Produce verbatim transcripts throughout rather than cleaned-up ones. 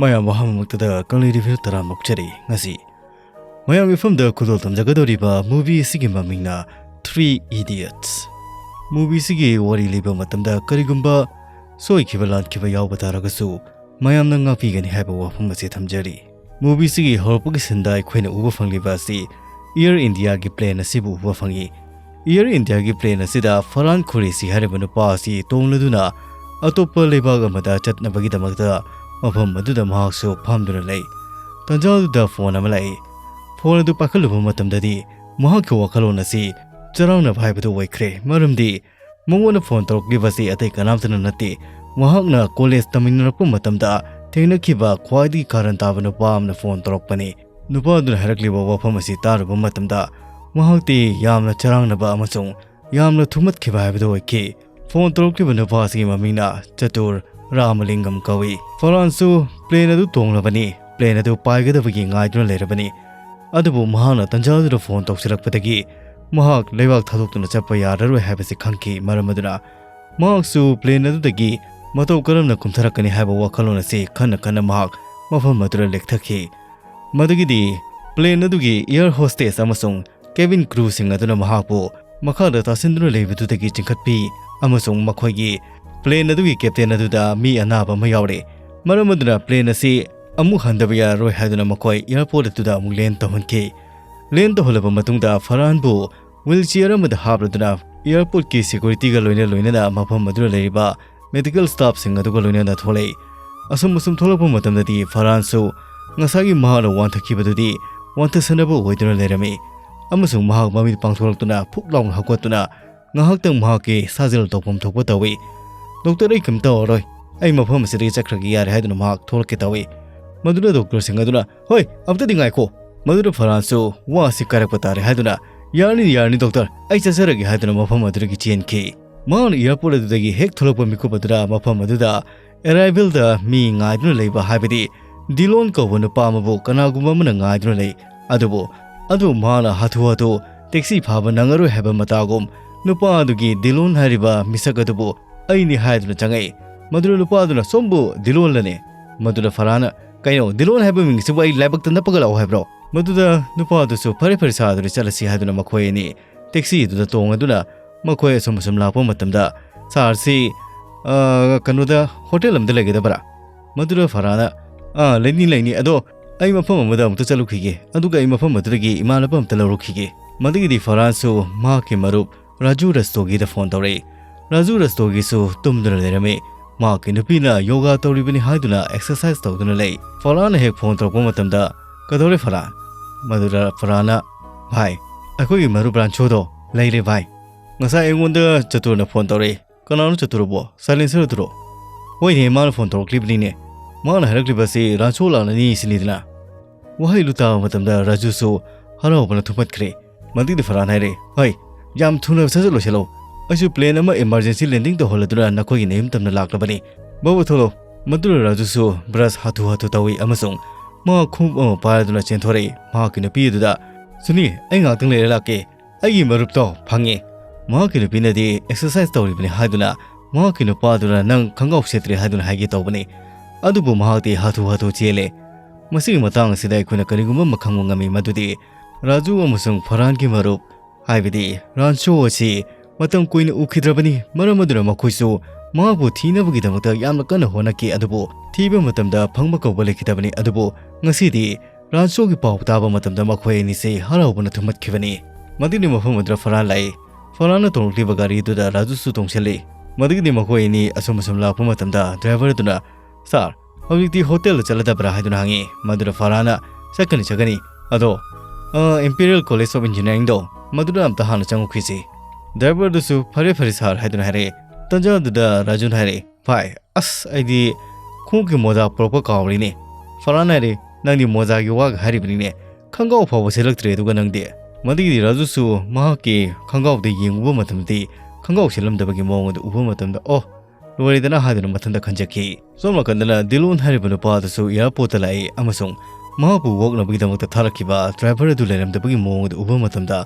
ꯃꯌꯥꯝ ꯑꯍꯥꯟꯕꯃꯛꯇꯗ ꯀꯪꯂꯩ ꯔꯤꯚꯤꯌꯨ ꯇꯔꯥꯝꯅ ꯑꯣꯛꯆꯔꯤ꯫ ꯉꯁꯤ ꯃꯌꯥꯝꯒꯤ ꯃꯐꯝꯗ ꯈꯨꯗꯣꯜ ꯇꯝꯖꯒꯗꯧꯔꯤꯕ movie ꯑꯁꯤꯒꯤ ꯃꯃꯤꯡꯅ Three Idiots꯫ Movie ꯑꯁꯤꯒꯤ ꯋꯥꯔꯤ ꯂꯤꯕ ꯃꯇꯝꯗ ꯀꯔꯤꯒꯨꯝꯕ ꯁꯣꯏꯈꯤꯕ ꯂꯥꯟꯈꯤꯕ ꯌꯥꯎꯕ ꯇꯥꯔꯒꯁꯨ ꯃꯌꯥꯝꯅ ꯉꯥꯛꯄꯤꯒꯅꯤ ꯍꯥꯏꯕ ꯋꯥꯐꯝ ꯑꯁꯤ ꯊꯝꯖꯔꯤ꯫ Movie ꯑꯁꯤꯒꯤ ꯍꯧꯔꯛꯄꯒꯤ ꯁꯤꯟꯗ ꯑꯩꯈꯣꯏꯅ ꯎꯕ ꯐꯪꯂꯤꯕ ꯑꯁꯤ Air Indiaꯒꯤ plane ꯑꯁꯤꯕꯨ ꯎꯕ ꯐꯪꯏ꯫ Air Indiaꯒꯤ plane ꯑꯁꯤꯗ ꯐꯔꯍꯥꯟ ꯈꯨꯔꯦꯁꯤ ꯍꯥꯏꯔꯤꯕ ꯅꯨꯄꯥ ꯑꯁꯤ ꯇꯣꯡꯂꯗꯨꯅ ꯑꯇꯣꯞꯄ ꯂꯩꯕꯥꯛ ꯑꯃꯗ ꯆꯠꯅꯕꯒꯤꯗꯃꯛꯇ ꯃꯐꯝ ꯑꯗꯨꯗ ꯃꯍꯥꯛꯁꯨ ꯐꯝꯗꯨꯅ ꯂꯩ꯫ ꯇꯟꯖꯥ ꯑꯗꯨꯗ phone ꯑꯃ ꯂꯥꯛꯏ꯫ Phone ꯑꯗꯨ ꯄꯥꯏꯈꯠꯂꯨꯕ ꯃꯇꯝꯗꯗꯤ ꯃꯍꯥꯛꯀꯤ ꯋꯥꯈꯜꯂꯣꯟ ꯑꯁꯤ ꯆꯔꯥꯡꯅꯕ ꯍꯥꯏꯕꯗꯨ ꯑꯣꯏꯈ꯭ꯔꯦ꯫ ꯃꯔꯝꯗꯤ ꯃꯉꯣꯟꯗ phone ꯇꯧꯔꯛꯂꯤꯕ ꯑꯁꯤ ꯑꯇꯩ ꯀꯅꯥꯝꯇꯅ ꯅꯠꯇꯦ, ꯃꯍꯥꯛꯅ college ꯇꯝꯃꯤꯟꯅꯔꯛꯄ ꯃꯇꯝꯗ ꯊꯦꯡꯅꯈꯤꯕ ꯈ꯭ꯋꯥꯏꯗꯒꯤ ꯀꯥꯔꯟ ꯇꯥꯕ ꯅꯨꯄꯥ ꯑꯃꯅ phone ꯇꯧꯔꯛꯄꯅꯤ꯫ ꯅꯨꯄꯥ ꯑꯗꯨꯅ ꯍꯥꯏꯔꯛꯂꯤꯕ ꯋꯥꯐꯝ ꯑꯁꯤ ꯇꯥꯔꯨꯕ ꯃꯇꯝꯗ ꯃꯍꯥꯛꯇꯤ ꯌꯥꯝꯅ ꯆꯔꯥꯡꯅꯕ ꯑꯃꯁꯨꯡ ꯌꯥꯝꯅ ꯊꯨꯝꯍꯠꯈꯤꯕ ꯍꯥꯏꯕꯗꯨ ꯑꯣꯏꯈꯤ꯫ Phone ꯇꯧꯔꯛꯂꯤꯕ ꯅꯨꯄꯥ ꯑꯁꯤꯒꯤ ꯃꯃꯤꯡꯅ ꯆꯇꯨꯔ ꯔꯥꯃꯂꯤꯡꯒꯝ ꯀꯧꯏ꯫ ꯐꯔꯍꯥꯟꯁꯨ plane ꯑꯗꯨ ꯇꯣꯡꯂꯕꯅꯤ, plane ꯑꯗꯨ ꯄꯥꯏꯒꯗꯕꯒꯤ ꯉꯥꯏꯗꯨꯅ ꯂꯩꯔꯕꯅꯤ꯫ ꯑꯗꯨꯕꯨ ꯃꯍꯥꯛꯅ ꯇꯟꯖꯥ ꯑꯗꯨꯗ phone ꯇꯧꯁꯤꯜꯂꯛꯄꯗꯒꯤ ꯃꯍꯥꯛ ꯂꯩꯕꯥꯛ ꯊꯥꯗꯣꯛꯇꯨꯅ ꯆꯠꯄ ꯌꯥꯔꯔꯣꯏ ꯍꯥꯏꯕꯁꯤ ꯈꯪꯈꯤ꯫ ꯃꯔꯝ ꯑꯗꯨꯅ ꯃꯍꯥꯛꯁꯨ plane ꯑꯗꯨꯗꯒꯤ ꯃꯇꯧ ꯀꯔꯝꯅ ꯀꯨꯝꯊꯔꯛꯀꯅꯤ ꯍꯥꯏꯕ ꯋꯥꯈꯜꯂꯣꯟ ꯑꯁꯤ ꯈꯟꯅ ꯈꯟꯅ ꯃꯍꯥꯛ ꯃꯐꯝ ꯑꯗꯨꯗ ꯂꯦꯛꯊꯈꯤ꯫ ꯃꯗꯨꯒꯤꯗꯤ plane ꯑꯗꯨꯒꯤ air hostess ꯑꯃꯁꯨꯡ cabin crewꯁꯤꯡ ꯑꯗꯨꯅ ꯃꯍꯥꯛꯄꯨ ꯃꯈꯥꯗ ꯇꯥꯁꯤꯟꯗꯨꯅ ꯂꯩꯕꯗꯨꯗꯒꯤ ꯆꯤꯡꯈꯠꯄꯤ ꯑꯃꯁꯨꯡ ꯃꯈꯣꯏꯒꯤ plane ꯑꯗꯨꯒꯤ captain ꯑꯗꯨꯗ ꯃꯤ ꯑꯅꯥꯕ ꯑꯃ ꯌꯥꯎꯔꯦ꯫ ꯃꯔꯝ ꯑꯗꯨꯅ plane ꯑꯁꯤ ꯑꯃꯨꯛ ꯍꯟꯗꯕ ꯌꯥꯔꯔꯣꯏ ꯍꯥꯏꯗꯨꯅ ꯃꯈꯣꯏ airport ꯑꯗꯨꯗ ꯑꯃꯨꯛ land ꯇꯧꯍꯟꯈꯤ꯫ Land ꯇꯧꯍꯜꯂꯕ ꯃꯇꯨꯡꯗ ꯐꯔꯍꯥꯟꯕꯨ wheelchair ꯑꯃꯗ ꯍꯥꯞꯂꯗꯨꯅ airportꯀꯤ securityꯒ ꯂꯣꯏꯅ ꯂꯣꯏꯅꯅ ꯃꯐꯝ ꯑꯗꯨꯗ ꯂꯩꯔꯤꯕ medical staffꯁꯤꯡ ꯑꯗꯨꯒ ꯂꯣꯏꯅꯅ ꯊꯣꯛꯂꯛꯏ꯫ ꯑꯁꯨꯝ ꯑꯁꯨꯝ ꯊꯣꯛꯂꯛꯄ ꯃꯇꯝꯗꯗꯤ ꯐꯔꯍꯥꯟꯁꯨ ꯉꯁꯥꯏꯒꯤ ꯃꯍꯥꯛꯅ ꯋꯥꯟꯊꯈꯤꯕꯗꯨꯗꯤ ꯋꯥꯟꯊꯁꯟꯅꯕ ꯑꯣꯏꯗꯨꯅ ꯂꯩꯔꯝꯃꯤ ꯑꯃꯁꯨꯡ ꯃꯍꯥꯛ ꯃꯃꯤꯠ ꯄꯥꯡꯊꯣꯛꯂꯛꯇꯨꯅ ꯐꯨꯛ ꯂꯥꯎꯅ ꯍꯧꯒꯠꯇꯨꯅ ꯉꯥꯏꯍꯥꯛꯇꯪ ꯃꯍꯥꯛꯀꯤ ꯁꯥꯖꯦꯜ ꯇꯧꯐꯝ ꯊꯣꯛꯄ ꯇꯧꯏ꯫ "Doctor, ꯑꯩ ꯀꯩꯝ ꯇꯧꯔꯔꯣꯏ, ꯑꯩ ꯃꯐꯝ ꯑꯁꯤꯗꯒꯤ ꯆꯠꯈ꯭ꯔꯒꯦ ꯌꯥꯔꯦ" ꯍꯥꯏꯗꯨꯅ ꯃꯍꯥꯛ ꯊꯣꯛꯂꯛꯀꯦ ꯇꯧꯏ꯫ ꯃꯗꯨꯗ doctorꯁꯤꯡ ꯑꯗꯨꯅ, "ꯍꯣꯏ, ꯑꯝꯇꯗꯤ ꯉꯥꯏꯈꯣ"꯫ ꯃꯗꯨꯗ ꯐꯔꯍꯥꯟꯁꯨ ꯋꯥ ꯑꯁꯤ ꯀꯥꯏꯔꯛꯄ ꯇꯥꯔꯦ ꯍꯥꯏꯗꯨꯅ, "ꯌꯥꯔꯅꯤ, ꯌꯥꯔꯅꯤ doctor, ꯑꯩ ꯆꯠꯆꯔꯒꯦ" ꯍꯥꯏꯗꯨꯅ ꯃꯐꯝ ꯑꯗꯨꯗꯒꯤ ꯆꯦꯟꯈꯤ꯫ ꯃꯍꯥꯛꯅ airport ꯑꯗꯨꯗꯒꯤ ꯍꯦꯛ ꯊꯣꯛꯂꯛꯄ ꯃꯤꯀꯨꯞ ꯑꯗꯨꯗ ꯃꯐꯝ ꯑꯗꯨꯗ arrivalꯗ ꯃꯤ ꯉꯥꯏꯗꯨꯅ ꯂꯩꯕ, ꯍꯥꯏꯕꯗꯤ ꯗꯤꯂꯣꯟ ꯀꯧꯕ ꯅꯨꯄꯥ ꯑꯃꯕꯨ ꯀꯅꯥꯒꯨꯝꯕ ꯑꯃꯅ ꯉꯥꯏꯗꯨꯅ ꯂꯩ꯫ ꯑꯗꯨꯕꯨ, ꯑꯗꯨꯕꯨ ꯃꯍꯥꯛꯅ ꯍꯥꯊꯨ ꯍꯥꯊꯨ taxi ꯐꯥꯕ ꯅꯪꯉꯔꯣꯏ ꯍꯥꯏꯕ ꯃꯇꯥꯒꯨꯝ ꯅꯨꯄꯥ ꯑꯗꯨꯒꯤ ꯗꯤꯂꯣꯟ ꯍꯥꯏꯔꯤꯕ ꯃꯤꯁꯛ ꯑꯗꯨꯕꯨ ꯑꯩꯅꯤ ꯍꯥꯏꯗꯨꯅ ꯆꯪꯉꯛꯏ꯫ ꯃꯗꯨꯗ ꯅꯨꯄꯥ ꯑꯗꯨꯅ, "ꯁꯣꯝꯕꯨ ꯗꯤꯂꯣꯟꯂꯅꯦ?" ꯃꯗꯨꯗ ꯐꯔꯥꯟꯅ, "ꯀꯩꯅꯣ, ꯗꯤꯂꯣꯟ ꯍꯥꯏꯕ ꯃꯤꯡꯁꯤꯕꯨ ꯑꯩ ꯂꯥꯏꯕꯛꯇ ꯅꯞꯄꯒ ꯂꯥꯛꯑꯣ ꯍꯥꯏꯕ꯭ꯔꯣ?" ꯃꯗꯨꯗ ꯅꯨꯄꯥ ꯑꯗꯨꯁꯨ, "ꯐꯔꯦ ꯐꯔꯦ ꯁꯥꯔ, ꯑꯗꯨꯗꯤ ꯆꯠꯂꯁꯤ" ꯍꯥꯏꯗꯨꯅ ꯃꯈꯣꯏ ꯑꯅꯤ ꯇꯦꯛꯁꯤ ꯑꯗꯨꯗ ꯇꯣꯡꯉꯗꯨꯅ ꯃꯈꯣꯏ ꯑꯁꯨꯝ ꯑꯁꯨꯝ ꯂꯥꯛꯄ ꯃꯇꯝꯗ, "ꯁꯥꯔꯁꯤ, ꯑ, ꯀꯩꯅꯣꯗ, ꯍꯣꯇꯦꯜ ꯑꯃꯗ ꯂꯩꯒꯗꯕ꯭ꯔꯥ?" ꯃꯗꯨꯗ ꯐꯔꯥꯟꯅ, "ꯑꯥ, ꯂꯩꯅꯤ, ꯂꯩꯅꯤ, ꯑꯗꯣ ꯑꯩ ꯃꯐꯝ ꯑꯃꯗ ꯑꯃꯨꯛꯇ ꯆꯠꯂꯨꯈꯤꯒꯦ, ꯑꯗꯨꯒ ꯑꯩ ꯃꯐꯝ ꯑꯗꯨꯗꯒꯤ ꯏꯃꯥꯟꯅꯕ ꯑꯃꯇ ꯂꯧꯔꯨꯈꯤꯒꯦ"꯫ ꯃꯗꯨꯒꯤꯗꯤ ꯐꯔꯥꯟꯁꯨ ꯃꯍꯥꯛꯀꯤ ꯃꯔꯨꯞ ꯔꯥꯖꯨ ꯔꯁꯇꯣꯒꯤꯗ ꯐꯣꯟ ꯇꯧꯔꯛꯏ꯫ ꯔꯥꯖꯨ ꯔꯁꯇꯣꯒꯤꯁꯨ ꯇꯨꯝꯗꯨꯅ ꯂꯩꯔꯝꯃꯤ꯫ ꯃꯍꯥꯛꯀꯤ ꯅꯨꯄꯤꯅ ꯌꯣꯒꯥ ꯇꯧꯔꯤꯕꯅꯤ ꯍꯥꯏꯗꯨꯅ ꯑꯦꯛꯁꯔꯁꯥꯏꯁ ꯇꯧꯗꯨꯅ ꯂꯩ꯫ ꯐꯔꯥꯟꯅ ꯍꯦꯛ ꯐꯣꯟ ꯇꯧꯔꯛꯄ ꯃꯇꯝꯗ, "ꯀꯗꯧꯔꯦ ꯐꯔꯥꯟ?" ꯃꯗꯨꯗ ꯐꯔꯥꯟꯅ, "ꯚꯥꯏ, ꯑꯩꯈꯣꯏꯒꯤ ꯃꯔꯨꯞ ꯔꯥꯟꯁꯣꯗꯣ ꯂꯩꯔꯦ ꯚꯥꯏ꯫ ꯉꯁꯥꯏ ꯑꯩꯉꯣꯟꯗ ꯆꯇꯨꯔꯅ ꯐꯣꯟ ꯇꯧꯔꯛꯏ"꯫ "ꯀꯅꯥꯅꯣ ꯆꯇꯨꯔꯕꯣ? ꯁꯥꯏꯂꯦꯟꯁꯔ ꯑꯗꯨꯔꯣ?" "ꯍꯣꯏꯅꯦ, ꯃꯥꯅ ꯐꯣꯟ ꯇꯧꯔꯛꯂꯤꯕꯅꯤꯅꯦ꯫ ꯃꯥꯅ ꯍꯥꯏꯔꯛꯂꯤꯕꯁꯤ ꯔꯥꯟꯁꯣ ꯂꯥꯛꯂꯅꯤ ꯁꯤꯅꯤꯗꯅ"꯫ ꯋꯥꯍꯩꯗꯨ ꯇꯥꯕ ꯃꯇꯝꯗ ꯔꯥꯖꯨꯁꯨ ꯍꯔꯥꯎꯕꯅ ꯊꯨꯝꯍꯠꯈ꯭ꯔꯦ꯫ ꯃꯗꯨꯒꯤꯗꯤ ꯐꯔꯥꯟ ꯍꯥꯏꯔꯦ, "ꯍꯣꯏ, ꯌꯥꯝ ꯊꯨꯅ ꯁꯠ ꯁꯠ ꯂꯣꯏꯁꯤꯜꯂꯣ꯫ ꯑꯩꯁꯨ ꯄ꯭ꯂꯦꯟ ꯑꯃ ꯏꯃꯥꯔꯖꯦꯟꯁꯤ ꯂꯦꯟꯗꯤꯡ ꯇꯧꯍꯜꯂꯗꯨꯅ ꯅꯈꯣꯏꯒꯤ ꯅꯌꯨꯝ ꯇꯝꯅ ꯂꯥꯛꯂꯕꯅꯤ꯫ ꯕꯕꯥ ꯊꯣꯛꯂꯣ"꯫ ꯃꯗꯨꯗ ꯔꯥꯖꯨꯁꯨ ꯕ꯭ꯔꯁ ꯍꯥꯊꯨ ꯍꯥꯊꯨ ꯇꯧꯏ ꯑꯃꯁꯨꯡ ꯃꯍꯥꯛ ꯈꯣꯡꯎꯞ ꯑꯃ ꯄꯥꯏꯔꯗꯨꯅ ꯆꯦꯟꯊꯣꯔꯛꯏ꯫ ꯃꯍꯥꯛꯀꯤ ꯅꯨꯄꯤ ꯑꯗꯨꯗ, "ꯁꯨꯅꯤ, ꯑꯩ ꯉꯥꯏꯍꯥꯛꯇꯪ ꯂꯩꯔ ꯂꯥꯛꯀꯦ꯫ ꯑꯩꯒꯤ ꯃꯔꯨꯞꯇꯣ ꯐꯪꯉꯦ"꯫ ꯃꯍꯥꯛꯀꯤ ꯅꯨꯄꯤꯅꯗꯤ ꯑꯦꯛꯁꯔꯁꯥꯏꯁ ꯇꯧꯔꯤꯕꯅꯤ ꯍꯥꯏꯗꯨꯅ ꯃꯍꯥꯛꯀꯤ ꯅꯨꯄꯥꯗꯨꯅ ꯅꯪ ꯈꯪꯒꯥꯎ ꯁꯦꯠꯇ꯭ꯔꯦ ꯍꯥꯏꯗꯨꯅ ꯍꯥꯏꯒꯦ ꯇꯧꯕꯅꯤ꯫ ꯑꯗꯨꯕꯨ ꯃꯍꯥꯛꯇꯤ ꯍꯥꯊꯨ ꯍꯥꯊꯨ ꯆꯦꯜꯂꯦ꯫ ꯃꯁꯤꯒꯤ ꯃꯇꯥꯡ ꯑꯁꯤꯗ ꯑꯩꯈꯣꯏꯅ ꯀꯔꯤꯒꯨꯝꯕ ꯑꯃ ꯈꯪꯕ ꯉꯝꯃꯤ, ꯃꯗꯨꯗꯤ ꯔꯥꯖꯨ ꯑꯃꯁꯨꯡ ꯐꯔꯥꯟꯒꯤ ꯃꯔꯨꯞ, ꯍꯥꯏꯕꯗꯤ ꯔꯥꯟꯁꯣ ꯑꯁꯤ ꯃꯇꯝ ꯀꯨꯏꯅ ꯎꯈꯤꯗ꯭ꯔꯕꯅꯤ꯫ ꯃꯔꯝ ꯑꯗꯨꯅ ꯃꯈꯣꯏꯁꯨ ꯃꯍꯥꯛꯄꯨ ꯊꯤꯅꯕꯒꯤꯗꯃꯛꯇ ꯌꯥꯝꯅ ꯀꯟꯅ ꯍꯣꯠꯅꯈꯤ, ꯑꯗꯨꯕꯨ ꯊꯤꯕ ꯃꯇꯝꯗ ꯐꯪꯕ ꯀꯧꯕ ꯂꯩꯈꯤꯗꯕꯅꯤ꯫ ꯑꯗꯨꯕꯨ ꯉꯁꯤꯗꯤ ꯔꯥꯟꯁꯣꯒꯤ ꯄꯥꯎ ꯇꯥꯕ ꯃꯇꯝꯗ ꯃꯈꯣꯏ ꯑꯅꯤꯁꯤ ꯍꯔꯥꯎꯕꯅ ꯊꯨꯝꯍꯠꯈꯤꯕꯅꯤ꯫ ꯃꯗꯨꯒꯤ ꯃꯐꯝ ꯑꯗꯨꯗ ꯐꯔꯥꯟ ꯂꯥꯛꯏ꯫ ꯐꯔꯥꯟꯅ ꯇꯣꯡꯂꯛꯂꯤꯕ ꯒꯥꯔꯤ ꯑꯗꯨꯗ ꯔꯥꯖꯨꯁꯨ ꯇꯣꯡꯁꯤꯜꯂꯤ꯫ ꯃꯗꯨꯒꯤꯗꯤ ꯃꯈꯣꯏ ꯑꯅꯤ ꯑꯁꯨꯝ ꯑꯁꯨꯝ ꯂꯥꯛꯄ ꯃꯇꯝꯗ ꯗ꯭ꯔꯥꯏꯚꯔ ꯑꯗꯨꯅ, "ꯁꯥꯔ, ꯍꯧꯖꯤꯛꯇꯤ ꯍꯣꯇꯦꯜꯗ ꯆꯠꯂꯗꯕ꯭ꯔꯥ?" ꯍꯥꯏꯗꯨꯅ ꯍꯪꯉꯤ꯫ ꯃꯗꯨꯗ ꯐꯔꯥꯟꯅ, "ꯆꯠꯀꯅꯤ, ꯆꯠꯀꯅꯤ꯫ ꯑꯗꯣ, ꯑ, ꯏꯝꯄꯤꯔꯤꯌꯦꯜ ꯀꯣꯂꯦꯖ ꯑꯣꯐ ꯏꯟꯖꯤꯅꯤꯌꯥꯔꯤꯡꯗꯣ, ꯃꯗꯨꯗ ꯑꯝꯇ ꯍꯥꯟꯅ ꯆꯪꯉꯨꯈꯤꯁꯤ"꯫ ꯗ꯭ꯔꯥꯏꯚꯔꯗꯨꯁꯨ, "ꯐꯔꯦ, ꯐꯔꯦ, ꯁꯥꯔ" ꯍꯥꯏꯗꯨꯅ ꯍꯥꯏꯔꯛꯑꯦ꯫ ꯇꯟꯖꯥ ꯑꯗꯨꯗ ꯔꯥꯖꯨꯅ ꯍꯥꯏꯔꯛꯑꯦ, "ꯚꯥꯏ, ꯑꯁ, ꯑꯩꯗꯤ ꯈꯣꯡꯎꯞꯀꯤ ꯃꯣꯖꯥ ꯄꯨꯔꯛꯄ ꯀꯥꯎꯔꯤꯅꯦ"꯫ ꯐꯔꯥꯟ ꯍꯥꯏꯔꯦ, "ꯅꯪꯗꯤ ꯃꯣꯖꯥꯒꯤ ꯋꯥꯒ ꯍꯥꯏꯔꯤꯕꯅꯤꯅꯦ, ꯈꯪꯒꯥꯎ ꯐꯥꯎꯕ ꯁꯦꯠꯂꯛꯇ꯭ꯔꯦ ꯑꯗꯨꯒ ꯅꯪꯗꯤ"꯫ ꯃꯗꯨꯒꯤꯗꯤ ꯔꯥꯖꯨꯁꯨ ꯃꯍꯥꯛꯀꯤ ꯈꯪꯒꯥꯎꯗ ꯌꯦꯡꯉꯨꯕ ꯃꯇꯝꯗꯗꯤ ꯈꯪꯒꯥꯎ ꯁꯦꯠꯂꯝꯗꯕꯒꯤ ꯃꯑꯣꯡ ꯑꯗꯨ ꯎꯕ ꯃꯇꯝꯗ, "ꯑꯣ, ꯂꯣꯏꯔꯦꯗꯅ" ꯍꯥꯏꯗꯨꯅ ꯃꯊꯟꯇ ꯈꯟꯖꯈꯤ꯫ ꯁꯣꯝ ꯅꯥꯀꯟꯗꯅ ꯗꯤꯂꯣꯟ ꯍꯥꯏꯔꯤꯕ ꯅꯨꯄꯥ ꯑꯗꯨꯁꯨ ꯑꯦꯌꯥꯔꯄꯣꯔꯠꯇ ꯂꯥꯛꯏ ꯑꯃꯁꯨꯡ ꯃꯍꯥꯛꯄꯨ ꯑꯣꯛꯅꯕꯒꯤꯗꯃꯛꯇ ꯊꯥꯔꯛꯈꯤꯕ ꯗ꯭ꯔꯥꯏꯚꯔ ꯑꯗꯨ ꯂꯩꯔꯝꯗꯕꯒꯤ ꯃꯑꯣꯡ ꯑꯗꯨ ꯎꯕ ꯃꯇꯝꯗ,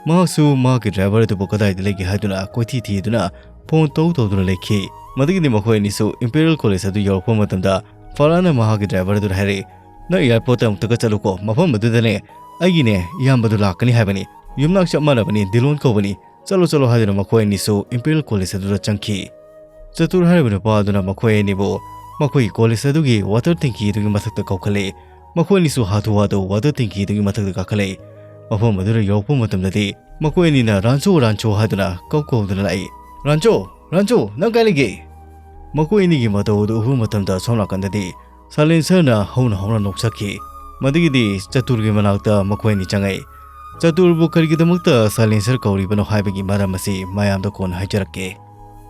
ꯃꯍꯥꯛꯁꯨ ꯃꯍꯥꯛꯀꯤ ꯗ꯭ꯔꯥꯏꯚꯔ ꯑꯗꯨꯕꯨ ꯀꯗꯥꯏꯗ ꯂꯩꯒꯦ ꯍꯥꯏꯗꯨꯅ ꯀꯣꯏꯊꯤ ꯊꯤꯗꯨꯅ ꯐꯣꯟ ꯇꯧ ꯇꯧꯗꯨꯅ ꯂꯩꯈꯤ꯫ ꯃꯗꯨꯒꯤꯗꯤ ꯃꯈꯣꯏ ꯑꯅꯤꯁꯨ ꯏꯝꯄꯤꯔꯤꯌꯦꯜ ꯀꯣꯂꯦꯖ ꯑꯗꯨ ꯌꯧꯔꯛꯄ ꯃꯇꯝꯗ ꯐꯔꯍꯥꯟꯅ ꯃꯍꯥꯛꯀꯤ ꯗ꯭ꯔꯥꯏꯚꯔ ꯑꯗꯨꯗ ꯍꯥꯏꯔꯛꯏ, "ꯅꯪ ꯑꯦꯌꯥꯔꯄꯣꯔꯠꯇ ꯑꯃꯨꯛꯇꯒ ꯆꯠꯂꯨꯀꯣ, ꯃꯐꯝ ꯑꯗꯨꯗꯅꯦ ꯑꯩꯒꯤꯅꯦ ꯏꯌꯥꯝꯕꯗꯨ ꯂꯥꯛꯀꯅꯤ ꯍꯥꯏꯕꯅꯤ, ꯌꯨꯝꯅꯥꯛ ꯆꯞ ꯃꯥꯟꯅꯕꯅꯤ, ꯗꯤꯂꯣꯟ ꯀꯧꯕꯅꯤ, ꯆꯠꯂꯣ ꯆꯠꯂꯣ" ꯍꯥꯏꯗꯨꯅ ꯃꯈꯣꯏ ꯑꯅꯤꯁꯨ ꯏꯝꯄꯤꯔꯤꯌꯦꯜ ꯀꯣꯂꯦꯖ ꯑꯗꯨꯗ ꯆꯪꯈꯤ꯫ ꯆꯇꯨꯔ ꯍꯥꯏꯔꯤꯕ ꯅꯨꯄꯥ ꯑꯗꯨꯅ ꯃꯈꯣꯏ ꯑꯅꯤꯕꯨ ꯃꯈꯣꯏꯒꯤ ꯀꯣꯂꯦꯖ ꯑꯗꯨꯒꯤ ꯋꯥꯇꯔ ꯇꯦꯡꯀꯤ ꯑꯗꯨꯒꯤ ꯃꯊꯛꯇ ꯀꯧꯈꯠꯂꯛꯏ꯫ ꯃꯈꯣꯏ ꯑꯅꯤꯁꯨ ꯍꯥꯊꯨ ꯍꯥꯊꯨ ꯋꯥꯇꯔ ꯇꯦꯡꯀꯤ ꯑꯗꯨꯒꯤ ꯃꯊꯛꯇ ꯀꯥꯈꯠꯂꯛꯏ꯫ ꯃꯐꯝ ꯑꯗꯨꯗ ꯌꯧꯔꯛꯄ ꯃꯇꯝꯗꯗꯤ ꯃꯈꯣꯏ ꯑꯅꯤꯅ "ꯔꯥꯟꯆꯣ, ꯔꯥꯟꯆꯣ" ꯍꯥꯏꯗꯨꯅ ꯀꯧ ꯀꯧꯗꯨꯅ ꯂꯥꯛꯏ꯫ "ꯔꯥꯟꯆꯣ, ꯔꯥꯟꯆꯣ, ꯅꯪ ꯀꯥꯏ ꯂꯩꯒꯦ?" ꯃꯈꯣꯏ ꯑꯅꯤꯒꯤ ꯃꯇꯧ ꯑꯗꯨ ꯎꯕ ꯃꯇꯝꯗ ꯁꯣꯝ ꯅꯥꯀꯟꯗꯗꯤ ꯁꯥꯏꯂꯦꯟꯁꯔꯅ ꯍꯧꯅ ꯍꯧꯅ ꯅꯣꯛꯆꯈꯤ꯫ ꯃꯗꯨꯒꯤꯗꯤ ꯆꯇꯨꯔꯒꯤ ꯃꯅꯥꯛꯇ ꯃꯈꯣꯏ ꯑꯅꯤ ꯆꯪꯉꯛꯏ꯫ ꯆꯇꯨꯔꯕꯨ ꯀꯔꯤꯒꯤꯗꯃꯛꯇ ꯁꯥꯏꯂꯦꯟꯁꯔ ꯀꯧꯔꯤꯕꯅꯣ ꯍꯥꯏꯕꯒꯤ ꯃꯔꯝ ꯑꯁꯤ ꯃꯌꯥꯝꯗ ꯀꯣꯟꯅ ꯍꯥꯏꯖꯔꯛꯀꯦ꯫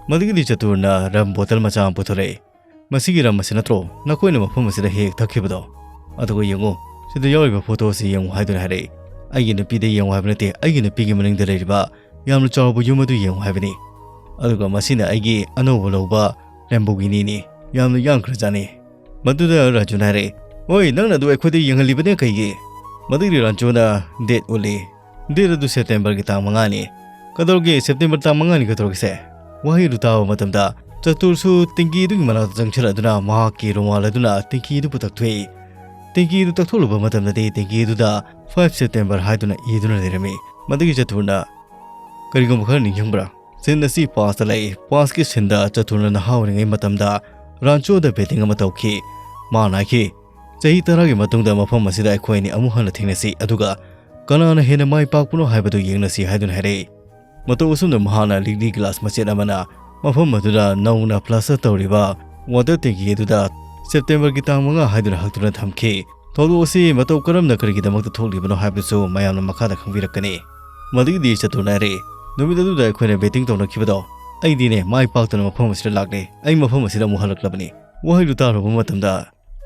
ꯃꯗꯨꯒꯤꯗꯤ ꯆꯇꯨꯔꯅ ꯔꯝ ꯕꯣꯇꯜ ꯃꯆꯥ ꯑꯃ ꯄꯨꯊꯣꯔꯛꯏ꯫ "ꯃꯁꯤꯒꯤ ꯔꯝ ꯑꯁꯤ ꯅꯠꯇ꯭ꯔꯣ ꯅꯈꯣꯏꯅ ꯃꯐꯝ ꯑꯁꯤꯗ ꯍꯦꯛ ꯍꯦꯛ ꯊꯛꯈꯤꯕꯗꯣ? ꯑꯗꯨꯒ ꯌꯦꯡꯉꯨ, ꯁꯤꯗ ꯌꯥꯎꯔꯤꯕ ꯐꯣꯇꯣ ꯑꯁꯤ ꯌꯦꯡꯉꯨ" ꯍꯥꯏꯗꯨꯅ ꯍꯥꯏꯔꯛꯏ꯫ "ꯑꯩꯒꯤ ꯅꯨꯄꯤꯗ ꯌꯦꯡꯉꯨ ꯍꯥꯏꯕ ꯅꯠꯇꯦ, ꯑꯩꯒꯤ ꯅꯨꯄꯤꯒꯤ ꯃꯅꯤꯡꯗ ꯂꯩꯔꯤꯕ ꯌꯥꯝꯅ ꯆꯥꯎꯕ ꯌꯨꯝ ꯑꯗꯨ ꯌꯦꯡꯉꯨ ꯍꯥꯏꯕꯅꯤ꯫ ꯑꯗꯨꯒ ꯃꯁꯤꯅ ꯑꯩꯒꯤ ꯑꯅꯧꯕ ꯂꯧꯕ ꯂꯦꯝꯕꯣꯒꯤꯅꯤꯅꯤ꯫ ꯌꯥꯝꯅ ꯌꯥꯡꯈ꯭ꯔꯖꯥꯠꯅꯤ꯫" ꯃꯗꯨꯗ ꯔꯥꯟꯆꯣꯅ ꯍꯥꯏꯔꯛꯏ, "ꯑꯣꯏ, ꯅꯪꯅ ꯑꯗꯨ ꯑꯩꯈꯣꯏꯗ ꯌꯦꯡꯍꯜꯂꯤꯕꯅ ꯀꯩꯒꯤ?" ꯃꯗꯨꯒꯤ ꯔꯥꯟꯆꯣꯅ ꯗꯦꯠ ꯎꯠꯂꯤ꯫ "ꯗꯦꯠ ꯑꯗꯨ ꯁꯦꯞꯇꯦꯝꯕꯔꯒꯤ ꯇꯥꯡ ꯃꯉꯥꯅꯤ꯫" "ꯀꯗꯧꯔꯒꯦ, ꯁꯦꯞꯇꯦꯝꯕꯔ ꯇꯥꯡ ꯃꯉꯥꯅꯤ ꯀꯗꯧꯔꯒꯦꯁꯦ?" ꯋꯥꯍꯩ ꯑꯗꯨ ꯇꯥꯕ ꯃꯇꯝꯗ ꯆꯇꯨꯔꯁꯨ ꯇꯦꯡꯀꯤ ꯑꯗꯨꯒꯤ ꯃꯅꯥꯛꯇ ꯆꯪꯁꯤꯜꯂꯗꯨꯅ ꯃꯍꯥꯛꯀꯤ ꯔꯨꯃꯥꯜ ꯑꯗꯨꯅ ꯇꯦꯡꯀꯤ ꯑꯗꯨꯕꯨ ꯇꯛꯊꯣꯛꯏ꯫ ꯇꯦꯡꯀꯤ ꯑꯗꯨ ꯇꯛꯊꯣꯛꯂꯨꯕ ꯃꯇꯝꯗꯗꯤ ꯇꯦꯡꯀꯤ ꯑꯗꯨꯗ "ꯐꯥꯏꯚ ꯁꯦꯞꯇꯦꯝꯕꯔ" ꯍꯥꯏꯗꯨꯅ ꯏꯗꯨꯅ ꯂꯩꯔꯝꯃꯤ꯫ ꯃꯗꯨꯒꯤ ꯆꯇꯨꯔꯅ, "ꯀꯔꯤꯒꯨꯝꯕ ꯈꯔ ꯅꯤꯡꯁꯤꯡꯕ꯭ꯔꯥ? ꯁꯤꯟ ꯑꯁꯤ ꯄꯥꯁꯇ ꯂꯩ꯫ ꯄꯥꯁꯀꯤ ꯁꯤꯟꯗ ꯆꯇꯨꯔꯅ ꯅꯍꯥ ꯑꯣꯏꯔꯤꯉꯩ ꯃꯇꯝꯗ ꯔꯥꯟꯆꯣꯗ ꯕꯦꯇꯤꯡ ꯑꯃ ꯇꯧꯈꯤ꯫ ꯃꯥꯅ ꯍꯥꯏꯈꯤ, 'ꯆꯍꯤ ꯇꯔꯥꯒꯤ ꯃꯇꯨꯡꯗ ꯃꯐꯝ ꯑꯁꯤꯗ ꯑꯩꯈꯣꯏ ꯑꯅꯤ ꯑꯃꯨꯛ ꯍꯟꯅ ꯊꯦꯡꯅꯁꯤ, ꯑꯗꯨꯒ ꯀꯅꯥꯅ ꯍꯦꯟꯅ ꯃꯥꯏ ꯄꯥꯛꯄꯅꯣ ꯍꯥꯏꯕꯗꯨ ꯌꯦꯡꯅꯁꯤ' ꯍꯥꯏꯗꯨꯅ ꯍꯥꯏꯔꯛꯏ꯫ ꯃꯇꯧ ꯑꯁꯨꯝꯅ ꯃꯍꯥꯛꯅ ꯂꯤꯛꯂꯤ ꯒ꯭ꯂꯥꯁ ꯃꯆꯦꯠ ꯑꯃꯅ ꯃꯐꯝ ꯑꯗꯨꯗ ꯅꯧꯅ ꯄ꯭ꯂꯥꯁꯇꯔ ꯇꯧꯔꯤꯕ ꯋꯥꯇꯔ ꯇꯦꯡꯀꯤ ꯑꯗꯨꯗ ꯁꯦꯞꯇꯦꯝꯕꯔꯒꯤ ꯇꯥꯡ ꯃꯉꯥ ꯍꯥꯏꯗꯨꯅ ꯍꯛꯇꯨꯅ ꯊꯝꯈꯤ꯫ ꯊꯧꯗꯣꯛ ꯑꯁꯤ ꯃꯇꯧ ꯀꯔꯝꯅ ꯀꯔꯤꯒꯤꯗꯃꯛꯇ ꯊꯣꯛꯂꯤꯕꯅꯣ ꯍꯥꯏꯕꯗꯨꯁꯨ ꯃꯌꯥꯝꯅ ꯃꯈꯥꯗ ꯈꯪꯕꯤꯔꯛꯀꯅꯤ꯫ ꯃꯗꯨꯒꯤꯗꯤ ꯆꯇꯨꯔꯅ ꯍꯥꯏꯔꯛꯏ, "ꯅꯨꯃꯤꯠ ꯑꯗꯨꯗ ꯑꯩꯈꯣꯏꯅ ꯕꯦꯇꯤꯡ ꯇꯧꯅꯈꯤꯕꯗꯣ, ꯑꯩꯗꯤꯅꯦ ꯃꯥꯏ ꯄꯥꯛꯇꯅ ꯃꯐꯝ ꯑꯁꯤꯗ ꯂꯥꯛꯂꯦ꯫ ꯑꯩ ꯃꯐꯝ ꯑꯁꯤꯗ ꯑꯃꯨꯛ ꯍꯜꯂꯛꯂꯕꯅꯤ꯫" ꯋꯥꯍꯩꯗꯨ ꯇꯥꯔꯨꯕ ꯃꯇꯝꯗ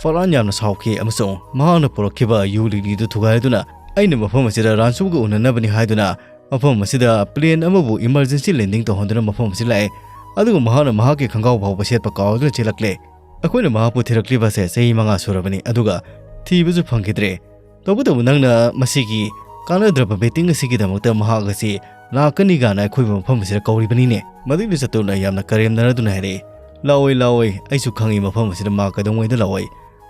ꯐꯔꯍꯥꯟ ꯌꯥꯝꯅ ꯁꯥꯎꯈꯤ ꯑꯃꯁꯨꯡ ꯃꯍꯥꯛꯅ ꯄꯨꯔꯛꯈꯤꯕ ꯌꯨ ꯂꯤꯛꯂꯤꯗꯨ ꯊꯨꯒꯥꯏꯗꯨꯅ, "ꯑꯩꯅ ꯃꯐꯝ ꯑꯁꯤꯗ ꯔꯥꯟꯆꯨꯒ ꯎꯅꯅꯕꯅꯤ ꯍꯥꯏꯗꯨꯅ ꯃꯐꯝ ꯑꯁꯤꯗ ꯄ꯭ꯂꯦꯟ ꯑꯃꯕꯨ ꯏꯃꯔꯖꯦꯟꯁꯤ ꯂꯦꯟꯗꯤꯡ ꯇꯧꯍꯟꯗꯨꯅ ꯃꯐꯝ ꯑꯁꯤꯗ ꯂꯥꯛꯑꯦ, ꯑꯗꯨꯒ ꯃꯍꯥꯛꯅ ꯃꯍꯥꯛꯀꯤ ꯈꯣꯡꯒ꯭ꯔꯥꯎ ꯐꯥꯎꯕ ꯁꯦꯠꯄ ꯀꯥꯎꯗꯨꯅ ꯆꯦꯜꯂꯛꯂꯦ꯫ ꯑꯩꯈꯣꯏꯅ ꯃꯍꯥꯛꯄꯨ ꯊꯤꯔꯛꯂꯤꯕ ꯑꯁꯦ ꯆꯍꯤ ꯃꯉꯥ ꯁꯨꯔꯕꯅꯤ, ꯑꯗꯨꯒ ꯊꯤꯕꯁꯨ ꯐꯪꯈꯤꯗ꯭ꯔꯦ꯫ ꯇꯧꯕꯇꯕꯨ ꯅꯪꯅ ꯃꯁꯤꯒꯤ ꯀꯥꯟꯅꯗ꯭ꯔꯕ ꯕꯦꯇꯤꯡ ꯑꯁꯤꯒꯤꯗꯃꯛꯇ ꯃꯍꯥꯛ ꯑꯁꯤ ꯂꯥꯛꯀꯅꯤ ꯀꯥꯏꯅ ꯑꯩꯈꯣꯏꯕꯨ ꯃꯐꯝ ꯑꯁꯤꯗ ꯀꯧꯔꯤꯕꯅꯤꯅꯦ?" ꯃꯗꯨꯒꯤ ꯆꯇꯨꯔꯅ ꯌꯥꯝꯅ ꯀꯔꯦꯝꯅꯔꯗꯨꯅ ꯍꯥꯏꯔꯛꯏ, "ꯂꯥꯛꯑꯣꯏ, ꯂꯥꯛꯑꯣꯏ, ꯑꯩꯁꯨ ꯈꯪꯉꯤ ꯃꯐꯝ ꯑꯁꯤꯗ ꯃꯥ ꯀꯩꯗꯧꯉꯩꯗ ꯂꯥꯛꯑꯣꯏ꯫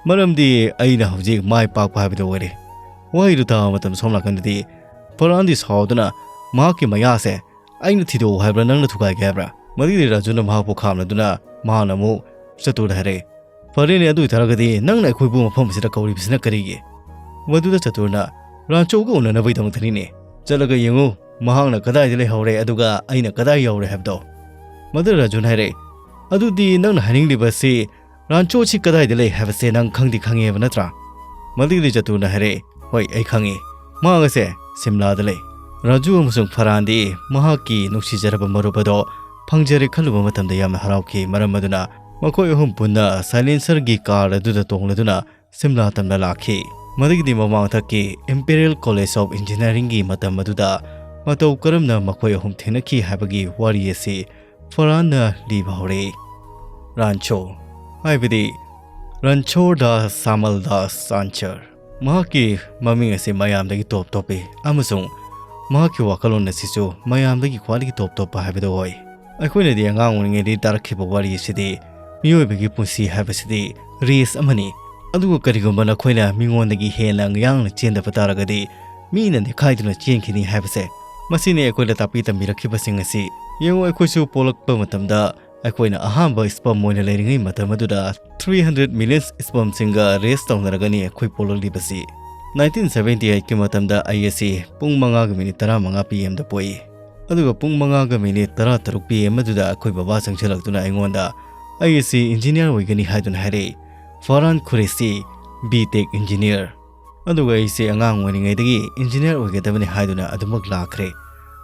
ꯃꯔꯝꯗꯤ ꯑꯩꯅ ꯍꯧꯖꯤꯛ ꯃꯥꯏ ꯄꯥꯛꯄ ꯍꯥꯏꯕꯗꯨ ꯑꯣꯏꯔꯦ"꯫ ꯋꯥꯍꯩꯗꯨ ꯇꯥꯕ ꯃꯇꯝꯗ ꯁꯣꯝ ꯅꯥꯀꯟꯗꯗꯤ ꯐꯔꯍꯥꯟꯗꯤ ꯁꯥꯎꯗꯨꯅ ꯃꯍꯥꯛꯀꯤ ꯃꯌꯥꯁꯦ "ꯑꯩꯅ ꯊꯤꯗꯣꯛꯎ ꯍꯥꯏꯕ꯭ꯔꯥ, ꯅꯪꯅ ꯊꯨꯒꯥꯏꯒꯦ ꯍꯥꯏꯕ꯭ꯔꯥ?" ꯃꯗꯨꯒꯤꯗꯤ ꯔꯥꯖꯨꯅ ꯃꯍꯥꯛꯄꯨ ꯈꯥꯝꯂꯗꯨꯅ ꯃꯍꯥꯛꯅ ꯑꯃꯨꯛ ꯆꯇꯨꯔꯗ ꯍꯥꯏꯔꯛꯏ, "ꯐꯔꯦꯅꯦ, ꯑꯗꯨ ꯑꯣꯏꯇꯥꯔꯒꯗꯤ ꯅꯪꯅ ꯑꯩꯈꯣꯏꯕꯨ ꯃꯐꯝ ꯑꯁꯤꯗ ꯀꯧꯔꯤꯕꯁꯤꯅ ꯀꯔꯤꯒꯤ?" ꯃꯗꯨꯗ ꯆꯇꯨꯔꯅ, "ꯔꯥꯟꯆꯣꯒ ꯎꯅꯅꯕꯒꯤꯗꯃꯛꯇꯅꯤꯅꯦ꯫ ꯆꯠꯂꯒ ꯌꯦꯡꯉꯨ, ꯃꯍꯥꯛꯅ ꯀꯗꯥꯏꯗ ꯂꯩꯍꯧꯔꯦ ꯑꯗꯨꯒ ꯑꯩꯅ ꯀꯗꯥꯏ ꯌꯧꯔꯦ ꯍꯥꯏꯕꯗꯣ"꯫ ꯃꯗꯨꯗ ꯔꯥꯖꯨꯅ ꯍꯥꯏꯔꯛꯏ, "ꯑꯗꯨꯗꯤ ꯅꯪꯅ ꯍꯥꯏꯅꯤꯡꯂꯤꯕꯁꯤ ꯔꯥꯟꯆꯣꯁꯤ ꯀꯗꯥꯏꯗ ꯂꯩ ꯍꯥꯏꯕꯁꯦ ꯅꯪ ꯈꯪꯗꯤ ꯈꯪꯉꯦꯕ ꯅꯠꯇ꯭ꯔꯥ?" ꯃꯗꯨꯒꯤꯗꯤ ꯆꯇꯨꯔꯅ ꯍꯥꯏꯔꯛꯏ, "ꯍꯣꯏ, ꯑꯩ ꯈꯪꯉꯤ꯫ ꯃꯍꯥꯛ ꯑꯁꯦ ꯁꯤꯝꯂꯥꯗ ꯂꯩ"꯫ ꯔꯥꯖꯨ ꯑꯃꯁꯨꯡ ꯐꯔꯍꯥꯟꯗꯤ ꯃꯍꯥꯛꯀꯤ ꯅꯨꯡꯁꯤꯖꯔꯕ ꯃꯔꯨꯞ ꯑꯗꯣ ꯐꯪꯖꯔꯦ ꯈꯜꯂꯨꯕ ꯃꯇꯝꯗ ꯌꯥꯝꯅ ꯍꯔꯥꯎꯈꯤ꯫ ꯃꯔꯝ ꯑꯗꯨꯅ ꯃꯈꯣꯏ ꯑꯍꯨꯝ ꯄꯨꯟꯅ ꯁꯥꯏꯂꯦꯟꯁꯔꯒꯤ ꯀꯥꯔ ꯑꯗꯨꯗ ꯇꯣꯡꯂꯗꯨꯅ ꯁꯤꯝꯂꯥ ꯇꯝꯅ ꯂꯥꯛꯈꯤ꯫ ꯃꯗꯨꯒꯤꯗꯤ ꯃꯃꯥꯡꯊꯛꯀꯤ Imperial College of Engineeringꯒꯤ ꯃꯇꯝ ꯑꯗꯨꯗ ꯃꯇꯧ ꯀꯔꯝꯅ ꯃꯈꯣꯏ ꯑꯍꯨꯝ ꯊꯦꯡꯅꯈꯤ ꯍꯥꯏꯕꯒꯤ ꯋꯥꯔꯤ ꯑꯁꯤ ꯐꯔꯍꯥꯟꯅ ꯂꯤꯕ ꯍꯧꯔꯛꯏ꯫ ꯔꯥꯟꯆꯣ, ꯍꯥꯏꯕꯗꯤ ꯔꯟꯁꯣꯔ ꯗꯥꯁ ꯁꯥꯃꯜ ꯗꯥꯁ ꯆꯥꯟꯆꯔ꯫ ꯃꯍꯥꯛꯀꯤ ꯃꯃꯤꯡ ꯑꯁꯤ ꯃꯌꯥꯝꯗꯒꯤ ꯇꯣꯞ ꯇꯣꯞꯄꯤ ꯑꯃꯁꯨꯡ ꯃꯍꯥꯛꯀꯤ ꯋꯥꯈꯜꯂꯣꯟ ꯑꯁꯤꯁꯨ ꯃꯌꯥꯝꯗꯒꯤ ꯈ꯭ꯋꯥꯏꯗꯒꯤ ꯇꯣꯞ ꯇꯣꯞꯄ ꯍꯥꯏꯕꯗꯨ ꯑꯣꯏ꯫ ꯑꯩꯈꯣꯏꯅꯗꯤ ꯑꯉꯥꯡ ꯑꯣꯏꯔꯤꯉꯩꯗꯒꯤ ꯇꯥꯔꯛꯈꯤꯕ ꯋꯥꯔꯤ ꯑꯁꯤꯗꯤ ꯃꯤꯑꯣꯏꯕꯒꯤ ꯄꯨꯟꯁꯤ ꯍꯥꯏꯕꯁꯤꯗꯤ ꯔꯦꯁ ꯑꯃꯅꯤ꯫ ꯑꯗꯨꯒ ꯀꯔꯤꯒꯨꯝꯕ ꯅꯈꯣꯏꯅ ꯃꯤꯉꯣꯟꯗꯒꯤ ꯍꯦꯟꯅ ꯌꯥꯡꯅ ꯆꯦꯟꯗꯕ ꯇꯥꯔꯒꯗꯤ ꯃꯤꯅ ꯅꯦꯠꯈꯥꯏꯗꯨꯅ ꯆꯦꯟꯈꯤꯅꯤ ꯍꯥꯏꯕꯁꯦ꯫ ꯃꯁꯤꯅꯤ ꯑꯩꯈꯣꯏꯗ ꯇꯥꯛꯄꯤ ꯇꯝꯕꯤꯔꯛꯈꯤꯕꯁꯤꯡ ꯑꯁꯤ꯫ ꯌꯦꯡꯉꯨ, ꯑꯩꯈꯣꯏꯁꯨ ꯄꯣꯛꯂꯛꯄ ꯃꯇꯝꯗ ꯑꯩꯈꯣꯏꯅ ꯑꯍꯥꯟꯕ sperm ꯑꯣꯏꯅ ꯂꯩꯔꯤꯉꯩ ꯃꯇꯝ ꯑꯗꯨꯗ three hundred million spermꯁꯤꯡꯒ ꯔꯦꯁ ꯇꯧꯅꯔꯒꯅꯤ ꯑꯩꯈꯣꯏ ꯄꯣꯛꯂꯛꯂꯤꯕꯁꯤ꯫ Nineteen seventy eightꯀꯤ ꯃꯇꯝꯗ ꯑꯩ ꯑꯁꯤ ꯄꯨꯡ ꯃꯉꯥꯒ ꯃꯤꯅꯤꯠ ꯇꯔꯥꯃꯉꯥ PM ꯗ ꯄꯣꯛꯏ꯫ ꯑꯗꯨꯒ ꯄꯨꯡ ꯃꯉꯥꯒ ꯃꯤꯅꯤꯠ ꯇꯔꯥꯇꯔꯨꯛ PM ꯑꯗꯨꯗ ꯑꯩꯈꯣꯏ ꯕꯕꯥ ꯆꯪꯁꯤꯜꯂꯛꯇꯨꯅ ꯑꯩꯉꯣꯟꯗ ꯑꯩ ꯑꯁꯤ ꯏꯟꯖꯤꯅꯤꯌꯥꯔ ꯑꯣꯏꯒꯅꯤ ꯍꯥꯏꯗꯨꯅ ꯍꯥꯏꯔꯛꯏ꯫ Farhan ꯈꯨꯔꯦꯁꯤ, B Tech engineer꯫ ꯑꯗꯨꯒ ꯑꯩꯁꯦ ꯑꯉꯥꯡ ꯑꯣꯏꯔꯤꯉꯩꯗꯒꯤ ꯏꯟꯖꯤꯅꯤꯌꯥꯔ ꯑꯣꯏꯒꯗꯕꯅꯤ ꯍꯥꯏꯗꯨꯅ ꯑꯗꯨꯃꯛ ꯂꯥꯛꯈ꯭ꯔꯦ꯫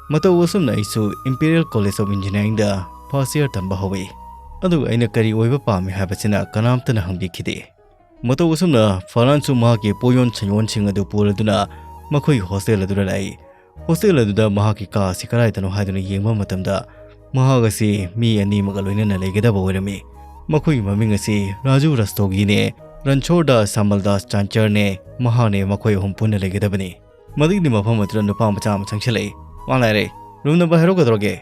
ꯃꯇꯧ ꯑꯁꯨꯝꯅ ꯑꯩꯁꯨ Imperial College of Engineeringꯗ first year ꯇꯝꯕ ꯍꯧꯏ꯫ ꯑꯗꯨꯒ ꯑꯩꯅ ꯀꯔꯤ ꯑꯣꯏꯕ ꯄꯥꯝꯃꯤ ꯍꯥꯏꯕꯁꯤꯅ ꯀꯅꯥꯝꯇꯅ ꯍꯪꯕꯤꯈꯤꯗꯦ꯫ ꯃꯇꯧ ꯑꯁꯨꯝꯅ ꯐꯔꯍꯥꯟꯁꯨ ꯃꯍꯥꯛꯀꯤ ꯄꯣꯠꯌꯣꯟ ꯁꯌꯣꯟꯁꯤꯡ ꯑꯗꯨ ꯄꯨꯔꯗꯨꯅ ꯃꯈꯣꯏꯒꯤ ꯍꯣꯁꯇꯦꯜ ꯑꯗꯨꯗ ꯂꯥꯛꯏ꯫ ꯍꯣꯁꯇꯦꯜ ꯑꯗꯨꯗ ꯃꯍꯥꯛꯀꯤ ꯀꯥ ꯑꯁꯤ ꯀꯗꯥꯏꯗꯅꯣ ꯍꯥꯏꯗꯨꯅ ꯌꯦꯡꯕ ꯃꯇꯝꯗ, ꯃꯍꯥꯛ ꯑꯁꯤ ꯃꯤ ꯑꯅꯤ ꯑꯃꯒ ꯂꯣꯏꯅꯅ ꯂꯩꯒꯗꯕ ꯑꯣꯏꯔꯝꯃꯤ꯫ ꯃꯈꯣꯏꯒꯤ ꯃꯃꯤꯡ ꯑꯁꯤ ꯔꯥꯖꯨ ꯔꯁꯇꯣꯒꯤꯅꯦ, ꯔꯟꯁꯣꯔ ꯗꯥꯁ ꯁꯥꯃꯜ ꯗꯥꯁ ꯆꯥꯟꯆꯔꯅꯦ꯫ ꯃꯍꯥꯛꯅꯦ, ꯃꯈꯣꯏ ꯑꯍꯨꯝ ꯄꯨꯟꯅ ꯂꯩꯒꯗꯕꯅꯤ꯫ ꯃꯗꯨꯒꯤꯗꯤ ꯃꯐꯝ ꯑꯗꯨꯗ ꯅꯨꯄꯥ ꯃꯆꯥ ꯑꯃ ꯆꯪꯁꯤꯜꯂꯛꯏ꯫ ꯃꯥ ꯂꯥꯛꯑꯦ꯫ Room number ꯍꯥꯏꯔꯣ, ꯀꯩꯗꯧꯔꯒꯦ?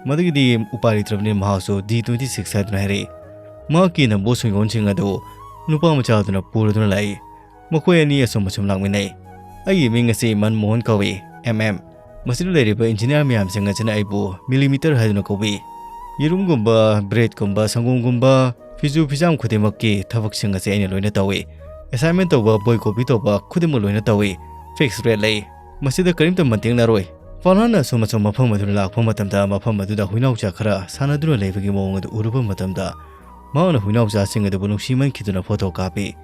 ꯃꯗꯨꯒꯤꯗꯤ ꯎꯄꯥꯏ ꯂꯩꯇ꯭ꯔꯕꯅꯤꯅ ꯃꯍꯥꯛꯁꯨ D twenty six ꯍꯥꯏꯗꯨꯅ ꯍꯥꯏꯔꯛꯏ꯫ ꯃꯍꯥꯛꯀꯤ ꯅꯝꯕꯣ ꯁꯣꯏꯌꯣꯟꯁꯤꯡ ꯑꯗꯨ ꯅꯨꯄꯥ ꯃꯆꯥ ꯑꯗꯨꯅ ꯄꯨꯔꯗꯨꯅ ꯂꯥꯛꯏ꯫ ꯃꯈꯣꯏ ꯑꯅꯤ ꯑꯁꯨꯝ ꯑꯁꯨꯝ ꯂꯥꯛꯃꯤꯟꯅꯩ꯫ ꯑꯩꯒꯤ ꯃꯤꯡ ꯑꯁꯤ ꯃꯟꯃꯣꯍꯟ ꯀꯧꯏ, ꯑꯦꯝ ꯑꯦꯝ꯫ ꯃꯁꯤꯗ ꯂꯩꯔꯤꯕ ꯏꯟꯖꯤꯅꯤꯌꯥꯔ ꯃꯌꯥꯝꯁꯤꯡ ꯑꯁꯤꯅ ꯑꯩꯕꯨ ꯃꯤꯂꯤꯃꯤꯇꯔ ꯍꯥꯏꯗꯨꯅ ꯀꯧꯏ꯫ ꯌꯦꯔꯨꯝꯒꯨꯝꯕ, ꯕ꯭ꯔꯦꯗꯀꯨꯝꯕ, ꯁꯪꯒꯣꯝꯒꯨꯝꯕ, ꯐꯤꯖꯨ ꯐꯤꯖꯥꯝ ꯈꯨꯗꯤꯡꯃꯛꯀꯤ ꯊꯕꯛꯁꯤꯡ ꯑꯁꯤ ꯑꯩꯅ ꯂꯣꯏꯅ ꯇꯧꯏ꯫ ꯑꯦꯁꯥꯏꯟꯃꯦꯟ ꯇꯧꯕ, ꯕꯣꯏ ꯀꯣꯄꯤ ꯇꯧꯕ ꯈꯨꯗꯤꯡꯃꯛ ꯂꯣꯏꯅ ꯇꯧꯏ꯫ ꯐꯤꯛꯁ ꯔꯦꯠ ꯂꯩ꯫ ꯃꯁꯤꯗ ꯀꯔꯤꯝꯇ ꯃꯟꯇꯦꯡꯅꯔꯣꯏ꯫ ꯐꯔꯍꯥꯟꯅ ꯑꯁꯨꯝ ꯑꯁꯨꯝ ꯃꯐꯝ ꯑꯗꯨꯗ ꯂꯥꯛꯄ ꯃꯇꯝꯗ, ꯃꯐꯝ ꯑꯗꯨꯗ ꯍꯨꯏꯅꯥꯎꯆꯥ ꯈꯔ ꯁꯥꯟꯅꯗꯨꯅ ꯂꯩꯕꯒꯤ ꯃꯑꯣꯡ ꯑꯗꯨ ꯎꯔꯨꯕ ꯃꯇꯝꯗ, ꯃꯍꯥꯛꯅ ꯍꯨꯏꯅꯥꯎꯆꯥꯁꯤꯡ ꯑꯗꯨꯕꯨ ꯅꯨꯡꯁꯤꯃꯟꯈꯤꯗꯨꯅ ꯐꯣꯇꯣ ꯀꯥꯞꯄꯤ꯫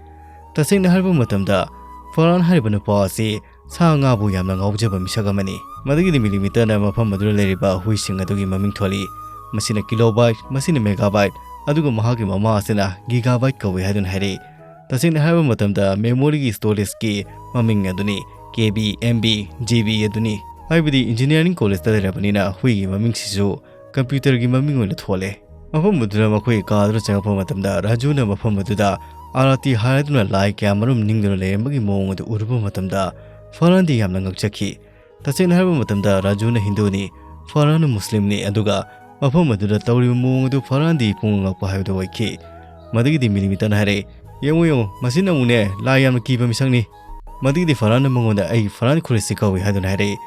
ꯇꯁꯦꯡꯅ ꯍꯥꯏꯔꯕ ꯃꯇꯝꯗ, ꯐꯔꯍꯥꯟ ꯍꯥꯏꯔꯤꯕ ꯅꯨꯄꯥ ꯑꯁꯤ ꯁꯥ ꯉꯥꯕꯨ ꯌꯥꯝꯅ ꯉꯥꯎꯖꯕ ꯃꯤꯁꯛ ꯑꯃꯅꯤ꯫ ꯃꯗꯨꯒꯤꯗꯤ ꯃꯤꯂꯤꯃꯤꯇꯔꯅ ꯃꯐꯝ ꯑꯗꯨꯗ ꯂꯩꯔꯤꯕ ꯍꯨꯏꯁꯤꯡ ꯑꯗꯨꯒꯤ ꯃꯃꯤꯡ ꯊꯣꯜꯂꯤ꯫ ꯃꯁꯤꯅ ꯀꯤꯂꯣꯕꯥꯏꯠ, ꯃꯁꯤꯅ ꯃꯦꯒꯥꯕꯥꯏꯠ, ꯑꯗꯨꯒ ꯃꯍꯥꯛꯀꯤ ꯃꯃꯥ ꯑꯁꯤꯅ ꯒꯤꯒꯥꯕꯥꯏꯠ ꯀꯧꯏ ꯍꯥꯏꯗꯨꯅ ꯍꯥꯏꯔꯛꯏ꯫ ꯇꯁꯦꯡꯅ ꯍꯥꯏꯔꯕ ꯃꯇꯝꯗ, ꯃꯦꯃꯣꯔꯤꯒꯤ ꯁ꯭ꯇꯣꯔꯦꯖꯀꯤ ꯃꯃꯤꯡ ꯑꯗꯨꯅꯤ, K B, M B, G B ꯑꯗꯨꯅꯤ꯫ ꯍꯥꯏꯕꯗꯤ ꯏꯟꯖꯤꯅꯤꯌꯥꯔꯤꯡ ꯀꯣꯂꯦꯖꯇ ꯂꯩꯔꯕꯅꯤꯅ ꯍꯨꯏꯒꯤ ꯃꯃꯤꯡꯁꯤꯁꯨ ꯀꯝꯄ꯭ꯌꯨꯇꯔꯒꯤ ꯃꯃꯤꯡ ꯑꯣꯏꯅ ꯊꯣꯜꯂꯦ꯫ ꯃꯐꯝ ꯑꯗꯨꯗ ꯃꯈꯣꯏꯒꯤ ꯀꯥ ꯑꯗꯨꯗ ꯆꯪꯉꯛꯄ ꯃꯇꯝꯗ, ꯔꯥꯖꯨꯅ ꯃꯐꯝ ꯑꯗꯨꯗ ꯑꯥꯔꯇꯤ ꯍꯥꯏꯗꯨꯅ ꯂꯥꯏ ꯀꯌꯥꯃꯔꯨꯝ ꯅꯤꯡꯗꯨꯅ ꯂꯩꯔꯝꯕꯒꯤ ꯃꯑꯣꯡ ꯑꯗꯨ ꯎꯔꯨꯕ ꯃꯇꯝꯗ, ꯐꯔꯍꯥꯟꯗꯤ ꯌꯥꯝꯅ ꯉꯛꯆꯈꯤ꯫ ꯇꯁꯦꯡꯅ ꯍꯥꯏꯔꯕ ꯃꯇꯝꯗ, ꯔꯥꯖꯨꯅ ꯍꯤꯟꯗꯨꯅꯤ, ꯐꯔꯍꯥꯟꯅ ꯃꯨꯁꯂꯤꯝꯅꯤ, ꯑꯗꯨꯒ ꯃꯐꯝ ꯑꯗꯨꯗ ꯇꯧꯔꯤꯕ ꯃꯑꯣꯡ ꯑꯗꯨ ꯐꯔꯍꯥꯟꯗꯤ ꯄꯨꯡꯉꯛ ꯉꯛꯄ ꯍꯥꯏꯕꯗꯨ ꯑꯣꯏꯈꯤ꯫ ꯃꯗꯨꯒꯤꯗꯤ ꯃꯤꯂꯤꯃꯤꯇꯔꯅ ꯍꯥꯏꯔꯛꯏ, "ꯌꯦꯡꯉꯨ, ꯌꯦꯡꯉꯨ, ꯃꯁꯤꯅ ꯑꯃꯨꯛꯅꯦ ꯂꯥꯏ ꯌꯥꯝꯅ ꯀꯤꯕ ꯃꯤꯁꯛꯅꯤ꯫ ꯃꯗꯨꯒꯤꯗꯤ ꯐꯔꯍꯥꯟꯅ ꯃꯉꯣꯟꯗ ꯑꯩ ꯐꯔꯍꯥꯟ ꯈꯨꯔꯤꯁꯤ ꯀꯧꯏ" ꯍꯥꯏꯗꯨꯅ ꯍꯥꯏꯔꯛꯏ꯫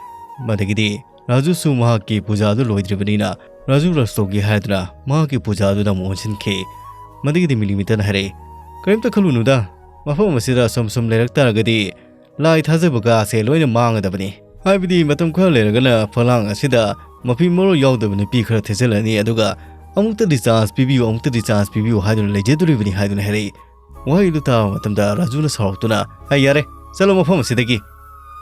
ꯃꯗꯒꯤꯗꯤ ꯔꯥꯖꯨꯁꯨ ꯃꯍꯥꯛꯀꯤ ꯄꯨꯖꯥ ꯑꯗꯨ ꯂꯣꯏꯗ꯭ꯔꯤꯕꯅꯤꯅ, ꯔꯥꯖꯨ ꯔꯁꯇꯣꯒꯤ ꯍꯥꯏꯗꯨꯅ ꯃꯍꯥꯛꯀꯤ ꯄꯨꯖꯥ ꯑꯗꯨꯗ ꯑꯃꯨꯛ ꯑꯣꯟꯁꯤꯟꯈꯤ꯫ ꯃꯗꯒꯤꯗꯤ ꯃꯤꯂꯤꯃꯤꯇꯔꯅ ꯍꯥꯏꯔꯛꯏ, "ꯀꯔꯤꯝꯇ ꯈꯜꯂꯨꯅꯨꯗ, ꯃꯐꯝ ꯑꯁꯤꯗ ꯁꯨꯝ ꯁꯨꯝ ꯂꯩꯔꯛ ꯇꯥꯔꯒꯗꯤ ꯂꯥꯏ ꯊꯥꯖꯕꯒ ꯑꯁꯦ ꯂꯣꯏꯅ ꯃꯥꯡꯒꯗꯕꯅꯤ꯫ ꯍꯥꯏꯕꯗꯤ ꯃꯇꯝ ꯈꯔ ꯂꯩꯔꯒꯅ ꯐꯂꯥꯡ ꯑꯁꯤꯗ ꯃꯐꯤ ꯃꯔꯣꯜ ꯌꯥꯎꯗꯕ ꯅꯨꯄꯤ ꯈꯔ ꯊꯦꯠꯆꯜꯂꯅꯤ, ꯑꯗꯨꯒ ꯑꯃꯨꯛꯇꯗꯤ ꯆꯥꯟꯁ ꯄꯤꯕꯤꯌꯨ, ꯑꯃꯨꯛꯇꯗꯤ ꯆꯥꯟꯁ ꯄꯤꯕꯤꯌꯨ ꯍꯥꯏꯗꯨꯅ ꯂꯩꯖꯗꯣꯔꯤꯕꯅꯤ" ꯍꯥꯏꯗꯨꯅ ꯍꯥꯏꯔꯛꯏ꯫ ꯋꯥꯍꯩꯗꯨ ꯇꯥꯕ ꯃꯇꯝꯗ ꯔꯥꯖꯨꯅ ꯁꯥꯎꯔꯛꯇꯨꯅ, "ꯍꯩ, ꯌꯥꯔꯦ, ꯆꯠꯂꯣ ꯃꯐꯝ ꯑꯁꯤꯗꯒꯤ꯫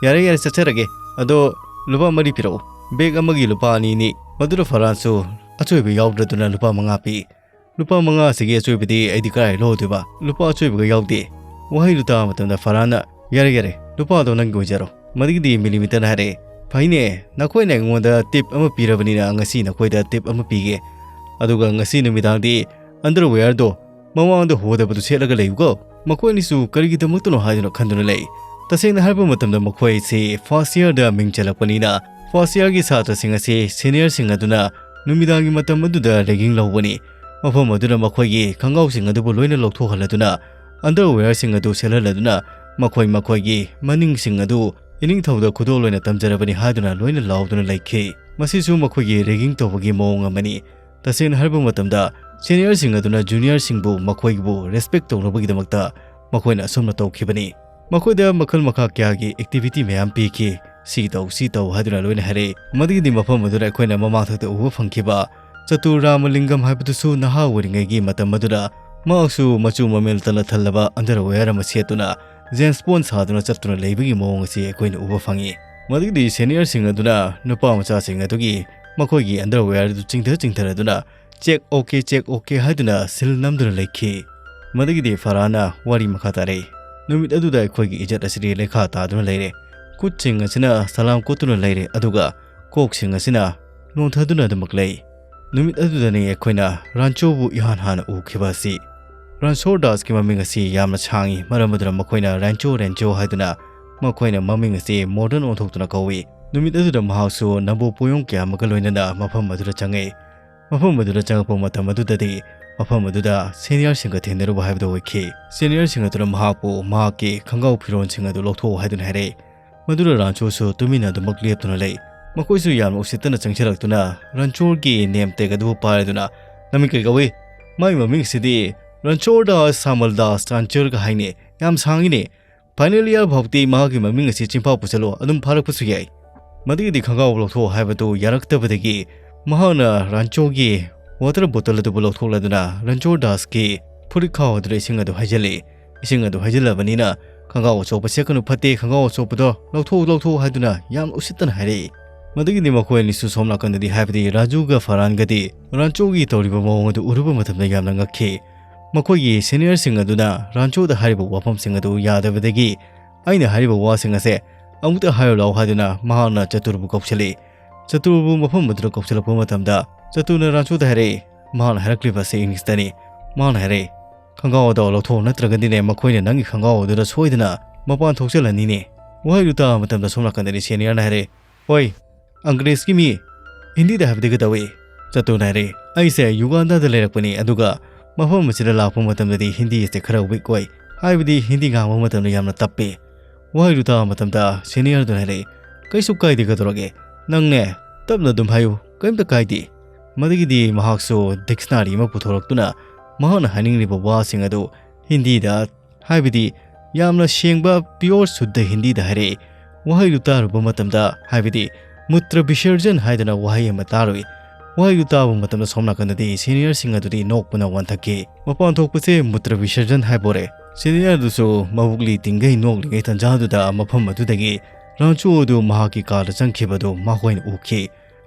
ꯌꯥꯔꯦ, ꯌꯥꯔꯦ, ꯆꯠꯆꯔꯒꯦ꯫ ꯑꯗꯣ ꯂꯨꯄꯥ ꯃꯔꯤ ꯄꯤꯔꯛꯎ꯫ ꯕꯦꯒ ꯑꯃꯒꯤ ꯂꯨꯄꯥ ꯑꯅꯤꯅꯤ꯫ ꯃꯗꯨꯗ ꯐꯔꯍꯥꯟꯁꯨ ꯑꯆꯣꯏꯕ ꯌꯥꯎꯗ꯭ꯔꯗꯨꯅ ꯂꯨꯄꯥ ꯃꯉꯥ ꯄꯤ꯫ ꯂꯨꯄꯥ ꯃꯉꯥ ꯑꯁꯤꯒꯤ ꯑꯆꯣꯏꯕꯗꯤ ꯑꯩꯗꯤ ꯀꯗꯥꯏ ꯂꯧꯗꯣꯏꯕ? ꯂꯨꯄꯥ ꯑꯆꯣꯏꯕꯒ ꯌꯥꯎꯗꯦ꯫" ꯋꯥꯍꯩꯗꯨ ꯇꯥꯕ ꯃꯇꯝꯗ ꯐꯔꯍꯥꯟꯅ, "ꯌꯥꯔꯦ, ꯌꯥꯔꯦ, ꯂꯨꯄꯥꯗꯣ ꯅꯪꯒꯤ ꯑꯣꯏꯖꯔꯣ꯫" ꯃꯗꯨꯒꯤꯗꯤ ꯃꯤꯂꯤꯃꯤꯇꯔꯅ ꯍꯥꯏꯔꯛꯑꯦ, "ꯐꯩꯅꯦ, ꯅꯈꯣꯏꯅ ꯑꯩꯉꯣꯟꯗ ꯇꯤꯞ ꯑꯃ ꯄꯤꯔꯕꯅꯤꯅ ꯉꯁꯤ ꯅꯈꯣꯏꯗ ꯇꯤꯞ ꯑꯃ ꯄꯤꯒꯦ꯫ ꯑꯗꯨꯒ ꯉꯁꯤ ꯅꯨꯃꯤꯗꯥꯡꯗꯤ ꯑꯟꯗꯔꯋꯦꯌꯔꯗꯣ ꯃꯃꯥꯡꯗ ꯍꯣꯗꯕꯗꯨ ꯁꯦꯠꯂꯒ ꯂꯩꯌꯨꯀꯣ꯫" ꯃꯈꯣꯏ ꯑꯅꯤꯁꯨ ꯀꯔꯤꯒꯤꯗꯃꯛꯇꯅꯣ ꯍꯥꯏꯗꯨꯅ ꯈꯟꯗꯨꯅ ꯂꯩ꯫ ꯇꯁꯦꯡꯅ ꯍꯥꯏꯕ ꯃꯇꯝꯗ ꯃꯈꯣꯏ ꯑꯁꯤ ꯐꯥꯔꯁ ꯏꯌꯔꯗ ꯃꯤꯡ ꯆꯜꯂꯛꯄꯅꯤꯅ, ꯐꯥꯔꯁ ꯏꯌꯔꯒꯤ ꯁꯥꯇ꯭ꯔꯁꯤꯡ ꯑꯁꯤ ꯁꯦꯅꯤꯌꯔꯁꯤꯡ ꯑꯗꯨꯅ ꯅꯨꯃꯤꯗꯥꯡꯒꯤ ꯃꯇꯝ ꯑꯗꯨꯗ ꯔꯦꯒꯤꯡ ꯂꯧꯕꯅꯤ꯫ ꯃꯐꯝ ꯑꯗꯨꯗ ꯃꯈꯣꯏꯒꯤ ꯈꯣꯡꯒ꯭ꯔꯥꯎꯁꯤꯡ ꯑꯗꯨꯕꯨ ꯂꯣꯏꯅ ꯂꯧꯊꯣꯛꯍꯜꯂꯗꯨꯅ, underwearꯁꯤꯡ ꯑꯗꯨ ꯁꯦꯠꯍꯜꯂꯗꯨꯅ, ꯃꯈꯣꯏ ꯃꯈꯣꯏꯒꯤ ꯃꯅꯤꯡꯁꯤꯡ ꯑꯗꯨ ꯏꯅꯤꯡꯊꯧꯗ ꯈꯨꯗꯣꯜ ꯑꯣꯏꯅ ꯇꯝꯖꯔꯕꯅꯤ ꯍꯥꯏꯗꯨꯅ ꯂꯣꯏꯅ ꯂꯥꯎꯗꯨꯅ ꯂꯩꯈꯤ꯫ ꯃꯁꯤꯁꯨ ꯃꯈꯣꯏꯒꯤ ragging ꯇꯧꯕꯒꯤ ꯃꯑꯣꯡ ꯑꯃꯅꯤ꯫ ꯇꯁꯦꯡꯅ ꯍꯥꯏꯔꯕ ꯃꯇꯝꯗ, seniorꯁꯤꯡ ꯑꯗꯨꯅ juniorꯁꯤꯡꯕꯨ ꯃꯈꯣꯏꯕꯨ respect ꯇꯧꯅꯕꯒꯤꯗꯃꯛꯇ ꯃꯈꯣꯏꯅ ꯑꯁꯨꯝꯅ ꯇꯧꯈꯤꯕꯅꯤ꯫ ꯃꯈꯣꯏꯗ ꯃꯈꯜ ꯃꯈꯥ ꯀꯌꯥꯒꯤ activity ꯃꯌꯥꯝ ꯄꯤꯈꯤ꯫ "ꯁꯤ ꯇꯧ, ꯁꯤ ꯇꯧ" ꯍꯥꯏꯗꯨꯅ ꯂꯣꯏꯅ ꯍꯥꯏꯔꯛꯏ꯫ ꯃꯗꯨꯒꯤꯗꯤ ꯃꯐꯝ ꯑꯗꯨꯗ ꯑꯩꯈꯣꯏꯅ ꯃꯃꯥꯡꯊꯛꯇ ꯎꯕ ꯐꯪꯈꯤꯕ ꯆꯇꯨꯔꯥꯃꯂꯤꯡꯒꯝ ꯍꯥꯏꯕꯗꯨꯁꯨ ꯅꯍꯥ ꯑꯣꯏꯔꯤꯉꯩꯒꯤ ꯃꯇꯝ ꯑꯗꯨꯗ ꯃꯍꯥꯛꯁꯨ ꯃꯆꯨ ꯃꯃꯦꯜ ꯇꯅ ꯊꯜꯂꯕ underwear ꯑꯃ ꯁꯦꯠꯇꯨꯅ James Bond ꯁꯥꯗꯨꯅ ꯆꯠꯇꯨꯅ ꯂꯩꯕꯒꯤ ꯃꯑꯣꯡ ꯑꯁꯤ ꯑꯩꯈꯣꯏꯅ ꯎꯕ ꯐꯪꯉꯤ꯫ ꯃꯗꯨꯒꯤꯗꯤ seniorꯁꯤꯡ ꯑꯗꯨꯅ ꯅꯨꯄꯥ ꯃꯆꯥꯁꯤꯡ ꯑꯗꯨꯒꯤ ꯃꯈꯣꯏꯒꯤ underwear ꯑꯗꯨ ꯆꯤꯡꯊ ꯆꯤꯡꯊꯔꯗꯨꯅ "Check OK, check OK" ꯍꯥꯏꯗꯨꯅ seal ꯅꯝꯗꯨꯅ ꯂꯩꯈꯤ꯫ ꯃꯗꯨꯒꯤꯗꯤ ꯐꯔꯍꯥꯟꯅ ꯋꯥꯔꯤ ꯃꯈꯥ ꯇꯥꯔꯛꯏ꯫ "ꯅꯨꯃꯤꯠ ꯑꯗꯨꯗ ꯑꯩꯈꯣꯏꯒꯤ ꯏꯖꯠ ꯑꯁꯤꯗꯤ ꯂꯩꯈꯥ ꯇꯥꯗꯨꯅ ꯂꯩꯔꯦ꯫ ꯈꯨꯠꯁꯤꯡ ꯑꯁꯤꯅ ꯁꯂꯥꯝ ꯀꯣꯠꯇꯨꯅ ꯂꯩꯔꯦ, ꯑꯗꯨꯒ ꯀꯣꯛꯁꯤꯡ ꯑꯁꯤꯅ ꯅꯣꯟꯊꯗꯨꯅ ꯑꯗꯨꯃꯛ ꯂꯩ꯫ ꯅꯨꯃꯤꯠ ꯑꯗꯨꯗꯅꯤ ꯑꯩꯈꯣꯏꯅ ꯔꯥꯟꯆꯣꯕꯨ ꯏꯍꯥꯟ ꯍꯥꯟꯅ ꯎꯈꯤꯕ ꯑꯁꯤ"꯫ ꯔꯟꯁꯣꯔ ꯗꯥꯁꯀꯤ ꯃꯃꯤꯡ ꯑꯁꯤ ꯌꯥꯝꯅ ꯁꯥꯡꯏ, ꯃꯔꯝ ꯑꯗꯨꯅ ꯃꯈꯣꯏꯅ ꯔꯥꯟꯆꯣ, ꯔꯥꯟꯆꯣ ꯍꯥꯏꯗꯨꯅ ꯃꯈꯣꯏꯅ ꯃꯃꯤꯡ ꯑꯁꯤ modern ꯑꯣꯟꯊꯣꯛꯇꯨꯅ ꯀꯧꯏ꯫ ꯅꯨꯃꯤꯠ ꯑꯗꯨꯗ ꯃꯍꯥꯛꯁꯨ ꯅꯝꯕꯣ ꯄꯣꯌꯣꯡ ꯀꯌꯥ ꯑꯃꯒ ꯂꯣꯏꯅꯅ ꯃꯐꯝ ꯑꯗꯨꯗ ꯆꯪꯉꯛꯏ꯫ ꯃꯐꯝ ꯑꯗꯨꯗ ꯆꯪꯉꯛꯄ ꯃꯇꯝ ꯑꯗꯨꯗꯗꯤ ꯃꯐꯝ ꯑꯗꯨꯗ seniorꯁꯤꯡꯒ ꯊꯦꯡꯅꯔꯨꯕ ꯍꯥꯏꯕꯗꯨ ꯑꯣꯏꯈꯤ꯫ Seniorꯁꯤꯡ ꯑꯗꯨꯅ ꯃꯍꯥꯛꯄꯨ ꯃꯍꯥꯛꯀꯤ ꯈꯣꯡꯒ꯭ꯔꯥꯎ ꯐꯤꯔꯣꯟꯁꯤꯡ ꯑꯗꯨ ꯂꯧꯊꯣꯛꯎ ꯍꯥꯏꯗꯨꯅ ꯍꯥꯏꯔꯛꯏ꯫ ꯃꯗꯨꯗ ꯔꯥꯟꯆꯣꯁꯨ ꯇꯨꯃꯤꯟꯅ ꯑꯗꯨꯃꯛ ꯂꯦꯞꯇꯨꯅ ꯂꯩ꯫ ꯃꯈꯣꯏꯁꯨ ꯌꯥꯝꯅ ꯎꯁꯤꯠꯇꯅ ꯆꯪꯁꯤꯜꯂꯛꯇꯨꯅ ꯔꯥꯟꯆꯣꯒꯤ name tag ꯑꯗꯨꯕꯨ ꯄꯥꯏꯔꯗꯨꯅ, "ꯅꯃꯤꯡ ꯀꯩ ꯀꯧꯏ?" "ꯃꯥꯒꯤ ꯃꯃꯤꯡ ꯑꯁꯤꯗꯤ ꯔꯥꯟꯆꯣꯔ ꯗꯥꯁ ꯁꯥꯃꯜ ꯗꯥꯁ ꯔꯥꯟꯆꯔꯒ ꯍꯥꯏꯅꯤ꯫ ꯌꯥꯝ ꯁꯥꯡꯉꯤꯅꯦ꯫ Final year ꯐꯥꯎꯗꯤ ꯃꯍꯥꯛꯀꯤ ꯃꯃꯤꯡ ꯑꯁꯤ ꯆꯤꯟꯐꯥ ꯄꯨꯁꯜꯂꯣ, ꯑꯗꯨꯝ ꯐꯥꯔꯛꯄꯁꯨ ꯌꯥꯏ"꯫ ꯃꯗꯨꯒꯤꯗꯤ ꯈꯣꯡꯒ꯭ꯔꯥꯎ ꯂꯧꯊꯣꯛꯑꯣ ꯍꯥꯏꯕꯗꯨ ꯌꯥꯔꯛꯇꯕꯗꯒꯤ ꯃꯍꯥꯛꯅ ꯔꯥꯟꯆꯣꯒꯤ water bottle ꯑꯗꯨꯕꯨ ꯂꯧꯊꯣꯛꯂꯗꯨꯅ ꯔꯥꯟꯆꯣꯔ ꯗꯥꯁꯀꯤ ꯐꯨꯔꯤꯠꯈꯥꯎ ꯑꯗꯨꯗ ꯏꯁꯤꯡ ꯑꯗꯨ ꯍꯩꯖꯤꯜꯂꯤ꯫ ꯏꯁꯤꯡ ꯑꯗꯨ ꯍꯩꯖꯤꯜꯂꯕꯅꯤꯅ, "ꯈꯣꯡꯒ꯭ꯔꯥꯎ ꯑꯆꯣꯠꯄ ꯁꯦꯠꯀꯅꯨ, ꯐꯠꯇꯦ, ꯈꯣꯡꯒ꯭ꯔꯥꯎ ꯑꯆꯣꯠꯄꯗꯣ ꯂꯧꯊꯣꯛꯎ, ꯂꯧꯊꯣꯛꯎ" ꯍꯥꯏꯗꯨꯅ ꯌꯥꯝꯅ ꯎꯁꯤꯠꯇꯅ ꯍꯥꯏꯔꯛꯏ꯫ ꯃꯗꯨꯒꯤꯗꯤ ꯃꯈꯣꯏ ꯑꯅꯤꯁꯨ ꯁꯣꯝ ꯅꯥꯀꯟꯗꯗꯤ, ꯍꯥꯏꯕꯗꯤ ꯔꯥꯖꯨꯒ ꯐꯔꯍꯥꯟꯒꯗꯤ ꯔꯥꯟꯆꯣꯒꯤ ꯇꯧꯔꯤꯕ ꯃꯑꯣꯡ ꯑꯗꯨ ꯎꯔꯨꯕ ꯃꯇꯝꯗ ꯌꯥꯝꯅ ꯉꯛꯈꯤ꯫ ꯃꯈꯣꯏꯒꯤ seniorꯁꯤꯡ ꯑꯗꯨꯅ ꯔꯥꯟꯆꯣꯗ ꯍꯥꯏꯔꯤꯕ ꯋꯥꯐꯝꯁꯤꯡ ꯑꯗꯨ ꯌꯥꯗꯕꯗꯒꯤ, "ꯑꯩꯅ ꯍꯥꯏꯔꯤꯕ ꯋꯥꯁꯤꯡ ꯑꯁꯦ ꯑꯃꯨꯛꯇ ꯍꯥꯏꯔꯨ ꯂꯥꯎ" ꯍꯥꯏꯗꯨꯅ ꯃꯍꯥꯛꯅ ꯆꯇꯨꯔꯕꯨ ꯀꯧꯁꯤꯜꯂꯤ꯫ ꯆꯇꯨꯔꯕꯨ ꯃꯐꯝ ꯑꯗꯨꯗ ꯀꯧꯁꯤꯜꯂꯛꯄ ꯃꯇꯝꯗ, ꯆꯇꯨꯔꯅ ꯔꯥꯟꯆꯣꯗ ꯍꯥꯏꯔꯛꯏ꯫ ꯃꯍꯥꯛꯅ ꯍꯥꯏꯔꯛꯂꯤꯕ ꯑꯁꯤ Englishꯇꯅꯤ꯫ ꯃꯍꯥꯛꯅ ꯍꯥꯏꯔꯛꯏ, "ꯈꯣꯡꯒ꯭ꯔꯥꯎ ꯑꯗꯣ ꯂꯧꯊꯣꯛꯎ, ꯅꯠꯇ꯭ꯔꯒꯗꯤꯅꯦ, ꯃꯈꯣꯏꯅ ꯅꯪꯒꯤ ꯈꯣꯡꯒ꯭ꯔꯥꯎ ꯑꯗꯨꯗ ꯁꯣꯏꯗꯅ ꯃꯄꯥꯟ ꯊꯣꯛꯆꯜꯂꯅꯤꯅꯦ"꯫ ꯋꯥꯍꯩꯗꯨ ꯇꯥꯕ ꯃꯇꯝꯗ ꯁꯣꯝ ꯅꯥꯀꯟꯗꯗꯤ seniorꯅ ꯍꯥꯏꯔꯛꯏ, "ꯍꯣꯏ, ꯑꯪꯒ꯭ꯔꯦꯖꯀꯤ ꯃꯤ, ꯍꯤꯟꯗꯤꯗ ꯍꯥꯏꯕꯗꯤ ꯀꯩꯗꯧꯏ?" ꯆꯇꯨꯔꯅ ꯍꯥꯏꯔꯛꯏ, ꯑꯩꯁꯦ ꯌꯨꯒꯥꯟꯗꯥꯗ ꯂꯩꯔꯛꯄꯅꯤ, ꯑꯗꯨꯒ ꯃꯐꯝ ꯑꯁꯤꯗ ꯂꯥꯛꯄ ꯃꯇꯝꯗꯗꯤ ꯍꯤꯟꯗꯤ ꯑꯁꯦ ꯈꯔ ꯋꯤꯛ ꯑꯣꯏ, ꯍꯥꯏꯕꯗꯤ ꯍꯤꯟꯗꯤ ꯉꯥꯡꯕ ꯃꯇꯝꯗ ꯌꯥꯝꯅ ꯇꯞꯄꯤ꯫ ꯋꯥꯍꯩꯗꯨ ꯇꯥꯕ ꯃꯇꯝꯗ ꯁꯦꯅꯤꯌꯔꯗꯨꯅ ꯍꯥꯏꯔꯛꯏ, "ꯀꯩꯁꯨ ꯀꯥꯏꯗꯦ, ꯀꯩꯗꯧꯔꯒꯦ? ꯅꯪꯅꯦ, ꯇꯞꯅ ꯑꯗꯨꯝ ꯍꯥꯏꯌꯨ, ꯀꯔꯤꯝꯇ ꯀꯥꯏꯗꯦ"꯫ ꯃꯗꯒꯤꯗꯤ ꯃꯍꯥꯛꯁꯨ ꯗꯤꯛꯁꯅꯥꯔꯤ ꯑꯃ ꯄꯨꯊꯣꯔꯛꯇꯨꯅ ꯃꯍꯥꯛꯅ ꯍꯥꯏꯅꯤꯡꯂꯤꯕ ꯋꯥꯁꯤꯡ ꯑꯗꯨ ꯍꯤꯟꯗꯤꯗ, ꯍꯥꯏꯕꯗꯤ ꯌꯥꯝꯅ ꯁꯦꯡꯕ ꯄꯤꯌꯣꯔ ꯁꯨꯗ꯭ꯙ ꯍꯤꯟꯗꯤꯗ ꯍꯥꯏꯔꯛꯏ꯫ ꯋꯥꯍꯩꯗꯨ ꯇꯥꯔꯨꯕ ꯃꯇꯝꯗ, ꯍꯥꯏꯕꯗꯤ ꯃꯨꯇ꯭ꯔ ꯕꯤꯁꯔꯖꯟ ꯍꯥꯏꯗꯅ ꯋꯥꯍꯩ ꯑꯃ ꯇꯥꯔꯨꯏ꯫ ꯋꯥꯍꯩꯗꯨ ꯇꯥꯕ ꯃꯇꯝꯗ ꯁꯣꯝ ꯅꯥꯀꯟꯗꯗꯤ ꯁꯦꯅꯤꯌꯔꯁꯤꯡ ꯑꯗꯨꯗꯤ ꯅꯣꯛꯄꯅ ꯋꯥꯟꯊꯛꯈꯤ꯫ ꯃꯄꯥꯟ ꯊꯣꯛꯄꯁꯦ ꯃꯨꯇ꯭ꯔ ꯕꯤꯁꯔꯖꯟ ꯍꯥꯏꯕ ꯑꯣꯏꯔꯦ꯫ ꯁꯦꯅꯤꯌꯔꯗꯨꯁꯨ ꯃꯕꯨꯛꯂꯤ ꯇꯤꯡꯒꯩ ꯅꯣꯛꯂꯤꯉꯩ ꯇꯟꯖꯥꯗꯨꯗ ꯃꯐꯝ ꯑꯗꯨꯗꯒꯤ ꯔꯥꯟꯆꯣ ꯑꯗꯨ ꯃꯍꯥꯛꯀꯤ ꯀꯥꯗ ꯆꯪꯈꯤꯕꯗꯨ ꯃꯈꯣꯏꯅ ꯎꯈꯤ꯫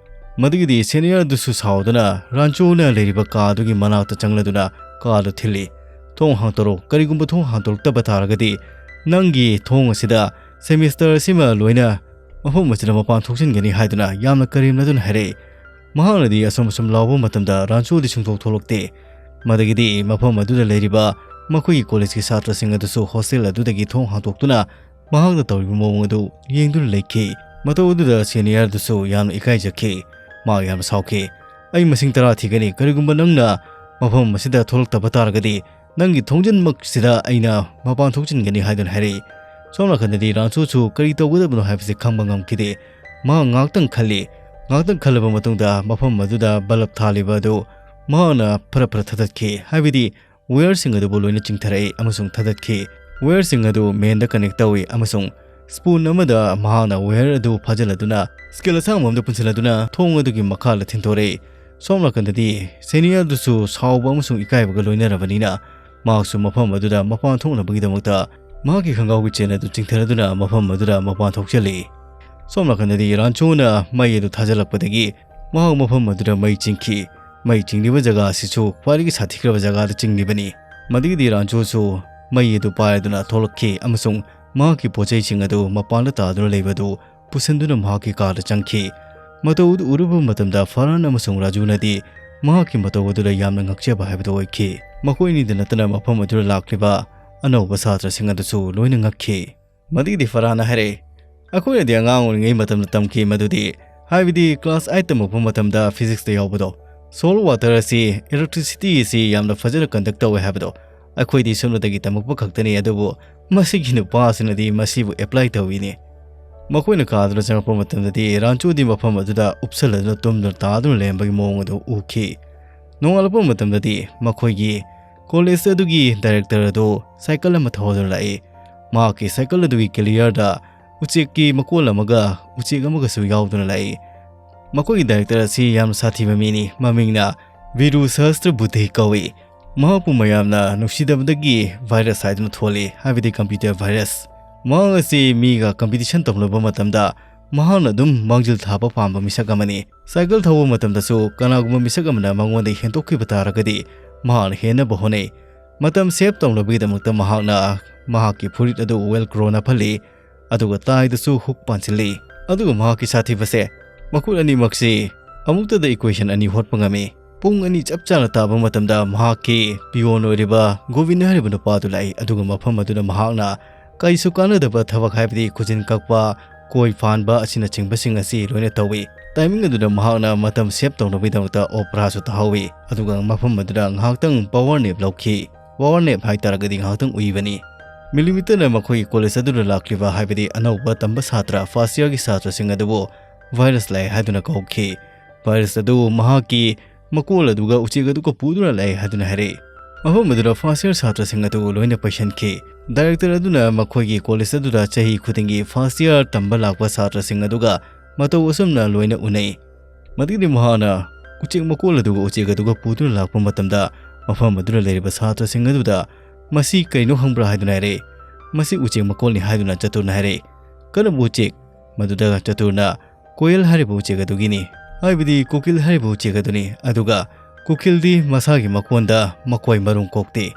ꯃꯗꯨꯒꯤꯗꯤ ꯁꯦꯅꯤꯌꯔꯗꯨꯁꯨ ꯁꯥꯎꯗꯨꯅ ꯔꯥꯟꯆꯣꯅ ꯂꯩꯔꯤꯕ ꯀꯥ ꯑꯗꯨꯒꯤ ꯃꯅꯥꯛꯇ ꯆꯪꯂꯗꯨꯅ ꯀꯥ ꯑꯗꯨ ꯊꯤꯜꯂꯤ꯫ "ꯊꯣꯡ ꯍꯥꯡꯗꯣꯔꯛꯎ, ꯀꯔꯤꯒꯨꯝꯕ ꯊꯣꯡ ꯍꯥꯡꯗꯣꯔꯛꯇꯕ ꯇꯥꯔꯒꯗꯤ ꯅꯪꯒꯤ ꯊꯣꯡ ꯑꯁꯤꯗ ꯁꯦꯃꯤꯁꯇꯔ ꯑꯁꯤꯃ ꯂꯣꯏꯅ ꯃꯐꯝ ꯑꯁꯤꯗ ꯃꯄꯥꯟ ꯊꯣꯛꯆꯤꯟꯒꯅꯤ" ꯍꯥꯏꯗꯨꯅ ꯌꯥꯝꯅ ꯀꯔꯦꯝꯅꯗꯨꯅ ꯍꯥꯏꯔꯛꯏ꯫ ꯃꯍꯥꯛꯅꯗꯤ ꯑꯁꯨꯝ ꯑꯁꯨꯝ ꯂꯥꯎꯕ ꯃꯇꯝꯗ ꯔꯥꯟꯆꯣꯗꯤ ꯁꯨꯡꯊꯣꯛ ꯊꯣꯛꯂꯛꯇꯦ꯫ ꯃꯗꯒꯤꯗꯤ ꯃꯐꯝ ꯑꯗꯨꯗ ꯂꯩꯔꯤꯕ ꯃꯈꯣꯏꯒꯤ ꯀꯣꯂꯦꯖꯀꯤ ꯁꯥꯇ꯭ꯔꯁꯤꯡ ꯑꯗꯨꯁꯨ ꯍꯣꯁꯇꯦꯜ ꯑꯗꯨꯗꯒꯤ ꯊꯣꯡ ꯍꯥꯡꯗꯣꯛꯇꯨꯅ ꯃꯍꯥꯛꯅ ꯇꯧꯔꯤꯕ ꯃꯑꯣꯡ ꯑꯗꯨ ꯌꯦꯡꯗꯨꯅ ꯂꯩꯈꯤ꯫ ꯃꯇꯧ ꯑꯗꯨꯗ ꯁꯦꯅꯤꯌꯔꯗꯨꯁꯨ ꯌꯥꯝꯅ ꯏꯀꯥꯏꯖꯈꯤ꯫ ꯃꯍꯥꯛ ꯌꯥꯝꯅ ꯁꯥꯎꯈꯤ꯫ "ꯑꯩ ꯃꯁꯤꯡ ꯇꯔꯥ ꯊꯤꯒꯅꯤ, ꯀꯔꯤꯒꯨꯝꯕ ꯅꯪꯅ ꯃꯐꯝ ꯑꯁꯤꯗ ꯊꯣꯛꯂꯛꯇꯕ ꯇꯥꯔꯒꯗꯤ ꯅꯪꯒꯤ ꯊꯣꯡꯖꯤꯟꯃꯛꯁꯤꯗ ꯑꯩꯅ ꯃꯄꯥꯟ ꯊꯣꯛꯆꯤꯟꯒꯅꯤ" ꯍꯥꯏꯗꯨꯅ ꯍꯥꯏꯔꯛꯏ꯫ ꯁꯣꯝ ꯅꯥꯀꯟꯗꯗꯤ ꯔꯥꯟꯆꯨꯁꯨ ꯀꯔꯤ ꯇꯧꯒꯗꯕꯅꯣ ꯍꯥꯏꯕꯁꯤ ꯈꯪꯕ ꯉꯝꯈꯤꯗꯦ꯫ ꯃꯍꯥꯛ ꯉꯥꯏꯍꯥꯛꯇꯪ ꯈꯜꯂꯤ꯫ ꯉꯥꯏꯍꯥꯛꯇꯪ ꯈꯜꯂꯕ ꯃꯇꯨꯡꯗ ꯃꯐꯝ ꯑꯗꯨꯗ ꯕꯂꯕ ꯊꯥꯜꯂꯤꯕ ꯑꯗꯨ ꯃꯍꯥꯛꯅ ꯐꯔ ꯐꯔ ꯊꯥꯗꯠꯈꯤ, ꯍꯥꯏꯕꯗꯤ ꯋꯦꯌꯔꯁꯤꯡ ꯑꯗꯨꯕꯨ ꯂꯣꯏꯅ ꯆꯤꯡꯊꯔꯛꯏ ꯑꯃꯁꯨꯡ ꯊꯥꯗꯠꯈꯤ꯫ ꯋꯦꯌꯔꯁꯤꯡ ꯑꯗꯨ ꯃꯦꯟꯗ ꯀꯅꯦꯛ ꯇꯧꯏ ꯑꯃꯁꯨꯡ ꯁ꯭ꯄꯨꯟ ꯑꯃꯗ ꯃꯍꯥꯛꯅ ꯋꯦꯌꯔ ꯑꯗꯨ ꯐꯥꯖꯤꯜꯂꯗꯨꯅ ꯁ꯭ꯀꯦꯜ ꯑꯁꯥꯡꯕ ꯑꯃꯗ ꯄꯨꯟꯁꯤꯜꯂꯗꯨꯅ ꯊꯣꯡ ꯑꯗꯨꯒꯤ ꯃꯈꯥꯗ ꯊꯤꯟꯊꯣꯔꯛꯏ꯫ ꯁꯣꯝ ꯅꯥꯀꯟꯗꯗꯤ ꯁꯦꯅꯤꯌꯔꯗꯨꯁꯨ ꯁꯥꯎꯕ ꯑꯃꯁꯨꯡ ꯏꯀꯥꯏꯕꯒ ꯂꯣꯏꯅꯔꯕꯅꯤꯅ ꯃꯍꯥꯛꯁꯨ ꯃꯐꯝ ꯑꯗꯨꯗ ꯃꯄꯥꯟ ꯊꯣꯛꯅꯕꯒꯤꯗꯃꯛꯇ ꯃꯍꯥꯛꯀꯤ ꯈꯪꯒꯥꯎꯒꯤ ꯆꯦꯟ ꯑꯗꯨ ꯆꯤꯡꯊꯔꯗꯨꯅ ꯃꯐꯝ ꯑꯗꯨꯗ ꯃꯄꯥꯟ ꯊꯣꯛꯆꯜꯂꯤ꯫ ꯁꯣꯝ ꯅꯥꯀꯟꯗꯗꯤ ꯔꯥꯟꯆꯣꯅ ꯃꯩ ꯑꯗꯨ ꯊꯥꯖꯤꯜꯂꯛꯄꯗꯒꯤ ꯃꯍꯥꯛ ꯃꯐꯝ ꯑꯗꯨꯗ ꯃꯩ ꯆꯤꯡꯈꯤ꯫ ꯃꯩ ꯆꯤꯡꯂꯤꯕ ꯖꯒꯥ ꯑꯁꯤꯁꯨ ꯈ꯭ꯋꯥꯏꯗꯒꯤ ꯁꯥꯊꯤꯈ꯭ꯔꯕ ꯖꯒꯥꯗ ꯆꯤꯡꯂꯤꯕꯅꯤ꯫ ꯃꯗꯨꯒꯤꯗꯤ ꯔꯥꯟꯆꯣꯁꯨ ꯃꯩ ꯑꯗꯨ ꯄꯥꯏꯔꯗꯨꯅ ꯊꯣꯛꯂꯛꯈꯤ ꯑꯃꯁꯨꯡ ꯃꯍꯥꯛꯀꯤ ꯄꯣꯠꯆꯩꯁꯤꯡ ꯑꯗꯨ ꯃꯄꯥꯟꯗ ꯇꯥꯗꯨꯅ ꯂꯩꯕ ꯑꯗꯨ ꯄꯨꯁꯤꯟꯗꯨꯅ ꯃꯍꯥꯛꯀꯤ ꯀꯥꯗ ꯆꯪꯈꯤ꯫ ꯃꯇꯧ ꯑꯗꯨ ꯎꯔꯨꯕ ꯃꯇꯝꯗ ꯐꯔꯍꯥꯟ ꯑꯃꯁꯨꯡ ꯔꯥꯖꯨꯅꯗꯤ ꯃꯍꯥꯛꯀꯤ ꯃꯇꯧ ꯑꯗꯨꯗ ꯌꯥꯝꯅ ꯉꯛꯆꯕ ꯍꯥꯏꯕꯗꯨ ꯑꯣꯏꯈꯤ꯫ ꯃꯈꯣꯏ ꯑꯅꯤꯗ ꯅꯠꯇꯅ ꯃꯐꯝ ꯑꯗꯨꯗ ꯂꯥꯛꯂꯤꯕ ꯑꯅꯧꯕ ꯁꯥꯇ꯭ꯔꯁꯤꯡ ꯑꯗꯨꯁꯨ ꯂꯣꯏꯅ ꯉꯛꯈꯤ꯫ ꯃꯗꯨꯒꯤꯗꯤ ꯐꯔꯍꯥꯟꯅ ꯍꯥꯏꯔꯛꯏ, "ꯑꯩꯈꯣꯏꯅꯗꯤ ꯑꯉꯥꯡ ꯑꯣꯏꯔꯤꯉꯩ ꯃꯇꯝꯗ ꯇꯝꯈꯤ ꯃꯗꯨꯗꯤ, ꯍꯥꯏꯕꯗꯤ ꯀ꯭ꯂꯥꯁ ꯑꯥꯏꯠ ꯇꯝꯃꯛꯄ ꯃꯇꯝꯗ ꯐꯤꯖꯤꯛꯁꯇ ꯌꯥꯎꯕꯗꯣ, Salt water ꯑꯁꯤ electricity ꯑꯁꯤ ꯌꯥꯝꯅ ꯐꯖꯅ conduct ꯇꯧꯋꯦ ꯍꯥꯏꯕꯗꯣ ꯑꯩꯈꯣꯏꯗꯤ ꯁꯨꯞꯅꯇꯒꯤ ꯇꯝꯃꯛꯄ ꯈꯛꯇꯅꯤ, ꯑꯗꯨꯕꯨ ꯃꯁꯤꯒꯤ ꯅꯨꯄꯥꯁꯤꯅꯗꯤ ꯃꯁꯤꯕꯨ apply ꯇꯧꯏꯅꯦ꯫ ꯃꯈꯣꯏꯅ ꯀꯥꯗꯨꯅ ꯆꯪꯂꯛꯄ ꯃꯇꯝꯗꯗꯤ ꯔꯥꯟꯆꯨꯗꯤ ꯃꯐꯝ ꯑꯗꯨꯗ ꯎꯞꯁꯜꯂꯗꯨꯅ ꯇꯨꯝꯗꯨꯅ ꯇꯥꯗꯨꯅ ꯂꯩꯔꯝꯕꯒꯤ ꯃꯑꯣꯡ ꯑꯗꯨ ꯎꯈꯤ꯫ ꯅꯣꯡꯉꯥꯜꯂꯛꯄ ꯃꯇꯝꯗꯗꯤ ꯃꯈꯣꯏꯒꯤ college ꯑꯗꯨꯒꯤ director ꯑꯗꯨ cycle ꯑꯃ ꯊꯧꯗꯨꯅ ꯂꯥꯛꯏ꯫ ꯃꯍꯥꯛꯀꯤ cycle ꯑꯗꯨꯒꯤ carrierꯗ ꯎꯆꯦꯛꯀꯤ ꯃꯀꯣꯜ ꯑꯃꯒ ꯎꯆꯦꯛ ꯑꯃꯒꯁꯨ ꯌꯥꯎꯗꯨꯅ ꯂꯥꯛꯏ꯫ ꯃꯈꯣꯏꯒꯤ director ꯑꯁꯤ ꯌꯥꯝꯅ ꯁꯥꯊꯤꯕ ꯃꯤꯅꯤ꯫ ꯃꯃꯤꯡꯅ ꯚꯤꯔꯨ ꯁꯍꯁꯇ꯭ꯔ ꯕꯨꯙꯤ ꯀꯧꯏ꯫ ꯃꯍꯥꯛꯄꯨ ꯃꯌꯥꯝꯅ ꯅꯨꯡꯁꯤꯗꯕꯗꯒꯤ virus ꯍꯥꯏꯗꯨꯅ ꯊꯣꯜꯂꯤ, ꯍꯥꯏꯕꯗꯤ computer virus꯫ ꯃꯍꯥꯛ ꯑꯁꯤ ꯃꯤꯒ competition ꯇꯧꯅꯕ ꯃꯇꯝꯗ ꯃꯍꯥꯛꯅ ꯑꯗꯨꯝ ꯃꯥꯡꯖꯤꯜ ꯊꯥꯕ ꯄꯥꯝꯕ ꯃꯤꯁꯛ ꯑꯃꯅꯤ꯫ Cycle ꯊꯧꯕ ꯃꯇꯝꯗꯁꯨ ꯀꯅꯥꯒꯨꯝꯕ ꯃꯤꯁꯛ ꯑꯃꯅ ꯃꯉꯣꯟꯗ ꯍꯦꯟꯗꯣꯛꯈꯤꯕ ꯇꯥꯔꯒꯗꯤ ꯃꯍꯥꯛꯅ ꯍꯦꯟꯅꯕ ꯍꯣꯠꯅꯩ꯫ ꯃꯇꯝ save ꯇꯧꯅꯕꯒꯤꯗꯃꯛꯇ ꯃꯍꯥꯛꯅ ꯃꯍꯥꯛꯀꯤ ꯐꯨꯔꯤꯠ ꯑꯗꯨ Velcro ꯅꯞꯍꯜꯂꯤ, ꯑꯗꯨꯒ tieꯗꯁꯨ hook ꯄꯥꯟꯁꯤꯜꯂꯤ꯫ ꯑꯗꯨꯒ ꯃꯍꯥꯛꯀꯤ ꯁꯥꯊꯤꯕꯁꯦ ꯃꯈꯨꯠ ꯑꯅꯤꯃꯛꯁꯤ ꯑꯃꯨꯛꯇꯗ equation ꯑꯅꯤ ꯍꯣꯠꯄ ꯉꯝꯃꯤ꯫ ꯄꯨꯡ ꯑꯅꯤ ꯆꯞ ꯆꯥꯅ ꯇꯥꯕ ꯃꯇꯝꯗ ꯃꯍꯥꯛꯀꯤ peon ꯑꯣꯏꯔꯤꯕ ꯒꯣꯕꯤꯟ ꯍꯥꯏꯔꯤꯕ ꯅꯨꯄꯥ ꯑꯗꯨ ꯂꯥꯛꯏ, ꯑꯗꯨꯒ ꯃꯐꯝ ꯑꯗꯨꯗ ꯃꯍꯥꯛꯅ ꯀꯔꯤꯁꯨ ꯀꯥꯟꯅꯗꯕ ꯊꯕꯛ, ꯍꯥꯏꯕꯗꯤ ꯈꯨꯖꯤꯟ ꯀꯛꯄ, ꯀꯣꯏ ꯐꯥꯟꯕ ꯑꯁꯤꯅꯆꯤꯡꯕꯁꯤꯡ ꯑꯁꯤ ꯂꯣꯏꯅ ꯇꯧꯏ꯫ Timing ꯑꯗꯨꯗ ꯃꯍꯥꯛꯅ ꯃꯇꯝ save ꯇꯧꯅꯕꯒꯤꯗꯃꯛꯇ operaꯁꯨ ꯇꯥꯍꯧꯏ, ꯑꯗꯨꯒ ꯃꯐꯝ ꯑꯗꯨꯗ ꯉꯥꯏꯍꯥꯛꯇꯪ power nap ꯂꯧꯈꯤ꯫ Power nap ꯍꯥꯏꯇꯥꯔꯒꯗꯤ ꯉꯥꯏꯍꯥꯛꯇꯪ ꯎꯏꯕꯅꯤ꯫ Millimeterꯅ ꯃꯈꯣꯏꯒꯤ college ꯑꯗꯨꯗ ꯂꯥꯛꯂꯤꯕ, ꯍꯥꯏꯕꯗꯤ ꯑꯅꯧꯕ ꯇꯝꯕ ꯁꯥꯇ꯭ꯔ first yearꯒꯤ ꯁꯥꯇ꯭ꯔꯁꯤꯡ ꯑꯗꯨꯕꯨ virus ꯂꯥꯛꯑꯦ ꯍꯥꯏꯗꯨꯅ ꯀꯧꯈꯤ꯫ Virus ꯑꯗꯨ ꯃꯍꯥꯛꯀꯤ ꯃꯀꯣꯜ ꯑꯗꯨꯒ ꯎꯆꯦꯛ ꯑꯗꯨꯒ ꯄꯨꯗꯨꯅ ꯂꯥꯛꯑꯦ ꯍꯥꯏꯗꯨꯅ ꯍꯥꯏꯔꯛꯏ꯫ ꯃꯐꯝ ꯑꯗꯨꯗ first year ꯁꯥꯇ꯭ꯔꯁꯤꯡ ꯑꯗꯨ ꯂꯣꯏꯅ ꯄꯩꯁꯟꯈꯤ꯫ Director ꯑꯗꯨꯅ ꯃꯈꯣꯏꯒꯤ college ꯑꯗꯨꯗ ꯆꯍꯤ ꯈꯨꯗꯤꯡꯒꯤ first year ꯇꯝꯕ ꯂꯥꯛꯄ ꯁꯥꯇ꯭ꯔꯁꯤꯡ ꯑꯗꯨꯒ ꯃꯇꯧ ꯑꯁꯨꯝꯅ ꯂꯣꯏꯅ ꯎꯅꯩ꯫ ꯃꯗꯨꯒꯤꯗꯤ ꯃꯍꯥꯛꯅ ꯎꯆꯦꯛ ꯃꯀꯣꯜ ꯑꯗꯨꯒ ꯎꯆꯦꯛ ꯑꯗꯨꯒ ꯄꯨꯗꯨꯅ ꯂꯥꯛꯄ ꯃꯇꯝꯗ ꯃꯐꯝ ꯑꯗꯨꯗ ꯂꯩꯔꯤꯕ ꯁꯥꯇ꯭ꯔꯁꯤꯡ ꯑꯗꯨꯗ "ꯃꯁꯤ ꯀꯔꯤꯅꯣ ꯈꯪꯕ꯭ꯔꯥ?" ꯍꯥꯏꯗꯨꯅ ꯍꯥꯏꯔꯛꯏ꯫ "ꯃꯁꯤ ꯎꯆꯦꯛ ꯃꯀꯣꯜꯅꯤ" ꯍꯥꯏꯗꯨꯅ ꯆꯇꯨꯔꯅ ꯍꯥꯏꯔꯛꯏ꯫ "ꯀꯔꯝꯕ ꯎꯆꯦꯛ?" ꯃꯗꯨꯗ ꯆꯇꯨꯔꯅ "ꯀꯣꯌꯦꯜ" ꯍꯥꯏꯔꯤꯕ ꯎꯆꯦꯛ ꯑꯗꯨꯒꯤꯅꯤ, ꯍꯥꯏꯕꯗꯤ ꯀꯨꯀꯤꯜ ꯍꯥꯏꯔꯤꯕ ꯎꯆꯦꯛ ꯑꯗꯨꯅꯤ꯫ ꯑꯗꯨꯒ ꯀꯨꯀꯤꯜꯗꯤ ꯃꯁꯥꯒꯤ ꯃꯀꯣꯟꯗ ꯃꯀꯣꯏ ꯃꯔꯨꯝ ꯀꯣꯛꯇꯦ꯫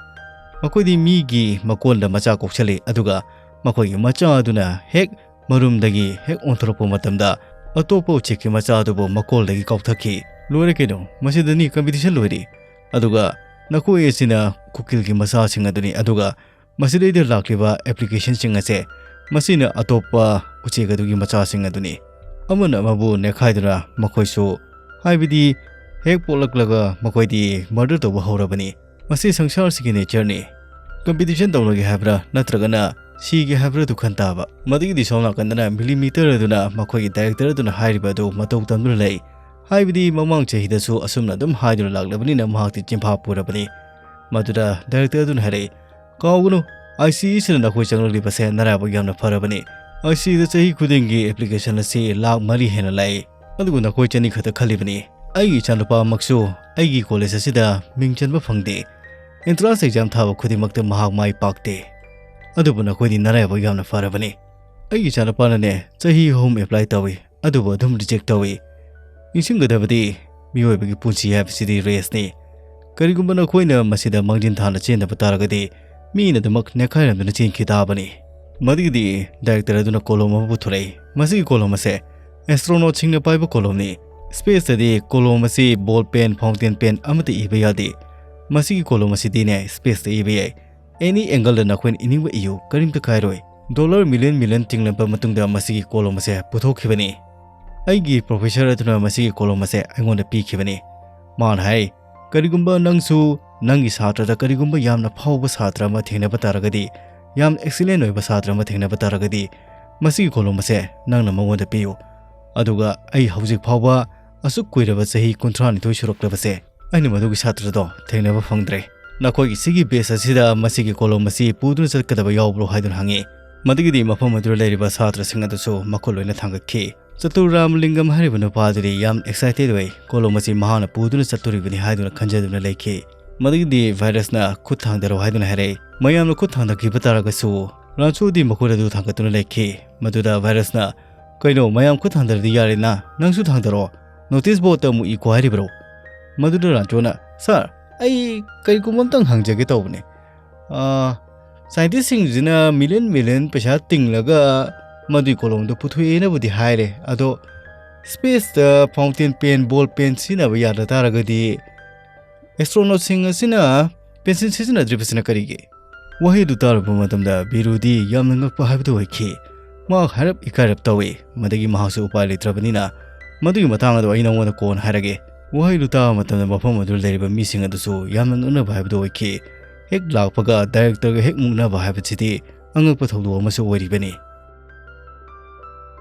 ꯃꯈꯣꯏꯗꯤ ꯃꯤꯒꯤ ꯃꯀꯣꯟꯗ ꯃꯆꯥ ꯀꯣꯛꯁꯜꯂꯤ, ꯑꯗꯨꯒ ꯃꯈꯣꯏꯒꯤ ꯃꯆꯥ ꯑꯗꯨꯅ ꯍꯦꯛ ꯃꯔꯨꯝꯗꯒꯤ ꯍꯦꯛ ꯑꯣꯟꯊꯣꯔꯛꯄ ꯃꯇꯝꯗ ꯑꯇꯣꯞꯄ ꯎꯆꯦꯛꯀꯤ ꯃꯆꯥ ꯑꯗꯨꯕꯨ ꯃꯀꯣꯜꯗꯒꯤ ꯀꯥꯎꯊꯛꯈꯤ꯫ ꯂꯣꯏꯔꯦ ꯀꯩꯅꯣ, ꯃꯁꯤꯗꯅꯤ competition ꯂꯣꯏꯔꯦ꯫ ꯑꯗꯨꯒ ꯅꯈꯣꯏ ꯑꯁꯤꯅ ꯀꯨꯀꯤꯜꯒꯤ ꯃꯆꯥꯁꯤꯡ ꯑꯗꯨꯅꯤ, ꯑꯗꯨꯒ ꯃꯁꯤꯗꯩꯗ ꯂꯥꯛꯂꯤꯕ applicationꯁꯤꯡ ꯑꯁꯦ ꯃꯁꯤꯅ ꯑꯇꯣꯞꯄ ꯎꯆꯦꯛ ꯑꯗꯨꯒꯤ ꯃꯆꯥꯁꯤꯡ ꯑꯗꯨꯅꯤ꯫ ꯑꯃꯅ ꯑꯃꯕꯨ ꯅꯦꯠꯈꯥꯏꯗꯨꯅ ꯃꯈꯣꯏꯁꯨ, ꯍꯥꯏꯕꯗꯤ ꯍꯦꯛ ꯄꯣꯛꯂꯛꯂꯒ ꯃꯈꯣꯏꯗꯤ ꯃꯔꯗꯔ ꯇꯧꯕ ꯍꯧꯔꯕꯅꯤ꯫ ꯃꯁꯤ ꯁꯪꯁꯥꯔꯁꯤꯒꯤ ꯅꯦꯆꯔꯅꯤ꯫ ꯀꯝꯄꯤꯇꯤꯁꯟ ꯇꯧꯅꯒꯦ ꯍꯥꯏꯕ꯭ꯔꯥ ꯅꯠꯇ꯭ꯔꯒꯅ ꯁꯤꯒꯦ ꯍꯥꯏꯕ꯭ꯔꯥ ꯑꯗꯨ ꯈꯟ ꯇꯥꯕ꯫ ꯃꯗꯨꯒꯤꯗꯤ ꯁꯣꯝ ꯅꯥꯀꯟꯗꯅ ꯃꯤꯂꯤꯃꯤꯇꯔ ꯑꯗꯨꯅ ꯃꯈꯣꯏꯒꯤ ꯗꯥꯏꯔꯦꯛꯇꯔ ꯑꯗꯨꯅ ꯍꯥꯏꯔꯤꯕ ꯑꯗꯨ ꯃꯇꯧ ꯇꯝꯗꯨꯅ ꯂꯩ꯫ ꯍꯥꯏꯕꯗꯤ ꯃꯃꯥꯡ ꯆꯍꯤꯗꯁꯨ ꯑꯁꯨꯝꯅ ꯑꯗꯨꯝ ꯍꯥꯏꯗꯨꯅ ꯂꯥꯛꯂꯕꯅꯤꯅ ꯃꯍꯥꯛꯇꯤ ꯆꯤꯟꯐꯥ ꯄꯨꯔꯕꯅꯤ꯫ ꯃꯗꯨꯗ ꯗꯥꯏꯔꯦꯛꯇꯔ ꯑꯗꯨꯅ ꯍꯥꯏꯔꯛꯏ, "ꯀꯥꯎꯒꯅꯨ, ꯑꯥꯏ ꯁꯤ ꯏꯁꯤꯅ ꯅꯈꯣꯏ ꯆꯪꯂꯛꯂꯤꯕꯁꯦ ꯅꯔꯥꯏꯕꯛ ꯌꯥꯝꯅ ꯐꯔꯕꯅꯤ꯫ ꯑꯥꯏ ꯁꯤꯗ ꯆꯍꯤ ꯈꯨꯗꯤꯡꯒꯤ ꯑꯦꯄ꯭ꯂꯤꯀꯦꯁꯟ ꯑꯁꯤ ꯂꯥꯛ ꯃꯔꯤ ꯍꯦꯟꯅ ꯂꯥꯛꯏ꯫ ꯑꯗꯨꯕꯨ ꯅꯈꯣꯏ ꯆꯅꯤ ꯈꯛꯇ ꯈꯜꯂꯤꯕꯅꯤ꯫ ꯑꯩꯒꯤ ꯏꯆꯥꯅꯨꯄꯥꯃꯛꯁꯨ ꯑꯩꯒꯤ ꯀꯣꯂꯦꯖ ꯑꯁꯤꯗ ꯃꯤꯡ ꯆꯟꯕ ꯐꯪꯗꯦ꯫ ꯑꯦꯟꯇ꯭ꯔꯥꯟꯁ ꯑꯦꯛꯖꯥꯝ ꯊꯥꯕ ꯈꯨꯗꯤꯡꯃꯛꯇ ꯃꯍꯥꯛ ꯃꯥꯏ ꯄꯥꯛꯇꯦ꯫ ꯑꯗꯨꯕꯨ ꯅꯈꯣꯏꯗꯤ ꯅꯔꯥꯏꯕꯛ ꯌꯥꯝꯅ ꯐꯔꯕꯅꯤ꯫ ꯑꯩꯒꯤ ꯏꯆꯥꯅꯨꯄꯥꯅꯅꯦ ꯆꯍꯤ ꯑꯍꯨꯝ ꯑꯦꯄ꯭ꯂꯥꯏ ꯇꯧꯏ, ꯑꯗꯨꯕꯨ ꯑꯗꯨꯝ ꯔꯤꯖꯦꯛ ꯇꯧꯏ꯫ ꯅꯤꯡꯁꯤꯡꯒꯗꯕꯗꯤ ꯃꯤꯑꯣꯏꯕꯒꯤ ꯄꯨꯟꯁꯤ ꯍꯥꯏꯕꯁꯤꯗꯤ ꯔꯦꯁꯅꯤ꯫ ꯀꯔꯤꯒꯨꯝꯕ ꯅꯈꯣꯏꯅ ꯃꯁꯤꯗ ꯃꯥꯡꯖꯤꯟ ꯊꯥꯅ ꯆꯦꯟꯗꯕ ꯇꯥꯔꯒꯗꯤ ꯃꯤꯅ ꯑꯗꯨꯃꯛ ꯅꯦꯠꯈꯥꯏꯔꯝꯗꯨꯅ ꯆꯦꯟꯈꯤ ꯇꯥꯕꯅꯤ꯫" ꯃꯗꯨꯒꯤꯗꯤ ꯗꯥꯏꯔꯦꯛꯇꯔ ꯑꯗꯨꯅ ꯀꯣꯂꯣꯝ ꯑꯃ ꯄꯨꯊꯣꯔꯛꯏ꯫ ꯃꯁꯤꯒꯤ ꯀꯣꯂꯣꯝ ꯑꯁꯦ ꯑꯦꯁꯇ꯭ꯔꯣꯅꯣꯠꯁꯤꯡꯅ ꯄꯥꯏꯕ ꯀꯣꯂꯣꯝꯅꯤ꯫ ꯁ꯭ꯄꯦꯁꯇꯗꯤ ꯀꯣꯂꯣꯝ ꯑꯁꯤ ꯕꯣꯜ ꯄꯦꯟ, ꯐꯥꯎꯟꯇꯦꯟ ꯄꯦꯟ ꯑꯃꯠꯇ ꯏꯕ ꯌꯥꯗꯦ꯫ ꯃꯁꯤꯒꯤ ꯀꯣꯂꯣꯝ ꯑꯁꯤꯗꯤꯅꯦ ꯁ꯭ꯄꯦꯁꯇ ꯏꯕ ꯌꯥꯏ꯫ ꯑꯦꯅꯤ ꯑꯦꯡꯒꯜꯗ ꯅꯈꯣꯏꯅ ꯏꯅꯤꯡꯕ ꯏꯌꯨ, ꯀꯔꯤꯝꯇ ꯀꯥꯏꯔꯣꯏ꯫ ꯗꯣꯂꯔ ꯃꯤꯂꯤꯌꯟ ꯃꯤꯂꯤꯌꯟ ꯇꯤꯡꯂꯕ ꯃꯇꯨꯡꯗ ꯃꯁꯤꯒꯤ ꯀꯣꯂꯣꯝ ꯑꯁꯦ ꯄꯨꯊꯣꯛꯈꯤꯕꯅꯤ꯫ ꯑꯩꯒꯤ ꯄ꯭ꯔꯣꯐꯦꯁꯔ ꯑꯗꯨꯅ ꯃꯁꯤꯒꯤ ꯀꯣꯂꯣꯝ ꯑꯁꯦ ꯑꯩꯉꯣꯟꯗ ꯄꯤꯈꯤꯕꯅꯤ꯫ ꯃꯥꯅ ꯍꯥꯏ, "ꯀꯔꯤꯒꯨꯝꯕ ꯅꯪꯁꯨ ꯅꯪꯒꯤ ꯁꯥꯇ꯭ꯔꯗ ꯀꯔꯤꯒꯨꯝꯕ ꯌꯥꯝꯅ ꯐꯥꯎꯕ ꯁꯥꯇ꯭ꯔ ꯑꯃ ꯊꯦꯡꯅꯕ ꯇꯥꯔꯒꯗꯤ, ꯌꯥꯝ ꯑꯦꯛꯁꯤꯂꯦꯟ ꯑꯣꯏꯕ ꯁꯥꯇ꯭ꯔ ꯑꯃ ꯊꯦꯡꯅꯕ ꯇꯥꯔꯒꯗꯤ, ꯃꯁꯤꯒꯤ ꯀꯣꯂꯣꯝ ꯑꯁꯦ ꯅꯪꯅ ꯃꯉꯣꯟꯗ ꯄꯤꯌꯨ꯫ ꯑꯗꯨꯒ ꯑꯩ ꯍꯧꯖꯤꯛ ꯐꯥꯎꯕ ꯑꯁꯨꯛ ꯀꯨꯏꯔꯕ ꯆꯍꯤ ꯀꯨꯟꯊ꯭ꯔꯥ ꯅꯤꯊꯣꯏ ꯁꯨꯔꯛꯂꯕꯁꯦ, ꯑꯩꯅ ꯃꯗꯨꯒꯤ ꯁꯥꯇ꯭ꯔꯗꯣ ꯊꯦꯡꯅꯕ ꯐꯪꯗ꯭ꯔꯦ꯫ ꯅꯈꯣꯏꯒꯤ ꯁꯤꯒꯤ ꯕꯦꯁ ꯑꯁꯤꯗ ꯃꯁꯤꯒꯤ ꯀꯣꯂꯣꯝ ꯑꯁꯤ ꯄꯨꯗꯨꯅ ꯆꯠꯀꯗꯕ ꯌꯥꯎꯕ꯭ꯔꯣ?" ꯍꯥꯏꯗꯨꯅ ꯍꯪꯉꯤ꯫ ꯃꯗꯨꯒꯤꯗꯤ ꯃꯐꯝ ꯑꯗꯨꯗ ꯂꯩꯔꯤꯕ ꯁꯥꯇ꯭ꯔꯁꯤꯡ ꯑꯗꯨꯁꯨ ꯃꯈꯨꯠ ꯂꯣꯏꯅ ꯊꯥꯡꯒꯠꯈꯤ꯫ ꯆꯇꯨꯔꯥꯃꯂꯤꯡꯒꯝ ꯍꯥꯏꯔꯤꯕ ꯅꯨꯄꯥ ꯑꯗꯨꯗꯤ ꯌꯥꯝ ꯑꯦꯛꯁꯥꯏꯇꯦꯗ ꯑꯣꯏ꯫ ꯀꯣꯂꯣꯝ ꯑꯁꯤ ꯃꯍꯥꯛꯅ ꯄꯨꯗꯨꯅ ꯆꯠꯇꯣꯔꯤꯕꯅꯤ ꯍꯥꯏꯗꯨꯅ ꯈꯟꯖꯗꯨꯅ ꯂꯩꯈꯤ꯫ ꯃꯗꯨꯒꯤꯗꯤ ꯚꯥꯏꯔꯁꯅ "ꯈꯨꯠ ꯊꯥꯡꯗꯔꯣ" ꯍꯥꯏꯗꯨꯅ ꯍꯥꯏꯔꯛꯏ꯫ ꯃꯌꯥꯝꯅ ꯈꯨꯠ ꯊꯥꯡꯗꯈꯤꯕ ꯇꯥꯔꯒꯁꯨ ꯔꯥꯟꯆꯣꯗꯤ ꯃꯈꯨꯠ ꯑꯗꯨ ꯊꯥꯡꯒꯠꯇꯨꯅ ꯂꯩꯈꯤ꯫ ꯃꯗꯨꯗ ꯚꯥꯏꯔꯁꯅ, "ꯀꯩꯅꯣ, ꯃꯌꯥꯝ ꯈꯨꯠ ꯊꯥꯡꯗꯔꯗꯤ ꯌꯥꯔꯦꯅ, ꯅꯪꯁꯨ ꯊꯥꯡꯗꯔꯣ, ꯅꯣꯇꯤꯁ ꯕꯣꯔꯗꯇ ꯑꯃꯨꯛ ꯏꯀꯣ ꯍꯥꯏꯔꯤꯕ꯭ꯔꯣ?" ꯃꯗꯨꯗ ꯔꯥꯟꯆꯣꯅ, "ꯁꯥꯔ, ꯑꯩ ꯀꯔꯤꯒꯨꯝꯕ ꯑꯝꯇꯪ ꯍꯪꯖꯒꯦ ꯇꯧꯕꯅꯦ꯫ ꯑꯥ, ꯁꯥꯏꯟꯇꯤꯁꯁꯤꯡꯁꯤꯅ ꯃꯤꯂꯤꯌꯟ ꯃꯤꯂꯤꯌꯟ ꯄꯩꯁꯥ ꯇꯤꯡꯂꯒ ꯃꯗꯨꯒꯤ ꯀꯣꯂꯣꯝꯗꯣ ꯄꯨꯊꯣꯛꯑꯦꯅꯕꯨꯗꯤ ꯍꯥꯏꯔꯦ, ꯑꯗꯣ ꯁ꯭ꯄꯦꯁꯇ ꯐꯥꯎꯟꯇꯦꯟ ꯄꯦꯟ, ꯕꯣꯜ ꯄꯦꯟ ꯁꯤꯖꯤꯟꯅꯕ ꯌꯥꯗ ꯇꯥꯔꯒꯗꯤ ꯑꯦꯁꯇ꯭ꯔꯣꯅꯣꯠꯁꯤꯡ ꯑꯁꯤꯅ ꯄꯦꯟꯁꯤꯜ ꯁꯤꯖꯤꯟꯅꯗ꯭ꯔꯤꯕꯁꯤꯅ ꯀꯔꯤꯒꯤ?" ꯋꯥꯍꯩ ꯑꯗꯨ ꯇꯥꯔꯨꯕ ꯃꯇꯝꯗ ꯕꯤꯔꯨꯗꯤ ꯌꯥꯝꯅ ꯉꯛꯄ ꯍꯥꯏꯕꯗꯨ ꯑꯣꯏꯈꯤ꯫ ꯃꯍꯥꯛ ꯍꯥꯏꯔꯞ ꯏꯀꯥꯏꯔꯞ ꯇꯧꯏ꯫ ꯃꯗꯨꯒꯤ ꯃꯍꯥꯛꯁꯨ ꯎꯄꯥꯏ ꯂꯩꯇ꯭ꯔꯕꯅꯤꯅ, "ꯃꯗꯨꯒꯤ ꯃꯇꯥꯡ ꯑꯗꯨ ꯑꯩ ꯅꯉꯣꯟꯗ ꯀꯣꯟꯅ ꯍꯥꯏꯔꯒꯦ꯫ ꯋꯥꯍꯩꯗꯨ ꯇꯥꯕ ꯃꯇꯝꯗ ꯃꯐꯝ ꯑꯗꯨꯗ ꯂꯩꯔꯤꯕ ꯃꯤꯁꯤꯡ ꯑꯗꯨꯁꯨ ꯌꯥꯝꯅ ꯅꯣꯛꯅꯕ ꯍꯥꯏꯕꯗꯨ ꯑꯣꯏꯈꯤ꯫ ꯍꯦꯛ ꯂꯥꯛꯄꯒ ꯗꯥꯏꯔꯦꯛꯇꯔꯒ ꯍꯦꯛ ꯃꯨꯛꯅꯕ ꯍꯥꯏꯕꯁꯤꯗꯤ ꯑꯉꯛꯄ ꯊꯧꯗꯣꯛ ꯑꯃꯁꯨ ꯑꯣꯏꯔꯤꯕꯅꯤ꯫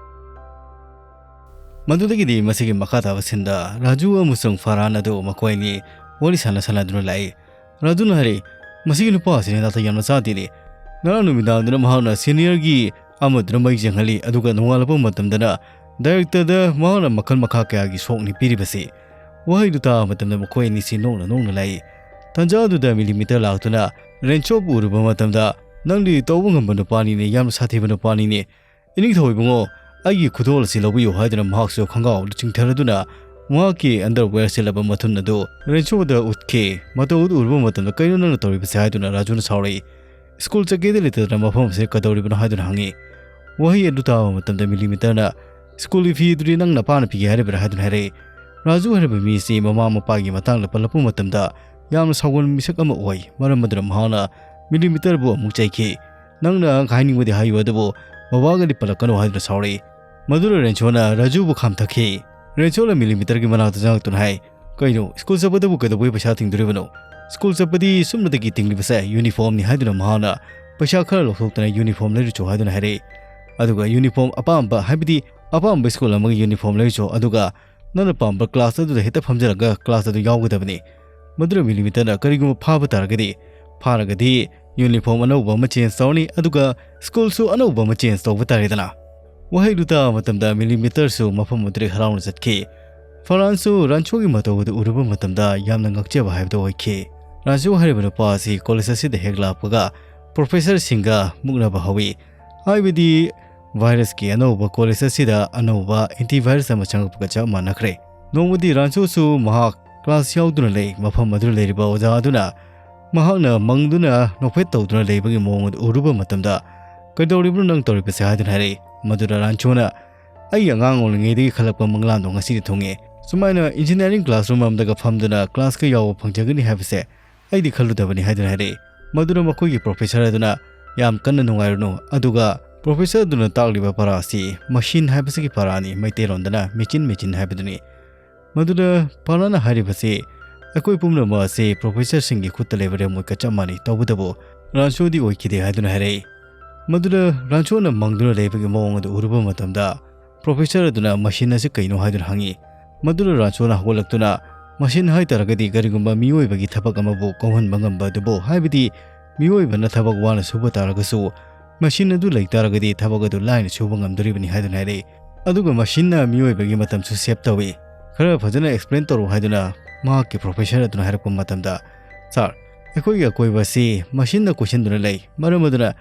ꯃꯗꯨꯗꯒꯤꯗꯤ ꯃꯁꯤꯒꯤ ꯃꯈꯥ ꯇꯥꯕ ꯁꯤꯟꯗ ꯔꯥꯖꯨ ꯑꯃꯁꯨꯡ ꯐꯔꯍꯥꯟ ꯑꯗꯨ ꯃꯈꯣꯏ ꯑꯅꯤ ꯋꯥꯔꯤ ꯁꯥꯟꯅ ꯁꯥꯟꯅꯗꯨꯅ ꯂꯥꯛꯏ꯫ ꯔꯥꯖꯨꯅ ꯍꯥꯏꯔꯛꯏ, "ꯃꯁꯤꯒꯤ ꯅꯨꯄꯥ ꯑꯁꯤꯅ ꯅꯥꯇꯩ ꯌꯥꯝꯅ ꯆꯥꯗꯦꯅꯦ꯫ ꯉꯔꯥꯡ ꯅꯨꯃꯤꯗꯥꯡꯗꯨꯅ ꯃꯍꯥꯛꯅ ꯁꯦꯅꯤꯌꯔꯒꯤ ꯑꯃꯗꯨꯅ ꯃꯩ ꯆꯦꯡꯍꯜꯂꯤ, ꯑꯗꯨꯒ ꯅꯣꯡꯉꯥꯜꯂꯛꯄ ꯃꯇꯝꯗꯅ ꯗꯥꯏꯔꯦꯛꯇꯔꯗ ꯃꯍꯥꯛꯅ ꯃꯈꯜ ꯃꯈꯥ ꯀꯌꯥꯒꯤ ꯁꯣꯛꯅꯤ ꯄꯤꯔꯤꯕꯁꯤ"꯫ ꯋꯥꯍꯩꯗꯨ ꯇꯥꯕ ꯃꯇꯝꯗ ꯃꯈꯣꯏ ꯑꯅꯤꯁꯤ ꯅꯣꯛꯅ ꯅꯣꯛꯅ ꯂꯥꯛꯏ꯫ ꯇꯥꯟꯖꯥ ꯑꯗꯨꯗ ꯃꯤꯂꯤꯃꯤꯇꯔ ꯂꯥꯛꯇꯨꯅ ꯔꯦꯟꯆꯣꯕꯨ ꯎꯔꯨꯕ ꯃꯇꯝꯗ, "ꯅꯪꯗꯤ ꯇꯧꯕ ꯉꯝꯕ ꯅꯨꯄꯥꯅꯤꯅꯦ, ꯌꯥꯝꯅ ꯁꯥꯊꯤꯕ ꯅꯨꯄꯥꯅꯤꯅꯦ꯫ ꯏꯅꯤꯡꯊꯧ ꯏꯕꯨꯡꯉꯣ, ꯑꯩꯒꯤ ꯈꯨꯗꯣꯜ ꯑꯁꯤ ꯂꯧꯕꯤꯌꯨ" ꯍꯥꯏꯗꯨꯅ ꯃꯍꯥꯛꯁꯨ ꯈꯣꯡꯒ꯭ꯔꯥꯎ ꯑꯗꯨ ꯆꯤꯡꯊꯔꯗꯨꯅ ꯃꯍꯥꯛꯀꯤ ꯑꯟꯗꯔꯋꯦꯌꯔ ꯁꯦꯠꯂꯕ ꯃꯊꯨꯟ ꯑꯗꯨ ꯔꯦꯟꯆꯣꯗ ꯎꯠꯈꯤ꯫ ꯃꯇꯧ ꯑꯗꯨ ꯎꯔꯨꯕ ꯃꯇꯝꯗ, "ꯀꯩꯅꯣ ꯅꯪꯅ ꯇꯧꯔꯤꯕꯁꯦ?" ꯍꯥꯏꯗꯨꯅ ꯔꯥꯖꯨꯅ ꯁꯥꯎꯔꯛꯏ꯫ "ꯁ꯭ꯀꯨꯜ ꯆꯠꯀꯦꯗ ꯂꯩꯇꯗꯅ ꯃꯐꯝ ꯑꯁꯤꯗ ꯀꯩꯗꯧꯔꯤꯕꯅꯣ?" ꯍꯥꯏꯗꯨꯅ ꯍꯪꯉꯤ꯫ ꯋꯥꯍꯩ ꯑꯗꯨ ꯇꯥꯕ ꯃꯇꯝꯗ ꯃꯤꯂꯤꯃꯤꯇꯔꯅ, "ꯁ꯭ꯀꯨꯜꯒꯤ ꯐꯤ ꯑꯗꯨꯗꯤ ꯅꯪ ꯅꯄꯥꯅ ꯄꯤꯒꯦ ꯍꯥꯏꯔꯤꯕ꯭ꯔꯥ?" ꯍꯥꯏꯗꯨꯅ ꯍꯥꯏꯔꯛꯏ꯫ ꯔꯥꯖꯨ ꯍꯥꯏꯔꯤꯕ ꯃꯤ ꯑꯁꯤ ꯃꯃꯥ ꯃꯄꯥꯒꯤ ꯃꯇꯥꯡꯗ ꯄꯜꯂꯛꯄ ꯃꯇꯝꯗ ꯌꯥꯝꯅ ꯁꯥꯎꯒꯟꯕ ꯃꯤꯁꯛ ꯑꯃ ꯑꯣꯏ꯫ ꯃꯔꯝ ꯑꯗꯨꯅ ꯃꯍꯥꯛꯅ ꯃꯤꯂꯤꯃꯤꯇꯔꯕꯨ ꯑꯃꯨꯛ ꯆꯩꯈꯤ꯫ "ꯅꯪꯅ ꯍꯥꯏꯅꯤꯡꯕꯗꯤ ꯍꯥꯏꯌꯨ, ꯑꯗꯨꯕꯨ ꯕꯕꯥꯒꯗꯤ ꯄꯜꯂꯛꯀꯅꯨ" ꯍꯥꯏꯗꯨꯅ ꯁꯥꯎꯔꯛꯏ꯫ ꯃꯗꯨꯗ ꯔꯦꯟꯆꯣꯅ ꯔꯥꯖꯨꯕꯨ ꯈꯥꯝꯊꯈꯤ꯫ ꯔꯦꯟꯆꯣꯅ ꯃꯤꯂꯤꯃꯤꯇꯔꯒꯤ ꯃꯅꯥꯛꯇ ꯆꯪꯂꯛꯇꯨꯅ ꯍꯥꯏ, "ꯀꯩꯅꯣ, ꯁ꯭ꯀꯨꯜ ꯆꯠꯄꯗꯕꯨ ꯀꯩꯗꯧꯕꯩ ꯄꯩꯁꯥ ꯇꯤꯡꯗꯣꯔꯤꯕꯅꯣ? ꯁ꯭ꯀꯨꯜ ꯆꯠꯄꯗꯤ ꯁꯨꯞꯅꯇꯒꯤ ꯇꯤꯡꯂꯤꯕꯁꯦ ꯌꯨꯅꯤꯐꯣꯔꯝꯅꯤ" ꯍꯥꯏꯗꯨꯅ ꯃꯍꯥꯛꯅ ꯄꯩꯁꯥ ꯈꯔ ꯂꯧꯊꯣꯛꯇꯨꯅ "ꯌꯨꯅꯤꯐꯣꯔꯝ ꯂꯩꯔꯨꯆꯣ" ꯍꯥꯏꯗꯨꯅ ꯍꯥꯏꯔꯛꯏ꯫ ꯑꯗꯨꯒ "ꯌꯨꯅꯤꯐꯣꯔꯝ ꯑꯄꯥꯝꯕ, ꯍꯥꯏꯕꯗꯤ ꯑꯄꯥꯝꯕ ꯁ꯭ꯀꯨꯜ ꯑꯃꯒꯤ ꯌꯨꯅꯤꯐꯣꯔꯝ ꯂꯩꯔꯨꯆꯣ, ꯑꯗꯨꯒ ꯅꯪꯅ ꯄꯥꯝꯕ ꯀ꯭ꯂꯥꯁ ꯑꯗꯨꯗ ꯍꯦꯛꯇ ꯐꯝꯖꯔꯒ ꯀ꯭ꯂꯥꯁ ꯑꯗꯨ ꯌꯥꯎꯒꯗꯕꯅꯤ"꯫ ꯃꯗꯨꯗ ꯃꯤꯂꯤꯃꯤꯇꯔꯅ "ꯀꯔꯤꯒꯨꯝꯕ ꯐꯥꯕ ꯇꯥꯔꯒꯗꯤ?" "ꯐꯥꯔꯒꯗꯤ ꯌꯨꯅꯤꯐꯣꯔꯝ ꯑꯅꯧꯕ ꯑꯃ ꯆꯦꯟꯖ ꯇꯧꯔꯅꯤ, ꯑꯗꯨꯒ ꯁ꯭ꯀꯨꯜꯁꯨ ꯑꯅꯧꯕ ꯑꯃ ꯆꯦꯟꯖ ꯇꯧꯕ ꯇꯥꯔꯦꯗꯅ"꯫ ꯋꯥꯍꯩꯗꯨ ꯇꯥꯕ ꯃꯇꯝꯗ ꯃꯤꯂꯤꯃꯤꯇꯔꯁꯨ ꯃꯐꯝ ꯑꯗꯨꯗꯒꯤ ꯍꯔꯥꯎꯅ ꯆꯠꯈꯤ꯫ ꯐꯔꯍꯥꯟꯁꯨ ꯔꯥꯟꯆꯣꯒꯤ ꯃꯇꯧ ꯑꯗꯨ ꯎꯔꯨꯕ ꯃꯇꯝꯗ ꯌꯥꯝꯅ ꯉꯛꯆꯕ ꯍꯥꯏꯕꯗꯨ ꯑꯣꯏꯈꯤ꯫ ꯔꯥꯟꯆꯣ ꯍꯥꯏꯔꯤꯕ ꯅꯨꯄꯥ ꯑꯁꯤ ꯀꯣꯂꯦꯖ ꯑꯁꯤꯗ ꯍꯦꯛ ꯂꯥꯛꯄꯒ ꯄ꯭ꯔꯣꯐꯦꯁꯔꯁꯤꯡꯒ ꯃꯨꯛꯅꯕ ꯍꯧꯏ꯫ ꯍꯥꯏꯕꯗꯤ ꯚꯥꯏꯔꯁꯀꯤ ꯑꯅꯧꯕ ꯀꯣꯂꯦꯖ ꯑꯁꯤꯗ ꯑꯅꯧꯕ ꯑꯦꯟꯇꯤ ꯚꯥꯏꯔꯁ ꯑꯃ ꯆꯪꯂꯛꯄꯒ ꯆꯞ ꯃꯥꯟꯅꯈ꯭ꯔꯦ꯫ ꯅꯣꯡꯃꯗꯤ ꯔꯥꯟꯆꯣꯁꯨ ꯃꯍꯥꯛ ꯀ꯭ꯂꯥꯁ ꯌꯥꯎꯗꯨꯅ ꯂꯩ꯫ ꯃꯐꯝ ꯑꯗꯨꯗ ꯂꯩꯔꯤꯕ ꯑꯣꯖꯥ ꯑꯗꯨꯅ ꯃꯍꯥꯛꯅ ꯃꯪꯗꯨꯅ ꯅꯣꯛꯐꯦꯠ ꯇꯧꯗꯨꯅ ꯂꯩꯕꯒꯤ ꯃꯑꯣꯡ ꯑꯗꯨ ꯎꯔꯨꯕ ꯃꯇꯝꯗ, "ꯀꯩꯗꯧꯔꯤꯕꯅꯣ ꯅꯪ ꯇꯧꯔꯤꯕꯁꯦ?" ꯍꯥꯏꯗꯨꯅ ꯍꯥꯏꯔꯛꯏ꯫ ꯃꯗꯨꯗ ꯔꯥꯟꯆꯣꯅ, "ꯑꯩ ꯑꯉꯥꯡ ꯑꯣꯏꯔꯤꯉꯩꯗꯒꯤ ꯈꯜꯂꯛꯄ ꯃꯪꯂꯥꯟꯗꯣ ꯉꯁꯤꯗꯤ ꯊꯨꯡꯉꯦ꯫ ꯁꯨꯃꯥꯏꯅ ꯏꯟꯖꯤꯅꯤꯌꯥꯔꯤꯡ ꯀ꯭ꯂꯥꯁꯔꯨꯝ ꯑꯃꯗꯒ ꯐꯝꯗꯨꯅ ꯀ꯭ꯂꯥꯁꯀ ꯌꯥꯎꯕ ꯐꯪꯖꯒꯅꯤ ꯍꯥꯏꯕꯁꯦ ꯑꯩꯗꯤ ꯈꯜꯂꯨꯗꯕꯅꯤ" ꯍꯥꯏꯗꯨꯅ ꯍꯥꯏꯔꯛꯏ꯫ ꯃꯗꯨꯗ ꯃꯈꯣꯏꯒꯤ ꯄ꯭ꯔꯣꯐꯦꯁꯔ ꯑꯗꯨꯅ, "ꯌꯥꯝ ꯀꯟꯅ ꯅꯨꯡꯉꯥꯏꯔꯨꯅꯨ, ꯑꯗꯨꯒ ꯄ꯭ꯔꯣꯐꯦꯁꯔ ꯑꯗꯨꯅ ꯇꯥꯛꯂꯤꯕ ꯄꯔꯥ ꯑꯁꯤ ꯃꯁꯤꯟ ꯍꯥꯏꯕꯁꯤꯒꯤ ꯄꯔꯥꯅꯤ, ꯃꯩꯇꯩꯂꯣꯟꯗꯅ ꯃꯦꯆꯤꯟ, ꯃꯦꯆꯤꯟ ꯍꯥꯏꯕꯗꯨꯅꯤ"꯫ ꯃꯗꯨꯗ ꯄꯥꯂꯥꯅ ꯍꯥꯏꯔꯤꯕꯁꯤ, "ꯑꯩꯈꯣꯏ ꯄꯨꯝꯅꯃꯛ ꯑꯁꯤ professorꯁꯤꯡꯒꯤ ꯈꯨꯠꯇ ꯂꯩꯕ ꯔꯦꯃꯣꯠꯀ ꯆꯞ ꯃꯥꯟꯅꯩ, ꯇꯧꯕꯇꯕꯨ ꯔꯥꯟꯁꯣꯗꯤ ꯑꯣꯏꯈꯤꯗꯦ" ꯍꯥꯏꯗꯨꯅ ꯍꯥꯏꯔꯛꯏ꯫ ꯃꯗꯨꯗ ꯔꯥꯟꯁꯣꯅ ꯃꯪꯗꯨꯅ ꯂꯩꯕꯒꯤ ꯃꯑꯣꯡ ꯑꯗꯨ ꯎꯔꯨꯕ ꯃꯇꯝꯗ professor ꯑꯗꯨꯅ machine ꯑꯁꯤ ꯀꯩꯅꯣ ꯍꯥꯏꯗꯨꯅ ꯍꯪꯉꯤ꯫ ꯃꯗꯨꯗ ꯔꯥꯟꯁꯣꯅ ꯍꯧꯒꯠꯂꯛꯇꯨꯅ, "Machine ꯍꯥꯏ ꯇꯥꯔꯒꯗꯤ ꯀꯔꯤꯒꯨꯝꯕ ꯃꯤꯑꯣꯏꯕꯒꯤ ꯊꯕꯛ ꯑꯃꯕꯨ ꯀꯣꯝꯍꯟꯕ ꯉꯝꯕ ꯑꯗꯨꯕꯨ, ꯍꯥꯏꯕꯗꯤ ꯃꯤꯑꯣꯏꯕꯅ ꯊꯕꯛ ꯋꯥꯅ ꯁꯨꯕ ꯇꯥꯔꯒꯁꯨ machine ꯑꯗꯨ ꯂꯩ ꯇꯥꯔꯒꯗꯤ ꯊꯕꯛ ꯑꯗꯨ ꯂꯥꯏꯅ ꯁꯨꯕ ꯉꯝꯗꯣꯔꯤꯕꯅꯤ" ꯍꯥꯏꯗꯨꯅ ꯍꯥꯏꯔꯛꯏ꯫ ꯑꯗꯨꯒ machineꯅ ꯃꯤꯑꯣꯏꯕꯒꯤ ꯃꯇꯝꯁꯨ save ꯇꯧꯏ꯫ "ꯈꯔ ꯐꯖꯅ explain ꯇꯧꯔꯛꯎ" ꯍꯥꯏꯗꯨꯅ ꯃꯍꯥꯛꯀꯤ professor ꯑꯗꯨꯅ ꯍꯥꯏꯔꯛꯄ ꯃꯇꯝꯗ, "Sir, ꯑꯩꯈꯣꯏꯒꯤ ꯑꯀꯣꯏꯕ ꯑꯁꯤ machineꯅ ꯀꯣꯏꯁꯤꯟꯗꯨꯅ ꯂꯩ꯫ ꯃꯔꯝ ꯑꯗꯨꯅ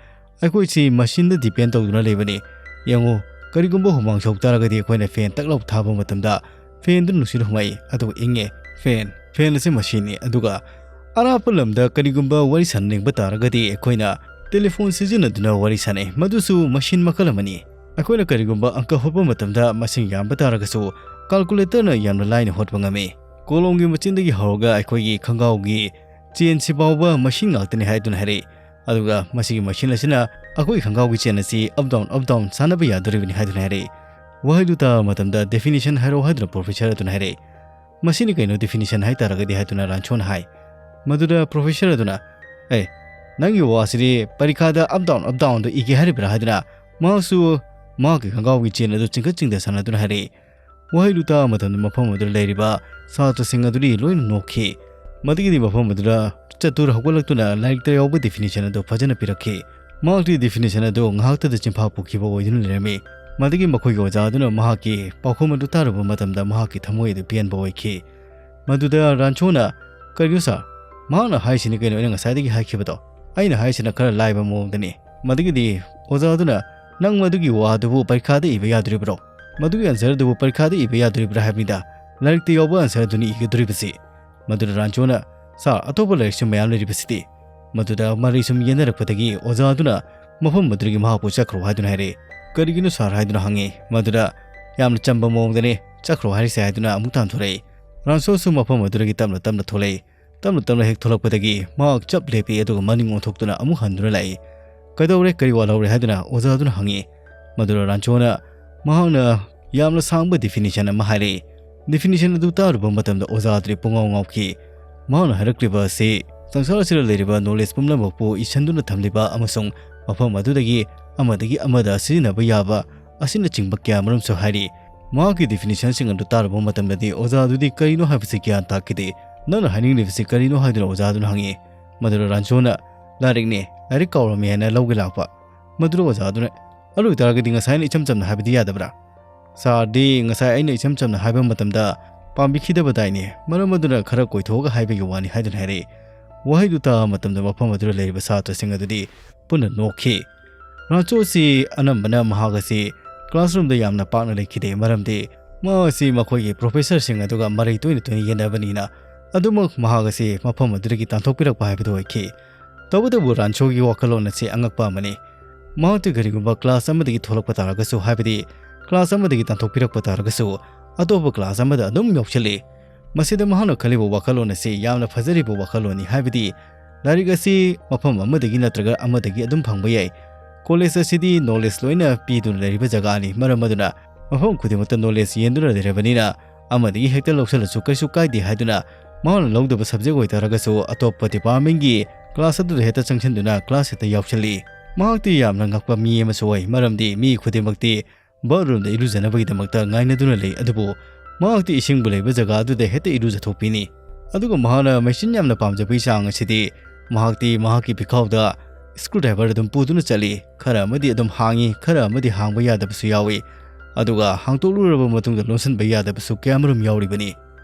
ꯑꯩꯈꯣꯏꯁꯤ machineꯗ depend ꯇꯧꯗꯨꯅ ꯂꯩꯕꯅꯤ꯫ ꯌꯦꯡꯉꯨ, ꯀꯔꯤꯒꯨꯝꯕ ꯍꯨꯃꯥꯡ ꯁꯧ ꯇꯥꯔꯒꯗꯤ ꯑꯩꯈꯣꯏꯅ fan ꯇꯛ ꯂꯥꯎ ꯊꯥꯕ ꯃꯇꯝꯗ fanꯗꯨ ꯅꯨꯡꯁꯤꯠ ꯍꯨꯝꯃꯛꯏ, ꯑꯗꯨꯒ ꯏꯪꯉꯦ꯫ Fan, fan ꯑꯁꯤ machineꯅꯤ꯫ ꯑꯗꯨꯒ ꯑꯔꯥꯞꯄ ꯂꯝꯗ ꯀꯔꯤꯒꯨꯝꯕ ꯋꯥꯔꯤ ꯁꯥꯟꯅꯅꯤꯡꯕ ꯇꯥꯔꯒꯗꯤ ꯑꯩꯈꯣꯏꯅ telephone ꯁꯤꯖꯤꯟꯅꯗꯨꯅ ꯋꯥꯔꯤ ꯁꯥꯟꯅꯩ꯫ ꯃꯗꯨꯁꯨ machine ꯃꯈꯜ ꯑꯃꯅꯤ꯫ ꯑꯩꯈꯣꯏꯅ ꯀꯔꯤꯒꯨꯝꯕ ꯑꯪꯀ ꯍꯣꯠꯄ ꯃꯇꯝꯗ ꯃꯁꯤꯡ ꯌꯥꯝꯕ ꯇꯥꯔꯒꯁꯨ calculatorꯅ ꯌꯥꯝꯅ ꯂꯥꯏꯅ ꯍꯣꯠꯄ ꯉꯝꯃꯤ꯫ ꯀꯣꯂꯣꯝꯒꯤ ꯃꯆꯤꯟꯗꯒꯤ ꯍꯧꯔꯒ ꯑꯩꯈꯣꯏꯒꯤ ꯈꯪꯒꯥꯎꯒꯤ chainꯁꯤ ꯐꯥꯎꯕ machine ꯉꯥꯛꯇꯅꯤ" ꯍꯥꯏꯗꯨꯅ ꯍꯥꯏꯔꯛꯏ꯫ ꯑꯗꯨꯒ ꯃꯁꯤꯒꯤ machine ꯑꯁꯤꯅ ꯑꯩꯈꯣꯏꯒꯤ ꯈꯪꯒꯥꯎꯒꯤ chain ꯑꯁꯤ up down, up down ꯁꯥꯟꯅꯕ ꯌꯥꯗꯣꯔꯤꯕꯅꯤ ꯍꯥꯏꯗꯨꯅ ꯍꯥꯏꯔꯛꯏ꯫ ꯋꯥꯍꯩꯗꯨ ꯇꯥꯕ ꯃꯇꯝꯗ definition ꯍꯥꯏꯔꯛꯑꯣ ꯍꯥꯏꯗꯨꯅ professor ꯑꯗꯨꯅ ꯍꯥꯏꯔꯛꯏ꯫ "ꯃꯁꯤꯅ ꯀꯩꯅꯣ definition ꯍꯥꯏ ꯇꯥꯔꯒꯗꯤ?" ꯍꯥꯏꯗꯨꯅ ꯔꯥꯟꯁꯣꯅ ꯍꯥꯏ꯫ ꯃꯗꯨꯗ professor ꯑꯗꯨꯅ, "ꯑꯦ, ꯅꯪꯒꯤ ꯋꯥꯁꯤꯗꯤ ꯄꯔꯤꯈꯥꯗ up down, up downꯗꯨ ꯏꯒꯦ ꯍꯥꯏꯔꯤꯕ꯭ꯔꯥ?" ꯍꯥꯏꯗꯨꯅ ꯃꯍꯥꯛꯁꯨ ꯃꯍꯥꯛꯀꯤ ꯈꯪꯒꯥꯎꯒꯤ chain ꯑꯗꯨ ꯆꯤꯡꯈꯠ ꯆꯤꯡꯊ ꯁꯥꯟꯅꯗꯨꯅ ꯍꯥꯏꯔꯛꯏ꯫ ꯋꯥꯍꯩꯗꯨ ꯇꯥꯕ ꯃꯇꯝꯗ ꯃꯐꯝ ꯑꯗꯨꯗ ꯂꯩꯔꯤꯕ ꯁꯥꯇ꯭ꯔꯁꯤꯡ ꯑꯗꯨꯗꯤ ꯂꯣꯏꯅ ꯅꯣꯛꯈꯤ꯫ ꯃꯗꯨꯒꯤꯗꯤ ꯃꯐꯝ ꯑꯗꯨꯗ ꯆꯇꯨꯔ ꯍꯧꯒꯠꯂꯛꯇꯨꯅ ꯂꯥꯏꯔꯤꯛꯇ ꯌꯥꯎꯕ definition ꯑꯗꯨ ꯐꯖꯅ ꯄꯤꯔꯛꯈꯤ꯫ ꯃꯍꯥꯛꯇꯤ definition ꯑꯗꯨ ꯉꯥꯏꯍꯥꯛꯇꯗ ꯆꯤꯟꯐꯥ ꯄꯨꯈꯤꯕ ꯑꯣꯏꯗꯨꯅ ꯂꯩꯔꯝꯃꯤ꯫ ꯃꯗꯨꯒꯤ ꯃꯈꯣꯏꯒꯤ ꯑꯣꯖꯥ ꯑꯗꯨꯅ ꯃꯍꯥꯛꯀꯤ ꯄꯥꯎꯈꯨꯝ ꯑꯗꯨ ꯇꯥꯔꯨꯕ ꯃꯇꯝꯗ ꯃꯍꯥꯛꯀꯤ ꯊꯃꯣꯏ ꯑꯗꯨ ꯄꯦꯟꯕ ꯑꯣꯏꯈꯤ꯫ ꯃꯗꯨꯗ ꯔꯥꯟꯆꯣꯅ, "ꯀꯔꯤꯅꯣ sir? ꯃꯍꯥꯛꯅ ꯍꯥꯏꯁꯤꯅꯤ ꯀꯩꯅꯣ ꯑꯩꯅ ꯉꯁꯥꯏꯗꯒꯤ ꯍꯥꯏꯈꯤꯕꯗꯣ꯫ ꯑꯩꯅ ꯍꯥꯏꯁꯤꯅ ꯈꯔ ꯂꯥꯏꯕ ꯃꯑꯣꯡꯗꯅꯤ꯫" ꯃꯗꯨꯒꯤꯗꯤ ꯑꯣꯖꯥ ꯑꯗꯨꯅ, "ꯅꯪ ꯃꯗꯨꯒꯤ ꯋꯥ ꯑꯗꯨꯕꯨ ꯄꯔꯤꯈꯥꯗ ꯏꯕ ꯌꯥꯗꯣꯔꯤꯕ꯭ꯔꯣ? ꯃꯗꯨꯒꯤ answer ꯑꯗꯨꯕꯨ ꯄꯔꯤꯈꯥꯗ ꯏꯕ ꯌꯥꯗꯣꯔꯤꯕ꯭ꯔꯥ ꯍꯥꯏꯕꯅꯤꯗ? ꯂꯥꯏꯔꯤꯛꯇ ꯌꯥꯎꯕ answer ꯑꯗꯨꯅꯤ ꯏꯒꯗꯣꯔꯤꯕꯁꯤ꯫" ꯃꯗꯨꯗ ꯔꯥꯟꯆꯣꯅ, "Sir, ꯑꯇꯣꯞꯄ ꯂꯥꯏꯔꯤꯛꯁꯨ ꯃꯌꯥꯝ ꯂꯩꯔꯤꯕꯁꯤꯗꯤ꯫" ꯃꯗꯨꯗ ꯃꯔꯩ ꯁꯨꯝ ꯌꯦꯠꯅꯔꯛꯄꯗꯒꯤ ꯑꯣꯖꯥ ꯑꯗꯨꯅ ꯃꯐꯝ ꯑꯗꯨꯗꯒꯤ ꯃꯍꯥꯛꯄꯨ ꯆꯠꯈ꯭ꯔꯣ ꯍꯥꯏꯗꯨꯅ ꯍꯥꯏꯔꯛꯏ꯫ "ꯀꯔꯤꯒꯤꯅꯣ sir?" ꯍꯥꯏꯗꯨꯅ ꯍꯪꯉꯤ꯫ ꯃꯗꯨꯗ, "ꯌꯥꯝꯅ ꯆꯝꯕ ꯃꯑꯣꯡꯗꯅꯤ, ꯆꯠꯈ꯭ꯔꯣ ꯍꯥꯏꯔꯤꯁꯦ" ꯍꯥꯏꯗꯨꯅ ꯑꯃꯨꯛ ꯇꯥꯟꯊꯣꯔꯛꯏ꯫ ꯔꯥꯟꯆꯣꯁꯨ ꯃꯐꯝ ꯑꯗꯨꯗꯒꯤ ꯇꯞꯅ ꯇꯞꯅ ꯊꯣꯛꯂꯛꯏ꯫ ꯇꯞꯅ ꯇꯞꯅ ꯍꯦꯛ ꯊꯣꯛꯂꯛꯄꯗꯒꯤ ꯃꯍꯥꯛ ꯆꯞ ꯂꯦꯞꯄꯤ, ꯑꯗꯨꯒ ꯃꯅꯤꯡ ꯑꯣꯟꯊꯣꯛꯇꯨꯅ ꯑꯃꯨꯛ ꯍꯟꯗꯨꯅ ꯂꯥꯛꯏ꯫ "ꯀꯩꯗꯧꯔꯦ? ꯀꯔꯤ ꯋꯥꯠꯍꯧꯔꯦ?" ꯍꯥꯏꯗꯨꯅ ꯑꯣꯖꯥ ꯑꯗꯨꯅ ꯍꯪꯉꯤ꯫ ꯃꯗꯨꯗ ꯔꯥꯟꯆꯣꯅ ꯃꯍꯥꯛꯅ ꯌꯥꯝꯅ ꯁꯥꯡꯕ definition ꯑꯃ ꯍꯥꯏꯔꯛꯏ꯫ Definition ꯑꯗꯨ ꯇꯥꯔꯨꯕ ꯃꯇꯝꯗ ꯑꯣꯖꯥ ꯑꯗꯨꯗꯤ ꯄꯨꯡꯉꯥꯎ ꯉꯥꯎꯈꯤ꯫ ꯃꯍꯥꯛꯅ ꯍꯥꯏꯔꯛꯂꯤꯕ ꯑꯁꯤ ꯁꯪꯁꯥꯔ ꯑꯁꯤꯗ ꯂꯩꯔꯤꯕ knowledge ꯄꯨꯝꯅꯃꯛꯄꯨ ꯏꯁꯤꯟꯗꯨꯅ ꯊꯝꯂꯤꯕ ꯑꯃꯁꯨꯡ ꯃꯐꯝ ꯑꯗꯨꯗꯒꯤ ꯑꯃꯗꯒꯤ ꯑꯃꯗ ꯁꯤꯖꯤꯟꯅꯕ ꯌꯥꯕ ꯑꯁꯤꯅꯆꯤꯡꯕ ꯀꯌꯥ ꯃꯔꯨꯝꯁꯨ ꯍꯥꯏꯔꯤ꯫ ꯃꯍꯥꯛꯀꯤ definitionꯁꯤꯡ ꯑꯗꯨ ꯇꯥꯔꯨꯕ ꯃꯇꯝꯗꯗꯤ ꯑꯣꯖꯥ ꯑꯗꯨꯗꯤ ꯀꯔꯤꯅꯣ ꯍꯥꯏꯕꯁꯤ ꯒ꯭ꯌꯥꯟ ꯇꯥꯈꯤꯗꯦ꯫ "ꯅꯪꯅ ꯍꯥꯏꯅꯤꯡꯂꯤꯕꯁꯤ ꯀꯔꯤꯅꯣ?" ꯍꯥꯏꯗꯨꯅ ꯑꯣꯖꯥ ꯑꯗꯨꯅ ꯍꯪꯉꯤ꯫ ꯃꯗꯨꯗ ꯔꯥꯟꯆꯣꯅ, "ꯂꯥꯏꯔꯤꯛꯅꯦ, ꯂꯥꯏꯔꯤꯛ ꯀꯥꯎꯔꯝꯃꯦ" ꯍꯥꯏꯅ ꯂꯧꯒꯦ ꯂꯥꯛꯄ꯫ ꯃꯗꯨꯗ ꯑꯣꯖꯥ ꯑꯗꯨꯅ, "ꯑꯗꯨ ꯑꯣꯏꯇꯥꯔꯒꯗꯤ ꯉꯁꯥꯏ ꯑꯩꯅ ꯏꯆꯝ ꯆꯝꯅ ꯍꯥꯏꯕꯗꯤ ꯌꯥꯗꯕ꯭ꯔꯥ?" "ꯁꯥꯔꯗꯤ ꯉꯁꯥꯏ ꯑꯩꯅ ꯏꯆꯝ ꯆꯝꯅ ꯍꯥꯏꯕ ꯃꯇꯝꯗ ꯄꯥꯝꯕꯤꯈꯤꯗꯕꯗꯥꯏꯅꯦ, ꯃꯔꯝ ꯑꯗꯨꯅ ꯈꯔ ꯀꯣꯏꯊꯣꯛꯑꯒ ꯍꯥꯏꯕꯒꯤ ꯋꯥꯅꯤ" ꯍꯥꯏꯗꯨꯅ ꯍꯥꯏꯔꯛꯏ꯫ ꯋꯥꯍꯩꯗꯨ ꯇꯥꯕ ꯃꯇꯝꯗ ꯃꯐꯝ ꯑꯗꯨꯗ ꯂꯩꯔꯤꯕ ꯁꯥꯇ꯭ꯔꯁꯤꯡ ꯑꯗꯨꯗꯤ ꯄꯨꯟꯅ ꯅꯣꯛꯈꯤ꯫ ꯔꯥꯟꯆꯣ ꯑꯁꯤ ꯑꯅꯝꯕꯅ ꯃꯍꯥꯛ ꯑꯁꯤ classroomꯗ ꯌꯥꯝꯅ ꯄꯥꯛꯅ ꯂꯩꯈꯤꯗꯦ, ꯃꯔꯝꯗꯤ ꯃꯍꯥꯛ ꯑꯁꯤ ꯃꯈꯣꯏꯒꯤ professorꯁꯤꯡ ꯑꯗꯨꯒ ꯃꯔꯩ ꯇꯣꯏꯅ ꯇꯣꯏꯅ ꯌꯦꯠꯅꯕꯅꯤꯅ꯫ ꯑꯗꯨꯃꯛ ꯃꯍꯥꯛ ꯑꯁꯤ ꯃꯐꯝ ꯑꯗꯨꯗꯒꯤ ꯇꯥꯟꯊꯣꯛꯄꯤꯔꯛꯄ ꯍꯥꯏꯕꯗꯨ ꯑꯣꯏꯈꯤ꯫ ꯇꯧꯕꯇꯕꯨ ꯔꯥꯟꯆꯣꯒꯤ ꯋꯥꯈꯜꯂꯣꯟ ꯑꯁꯤ ꯑꯉꯛꯄ ꯑꯃꯅꯤ꯫ ꯃꯍꯥꯛꯇꯤ ꯀꯔꯤꯒꯨꯝꯕ class ꯑꯃꯗꯒꯤ ꯊꯣꯛꯂꯛꯄ ꯇꯥꯔꯒꯁꯨ, ꯍꯥꯏꯕꯗꯤ class ꯑꯃꯗꯒꯤ ꯇꯥꯟꯊꯣꯛꯄꯤꯔꯛꯄ ꯇꯥꯔꯒꯁꯨ, ꯑꯇꯣꯞꯄ class ꯑꯃꯗ ꯑꯗꯨꯝ ꯌꯥꯎꯁꯤꯜꯂꯤ꯫ ꯃꯁꯤꯗ ꯃꯍꯥꯛꯅ ꯈꯜꯂꯤꯕ ꯋꯥꯈꯜꯂꯣꯟ ꯑꯁꯤ ꯌꯥꯝꯅ ꯐꯖꯔꯤꯕ ꯋꯥꯈꯜꯂꯣꯟꯅꯤ, ꯍꯥꯏꯕꯗꯤ ꯂꯥꯏꯔꯤꯛ ꯑꯁꯤ ꯃꯐꯝ ꯑꯃꯗꯒꯤ ꯅꯠꯇ꯭ꯔꯒ ꯑꯃꯗꯒꯤ ꯑꯗꯨꯝ ꯐꯪꯕ ꯌꯥꯏ꯫ College ꯑꯁꯤꯗꯤ knowledge ꯂꯣꯏꯅ ꯄꯤꯗꯨꯅ ꯂꯩꯔꯤꯕ ꯖꯒꯥꯅꯤ, ꯃꯔꯝ ꯑꯗꯨꯅ ꯃꯐꯝ ꯈꯨꯗꯤꯡꯃꯛꯇ knowledge ꯌꯦꯟꯗꯨꯅ ꯂꯩꯔꯕꯅꯤꯅ ꯑꯃꯗꯒꯤ ꯍꯦꯛꯇ ꯂꯧꯁꯤꯜꯂꯁꯨ ꯀꯩꯁꯨ ꯀꯥꯏꯗꯦ ꯍꯥꯏꯗꯨꯅ ꯃꯍꯥꯛꯅ ꯂꯧꯗꯕ subject ꯑꯣꯏꯇꯥꯔꯒꯁꯨ ꯑꯇꯣꯞꯄ departmentꯀꯤ class ꯑꯗꯨꯗ ꯍꯦꯛꯇ ꯆꯪꯁꯤꯟꯗꯨꯅ class ꯍꯦꯛꯇ ꯌꯥꯎꯁꯤꯜꯂꯤ꯫ ꯃꯍꯥꯛꯇꯤ ꯌꯥꯝꯅ ꯉꯛꯄ ꯃꯤ ꯑꯃꯁꯨ ꯑꯣꯏ, ꯃꯔꯝꯗꯤ ꯃꯤ ꯈꯨꯗꯤꯡꯃꯛꯇꯤ bathroomꯗ ꯏꯔꯨꯖꯅꯕꯒꯤꯗꯃꯛꯇ ꯉꯥꯏꯅꯗꯨꯅ ꯂꯩ, ꯑꯗꯨꯕꯨ ꯃꯍꯥꯛꯇꯤ ꯏꯁꯤꯡꯕꯨ ꯂꯩꯕ ꯖꯒꯥ ꯑꯗꯨꯗ ꯍꯦꯛꯇ ꯏꯔꯨꯖꯊꯣꯛꯄꯤꯅꯤ꯫ ꯑꯗꯨꯒ ꯃꯍꯥꯛꯅ machine ꯌꯥꯝꯅ ꯄꯥꯝꯖꯕꯒꯤ ꯆꯥꯡ ꯑꯁꯤꯗꯤ ꯃꯍꯥꯛꯇꯤ ꯃꯍꯥꯛꯀꯤ ꯄꯤꯈꯥꯎꯗ screwdriver ꯑꯗꯨꯝ ꯄꯨꯗꯨꯅ ꯆꯠꯂꯤ꯫ ꯈꯔ ꯑꯃꯗꯤ ꯑꯗꯨꯝ ꯍꯥꯡꯉꯤ, ꯈꯔ ꯑꯃꯗꯤ ꯍꯥꯡꯕ ꯌꯥꯗꯕꯁꯨ ꯌꯥꯎꯏ꯫ ꯑꯗꯨꯒ ꯍꯥꯡꯇꯣꯛꯂꯨꯔꯕ ꯃꯇꯨꯡꯗ ꯂꯣꯟꯁꯤꯟꯕ ꯌꯥꯗꯕꯁꯨ ꯀꯌꯥꯃꯔꯨꯝ ꯌꯥꯎꯔꯤꯕꯅꯤ꯫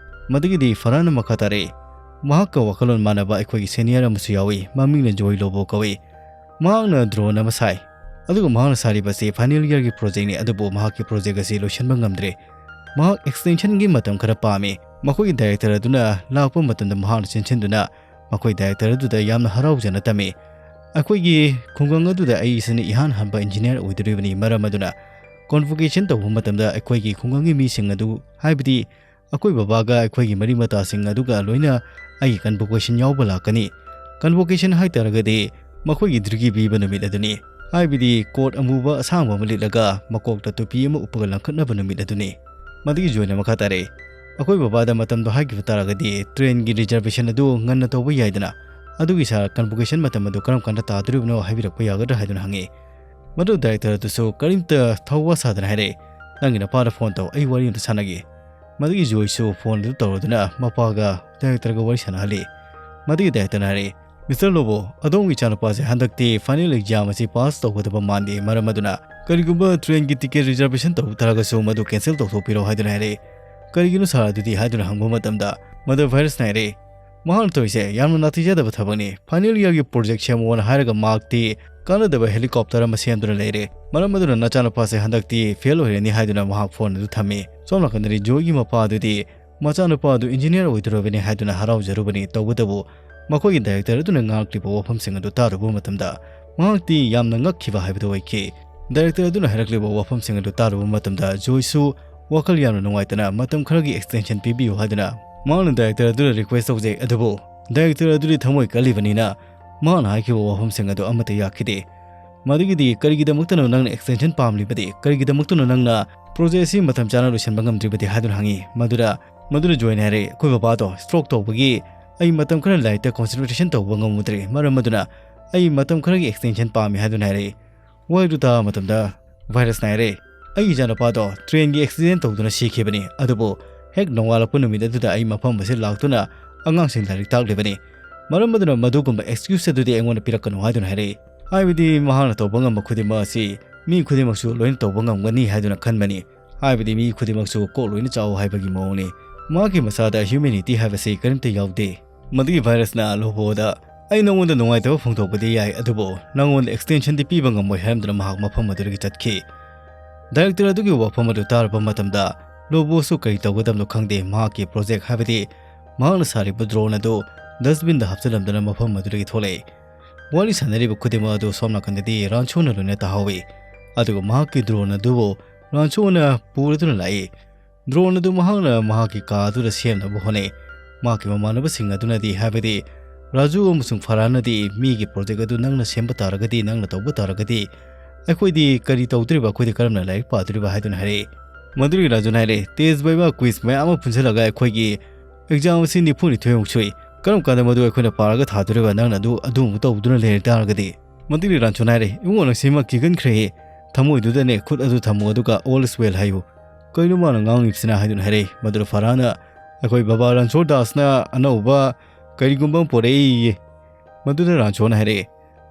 ꯃꯗꯨꯒꯤꯗꯤ ꯐꯔꯍꯥꯟꯅ ꯃꯈꯥ ꯇꯥꯔꯛꯏ꯫ ꯃꯍꯥꯛꯀ ꯋꯥꯈꯜꯂꯣꯟ ꯃꯥꯟꯅꯕ ꯑꯩꯈꯣꯏꯒꯤ senior ꯑꯃꯁꯨ ꯌꯥꯎꯏ, ꯃꯃꯤꯡꯅ ꯖꯣꯏ ꯂꯣꯕꯣ ꯀꯧꯏ꯫ ꯃꯍꯥꯛꯅ drone ꯑꯃ ꯁꯥꯏ, ꯑꯗꯨꯒ ꯃꯍꯥꯛꯅ ꯁꯥꯔꯤꯕ ꯑꯁꯤ final yearꯒꯤ projectꯅꯤ, ꯑꯗꯨꯕꯨ ꯃꯍꯥꯛꯀꯤ project ꯑꯁꯤ ꯂꯣꯏꯁꯤꯟꯕ ꯉꯝꯗ꯭ꯔꯦ꯫ ꯃꯍꯥꯛ extensionꯒꯤ ꯃꯇꯝ ꯈꯔ ꯄꯥꯝꯃꯤ꯫ ꯃꯈꯣꯏꯒꯤ director ꯑꯗꯨꯅ ꯂꯥꯛꯄ ꯃꯇꯝꯗ ꯃꯍꯥꯛꯅ ꯆꯦꯟꯁꯤꯟꯗꯨꯅ ꯃꯈꯣꯏ director ꯑꯗꯨꯗ ꯌꯥꯝꯅ ꯍꯔꯥꯎꯖꯅ ꯇꯝꯃꯤ꯫ "ꯑꯩꯈꯣꯏꯒꯤ ꯈꯨꯡꯒꯪ ꯑꯗꯨꯗ ꯑꯩ ꯏꯁꯥꯅ ꯏꯍꯥꯟ ꯍꯥꯟꯕ engineer ꯑꯣꯏꯗꯣꯔꯤꯕꯅꯤ, ꯃꯔꯝ ꯑꯗꯨꯅ convocation ꯇꯧꯕ ꯃꯇꯝꯗ ꯑꯩꯈꯣꯏꯒꯤ ꯈꯨꯡꯒꯪꯒꯤ ꯃꯤꯁꯤꯡ ꯑꯗꯨ, ꯍꯥꯏꯕꯗꯤ ꯑꯩꯈꯣꯏ ꯕꯕꯥꯒ ꯑꯩꯈꯣꯏꯒꯤ ꯃꯔꯤ ꯃꯇꯥꯁꯤꯡ ꯑꯗꯨꯒ ꯂꯣꯏꯅ ꯑꯩꯒꯤ convocation ꯌꯥꯎꯕ ꯂꯥꯛꯀꯅꯤ꯫ Convocation ꯍꯥꯏꯇꯥꯔꯒꯗꯤ ꯃꯈꯣꯏꯒꯤ ꯗ꯭ꯔꯤꯒꯤ ꯄꯤꯕ ꯅꯨꯃꯤꯠ ꯑꯗꯨꯅꯤ, ꯍꯥꯏꯕꯗꯤ coat ꯑꯃꯨꯕ ꯑꯁꯥꯡꯕ ꯑꯃ ꯂꯤꯠꯂꯒ ꯃꯀꯣꯛꯇ ꯇꯨꯄꯤ ꯑꯃ ꯎꯞꯄꯒ ꯂꯪꯈꯠꯅꯕ ꯅꯨꯃꯤꯠ ꯑꯗꯨꯅꯤ꯫" ꯃꯗꯨꯒꯤ ꯖꯣꯏꯅ ꯃꯈꯥ ꯇꯥꯔꯛꯏ꯫ ꯑꯩꯈꯣꯏ ꯕꯕꯥꯗ ꯃꯇꯝꯗꯣ ꯍꯥꯏꯈꯤꯕ ꯇꯥꯔꯒꯗꯤ ꯇ꯭ꯔꯦꯟꯒꯤ ꯔꯤꯖꯔꯕꯦꯁꯟ ꯑꯗꯨ ꯉꯟꯅ ꯇꯧꯕ ꯌꯥꯏꯗꯅ, ꯑꯗꯨꯒꯤ ꯁꯥꯔ ꯀꯟꯚꯣꯀꯦꯁꯟ ꯃꯇꯝ ꯑꯗꯨ ꯀꯔꯝ ꯀꯥꯟꯗ ꯇꯥꯗꯣꯔꯤꯕꯅꯣ ꯍꯥꯏꯕꯤꯔꯛꯄ ꯌꯥꯒꯗ꯭ꯔꯥ ꯍꯥꯏꯗꯨꯅ ꯍꯪꯉꯤ꯫ ꯃꯗꯨ ꯗꯥꯏꯔꯦꯛꯇꯔ ꯑꯗꯨꯁꯨ ꯀꯔꯤꯝꯇ ꯊꯧꯋꯥ ꯁꯥꯗꯅ ꯍꯥꯏꯔꯛꯏ, "ꯅꯪꯒꯤ ꯅꯄꯥꯗ ꯐꯣꯟ ꯇꯧ, ꯑꯩ ꯋꯥꯔꯤ ꯑꯃꯇ ꯁꯥꯟꯅꯒꯦ"꯫ ꯃꯗꯨꯒꯤ ꯖꯣꯏꯁꯨ ꯐꯣꯟ ꯑꯗꯨ ꯇꯧꯔꯗꯨꯅ ꯃꯄꯥꯒ ꯗꯥꯏꯔꯦꯛꯇꯔꯒ ꯋꯥꯔꯤ ꯁꯥꯟꯅꯍꯜꯂꯤ꯫ ꯃꯗꯨꯒꯤ ꯗꯥꯏꯔꯦꯛꯇꯔꯅ ꯍꯥꯏꯔꯛꯏ, "ꯃꯤꯁꯇꯔ ꯂꯣꯕꯣ, ꯑꯗꯣꯝꯒꯤ ꯏꯆꯥꯅꯨꯄꯥꯁꯦ ꯍꯟꯗꯛꯇꯤ ꯐꯥꯏꯅꯦꯜ ꯑꯦꯛꯖꯥꯝ ꯑꯁꯤ ꯄꯥꯁ ꯇꯧꯒꯗꯕ ꯃꯥꯟꯗꯦ, ꯃꯔꯝ ꯑꯗꯨꯅ ꯀꯔꯤꯒꯨꯝꯕ ꯇ꯭ꯔꯦꯟꯒꯤ ꯇꯤꯀꯦꯠ ꯔꯤꯖꯔꯕꯦꯁꯟ ꯇꯧꯕ ꯇꯥꯔꯒꯁꯨ ꯃꯗꯨ ꯀꯦꯟꯁꯦꯜ ꯇꯧꯊꯣꯛꯄꯤꯔꯣ" ꯍꯥꯏꯗꯨꯅ ꯍꯥꯏꯔꯛꯏ꯫ "ꯀꯔꯤꯒꯤꯅꯣ ꯁꯥꯔ ꯑꯗꯨꯗꯤ?" ꯍꯥꯏꯗꯨꯅ ꯍꯪꯕ ꯃꯇꯝꯗ ꯃꯗꯨ ꯚꯥꯏꯔꯁꯅ ꯍꯥꯏꯔꯛꯏ, "ꯃꯍꯥꯛꯅ ꯇꯧꯔꯤꯁꯦ ꯌꯥꯝꯅ ꯅꯥꯊꯩꯖꯗꯕ ꯊꯕꯛꯅꯤ꯫ ꯐꯥꯏꯅꯦꯜ ꯏꯌꯥꯔꯒꯤ ꯄ꯭ꯔꯣꯖꯦꯛ ꯁꯦꯝꯃꯣꯅ ꯍꯥꯏꯔꯒ ꯃꯍꯥꯛꯇꯤ ꯀꯥꯟꯅꯗꯕ ꯍꯦꯂꯤꯀꯣꯞꯇꯔ ꯑꯃ ꯁꯦꯝꯗꯨꯅ ꯂꯩꯔꯦ꯫ ꯃꯔꯝ ꯑꯗꯨꯅ ꯅꯆꯥꯅꯨꯄꯥꯁꯦ ꯍꯟꯗꯛꯇꯤ ꯐꯦꯜ ꯑꯣꯏꯔꯅꯤ" ꯍꯥꯏꯗꯨꯅ ꯃꯍꯥꯛ ꯐꯣꯟ ꯑꯗꯨ ꯊꯝꯃꯤ꯫ ꯁꯣꯝ ꯅꯥꯀꯟꯗꯗꯤ ꯖꯣꯏꯒꯤ ꯃꯄꯥ ꯑꯗꯨꯗꯤ ꯃꯆꯥꯅꯨꯄꯥ ꯑꯗꯨ ꯏꯟꯖꯤꯅꯤꯌꯥꯔ ꯑꯣꯏꯗꯧꯔꯕꯅꯤ ꯍꯥꯏꯗꯨꯅ ꯍꯔꯥꯎꯖꯔꯨꯕꯅꯤ꯫ ꯇꯧꯕꯇꯕꯨ ꯃꯈꯣꯏꯒꯤ ꯗꯥꯏꯔꯦꯛꯇꯔ ꯑꯗꯨꯅ ꯉꯥꯡꯂꯛꯂꯤꯕ ꯋꯥꯐꯝꯁꯤꯡ ꯑꯗꯨ ꯇꯥꯔꯨꯕ ꯃꯇꯝꯗ ꯃꯍꯥꯛꯇꯤ ꯌꯥꯝꯅ ꯉꯛꯈꯤꯕ ꯍꯥꯏꯕꯗꯨ ꯑꯣꯏꯈꯤ꯫ ꯗꯥꯏꯔꯦꯛꯇꯔ ꯑꯗꯨꯅ ꯍꯥꯏꯔꯛꯂꯤꯕ ꯋꯥꯐꯝꯁꯤꯡ ꯑꯗꯨ ꯇꯥꯔꯨꯕ ꯃꯇꯝꯗ ꯖꯣꯏꯁꯨ ꯋꯥꯈꯜ ꯌꯥꯝꯅ ꯅꯨꯡꯉꯥꯏꯇꯅ ꯃꯇꯝ ꯈꯔꯒꯤ ꯑꯦꯛꯁꯇꯦꯟꯁꯟ ꯄꯤꯕꯤꯌꯨ ꯍꯥꯏꯗꯨꯅ ꯃꯍꯥꯛꯅ ꯗꯥꯏꯔꯦꯛꯇꯔ ꯑꯗꯨꯗ ꯔꯤꯀ꯭ꯋꯦꯁ ꯇꯧꯖꯩ꯫ ꯑꯗꯨꯕꯨ ꯗꯥꯏꯔꯦꯛꯇꯔ ꯑꯗꯨꯗꯤ ꯊꯃꯣꯏ ꯀꯜꯂꯤꯕꯅꯤꯅ ꯃꯍꯥꯛꯅ ꯍꯥꯏꯈꯤꯕ ꯋꯥꯐꯝꯁꯤꯡ ꯑꯗꯨ ꯑꯃꯠꯇ ꯌꯥꯈꯤꯗꯦ꯫ "ꯃꯗꯨꯒꯤꯗꯤ ꯀꯔꯤꯒꯤꯗꯃꯛꯇꯅꯣ ꯅꯪꯅ ꯑꯦꯛꯁꯇꯦꯟꯁꯟ ꯄꯥꯝꯂꯤꯕꯗꯤ? ꯀꯔꯤꯒꯤꯗꯃꯛꯇꯅꯣ ꯅꯪꯅ ꯄ꯭ꯔꯣꯖꯦꯛ ꯑꯁꯤ ꯃꯇꯝ ꯆꯥꯅ ꯂꯣꯏꯁꯤꯟꯕ ꯉꯝꯗ꯭ꯔꯤꯕꯗꯤ?" ꯍꯥꯏꯗꯨꯅ ꯍꯪꯉꯤ꯫ ꯃꯗꯨꯗ, ꯃꯗꯨꯅ ꯖꯣꯏꯅ ꯍꯥꯏꯔꯦ, "ꯑꯩꯈꯣꯏ ꯕꯕꯥꯗꯣ ꯁ꯭ꯇ꯭ꯔꯣꯛ ꯇꯧꯕꯒꯤ ꯑꯩ ꯃꯇꯝ ꯈꯔ ꯂꯥꯏꯔꯤꯛꯇ ꯀꯣꯟꯁꯦꯟꯇ꯭ꯔꯦꯁꯟ ꯇꯧꯕ ꯉꯝꯃꯨꯗ꯭ꯔꯦ, ꯃꯔꯝ ꯑꯗꯨꯅ ꯑꯩ ꯃꯇꯝ ꯈꯔꯒꯤ ꯑꯦꯛꯁꯇꯦꯟꯁꯟ ꯄꯥꯝꯃꯤ" ꯍꯥꯏꯗꯨꯅ ꯍꯥꯏꯔꯛꯏ꯫ ꯋꯥꯍꯩꯗꯨ ꯇꯥꯕ ꯃꯇꯝꯗ ꯚꯥꯏꯔꯁꯅ ꯍꯥꯏꯔꯦ, "ꯑꯩꯒꯤ ꯏꯆꯥꯅꯨꯄꯥꯗꯣ ꯇ꯭ꯔꯦꯟꯒꯤ ꯑꯦꯛꯁꯤꯗꯦꯟ ꯇꯧꯗꯨꯅ ꯁꯤꯈꯤꯕꯅꯤ, ꯑꯗꯨꯕꯨ ꯍꯦꯛ ꯅꯣꯡꯉꯥꯜꯂꯛꯄ ꯅꯨꯃꯤꯠ ꯑꯗꯨꯗ ꯑꯩ ꯃꯐꯝ ꯑꯁꯤꯗ ꯂꯥꯛꯇꯨꯅ ꯑꯉꯥꯡꯁꯤꯡ ꯂꯥꯏꯔꯤꯛ ꯇꯥꯛꯂꯤꯕꯅꯤ꯫ ꯃꯔꯝ ꯑꯗꯨꯅ ꯃꯗꯨꯒꯨꯝꯕ ꯑꯦꯛꯁꯀ꯭ꯌꯨꯁ ꯑꯗꯨꯗꯤ ꯑꯩꯉꯣꯟꯗ ꯄꯤꯔꯛꯀꯅꯨ" ꯍꯥꯏꯗꯨꯅ ꯍꯥꯏꯔꯛꯏ꯫ ꯍꯥꯏꯕꯗꯤ ꯃꯍꯥꯛꯅ ꯇꯧꯕ ꯉꯝꯕ ꯈꯨꯗꯤꯡꯃꯛ ꯑꯁꯤ ꯃꯤ ꯈꯨꯗꯤꯡꯃꯛꯁꯨ ꯂꯣꯏꯅ ꯇꯧꯕ ꯉꯝꯒꯅꯤ ꯍꯥꯏꯗꯨꯅ ꯈꯟꯕꯅꯤ꯫ ꯍꯥꯏꯕꯗꯤ ꯃꯤ ꯈꯨꯗꯤꯡꯃꯛꯁꯨ ꯀꯣꯛ ꯂꯣꯏꯅ ꯆꯥꯎ ꯍꯥꯏꯕꯒꯤ ꯃꯑꯣꯡꯅꯤ꯫ ꯃꯍꯥꯛꯀꯤ ꯃꯁꯥꯗ ꯍ꯭ꯌꯨꯃꯦꯅꯤꯇꯤ ꯍꯥꯏꯕꯁꯤ ꯀꯔꯤꯝꯇ ꯌꯥꯎꯗꯦ꯫ ꯃꯗꯨꯒꯤ ꯚꯥꯏꯔꯁꯅ ꯂꯣꯕꯣꯗ, "ꯑꯩ ꯅꯉꯣꯟꯗ ꯅꯨꯡꯉꯥꯏꯇꯕ ꯐꯣꯡꯗꯣꯛꯄꯗꯤ ꯌꯥꯏ, ꯑꯗꯨꯕꯨ ꯅꯉꯣꯟꯗ ꯑꯦꯛꯁꯇꯦꯟꯁꯟꯗꯤ ꯄꯤꯕ ꯉꯝꯃꯣꯏ" ꯍꯥꯏꯔꯝꯗꯨꯅ ꯃꯍꯥꯛ ꯃꯐꯝ ꯑꯗꯨꯗꯒꯤ ꯆꯠꯈꯤ꯫ ꯗꯥꯏꯔꯦꯛꯇꯔ ꯑꯗꯨꯒꯤ ꯋꯥꯐꯝ ꯑꯗꯨ ꯇꯥꯔꯕ ꯃꯇꯝꯗ ꯂꯣꯕꯣꯁꯨ ꯀꯔꯤ ꯇꯧꯒꯗꯕꯅꯣ ꯈꯪꯗꯦ꯫ ꯃꯍꯥꯛꯀꯤ ꯄ꯭ꯔꯣꯖꯦꯛ, ꯍꯥꯏꯕꯗꯤ ꯃꯍꯥꯛꯅ ꯁꯥꯔꯤꯕ ꯗ꯭ꯔꯣꯟ ꯑꯗꯨ ꯗꯁꯕꯤꯟꯗ ꯍꯥꯞꯆꯤꯜꯂꯝꯗꯨꯅ ꯃꯐꯝ ꯑꯗꯨꯗꯒꯤ ꯊꯣꯛꯂꯛꯏ꯫ ꯋꯥꯔꯤ ꯁꯥꯟꯅꯔꯤꯕ ꯈꯨꯗꯤꯡꯃꯛ ꯑꯗꯨ ꯁꯣꯝ ꯅꯥꯀꯟꯗꯗꯤ ꯔꯥꯟꯁꯣꯅ ꯂꯣꯏꯅ ꯇꯥꯍꯧꯏ꯫ ꯑꯗꯨꯒ ꯃꯍꯥꯛꯀꯤ ꯗ꯭ꯔꯣꯟ ꯑꯗꯨꯕꯨ ꯔꯥꯟꯁꯣꯅ ꯄꯨꯔꯗꯨꯅ ꯂꯥꯛꯏ꯫ ꯗ꯭ꯔꯣꯟ ꯑꯗꯨ ꯃꯍꯥꯛꯅ ꯃꯍꯥꯛꯀꯤ ꯀꯥ ꯑꯗꯨꯗ ꯁꯦꯝꯅꯕ ꯍꯣꯠꯅꯩ꯫ ꯃꯍꯥꯛꯀꯤ ꯃꯃꯥꯟꯅꯕꯁꯤꯡ ꯑꯗꯨꯅꯗꯤ, ꯍꯥꯏꯕꯗꯤ ꯔꯥꯖꯨ ꯑꯃꯁꯨꯡ ꯐꯔꯍꯥꯟꯅꯗꯤ, "ꯃꯤꯒꯤ ꯄ꯭ꯔꯣꯖꯦꯛ ꯑꯗꯨ ꯅꯪꯅ ꯁꯦꯝꯕ ꯇꯥꯔꯒꯗꯤ, ꯅꯪꯅ ꯇꯧꯕ ꯇꯥꯔꯒꯗꯤ, ꯑꯩꯈꯣꯏꯗꯤ ꯀꯔꯤ ꯇꯧꯗꯣꯔꯤꯕ? ꯑꯩꯈꯣꯏꯗꯤ ꯀꯔꯝꯅ ꯂꯥꯏꯔꯤꯛ ꯄꯥꯗꯣꯔꯤꯕ?" ꯍꯥꯏꯗꯨꯅ ꯍꯥꯏꯔꯛꯏ꯫ ꯃꯗꯨꯒꯤ ꯔꯥꯖꯨꯅ ꯍꯥꯏꯔꯦ, "Test viva quiz ꯃꯌꯥꯝ ꯑꯃ ꯄꯨꯟꯁꯤꯜꯂꯒ ꯑꯩꯈꯣꯏꯒꯤ exam ꯑꯁꯤ ꯅꯤꯐꯨ ꯅꯤꯊꯣꯏꯃꯨꯛ ꯁꯨꯏ꯫ ꯀꯔꯝ ꯀꯥꯟꯗ ꯃꯗꯨ ꯑꯩꯈꯣꯏꯅ ꯄꯥꯔꯒ ꯊꯥꯗꯣꯔꯤꯕ? ꯅꯪꯅ ꯑꯗꯨ ꯑꯗꯨꯃꯨꯛ ꯇꯧꯗꯨꯅ ꯂꯩꯔ ꯇꯥꯔꯒꯗꯤ?" ꯃꯗꯨꯒꯤ ꯔꯥꯖꯨꯅ ꯍꯥꯏꯔꯦ, "ꯏꯕꯨꯡꯉꯣ, ꯅꯪꯁꯤ ꯃꯛ ꯀꯤꯒꯟꯈ꯭ꯔꯦꯍꯦ꯫ ꯊꯃꯣꯏꯗꯨꯗꯅꯦ ꯈꯨꯠ ꯑꯗꯨ ꯊꯝꯃꯨ, ꯑꯗꯨꯒ all is well ꯍꯥꯏꯌꯨ꯫ ꯀꯩꯅꯣ ꯃꯥꯅ ꯉꯥꯡꯂꯤꯕꯁꯤꯅ?" ꯍꯥꯏꯗꯨꯅ ꯍꯥꯏꯔꯦ꯫ ꯃꯗꯨꯗ ꯐꯔꯍꯥꯟꯅ, "ꯑꯩꯈꯣꯏ ꯕꯕꯥ ꯔꯟꯁꯣꯔ ꯗꯥꯁꯅ ꯑꯅꯧꯕ ꯀꯔꯤꯒꯨꯝꯕ ꯑꯃ ꯄꯣꯔꯛꯏꯌꯦ꯫" ꯃꯗꯨꯗ ꯔꯟꯁꯣꯔꯅ ꯍꯥꯏꯔꯛꯑꯦ,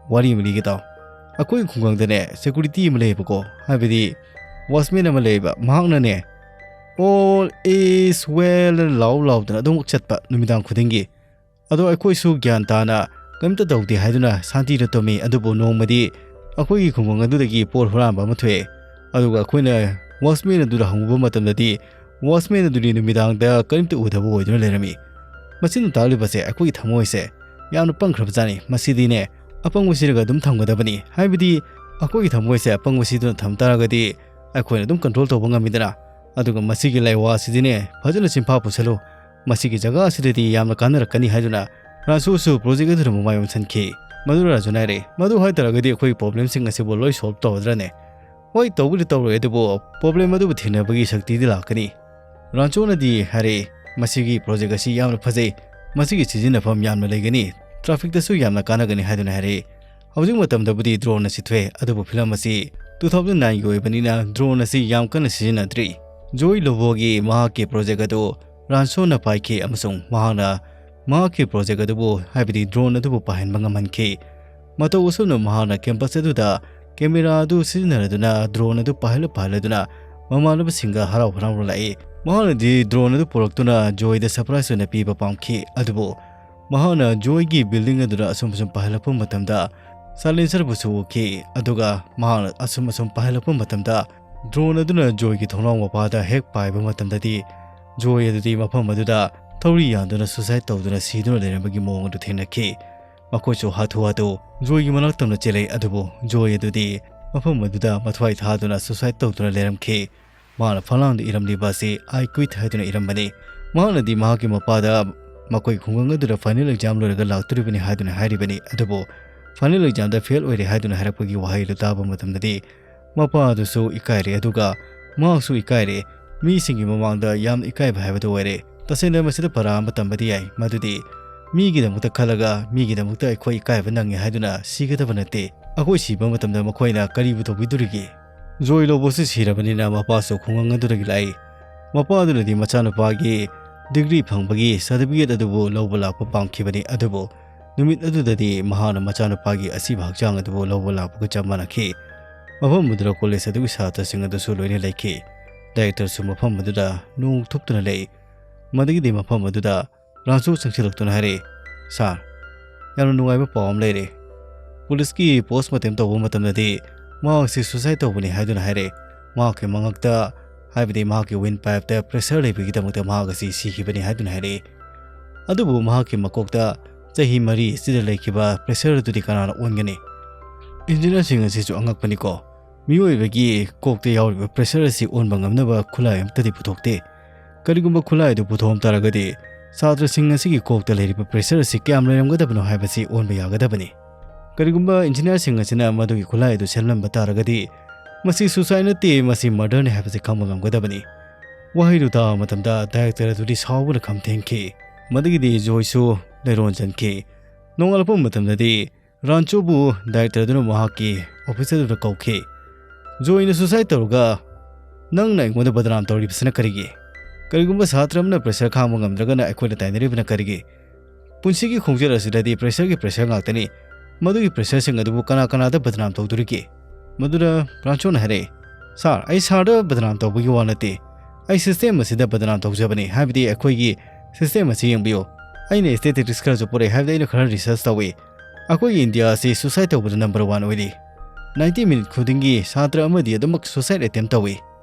"ꯋꯥꯔꯤ ꯑꯃ ꯂꯤꯒꯦ ꯇꯥꯎ꯫ ꯑꯩꯈꯣꯏꯒꯤ ꯈꯨꯡꯒꯪꯗꯅꯦ security ꯑꯃ ꯂꯩꯌꯦꯕꯀꯣ, ꯍꯥꯏꯕꯗꯤ watchman ꯑꯃ ꯂꯩꯌꯦꯕ, ꯃꯍꯥꯛꯅꯅꯦ 'All is well' ꯂꯥꯎ ꯂꯥꯎꯗꯅ ꯑꯗꯨꯝ ꯆꯠꯄ ꯅꯨꯃꯤꯗꯥꯡ ꯈꯨꯗꯤꯡꯒꯤ꯫ ꯑꯗꯣ ꯑꯩꯈꯣꯏꯁꯨ ꯒ꯭ꯌꯥꯟ ꯇꯥꯅ ꯀꯔꯤꯝꯇ ꯇꯧꯗꯦ ꯍꯥꯏꯗꯨꯅ ꯁꯥꯟꯇꯤꯗ ꯇꯨꯝꯃꯤ꯫ ꯑꯗꯨꯕꯨ ꯅꯣꯡꯃꯗꯤ ꯑꯩꯈꯣꯏꯒꯤ ꯈꯨꯡꯒꯪ ꯑꯗꯨꯗꯒꯤ ꯄꯣꯠ ꯍꯨꯔꯥꯟꯕ ꯑꯃ ꯊꯣꯛꯑꯦ꯫ ꯑꯗꯨꯒ ꯑꯩꯈꯣꯏꯅ watchman ꯑꯗꯨꯗ ꯍꯪꯉꯨꯕ ꯃꯇꯝꯗꯗꯤ watchman ꯑꯗꯨꯗꯤ ꯅꯨꯃꯤꯗꯥꯡꯗ ꯀꯔꯤꯝꯇ ꯎꯗꯕ ꯑꯣꯏꯗꯨꯅ ꯂꯩꯔꯝꯃꯤ꯫ ꯃꯁꯤꯅ ꯇꯥꯛꯂꯤꯕꯁꯦ ꯑꯩꯈꯣꯏꯒꯤ ꯊꯃꯣꯏꯁꯦ ꯌꯥꯝꯅ ꯄꯪꯈ꯭ꯔꯕꯖꯥꯠꯅꯤ꯫ ꯃꯁꯤꯗꯤꯅꯦ ꯑꯄꯪꯕꯁꯤꯅꯒ ꯑꯗꯨꯝ ꯊꯝꯒꯗꯕꯅꯤ꯫ ꯍꯥꯏꯕꯗꯤ ꯑꯩꯈꯣꯏꯒꯤ ꯊꯃꯣꯏꯁꯦ ꯑꯄꯪꯕꯁꯤꯗꯨꯅ ꯊꯝ ꯇꯥꯔꯒꯗꯤ ꯑꯩꯈꯣꯏꯅ ꯑꯗꯨꯝ control ꯇꯧꯕ ꯉꯝꯃꯤꯗꯅ꯫ ꯑꯗꯨꯒ ꯃꯁꯤꯒꯤ ꯂꯥꯏꯋꯥ ꯑꯁꯤꯗꯤꯅꯦ ꯐꯖꯅ ꯆꯤꯟꯐꯥ ꯄꯨꯁꯜꯂꯨ꯫ ꯃꯁꯤꯒꯤ ꯖꯒꯥ ꯑꯁꯤꯗꯗꯤ ꯌꯥꯝꯅ ꯀꯥꯟꯅꯔꯛꯀꯅꯤ" ꯍꯥꯏꯗꯨꯅ ꯔꯥꯖꯨꯁꯨ project ꯑꯗꯨꯗ ꯃꯃꯥꯏ ꯑꯣꯟꯁꯤꯟꯈꯤ꯫ ꯃꯗꯨ ꯔꯥꯖꯨꯅ ꯍꯥꯏꯔꯦ, "ꯃꯗꯨ ꯍꯥꯏꯇꯥꯔꯒꯗꯤ ꯑꯩꯈꯣꯏꯒꯤ problemꯁꯤꯡ ꯑꯁꯤꯕꯨ ꯂꯣꯏ solve ꯇꯧꯔꯗ꯭ꯔꯅꯦ?" "ꯍꯣꯏ, ꯇꯧꯕꯨꯗꯤ ꯇꯧꯔꯣꯏ, ꯑꯗꯨꯕꯨ problem ꯑꯗꯨꯕꯨ ꯊꯦꯡꯅꯕꯒꯤ ꯁꯛꯇꯤꯗꯤ ꯂꯥꯛꯀꯅꯤ꯫" ꯔꯥꯖꯨꯅꯗꯤ ꯍꯥꯏꯔꯦ, "ꯃꯁꯤꯒꯤ project ꯑꯁꯤ ꯌꯥꯝꯅ ꯐꯖꯩ, ꯃꯁꯤꯒꯤ ꯁꯤꯖꯤꯟꯅꯐꯝ ꯌꯥꯝꯅ ꯂꯩꯒꯅꯤ, trafficꯇꯁꯨ ꯌꯥꯝꯅ ꯀꯥꯟꯅꯒꯅꯤ" ꯍꯥꯏꯗꯨꯅ ꯍꯥꯏꯔꯦ꯫ ꯍꯧꯖꯤꯛ ꯃꯇꯝꯗꯕꯨꯗꯤ drone ꯑꯁꯤ ꯊꯣꯛꯑꯦ, ꯑꯗꯨꯕꯨ film ꯑꯁꯤ two thousand nineꯒꯤ ꯑꯣꯏꯕꯅꯤꯅ drone ꯑꯁꯤ ꯌꯥꯝ ꯀꯟꯅ ꯁꯤꯖꯤꯟꯅꯗ꯭ꯔꯤ꯫ ꯖꯣꯏ ꯂꯣꯕꯣꯒꯤ ꯃꯍꯥꯛꯀꯤ project ꯑꯗꯨ ꯔꯥꯟꯁꯣꯅ ꯄꯥꯏꯈꯤ ꯑꯃꯁꯨꯡ ꯃꯍꯥꯛꯅ ꯃꯍꯥꯛꯀꯤ project ꯑꯗꯨꯕꯨ, ꯍꯥꯏꯕꯗꯤ drone ꯑꯗꯨꯕꯨ ꯄꯥꯏꯍꯟꯕ ꯉꯝꯍꯟꯈꯤ꯫ ꯃꯇꯧ ꯑꯁꯨꯝꯅ ꯃꯍꯥꯛꯅ campus ꯑꯗꯨꯗ camera ꯑꯗꯨ ꯁꯤꯖꯤꯟꯅꯔꯗꯨꯅ drone ꯑꯗꯨ ꯄꯥꯏꯍꯜꯂ ꯄꯥꯏꯍꯜꯂꯗꯨꯅ ꯃꯃꯥꯟꯅꯕꯁꯤꯡꯒ ꯍꯔꯥꯎ ꯍꯔꯥꯎꯅ ꯂꯥꯛꯏ꯫ ꯃꯍꯥꯛꯅꯗꯤ drone ꯑꯗꯨ ꯄꯨꯔꯛꯇꯨꯅ ꯖꯣꯏꯗ surprise ꯑꯣꯏꯅ ꯄꯤꯕ ꯄꯥꯝꯈꯤ꯫ ꯑꯗꯨꯕꯨ ꯃꯍꯥꯛꯅ ꯖꯣꯏꯒꯤ building ꯑꯗꯨꯗ ꯑꯁꯨꯝ ꯑꯁꯨꯝ ꯄꯥꯏꯍꯜꯂꯛꯄ ꯃꯇꯝꯗ silencerꯕꯨꯁꯨ ꯎꯈꯤ꯫ ꯑꯗꯨꯒ ꯃꯍꯥꯛꯅ ꯑꯁꯨꯝ ꯑꯁꯨꯝ ꯄꯥꯏꯍꯜꯂꯛꯄ ꯃꯇꯝꯗ drone ꯑꯗꯨꯅ ꯖꯣꯏꯒꯤ ꯊꯣꯡꯅꯥꯎ ꯃꯄꯥꯗ ꯍꯦꯛ ꯄꯥꯏꯕ ꯃꯇꯝꯗꯗꯤ ꯖꯣꯏ ꯑꯗꯨꯗꯤ ꯃꯐꯝ ꯑꯗꯨꯗ ꯊꯧꯔꯤ ꯌꯥꯟꯗꯨꯅ suicide ꯇꯧꯗꯨꯅ ꯁꯤꯗꯨꯅ ꯂꯩꯔꯝꯕꯒꯤ ꯃꯑꯣꯡ ꯑꯗꯨ ꯊꯦꯡꯅꯈꯤ꯫ ꯃꯈꯣꯏꯁꯨ ꯍꯥꯊꯨ ꯍꯥꯊꯨ ꯖꯣꯏꯒꯤ ꯃꯅꯥꯛ ꯇꯝꯅ ꯆꯦꯜꯂꯛꯏ, ꯑꯗꯨꯕꯨ ꯖꯣꯏ ꯑꯗꯨꯗꯤ ꯃꯐꯝ ꯑꯗꯨꯗ ꯃꯊ꯭ꯋꯥꯏ ꯊꯥꯗꯨꯅ suicide ꯇꯧꯗꯨꯅ ꯂꯩꯔꯝꯈꯤ꯫ ꯃꯍꯥꯛꯅ ꯐꯛꯂꯥꯡꯗ ꯏꯔꯝꯂꯤꯕ ꯑꯁꯤ "I quit" ꯍꯥꯏꯗꯨꯅ ꯏꯔꯝꯕꯅꯤ꯫ ꯃꯍꯥꯛꯅꯗꯤ ꯃꯍꯥꯛꯀꯤ ꯃꯄꯥꯗ ꯃꯈꯣꯏ ꯈꯨꯡꯒꯪ ꯑꯗꯨꯗ final exam ꯂꯣꯏꯔꯒ ꯂꯥꯛꯇꯣꯔꯤꯕꯅꯤ ꯍꯥꯏꯗꯨꯅ ꯍꯥꯏꯔꯤꯕꯅꯤ꯫ ꯑꯗꯨꯕꯨ final examꯗ fail ꯑꯣꯏꯔꯦ ꯍꯥꯏꯗꯨꯅ ꯍꯥꯏꯔꯛꯄꯒꯤ ꯋꯥꯍꯩ ꯑꯗꯨ ꯇꯥꯕ ꯃꯇꯝꯗꯗꯤ ꯃꯄꯥ ꯑꯗꯨꯁꯨ ꯏꯀꯥꯏꯔꯦ꯫ ꯑꯗꯨꯒ ꯃꯍꯥꯛꯁꯨ ꯏꯀꯥꯏꯔꯦ꯫ ꯃꯤꯁꯤꯡꯒꯤ ꯃꯃꯥꯡꯗ ꯌꯥꯝꯅ ꯏꯀꯥꯏꯕ ꯍꯥꯏꯕꯗꯨ ꯑꯣꯏꯔꯦ꯫ ꯇꯁꯦꯡꯅ ꯃꯁꯤꯗ ꯄꯔꯥ ꯑꯃ ꯇꯝꯕꯗꯤ ꯌꯥꯏ, ꯃꯗꯨꯗꯤ ꯃꯤꯒꯤꯗꯃꯛꯇ ꯈꯜꯂꯒ ꯃꯤꯒꯤꯗꯃꯛꯇ ꯑꯩꯈꯣꯏ ꯏꯀꯥꯏꯕ ꯅꯪꯉꯤ ꯍꯥꯏꯗꯨꯅ ꯁꯤꯒꯗꯕ ꯅꯠꯇꯦ꯫ ꯑꯩꯈꯣꯏ ꯁꯤꯕ ꯃꯇꯝꯗ ꯃꯈꯣꯏꯅ ꯀꯔꯤꯕꯨ ꯇꯧꯕꯤꯗꯣꯔꯤꯒꯦ? ꯖꯣꯏ ꯂꯧꯕꯁꯨ ꯁꯤꯔꯕꯅꯤꯅ ꯃꯄꯥꯁꯨ ꯈꯨꯡꯒꯪ ꯑꯗꯨꯗꯒꯤ ꯂꯥꯛꯏ꯫ ꯃꯄꯥꯗꯨꯅꯗꯤ ꯃꯆꯥꯅꯨꯄꯥꯒꯤ ꯗꯤꯒ꯭ꯔꯤ ꯐꯪꯕꯒꯤ ꯁꯥꯔꯇꯤꯐꯤꯀꯦꯠ ꯑꯗꯨꯕꯨ ꯂꯧꯕ ꯂꯥꯛꯄ ꯄꯥꯝꯈꯤꯕꯅꯤ, ꯑꯗꯨꯕꯨ ꯅꯨꯃꯤꯠ ꯑꯗꯨꯗꯗꯤ ꯃꯍꯥꯛꯅ ꯃꯆꯥꯅꯨꯄꯥꯒꯤ ꯑꯁꯤꯕ ꯍꯛꯆꯥꯡ ꯑꯗꯨꯕꯨ ꯂꯧꯕ ꯂꯥꯛꯄꯒ ꯆꯞ ꯃꯥꯟꯅꯈꯤ꯫ ꯃꯐꯝ ꯑꯗꯨꯗ ꯀꯣꯂꯦꯖ ꯑꯗꯨꯒꯤ ꯁꯥꯇ꯭ꯔꯁꯤꯡ ꯑꯗꯨꯁꯨ ꯂꯣꯏꯅ ꯂꯩꯈꯤ꯫ ꯗꯥꯏꯔꯦꯛꯇꯔꯁꯨ ꯃꯐꯝ ꯑꯗꯨꯗ ꯅꯣꯡ ꯊꯨꯞꯇꯨꯅ ꯂꯩ꯫ ꯃꯗꯨꯒꯤꯗꯤ ꯃꯐꯝ ꯑꯗꯨꯗ ꯔꯥꯟꯁꯨ ꯆꯪꯁꯤꯜꯂꯛꯇꯨꯅ ꯍꯥꯏꯔꯛꯏ, "ꯁꯥꯔ, ꯌꯥꯝꯅ ꯅꯨꯡꯉꯥꯏꯕ ꯄꯥꯎ ꯑꯃ ꯂꯩꯔꯦ꯫ ꯄꯨꯂꯤꯁꯀꯤ ꯄꯣꯁꯃꯣꯔꯇꯦꯝ ꯇꯧꯕ ꯃꯇꯝꯗꯗꯤ ꯃꯍꯥꯛ ꯑꯁꯤ ꯁꯨꯁꯥꯏꯗ ꯇꯧꯕꯅꯤ ꯍꯥꯏꯗꯨꯅ ꯍꯥꯏꯔꯛꯏ꯫ ꯃꯍꯥꯛꯀꯤ ꯃꯉꯛꯇ, ꯍꯥꯏꯕꯗꯤ ꯃꯍꯥꯛꯀꯤ ꯋꯤꯟ ꯄꯥꯏꯞꯇ ꯄ꯭ꯔꯦꯁꯔ ꯂꯩꯕꯒꯤꯗꯃꯛꯇ ꯃꯍꯥꯛ ꯑꯁꯤ ꯁꯤꯈꯤꯕꯅꯤ ꯍꯥꯏꯗꯨꯅ ꯍꯥꯏꯔꯛꯏ꯫ ꯑꯗꯨꯕꯨ ꯃꯍꯥꯛꯀꯤ ꯃꯀꯣꯛꯇ ꯆꯍꯤ ꯃꯔꯤ ꯑꯁꯤꯗ ꯂꯩꯈꯤꯕ ꯄ꯭ꯔꯦꯁꯔ ꯑꯗꯨꯗꯤ ꯀꯅꯥꯅ ꯑꯣꯟꯒꯅꯤ?" ꯏꯟꯖꯤꯅꯤꯌꯔꯁꯤꯡ ꯑꯁꯤꯁꯨ ꯑꯉꯛꯄꯅꯤꯀꯣ꯫ ꯃꯤꯑꯣꯏꯕꯒꯤ ꯀꯣꯛꯇ ꯌꯥꯎꯔꯤꯕ ꯄ꯭ꯔꯦꯁꯔ ꯑꯁꯤ ꯑꯣꯟꯕ ꯉꯝꯅꯕ ꯈꯨꯠꯂꯥꯏ ꯑꯃꯠꯇꯗꯤ ꯄꯨꯊꯣꯛꯇꯦ꯫ ꯀꯔꯤꯒꯨꯝꯕ ꯈꯨꯠꯂꯥꯏ ꯑꯗꯨ ꯄꯨꯊꯣꯛꯂꯝ ꯇꯥꯔꯒꯗꯤ, ꯁꯥꯇ꯭ꯔꯁꯤꯡ ꯑꯁꯤꯒꯤ ꯀꯣꯛꯇ ꯂꯩꯔꯤꯕ ꯄ꯭ꯔꯦꯁꯔ ꯑꯁꯤ ꯀꯌꯥꯝ ꯂꯩꯔꯝꯒꯗꯕꯅꯣ ꯍꯥꯏꯕꯁꯤ ꯑꯣꯟꯕ ꯌꯥꯒꯗꯕꯅꯤ꯫ ꯀꯔꯤꯒꯨꯝꯕ ꯏꯟꯖꯤꯅꯤꯌꯔꯁꯤꯡ ꯑꯁꯤꯅ ꯃꯗꯨꯒꯤ ꯈꯨꯠꯂꯥꯏ ꯑꯗꯨ ꯁꯦꯝꯂꯝꯕ ꯇꯥꯔꯒꯗꯤ, ꯃꯁꯤ ꯁꯨꯁꯥꯏꯗ ꯅꯠꯇꯦ, ꯃꯁꯤ ꯃꯔꯗꯔꯅꯤ ꯍꯥꯏꯕꯁꯤ ꯈꯪꯕ ꯉꯝꯒꯗꯕꯅꯤ꯫ ꯋꯥꯍꯩꯗꯨ ꯇꯥꯕ ꯃꯇꯝꯗ ꯗꯥꯏꯔꯦꯛꯇꯔ ꯑꯗꯨꯗꯤ ꯁꯥꯎꯕꯅ ꯈꯝ ꯊꯦꯡꯈꯤ꯫ ꯃꯗꯨꯒꯤꯗꯤ ꯖꯣꯏꯁꯨ ꯂꯩꯔꯣꯟ ꯆꯟꯈꯤ꯫ ꯅꯣꯡꯉꯥꯜꯂꯛꯄ ꯃꯇꯝꯗꯗꯤ ꯔꯥꯟꯆꯣꯕꯨ ꯗꯥꯏꯔꯦꯛꯇꯔ ꯑꯗꯨꯅ ꯃꯍꯥꯛꯀꯤ ꯑꯣꯐꯤꯁ ꯑꯗꯨꯗ ꯀꯧꯈꯤ꯫ "ꯖꯣꯏꯅ ꯁꯨꯁꯥꯏꯗ ꯇꯧꯔꯒ ꯅꯪꯅ ꯑꯩꯉꯣꯟꯗ ꯕꯗꯅꯥꯝ ꯇꯧꯔꯤꯕꯁꯤꯅ ꯀꯔꯤꯒꯤ? ꯀꯔꯤꯒꯨꯝꯕ ꯁꯥꯇ꯭ꯔ ꯑꯃꯅ ꯄ꯭ꯔꯦꯁꯔ ꯈꯥꯡꯕ ꯉꯝꯗ꯭ꯔꯒꯅ ꯑꯩꯈꯣꯏꯅ ꯇꯥꯏꯅꯔꯤꯕꯅ ꯀꯔꯤꯒꯤ? ꯄꯨꯟꯁꯤꯒꯤ ꯈꯣꯡꯆꯠ ꯑꯁꯤꯗꯗꯤ ꯄ꯭ꯔꯦꯁꯔꯒꯤ ꯄ꯭ꯔꯦꯁꯔ ꯉꯥꯛꯇꯅꯤ꯫ ꯃꯗꯨꯒꯤ ꯄ꯭ꯔꯦꯁꯔꯁꯤꯡ ꯑꯗꯨꯕꯨ ꯀꯅꯥ ꯀꯅꯥꯗ ꯕꯗꯅꯥꯝ ꯇꯧꯗꯣꯔꯤꯒꯦ?" ꯃꯗꯨꯗ ꯔꯥꯟꯆꯣꯅ ꯍꯥꯏꯔꯛꯏ, "ꯁꯥꯔ, ꯑꯩ ꯁꯥꯔꯗ ꯕꯗꯅꯥꯝ ꯇꯧꯕꯒꯤ ꯋꯥ ꯅꯠꯇꯦ꯫ ꯑꯩ ꯁꯤꯁꯇꯦꯝ ꯑꯁꯤꯗ ꯕꯗꯅꯥꯝ ꯇꯧꯖꯕꯅꯤ, ꯍꯥꯏꯕꯗꯤ ꯑꯩꯈꯣꯏꯒꯤ ꯁꯤꯁꯇꯦꯝ ꯑꯁꯤ ꯌꯦꯡꯕꯤꯌꯨ꯫ ꯑꯩꯅ ꯁ꯭ꯇꯦꯇꯤꯁꯇꯤꯛꯁ ꯈꯔꯁꯨ ꯄꯨꯔꯛꯏ, ꯍꯥꯏꯕꯗꯤ ꯑꯩꯅ ꯈꯔ ꯔꯤꯁꯔꯆ ꯇꯧꯏ꯫ ꯑꯩꯈꯣꯏꯒꯤ ꯏꯟꯗꯤꯌꯥ ꯑꯁꯤ ꯁꯨꯁꯥꯏꯗ ꯇꯧꯕꯗ ꯅꯝꯕꯔ ꯋꯥꯟ ꯑꯣꯏꯔꯤ꯫ ꯅꯥꯏꯟꯇꯤ ꯃꯤꯅꯤꯠ ꯈꯨꯗꯤꯡꯒꯤ ꯁꯥꯇ꯭ꯔ ꯑꯃꯗꯤ ꯑꯗꯨꯃꯛ ꯁꯨꯁꯥꯏꯗ ꯑꯦꯇꯦꯝ ꯇꯧꯏ꯫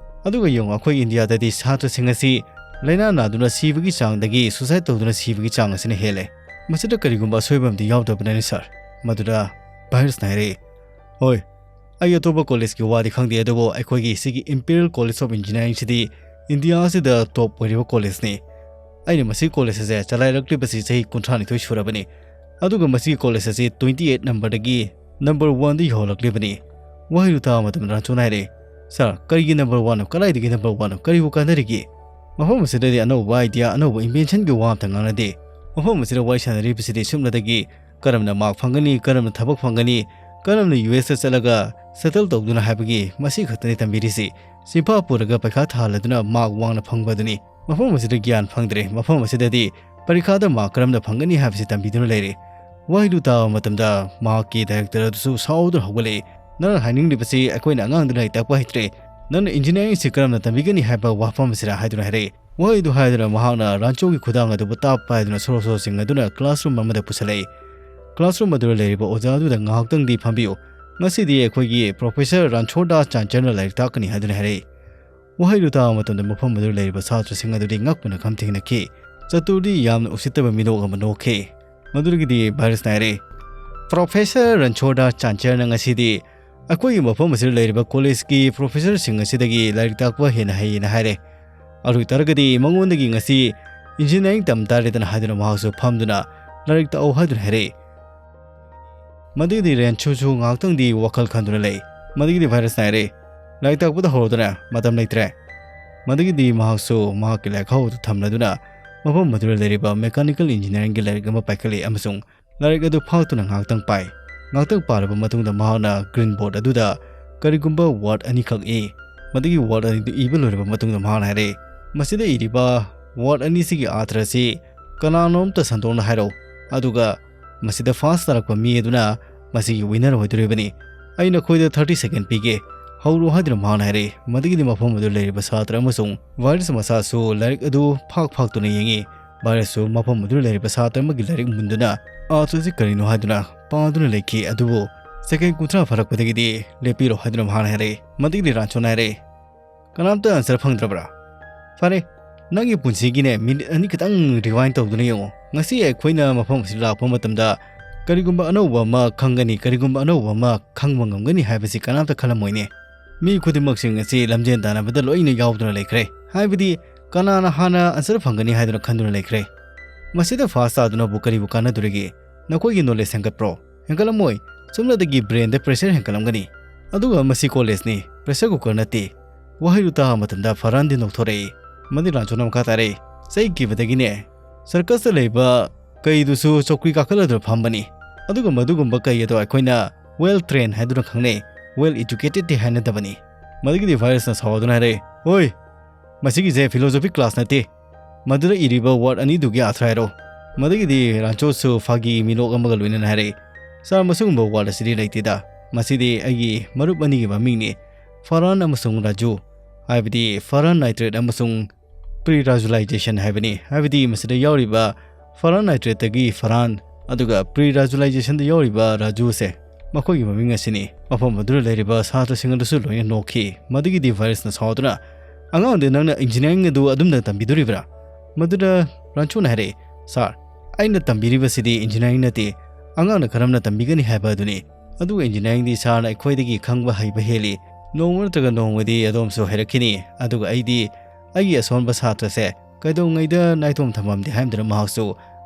ꯑꯗꯨꯒ ꯌꯦꯡꯉꯨ, ꯑꯩꯈꯣꯏ ꯏꯟꯗꯤꯌꯥꯗꯗꯤ ꯁꯥꯇ꯭ꯔꯁꯤꯡ ꯑꯁꯤ ꯂꯥꯏꯅꯥ ꯅꯥꯗꯨꯅ ꯁꯤꯕꯒꯤ ꯆꯥꯡꯗꯒꯤ ꯁꯨꯁꯥꯏꯗ ꯇꯧꯗꯨꯅ ꯁꯤꯕꯒꯤ ꯆꯥꯡ ꯑꯁꯤꯅ ꯍꯦꯜꯂꯦ꯫ ꯃꯁꯤꯗ ꯀꯔꯤꯒꯨꯝꯕ ꯑꯁꯣꯏꯕ ꯑꯃꯗꯤ ꯌꯥꯎꯗꯕꯅꯅꯤ, ꯁꯥꯔ?" ꯃꯗꯨꯗ ꯚꯥꯏꯔꯁꯅ ꯍꯥꯏꯔꯛꯏ, "ꯍꯣꯏ, ꯑꯩ ꯑꯇꯣꯞꯄ ꯀꯣꯂꯦꯖꯀꯤ ꯋꯥꯗꯤ ꯈꯪꯗꯦ, ꯑꯗꯨꯕꯨ ꯑꯩꯈꯣꯏꯒꯤ ꯁꯤꯒꯤ ꯏꯝꯄꯤꯔꯤꯌꯦꯜ ꯀꯣꯂꯦꯖ ꯑꯣꯐ ꯏꯟꯖꯤꯅꯤꯌꯥꯔꯤꯡꯁꯤꯗꯤ ꯏꯟꯗꯤꯌꯥ ꯑꯁꯤꯗ ꯇꯣꯞ ꯑꯣꯏꯔꯤꯕ ꯀꯣꯂꯦꯖꯅꯤ꯫ ꯑꯩꯅ ꯃꯁꯤ ꯀꯣꯂꯦꯖ ꯑꯁꯦ ꯆꯂꯥꯏꯔꯛꯂꯤꯕꯁꯤ ꯆꯍꯤ ꯀꯨꯟꯊ꯭ꯔꯥ ꯅꯤꯊꯣꯏ ꯁꯨꯔꯕꯅꯤ, ꯑꯗꯨꯒ ꯃꯁꯤꯒꯤ ꯀꯣꯂꯦꯖ ꯑꯁꯤ ꯇ꯭ꯋꯦꯟꯇꯤ ꯑꯩꯠ ꯅꯝꯕꯔꯗꯒꯤ ꯅꯝꯕꯔ ꯋꯥꯟꯗ ꯌꯧꯍꯜꯂꯛꯂꯤꯕꯅꯤ꯫" ꯋꯥꯍꯩꯗꯨ ꯇꯥꯕ ꯃꯇꯝꯗ ꯔꯥꯟꯆꯣꯅ ꯍꯥꯏꯔꯛꯏ, "Sir, ꯀꯔꯤꯒꯤ number one ꯅꯣ? ꯀꯗꯥꯏꯗꯒꯤ number one ꯅꯣ? ꯀꯔꯤꯕꯨ ꯀꯥꯟꯅꯔꯤꯒꯦ? ꯃꯐꯝ ꯑꯁꯤꯗꯗꯤ ꯑꯅꯧꯕ idea, ꯑꯅꯧꯕ invention ꯒꯤ ꯋꯥ ꯑꯝꯇ ꯉꯥꯡꯅꯗꯦ꯫ ꯃꯐꯝ ꯑꯁꯤꯗ ꯋꯥꯔꯤ ꯁꯥꯟꯅꯔꯤꯕꯁꯤꯗꯤ ꯁꯨꯞꯅꯗꯒꯤ ꯀꯔꯝꯅ mark ꯐꯪꯒꯅꯤ, ꯀꯔꯝꯅ ꯊꯕꯛ ꯐꯪꯒꯅꯤ, ꯀꯔꯝꯅ U S ꯇ ꯆꯠꯂꯒ settle ꯇꯧꯗꯨꯅ ꯍꯥꯏꯕꯒꯤ ꯃꯁꯤ ꯈꯛꯇꯅꯤ ꯇꯝꯕꯤꯔꯤꯁꯤ꯫ ꯆꯤꯟꯐꯥ ꯄꯨꯔꯒ ꯄꯩꯈꯥ ꯊꯥꯍꯜꯂꯗꯨꯅ mark ꯋꯥꯡꯅ ꯐꯪꯕ ꯑꯗꯨꯅꯤ꯫ ꯃꯐꯝ ꯑꯁꯤꯗ ꯒ꯭ꯌꯥꯟ ꯐꯪꯗ꯭ꯔꯦ꯫ ꯃꯐꯝ ꯑꯁꯤꯗꯗꯤ ꯄꯔꯤꯈꯥꯗ mark ꯀꯔꯝꯅ ꯐꯪꯒꯅꯤ ꯍꯥꯏꯕꯁꯤ ꯇꯝꯕꯤꯗꯨꯅ ꯂꯩꯔꯦ꯫" ꯋꯥꯍꯩꯗꯨ ꯇꯥꯕ ꯃꯇꯝꯗ ꯃꯍꯥꯛꯀꯤ director ꯑꯗꯨꯁꯨ ꯁꯥꯎꯗꯨꯅ ꯍꯧꯒꯠꯂꯛꯏ꯫ "ꯅꯪꯅ ꯍꯥꯏꯅꯤꯡꯂꯤꯕꯁꯤ ꯑꯩꯈꯣꯏꯅ ꯑꯉꯥꯡꯗ ꯂꯥꯏꯔꯤꯛ ꯇꯥꯛꯄ ꯍꯩꯇ꯭ꯔꯦ꯫ ꯅꯪꯅ engineering ꯁꯤ ꯀꯔꯝꯅ ꯇꯝꯕꯤꯒꯅꯤ ꯍꯥꯏꯕ ꯋꯥꯐꯝ ꯑꯁꯤꯔ?" ꯍꯥꯏꯗꯨꯅ ꯍꯥꯏꯔꯛꯏ꯫ ꯋꯥꯍꯩꯗꯨ ꯍꯥꯏꯗꯨꯅ ꯃꯍꯥꯛꯅ ꯔꯥꯟꯆꯣꯒꯤ ꯈꯨꯗꯥꯡ ꯑꯗꯨꯕꯨ ꯇꯥꯞ ꯄꯥꯏꯗꯨꯅ ꯁꯣꯔꯣ ꯁꯣꯔꯣ ꯆꯤꯡꯅꯗꯨꯅ classroom ꯑꯃꯗ ꯄꯨꯁꯜꯂꯛꯏ꯫ Classroom ꯑꯗꯨꯗ ꯂꯩꯔꯤꯕ ꯑꯣꯖꯥ ꯑꯗꯨꯗ "ꯉꯥꯏꯍꯥꯛꯇꯪꯗꯤ ꯐꯝꯕꯤꯌꯨ꯫ ꯉꯁꯤꯗꯤ ꯑꯩꯈꯣꯏꯒꯤ Professor ꯔꯥꯟꯆꯣꯔ ꯗꯥꯁ ꯆꯥꯟꯆꯔꯅ ꯂꯥꯏꯔꯤꯛ ꯇꯥꯛꯀꯅꯤ" ꯍꯥꯏꯗꯨꯅ ꯍꯥꯏꯔꯛꯏ꯫ ꯋꯥꯍꯩꯗꯨ ꯇꯥꯕ ꯃꯇꯝꯗ ꯃꯐꯝ ꯑꯗꯨꯗ ꯂꯩꯔꯤꯕ ꯁꯥꯇ꯭ꯔꯁꯤꯡ ꯑꯗꯨꯗꯤ ꯉꯛꯄꯅ ꯈꯝ ꯊꯦꯡꯅꯈꯤ꯫ ꯆꯇꯨꯔꯗꯤ ꯌꯥꯝꯅ ꯎꯁꯤꯠꯇꯕ ꯃꯤꯅꯣꯛ ꯑꯃ ꯅꯣꯛꯈꯤ꯫ ꯃꯗꯨꯗꯒꯤꯗꯤ ꯚꯥꯏꯔꯁꯅ ꯍꯥꯏꯔꯛꯏ, "Professor ꯔꯟꯁꯣꯔ ꯗꯥꯁ ꯆꯥꯟꯆꯔꯅ ꯉꯁꯤꯗꯤ ꯑꯩꯈꯣꯏꯒꯤ ꯃꯐꯝ ꯑꯁꯤꯗ ꯂꯩꯔꯤꯕ college ꯀꯤ professor ꯁꯤꯡ ꯑꯁꯤꯗꯒꯤ ꯂꯥꯏꯔꯤꯛ ꯇꯥꯛꯄ ꯍꯦꯟꯅ ꯍꯩꯌꯦꯅ ꯍꯥꯏꯔꯦ꯫ ꯑꯗꯨ ꯑꯣꯏꯇꯥꯔꯒꯗꯤ ꯃꯉꯣꯟꯗꯒꯤ ꯉꯁꯤ engineering ꯇꯝ ꯇꯥꯔꯦꯗꯅ" ꯍꯥꯏꯗꯨꯅ ꯃꯍꯥꯛꯁꯨ ꯐꯝꯗꯨꯅ "ꯂꯥꯏꯔꯤꯛ ꯇꯥꯛꯑꯣ" ꯍꯥꯏꯗꯨꯅ ꯍꯥꯏꯔꯛꯏ꯫ ꯃꯗꯨꯒꯤꯗꯤ ꯔꯦꯟꯁꯨꯁꯨ ꯉꯥꯏꯍꯥꯛꯇꯪꯗꯤ ꯋꯥꯈꯜ ꯈꯟꯗꯨꯅ ꯂꯩ꯫ ꯃꯗꯨꯒꯤꯗꯤ ꯚꯥꯏꯔꯁꯅ ꯍꯥꯏꯔꯛꯏ, "ꯂꯥꯏꯔꯤꯛ ꯇꯥꯛꯄꯗ ꯍꯧꯔꯗꯨꯅ ꯃꯇꯝ ꯂꯩꯇ꯭ꯔꯦ꯫" ꯃꯗꯨꯒꯤꯗꯤ ꯃꯍꯥꯛꯁꯨ ꯃꯍꯥꯛꯀꯤ ꯂꯥꯏꯔꯤꯛ ꯈꯥꯎ ꯑꯗꯨ ꯊꯝꯂꯗꯨꯅ ꯃꯐꯝ ꯑꯗꯨꯗ ꯂꯩꯔꯤꯕ mechanical engineering ꯒꯤ ꯂꯥꯏꯔꯤꯛ ꯑꯃ ꯄꯥꯏꯈꯠꯂꯛꯏ ꯑꯃꯁꯨꯡ ꯂꯥꯏꯔꯤꯛ ꯑꯗꯨ ꯐꯥꯛꯇꯨꯅ ꯉꯥꯏꯍꯥꯛꯇꯪ ꯄꯥꯏ꯫ ꯉꯥꯏꯍꯥꯛꯇꯪ ꯄꯥꯔꯕ ꯃꯇꯨꯡꯗ ꯃꯍꯥꯛꯅ green board ꯑꯗꯨꯗ ꯀꯔꯤꯒꯨꯝꯕ word ꯑꯅꯤꯈꯛ ꯏ꯫ ꯃꯗꯨꯒꯤ word ꯑꯅꯤꯗꯨ ꯏꯕ ꯂꯣꯏꯔꯕ ꯃꯇꯨꯡꯗ ꯃꯍꯥꯛꯅ ꯍꯥꯏꯔꯛꯏ, "ꯃꯁꯤꯗ ꯏꯔꯤꯕ word ꯑꯅꯤꯁꯤꯒꯤ ꯑꯥꯊ꯭ꯔ ꯑꯁꯤ ꯀꯅꯥꯅꯣꯝꯇ ꯁꯟꯗꯣꯛꯅ ꯍꯥꯏꯔꯛꯎ, ꯑꯗꯨꯒ ꯃꯁꯤꯗ first ꯇꯥꯔꯛꯄ ꯃꯤ ꯑꯗꯨꯅ ꯃꯁꯤꯒꯤ winner ꯑꯣꯏꯗꯣꯔꯤꯕꯅꯤ꯫ ꯑꯩ ꯅꯈꯣꯏꯗ thirty second ꯄꯤꯒꯦ, ꯍꯧꯔꯣ" ꯍꯥꯏꯗꯨꯅ ꯃꯍꯥꯛꯅ ꯍꯥꯏꯔꯛꯏ꯫ ꯃꯗꯨꯒꯤꯗꯤ ꯃꯐꯝ ꯑꯗꯨꯗ ꯂꯩꯔꯤꯕ ꯁꯥꯇ꯭ꯔ ꯑꯃꯁꯨꯡ ꯚꯥꯏꯔꯁ ꯃꯁꯥꯁꯨ ꯂꯥꯏꯔꯤꯛ ꯑꯗꯨ ꯐꯥꯛ ꯐꯥꯛꯇꯨꯅ ꯌꯦꯡꯉꯤ꯫ ꯚꯥꯏꯔꯁꯁꯨ ꯃꯐꯝ ꯑꯗꯨꯗ ꯂꯩꯔꯤꯕ ꯁꯥꯇ꯭ꯔ ꯑꯃꯒꯤ ꯂꯥꯏꯔꯤꯛ ꯃꯨꯟꯗꯨꯅ "ꯑꯥꯔꯊ ꯑꯁꯤ ꯀꯔꯤꯅꯣ?" ꯍꯥꯏꯗꯨꯅ ꯄꯥꯗꯨꯅ ꯂꯩꯈꯤ꯫ ꯑꯗꯨꯕꯨ second ꯀꯨꯟꯊ꯭ꯔꯥ ꯐꯥꯔꯛꯄꯗꯒꯤꯗꯤ "ꯂꯦꯞꯄꯤꯔꯣ" ꯍꯥꯏꯗꯨꯅ ꯃꯍꯥꯛꯅ ꯍꯥꯏꯔꯛꯏ꯫ ꯃꯗꯨꯒꯤꯗꯤ ꯔꯥꯟꯁꯣꯅ ꯍꯥꯏꯔꯛꯏ, "ꯀꯅꯥꯝꯇ answer ꯐꯪꯗ꯭ꯔꯕ꯭ꯔꯥ? ꯐꯔꯦ, ꯅꯪꯒꯤ ꯄꯨꯟꯁꯤꯒꯤꯅꯦ minute ꯑꯅꯤ ꯈꯤꯇꯪ rewind ꯇꯧꯗꯨꯅ ꯌꯦꯡꯉꯣ꯫ ꯉꯁꯤ ꯑꯩꯈꯣꯏꯅ ꯃꯐꯝ ꯑꯁꯤꯗ ꯂꯥꯛꯄ ꯃꯇꯝꯗ ꯀꯔꯤꯒꯨꯝꯕ ꯑꯅꯧꯕ ꯑꯃ ꯈꯪꯒꯅꯤ, ꯀꯔꯤꯒꯨꯝꯕ ꯑꯅꯧꯕ ꯑꯃ ꯈꯪꯕ ꯉꯝꯒꯅꯤ ꯍꯥꯏꯕꯁꯤ ꯀꯅꯥꯝꯇ ꯈꯜꯂꯝꯃꯣꯏꯅꯦ꯫ ꯃꯤ ꯈꯨꯗꯤꯡꯃꯛꯁꯤꯡ ꯑꯁꯤ ꯂꯝꯖꯦꯟ ꯇꯥꯟꯅꯕꯗ ꯂꯣꯏꯅ ꯌꯥꯎꯗꯨꯅ ꯂꯩꯈ꯭ꯔꯦ꯫ ꯍꯥꯏꯕꯗꯤ ꯀꯅꯥꯅ ꯍꯥꯟꯅ answer ꯐꯪꯒꯅꯤ ꯍꯥꯏꯗꯨꯅ ꯈꯟꯗꯨꯅ ꯂꯩꯈ꯭ꯔꯦ꯫ ꯃꯁꯤꯗ first ꯇꯥꯗꯨꯅꯕꯨ ꯀꯔꯤꯕꯨ ꯀꯥꯟꯅꯗꯣꯔꯤꯒꯦ? ꯅꯈꯣꯏꯒꯤ knowledge ꯍꯦꯟꯒꯠꯄ꯭ꯔꯣ? ꯍꯦꯟꯒꯠꯂꯝꯃꯣꯏ꯫ ꯆꯨꯝꯅꯗꯒꯤ brain ꯗ pressure ꯍꯦꯟꯒꯠꯂꯝꯒꯅꯤ꯫ ꯑꯗꯨꯒ ꯃꯁꯤ ꯀꯣꯂꯦꯖꯅꯤ, ꯄ꯭ꯔꯦꯁꯔ ꯀꯨꯀꯔ ꯅꯠꯇꯦ꯫ ꯋꯥꯍꯩꯗꯨ ꯇꯥꯕ ꯃꯇꯝꯗ ꯐꯔꯍꯥꯟꯗꯤ ꯅꯣꯛꯊꯣꯔꯛꯏ꯫ ꯃꯗꯤ ꯔꯥꯟꯆꯣꯅ ꯃꯈꯥ ꯇꯥꯔꯛꯏ, "ꯆꯩ ꯀꯤꯕꯗꯒꯤꯅꯦ, ꯁꯔꯀꯁꯇ ꯂꯩꯕ ꯀꯩꯗꯨꯁꯨ ꯆꯧꯀ꯭ꯔꯤ ꯀꯥꯈꯠꯂꯗꯨꯅ ꯐꯝꯕꯅꯤ꯫ ꯑꯗꯨꯒ ꯃꯗꯨꯒꯨꯝꯕ ꯀꯩ ꯑꯗꯣ ꯑꯩꯈꯣꯏꯅ well trained ꯍꯥꯏꯗꯨꯅ ꯈꯪꯅꯩ, well educatedꯇꯤ ꯍꯥꯏꯅꯗꯕꯅꯤ꯫" ꯃꯗꯨꯒꯤꯗꯤ ꯚꯥꯏꯔꯁꯅ ꯁꯥꯎꯗꯨꯅ ꯍꯥꯏꯔꯛꯏ, "ꯍꯣꯏ, ꯃꯁꯤꯒꯤꯁꯦ philosophy class ꯅꯠꯇꯦ꯫ ꯃꯗꯨꯗ ꯏꯔꯤꯕ word ꯑꯅꯤꯗꯨꯒꯤ ꯑꯥꯔꯊ ꯍꯥꯏꯔꯣ?" ꯃꯗꯨꯒꯤꯗꯤ ꯔꯥꯟꯆꯣꯁꯨ ꯐꯥꯒꯤ ꯃꯤꯅꯣꯛ ꯑꯃꯒ ꯂꯣꯏꯅꯅ ꯍꯥꯏꯔꯛꯏ, "ꯁꯥꯔ, ꯃꯁꯤꯒꯨꯝꯕ word ꯑꯁꯤꯗꯤ ꯂꯩꯇꯦꯗ꯫ ꯃꯁꯤꯗꯤ ꯑꯩꯒꯤ ꯃꯔꯨꯞ ꯑꯅꯤꯒꯤ ꯃꯃꯤꯡꯅꯤ, ꯐꯔꯍꯥꯟ ꯑꯃꯁꯨꯡ ꯔꯥꯖꯨ, ꯍꯥꯏꯕꯗꯤ ꯐꯔꯍꯥꯟ ꯅꯥꯏꯇ꯭ꯔꯦꯠ ꯑꯃꯁꯨꯡ ꯄ꯭ꯔꯤ ꯔꯥꯖꯨꯂꯥꯏꯖꯦꯁꯟ ꯍꯥꯏꯕꯅꯤ, ꯍꯥꯏꯕꯗꯤ ꯃꯁꯤꯗ ꯌꯥꯎꯔꯤꯕ ꯐꯔꯍꯥꯟ ꯅꯥꯏꯇ꯭ꯔꯦꯠꯇꯒꯤ ꯐꯔꯍꯥꯟ, ꯑꯗꯨꯒ ꯄ꯭ꯔꯤ ꯔꯥꯖꯨꯂꯥꯏꯖꯦꯁꯟꯗ ꯌꯥꯎꯔꯤꯕ ꯔꯥꯖꯨꯁꯦ, ꯃꯈꯣꯏꯒꯤ ꯃꯃꯤꯡ ꯑꯁꯤꯅꯤ꯫" ꯃꯐꯝ ꯑꯗꯨꯗ ꯂꯩꯔꯤꯕ ꯁꯥꯇ꯭ꯔꯁꯤꯡ ꯑꯗꯨꯁꯨ ꯂꯣꯏꯅ ꯅꯣꯛꯈꯤ꯫ ꯃꯗꯨꯒꯤꯗꯤ ꯚꯥꯏꯔꯁꯅ ꯁꯥꯎꯗꯨꯅ, "ꯑꯉꯥꯡꯗ ꯅꯪꯅ ꯏꯟꯖꯤꯅꯤꯌꯥꯔꯤꯡ ꯑꯗꯨ ꯑꯗꯨꯝꯅ ꯇꯝꯕꯤꯗꯣꯔꯤꯕ꯭ꯔꯥ?" ꯃꯗꯨꯗ ꯔꯥꯟꯆꯣꯅ ꯍꯥꯏꯔꯛꯏ, "ꯁꯥꯔ, ꯑꯩꯅ ꯇꯝꯕꯤꯔꯤꯕꯁꯤꯗꯤ ꯏꯟꯖꯤꯅꯤꯌꯥꯔꯤꯡ ꯅꯠꯇꯦ, ꯑꯉꯥꯡꯅ ꯀꯔꯝꯅ ꯇꯝꯕꯤꯒꯅꯤ ꯍꯥꯏꯕ ꯑꯗꯨꯅꯤ꯫ ꯑꯗꯨꯒ ꯏꯟꯖꯤꯅꯤꯌꯥꯔꯤꯡꯗꯤ ꯁꯥꯔꯅ ꯑꯩꯈꯣꯏꯗꯒꯤ ꯈꯪꯕ ꯍꯩꯕ ꯍꯦꯜꯂꯤ꯫ ꯅꯣꯡꯃ ꯅꯠꯇ꯭ꯔꯒ ꯅꯣꯡꯃꯗꯤ ꯑꯗꯣꯝꯁꯨ ꯍꯩꯔꯛꯈꯤꯅꯤ꯫ ꯑꯗꯨꯒ ꯑꯩꯗꯤ ꯑꯩꯒꯤ ꯑꯁꯣꯟꯕ ꯁꯥꯇ꯭ꯔꯁꯦ ꯀꯩꯗꯧꯉꯩꯗ ꯅꯥꯏꯇꯣꯝ ꯊꯝꯃꯝꯗꯦ" ꯍꯥꯏꯔꯝꯗꯨꯅ ꯃꯍꯥꯛꯁꯨ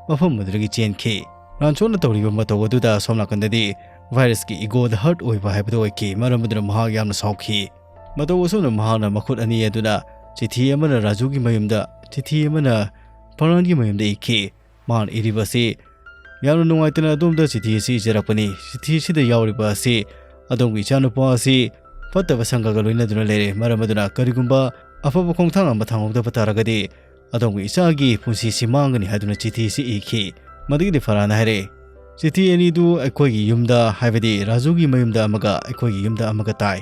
ꯃꯐꯝ ꯑꯗꯨꯗꯒꯤ ꯆꯦꯟꯈꯤ꯫ ꯔꯥꯟꯆꯣꯅ ꯇꯧꯔꯤꯕ ꯃꯇꯧ ꯑꯗꯨꯗ ꯑꯁꯣꯝ ꯅꯥꯀꯟꯗꯗꯤ ꯚꯥꯏꯔꯁꯀꯤ ꯏꯒꯣꯗ ꯍꯔꯠ ꯑꯣꯏꯕ ꯍꯥꯏꯕꯗꯨ ꯑꯣꯏꯈꯤ꯫ ꯃꯔꯝ ꯑꯗꯨꯅ ꯃꯍꯥꯛ ꯌꯥꯝꯅ ꯁꯥꯎꯈꯤ꯫ ꯃꯇꯧ ꯑꯁꯨꯝꯅ ꯃꯍꯥꯛꯅ ꯃꯈꯨꯠ ꯑꯅꯤ ꯑꯗꯨꯅ ꯆꯤꯊꯤ ꯑꯃꯅ ꯔꯥꯖꯨꯒꯤ ꯃꯌꯨꯝꯗ, ꯆꯤꯊꯤ ꯑꯃꯅ ꯐꯔꯍꯥꯟꯒꯤ ꯃꯌꯨꯝꯗ ꯏꯈꯤ꯫ ꯃꯍꯥꯛꯅ ꯏꯔꯤꯕ ꯑꯁꯤ, "ꯌꯥꯝꯅ ꯅꯨꯡꯉꯥꯏꯇꯅ ꯑꯗꯣꯝꯗ ꯆꯤꯊꯤ ꯑꯁꯤ ꯏꯖꯔꯛꯄꯅꯤ꯫ ꯆꯤꯊꯤ ꯑꯁꯤꯗ ꯌꯥꯎꯔꯤꯕ ꯑꯁꯤ ꯑꯗꯣꯝꯒꯤ ꯏꯆꯥꯅꯨꯄꯥ ꯑꯁꯤ ꯐꯠꯇꯕ ꯁꯪꯒꯒ ꯂꯣꯏꯅꯗꯨꯅ ꯂꯩꯔꯦ꯫ ꯃꯔꯝ ꯑꯗꯨꯅ ꯀꯔꯤꯒꯨꯝꯕ ꯑꯐꯕ ꯈꯣꯡꯊꯥꯡ ꯑꯃ ꯊꯥꯡꯍꯧꯗꯕ ꯇꯥꯔꯒꯗꯤ ꯑꯗꯣꯝꯒꯤ ꯏꯆꯥꯒꯤ ꯄꯨꯟꯁꯤꯁꯤ ꯃꯥꯡꯒꯅꯤ" ꯍꯥꯏꯗꯨꯅ ꯆꯤꯊꯤ ꯑꯁꯤ ꯏꯈꯤ꯫ ꯃꯗꯨꯒꯤꯗꯤ ꯐꯔꯍꯥꯟꯅ ꯍꯥꯏꯔꯛꯏ, "ꯆꯤꯊꯤ ꯑꯅꯤꯗꯨ ꯑꯩꯈꯣꯏꯒꯤ ꯌꯨꯝꯗ, ꯍꯥꯏꯕꯗꯤ ꯔꯥꯖꯨꯒꯤ ꯃꯌꯨꯝꯗ ꯑꯃꯒ ꯑꯩꯈꯣꯏꯒꯤ ꯌꯨꯝꯗ ꯑꯃꯒ ꯇꯥꯏ꯫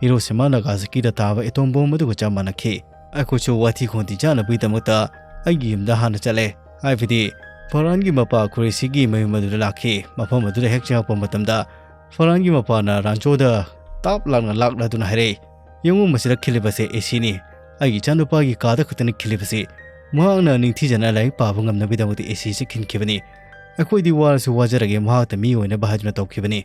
ꯍꯤꯔꯣꯁꯤꯃꯥ ꯅꯥꯒꯥꯁꯥꯀꯤꯗ ꯇꯥꯕ ꯑꯦꯇꯣꯝ ꯕꯣꯝ ꯑꯗꯨꯒ ꯆꯞ ꯃꯥꯟꯅꯈꯤ꯫ ꯑꯩꯈꯣꯏꯁꯨ ꯋꯥꯊꯤ ꯈꯣꯟꯊꯤ ꯆꯥꯅꯕꯒꯤꯗꯃꯛꯇ ꯑꯩꯒꯤ ꯌꯨꯝꯗ ꯍꯥꯟꯅ ꯆꯠꯂꯦ, ꯍꯥꯏꯕꯗꯤ ꯐꯔꯍꯥꯟꯒꯤ ꯃꯄꯥ ꯈꯨꯔꯦꯁꯤꯒꯤ ꯃꯌꯨꯝ ꯑꯗꯨꯗ ꯂꯥꯛꯈꯤ꯫ ꯃꯐꯝ ꯑꯗꯨꯗ ꯍꯦꯛ ꯆꯪꯉꯛꯄ ꯃꯇꯝꯗ ꯐꯔꯍꯥꯟꯒꯤ ꯃꯄꯥꯅ ꯔꯥꯟꯆꯣꯗ ꯇꯥꯞ ꯂꯥꯛꯅ ꯂꯥꯛꯂꯗꯨꯅ ꯍꯥꯏꯔꯛꯏ, 'ꯌꯦꯡꯉꯨ, ꯃꯁꯤꯗ ꯈꯤꯜꯂꯤꯕꯁꯦ ꯑꯦꯁꯤꯅꯤ꯫ ꯑꯩꯒꯤ ꯏꯆꯥꯅꯨꯄꯥꯒꯤ ꯀꯥꯗ ꯈꯛꯇꯅꯤ ꯈꯤꯜꯂꯤꯕꯁꯤ꯫ ꯃꯍꯥꯛꯅ ꯅꯤꯡꯊꯤꯖꯅ ꯂꯥꯏꯔꯤꯛ ꯄꯥꯕ ꯉꯝꯅꯕꯒꯤꯗꯃꯛꯇ ꯑꯦꯁꯤꯁꯤ ꯈꯤꯟꯈꯤꯕꯅꯤ꯫ ꯑꯩꯈꯣꯏꯗꯤ ꯋꯥꯔꯁꯨ ꯋꯥꯖꯔꯒꯦ, ꯃꯍꯥꯛꯇ ꯃꯤ ꯑꯣꯏꯅꯕ ꯍꯥꯏꯗꯨꯅ ꯇꯧꯈꯤꯕꯅꯤ꯫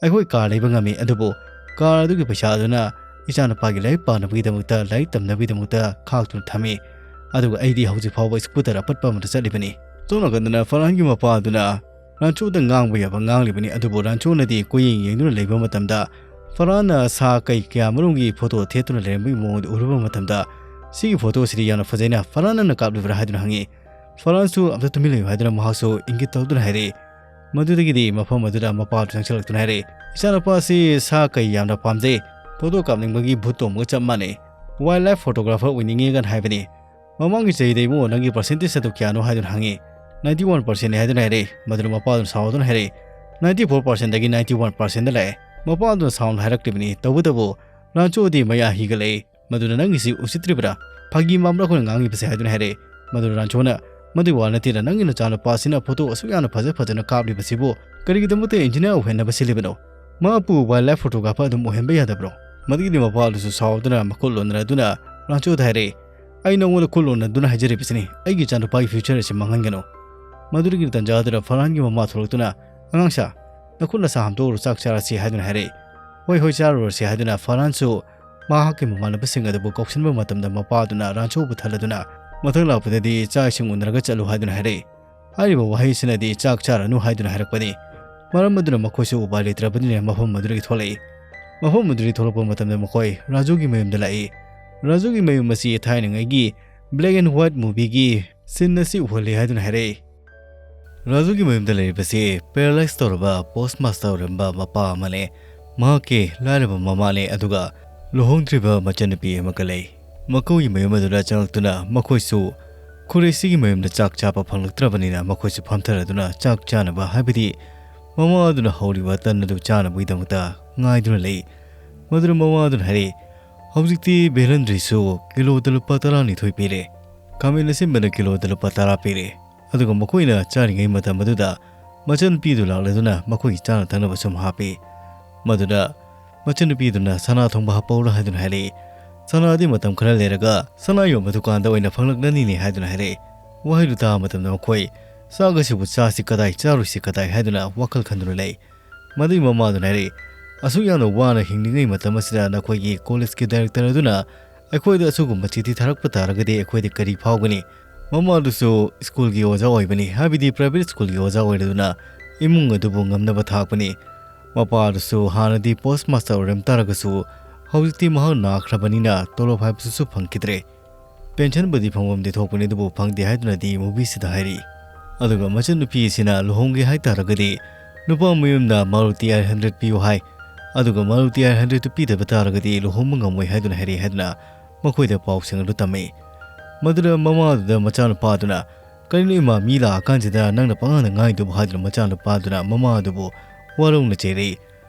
ꯑꯩꯈꯣꯏ ꯀꯥꯔ ꯂꯩꯕ ꯉꯝꯃꯤ, ꯑꯗꯨꯕꯨ ꯀꯥꯔ ꯑꯗꯨꯒꯤ ꯄꯩꯁꯥ ꯑꯗꯨꯅ ꯏꯆꯥꯅꯨꯄꯥꯒꯤ ꯂꯥꯏꯔꯤꯛ ꯄꯥꯅꯕꯒꯤꯗꯃꯛꯇ, ꯂꯥꯏꯔꯤꯛ ꯇꯝꯅꯕꯒꯤꯗꯃꯛꯇ ꯈꯥꯛꯇꯨꯅ ꯊꯝꯃꯤ꯫ ꯑꯗꯨꯒ ꯑꯩꯗꯤ ꯍꯧꯖꯤꯛ ꯐꯥꯎꯕ ꯁ꯭ꯀꯨꯇꯔ ꯑꯄꯠꯄ ꯑꯃꯗ ꯆꯠꯂꯤꯕꯅꯤ.'" ꯁꯣꯝ ꯅꯥꯀꯟꯗꯅ ꯐꯔꯍꯥꯟꯒꯤ ꯃꯄꯥ ꯑꯗꯨꯅ ꯔꯥꯟꯆꯣꯗ ꯉꯥꯡꯕ ꯌꯥꯕ ꯉꯥꯡꯂꯤꯕꯅꯤ, ꯑꯗꯨꯕꯨ ꯔꯥꯟꯆꯣꯅꯗꯤ ꯀꯣꯏꯌꯦꯡ ꯌꯦꯡꯗꯨꯅ ꯂꯩꯕ ꯃꯇꯝꯗ ꯐꯔꯍꯥꯟꯅ ꯁꯥ ꯀꯩ ꯀꯌꯥ ꯃꯔꯨꯝꯒꯤ ꯐꯣꯇꯣ ꯊꯦꯠꯇꯨꯅ ꯂꯩꯔꯝꯕꯒꯤ ꯃꯑꯣꯡꯗꯨ ꯎꯔꯨꯕ ꯃꯇꯝꯗ, "ꯁꯤꯒꯤ ꯐꯣꯇꯣꯁꯤꯗꯤ ꯌꯥꯝꯅ ꯐꯖꯩꯅ, ꯐꯔꯍꯥꯟ ꯅꯪꯅ ꯀꯥꯞꯂꯤꯕ꯭ꯔꯥ?" ꯍꯥꯏꯗꯨꯅ ꯍꯪꯉꯤ꯫ ꯐꯔꯍꯥꯟꯁꯨ "ꯑꯝꯇ ꯇꯨꯃꯤꯟ ꯂꯩꯌꯨ" ꯍꯥꯏꯗꯨꯅ ꯃꯍꯥꯛꯁꯨ ꯏꯪꯒꯤꯠ ꯇꯧꯗꯨꯅ ꯍꯥꯏꯔꯛꯏ꯫ ꯃꯗꯨꯗꯒꯤꯗꯤ ꯃꯐꯝ ꯑꯗꯨꯗ ꯃꯄꯥꯗꯨ ꯆꯪꯁꯤꯜꯂꯛꯇꯨꯅ ꯍꯥꯏꯔꯛꯏ, "ꯏꯆꯥꯅꯨꯄꯥ ꯑꯁꯤ ꯁꯥ ꯀꯩ ꯌꯥꯝꯅ ꯄꯥꯝꯖꯩ, ꯐꯣꯇꯣ ꯀꯥꯞꯅꯤꯡꯕꯒꯤ ꯚꯨꯠ ꯇꯣꯡꯕꯒ ꯆꯞ ꯃꯥꯟꯅꯩ, ꯋꯥꯏꯜ ꯂꯥꯏꯐ ꯐꯣꯇꯣꯒ꯭ꯔꯥꯐꯔ ꯑꯣꯏꯅꯤꯡꯉꯦꯒꯅ ꯍꯥꯏꯕꯅꯤ꯫ ꯃꯃꯥꯡꯒꯤ ꯆꯍꯤꯗ ꯏꯕꯨꯡꯉꯣ ꯅꯪꯒꯤ ꯄꯥꯔꯁꯦꯟꯇꯦꯖ ꯑꯗꯨ ꯀꯌꯥꯅꯣ?" ꯍꯥꯏꯗꯨꯅ ꯍꯪꯉꯤ꯫ "ꯅꯥꯏꯟꯇꯤ ꯋꯥꯟ ꯄꯥꯔꯁꯦꯟꯅꯤ" ꯍꯥꯏꯗꯨꯅ ꯍꯥꯏꯔꯛꯏ꯫ ꯃꯗꯨꯅ ꯃꯄꯥꯗꯨꯅ ꯁꯥꯎꯗꯨꯅ ꯍꯥꯏꯔꯛꯏ, "ꯅꯥꯏꯟꯇꯤ ꯐꯣꯔ ꯄꯥꯔꯁꯦꯟꯗꯒꯤ ꯅꯥꯏꯟꯇꯤ ꯋꯥꯟ ꯄꯥꯔꯁꯦꯟꯗ ꯂꯥꯛꯑꯦ꯫ ꯃꯄꯥꯗꯨꯅ ꯁꯥꯎꯅ ꯍꯥꯏꯔꯛꯂꯤꯕꯅꯤ꯫ ꯇꯧꯕꯇꯕꯨ ꯔꯥꯟꯆꯣꯗꯤ ꯃꯌꯥ ꯍꯤꯒꯠꯂꯛꯏ꯫ ꯃꯗꯨꯅ ꯅꯪꯒꯤꯁꯤ ꯎꯁꯤꯠꯇ꯭ꯔꯤꯕ꯭ꯔꯥ? ꯐꯥꯒꯤ ꯃꯥꯟꯕ꯭ꯔꯥ ꯑꯩꯈꯣꯏꯅ ꯉꯥꯡꯉꯤꯕꯁꯦ?" ꯍꯥꯏꯗꯨꯅ ꯍꯥꯏꯔꯛꯏ꯫ ꯃꯗꯨꯅ ꯔꯥꯟꯆꯣꯅ, "ꯃꯗꯨꯒꯤ ꯋꯥ ꯅꯠꯇꯦꯗ, ꯅꯪꯒꯤ ꯅꯆꯥꯅꯨꯄꯥꯁꯤꯅ ꯐꯣꯇꯣ ꯑꯁꯨꯛ ꯌꯥꯝꯅ ꯐꯖ ꯐꯖꯅ ꯀꯥꯞꯂꯤꯕꯁꯤꯕꯨ ꯀꯔꯤꯒꯤꯗꯃꯛꯇ ꯏꯟꯖꯤꯅꯤꯌꯥꯔ ꯑꯣꯏꯍꯟꯅꯕ ꯁꯤꯜꯂꯤꯕꯅꯣ? ꯃꯍꯥꯛꯄꯨ ꯋꯥꯏꯜ ꯂꯥꯏꯐ ꯐꯣꯇꯣꯒ꯭ꯔꯥꯐꯔ ꯑꯗꯨꯝ ꯑꯣꯏꯍꯟꯕ ꯌꯥꯗꯕ꯭ꯔꯣ?" ꯃꯗꯨꯒꯤꯗꯤ ꯃꯄꯥꯗꯨꯁꯨ ꯁꯥꯎꯗꯨꯅ ꯃꯈꯨꯠ ꯂꯣꯟꯅꯔꯗꯨꯅ ꯔꯥꯟꯆꯣꯗ ꯍꯥꯏꯔꯛꯏ, "ꯑꯩ ꯅꯉꯣꯟꯗ ꯈꯨꯠ ꯂꯣꯟꯅꯗꯨꯅ ꯍꯥꯏꯖꯔꯤꯕꯁꯤꯅꯤ, ꯑꯩꯒꯤ ꯏꯆꯥꯅꯨꯄꯥꯒꯤ ꯐ꯭ꯌꯨꯆꯔ ꯑꯁꯤ ꯃꯥꯡꯍꯟꯒꯅꯨ꯫" ꯃꯗꯨꯗꯒꯤ ꯇꯟꯖꯥꯗꯨꯗ ꯐꯔꯍꯥꯟꯒꯤ ꯃꯃꯥ ꯊꯣꯛꯂꯛꯇꯨꯅ, "ꯑꯉꯥꯡꯁꯥ, ꯅꯈꯨꯠ ꯅꯁꯥ ꯍꯥꯝꯗꯣꯛꯎꯔꯣ, ꯆꯥꯛ ꯆꯥꯔꯁꯤ" ꯍꯥꯏꯗꯨꯅ ꯍꯥꯏꯔꯛꯏ꯫ "ꯍꯣꯏ, ꯍꯣꯏ, ꯆꯥꯔꯨꯔꯁꯤ" ꯍꯥꯏꯗꯨꯅ ꯐꯔꯍꯥꯟꯁꯨ ꯃꯍꯥꯛꯀꯤ ꯃꯃꯥꯟꯅꯕꯁꯤꯡ ꯑꯗꯨꯕꯨ ꯀꯧꯁꯤꯟꯕ ꯃꯇꯝꯗ ꯃꯄꯥꯗꯨꯅ ꯔꯥꯟꯆꯣꯕꯨ ꯊꯜꯂꯗꯨꯅ, "ꯃꯊꯪ ꯂꯥꯛꯄꯗꯗꯤ ꯆꯥꯛ ꯏꯁꯤꯡ ꯎꯅꯔꯒ ꯆꯠꯂꯨ" ꯍꯥꯏꯗꯨꯅ ꯍꯥꯏꯔꯛꯏ꯫ ꯍꯥꯏꯔꯤꯕ ꯋꯥꯍꯩꯁꯤꯅꯗꯤ "ꯆꯥꯛ ꯆꯥꯔꯅꯨ" ꯍꯥꯏꯗꯨꯅ ꯍꯥꯏꯔꯛꯄꯅꯤ꯫ ꯃꯔꯝ ꯑꯗꯨꯅ ꯃꯈꯣꯏꯁꯨ ꯎꯄꯥꯏ ꯂꯩꯇ꯭ꯔꯕꯅꯤꯅ ꯃꯐꯝ ꯑꯗꯨꯗꯒꯤ ꯊꯣꯛꯂꯛꯏ꯫ ꯃꯐꯝ ꯑꯗꯨꯗꯒꯤ ꯊꯣꯛꯂꯛꯄ ꯃꯇꯝꯗ ꯃꯈꯣꯏ ꯔꯥꯖꯨꯒꯤ ꯃꯌꯨꯝꯗ ꯂꯥꯛꯏ꯫ ꯔꯥꯖꯨꯒꯤ ꯃꯌꯨꯝ ꯑꯁꯤ ꯊꯥꯏꯅꯉꯩꯒꯤ black and white movieꯒꯤ scene ꯑꯁꯤ ꯎꯍꯜꯂꯤ ꯍꯥꯏꯗꯨꯅ ꯍꯥꯏꯔꯛꯏ꯫ ꯔꯥꯖꯨꯒꯤ ꯃꯌꯨꯝꯗ ꯂꯩꯔꯤꯕꯁꯤ ꯄꯦꯔꯥꯂꯥꯏꯁ ꯇꯧꯔꯕ ꯄꯣꯁ ꯃꯥꯁꯇꯔ ꯑꯣꯏꯔꯝꯕ ꯃꯄꯥ ꯑꯃꯅꯦ꯫ ꯃꯍꯥꯛꯀꯤ ꯂꯥꯏꯔꯕ ꯃꯃꯥꯅꯦ, ꯑꯗꯨꯒ ꯂꯨꯍꯣꯡꯗ꯭ꯔꯤꯕ ꯃꯆꯟꯅꯨꯄꯤ ꯑꯃꯒ ꯂꯩ꯫ ꯃꯈꯣꯏꯒꯤ ꯃꯌꯨꯝ ꯑꯗꯨꯗ ꯆꯪꯂꯛꯇꯨꯅ ꯃꯈꯣꯏꯁꯨ ꯈꯨꯔꯩꯁꯤꯒꯤ ꯃꯌꯨꯝꯗ ꯆꯥꯛ ꯆꯥꯕ ꯐꯪꯂꯛꯇ꯭ꯔꯕꯅꯤꯅ ꯃꯈꯣꯏꯁꯨ ꯐꯝꯊꯔꯗꯨꯅ ꯆꯥꯛ ꯆꯥꯅꯕ, ꯍꯥꯏꯕꯗꯤ ꯃꯃꯥ ꯑꯗꯨꯅ ꯍꯧꯔꯤꯕ ꯇꯟ ꯑꯗꯨ ꯆꯥꯅꯕꯒꯤꯗꯃꯛꯇ ꯉꯥꯏꯗꯨꯅ ꯂꯩ꯫ ꯃꯗꯨꯅ ꯃꯃꯥ ꯑꯗꯨꯅ ꯍꯥꯏꯔꯛꯏ, "ꯍꯧꯖꯤꯛꯇꯤ ꯕꯦꯂꯟꯗ꯭ꯔꯤꯁꯨ ꯀꯤꯂꯣꯗ ꯂꯨꯄꯥ ꯇꯔꯥꯅꯤꯊꯣꯏ ꯄꯤꯔꯦ꯫ ꯈꯥꯃꯦꯟ ꯑꯁꯤꯟꯕꯅ ꯀꯤꯂꯣꯗ ꯂꯨꯄꯥ ꯇꯔꯥ ꯄꯤꯔꯦ꯫" ꯑꯗꯨꯒ ꯃꯈꯣꯏꯅ ꯆꯥꯔꯤꯉꯩ ꯃꯇꯝ ꯑꯗꯨꯗ ꯃꯆꯟꯅꯨꯄꯤꯗꯨ ꯂꯥꯛꯂꯗꯨꯅ ꯃꯈꯣꯏꯒꯤ ꯆꯥꯅ ꯊꯛꯅꯕ ꯁꯨꯝ ꯍꯥꯞꯄꯤ꯫ ꯃꯗꯨꯗ ꯃꯆꯟꯅꯨꯄꯤꯗꯨꯅ "ꯁꯅꯥ ꯊꯣꯡꯕ ꯍꯥꯞꯄꯧꯔꯥ?" ꯍꯥꯏꯗꯨꯅ ꯍꯥꯏꯔꯛꯏ꯫ "ꯁꯅꯥꯗꯤ ꯃꯇꯝ ꯈꯔ ꯂꯩꯔꯒ ꯁꯅꯥ ꯌꯣꯟꯕ ꯗꯨꯀꯥꯟꯗ ꯑꯣꯏꯅ ꯐꯪꯂꯛꯂꯅꯤꯅꯦ" ꯍꯥꯏꯗꯨꯅ ꯍꯥꯏꯔꯛꯏ꯫ ꯋꯥꯍꯩꯗꯨ ꯇꯥꯕ ꯃꯇꯝꯗ ꯃꯈꯣꯏ, "ꯆꯥꯛ ꯑꯁꯤꯕꯨ ꯆꯥꯁꯤ ꯀꯗꯥꯏ, ꯆꯥꯔꯣꯏꯁꯤ ꯀꯗꯥꯏ?" ꯍꯥꯏꯗꯨꯅ ꯋꯥꯈꯜ ꯈꯟꯗꯨꯅ ꯂꯩ꯫ ꯃꯗꯨꯒꯤ ꯃꯃꯥꯗꯨꯅ ꯍꯥꯏꯔꯛꯏ, "ꯑꯁꯨꯛ ꯌꯥꯝꯅ ꯋꯥꯅ ꯍꯤꯡꯂꯤꯉꯩ ꯃꯇꯝ ꯑꯁꯤꯗ ꯅꯈꯣꯏꯒꯤ ꯀꯣꯂꯦꯖꯀꯤ ꯗꯥꯏꯔꯦꯛꯇꯔ ꯑꯗꯨꯅ ꯑꯩꯈꯣꯏꯗ ꯑꯁꯤꯒꯨꯝꯕ ꯆꯤꯊꯤ ꯊꯥꯔꯛꯄ ꯇꯥꯔꯒꯗꯤ ꯑꯩꯈꯣꯏꯗ ꯀꯔꯤ ꯐꯥꯎꯒꯅꯤ?" ꯃꯃꯥꯗꯨꯁꯨ ꯁ꯭ꯀꯨꯜꯒꯤ ꯑꯣꯖꯥ ꯑꯣꯏꯕꯅꯤ, ꯍꯥꯏꯕꯗꯤ ꯄ꯭ꯔꯥꯏꯚꯦꯠ ꯁ꯭ꯀꯨꯜꯒꯤ ꯑꯣꯖꯥ ꯑꯣꯏꯔꯗꯨꯅ ꯏꯃꯨꯡ ꯑꯗꯨꯕꯨ ꯉꯝꯅꯕ ꯊꯥꯛꯄꯅꯤ꯫ ꯃꯄꯥꯗꯨꯁꯨ ꯍꯥꯟꯅꯗꯤ ꯄꯣꯁ ꯃꯥꯁꯇꯔ ꯑꯣꯏꯔꯝ ꯇꯥꯔꯒꯁꯨ ꯍꯧꯖꯤꯛꯇꯤ ꯃꯍꯥꯛ ꯅꯥꯈ꯭ꯔꯕꯅꯤꯅ ꯇꯣꯂꯣꯞ ꯍꯥꯏꯕꯁꯤꯁꯨ ꯐꯪꯈꯤꯗ꯭ꯔꯦ꯫ ꯄꯦꯟꯁꯟꯕꯨꯗꯤ ꯐꯪꯐꯝꯗꯤ ꯊꯣꯛꯄꯅꯤ, ꯑꯗꯨꯕꯨ ꯐꯪꯗꯦ ꯍꯥꯏꯗꯨꯅꯗꯤ ꯃꯨꯚꯤꯁꯤꯗ ꯍꯥꯏꯔꯤ꯫ ꯑꯗꯨꯒ ꯃꯆꯟꯅꯨꯄꯤ ꯑꯁꯤꯅ ꯂꯨꯍꯣꯡꯒꯦ ꯍꯥꯏꯇꯥꯔꯒꯗꯤ ꯅꯨꯄꯥ ꯃꯌꯨꯝꯅ ꯃꯥꯔꯨꯇꯤ ꯑꯥꯏꯠ ꯍꯟꯗ꯭ꯔꯦꯠ ꯄꯤꯌꯨ ꯍꯥꯏ꯫ ꯑꯗꯨꯒ ꯃꯥꯔꯨꯇꯤ ꯑꯥꯏꯠ ꯍꯟꯗ꯭ꯔꯦꯠꯇꯨ ꯄꯤꯗꯕ ꯇꯥꯔꯒꯗꯤ ꯂꯨꯍꯣꯡꯕ ꯉꯝꯃꯣꯏ ꯍꯥꯏꯗꯨꯅ ꯍꯥꯏꯔꯛꯏ ꯍꯥꯏꯗꯨꯅ ꯃꯈꯣꯏꯗ ꯄꯥꯎꯁꯤꯡ ꯑꯗꯨ ꯇꯝꯃꯤ꯫ ꯃꯗꯨꯗ ꯃꯃꯥꯗꯨꯗ ꯃꯆꯥꯅꯨꯄꯥꯗꯨꯅ, "ꯀꯔꯤꯅꯣ ꯏꯃꯥ, ꯃꯤ ꯂꯥꯛꯑꯀꯥꯟꯁꯤꯗ ꯅꯪꯅ ꯄꯉꯥꯡꯗ ꯉꯥꯡꯉꯤꯗꯨꯕꯨ?" ꯍꯥꯏꯗꯨꯅ ꯃꯆꯥꯅꯨꯄꯥꯗꯨꯅ ꯃꯃꯥ ꯑꯗꯨꯕꯨ ꯋꯥꯔꯧꯅ ꯆꯩꯔꯛꯏ꯫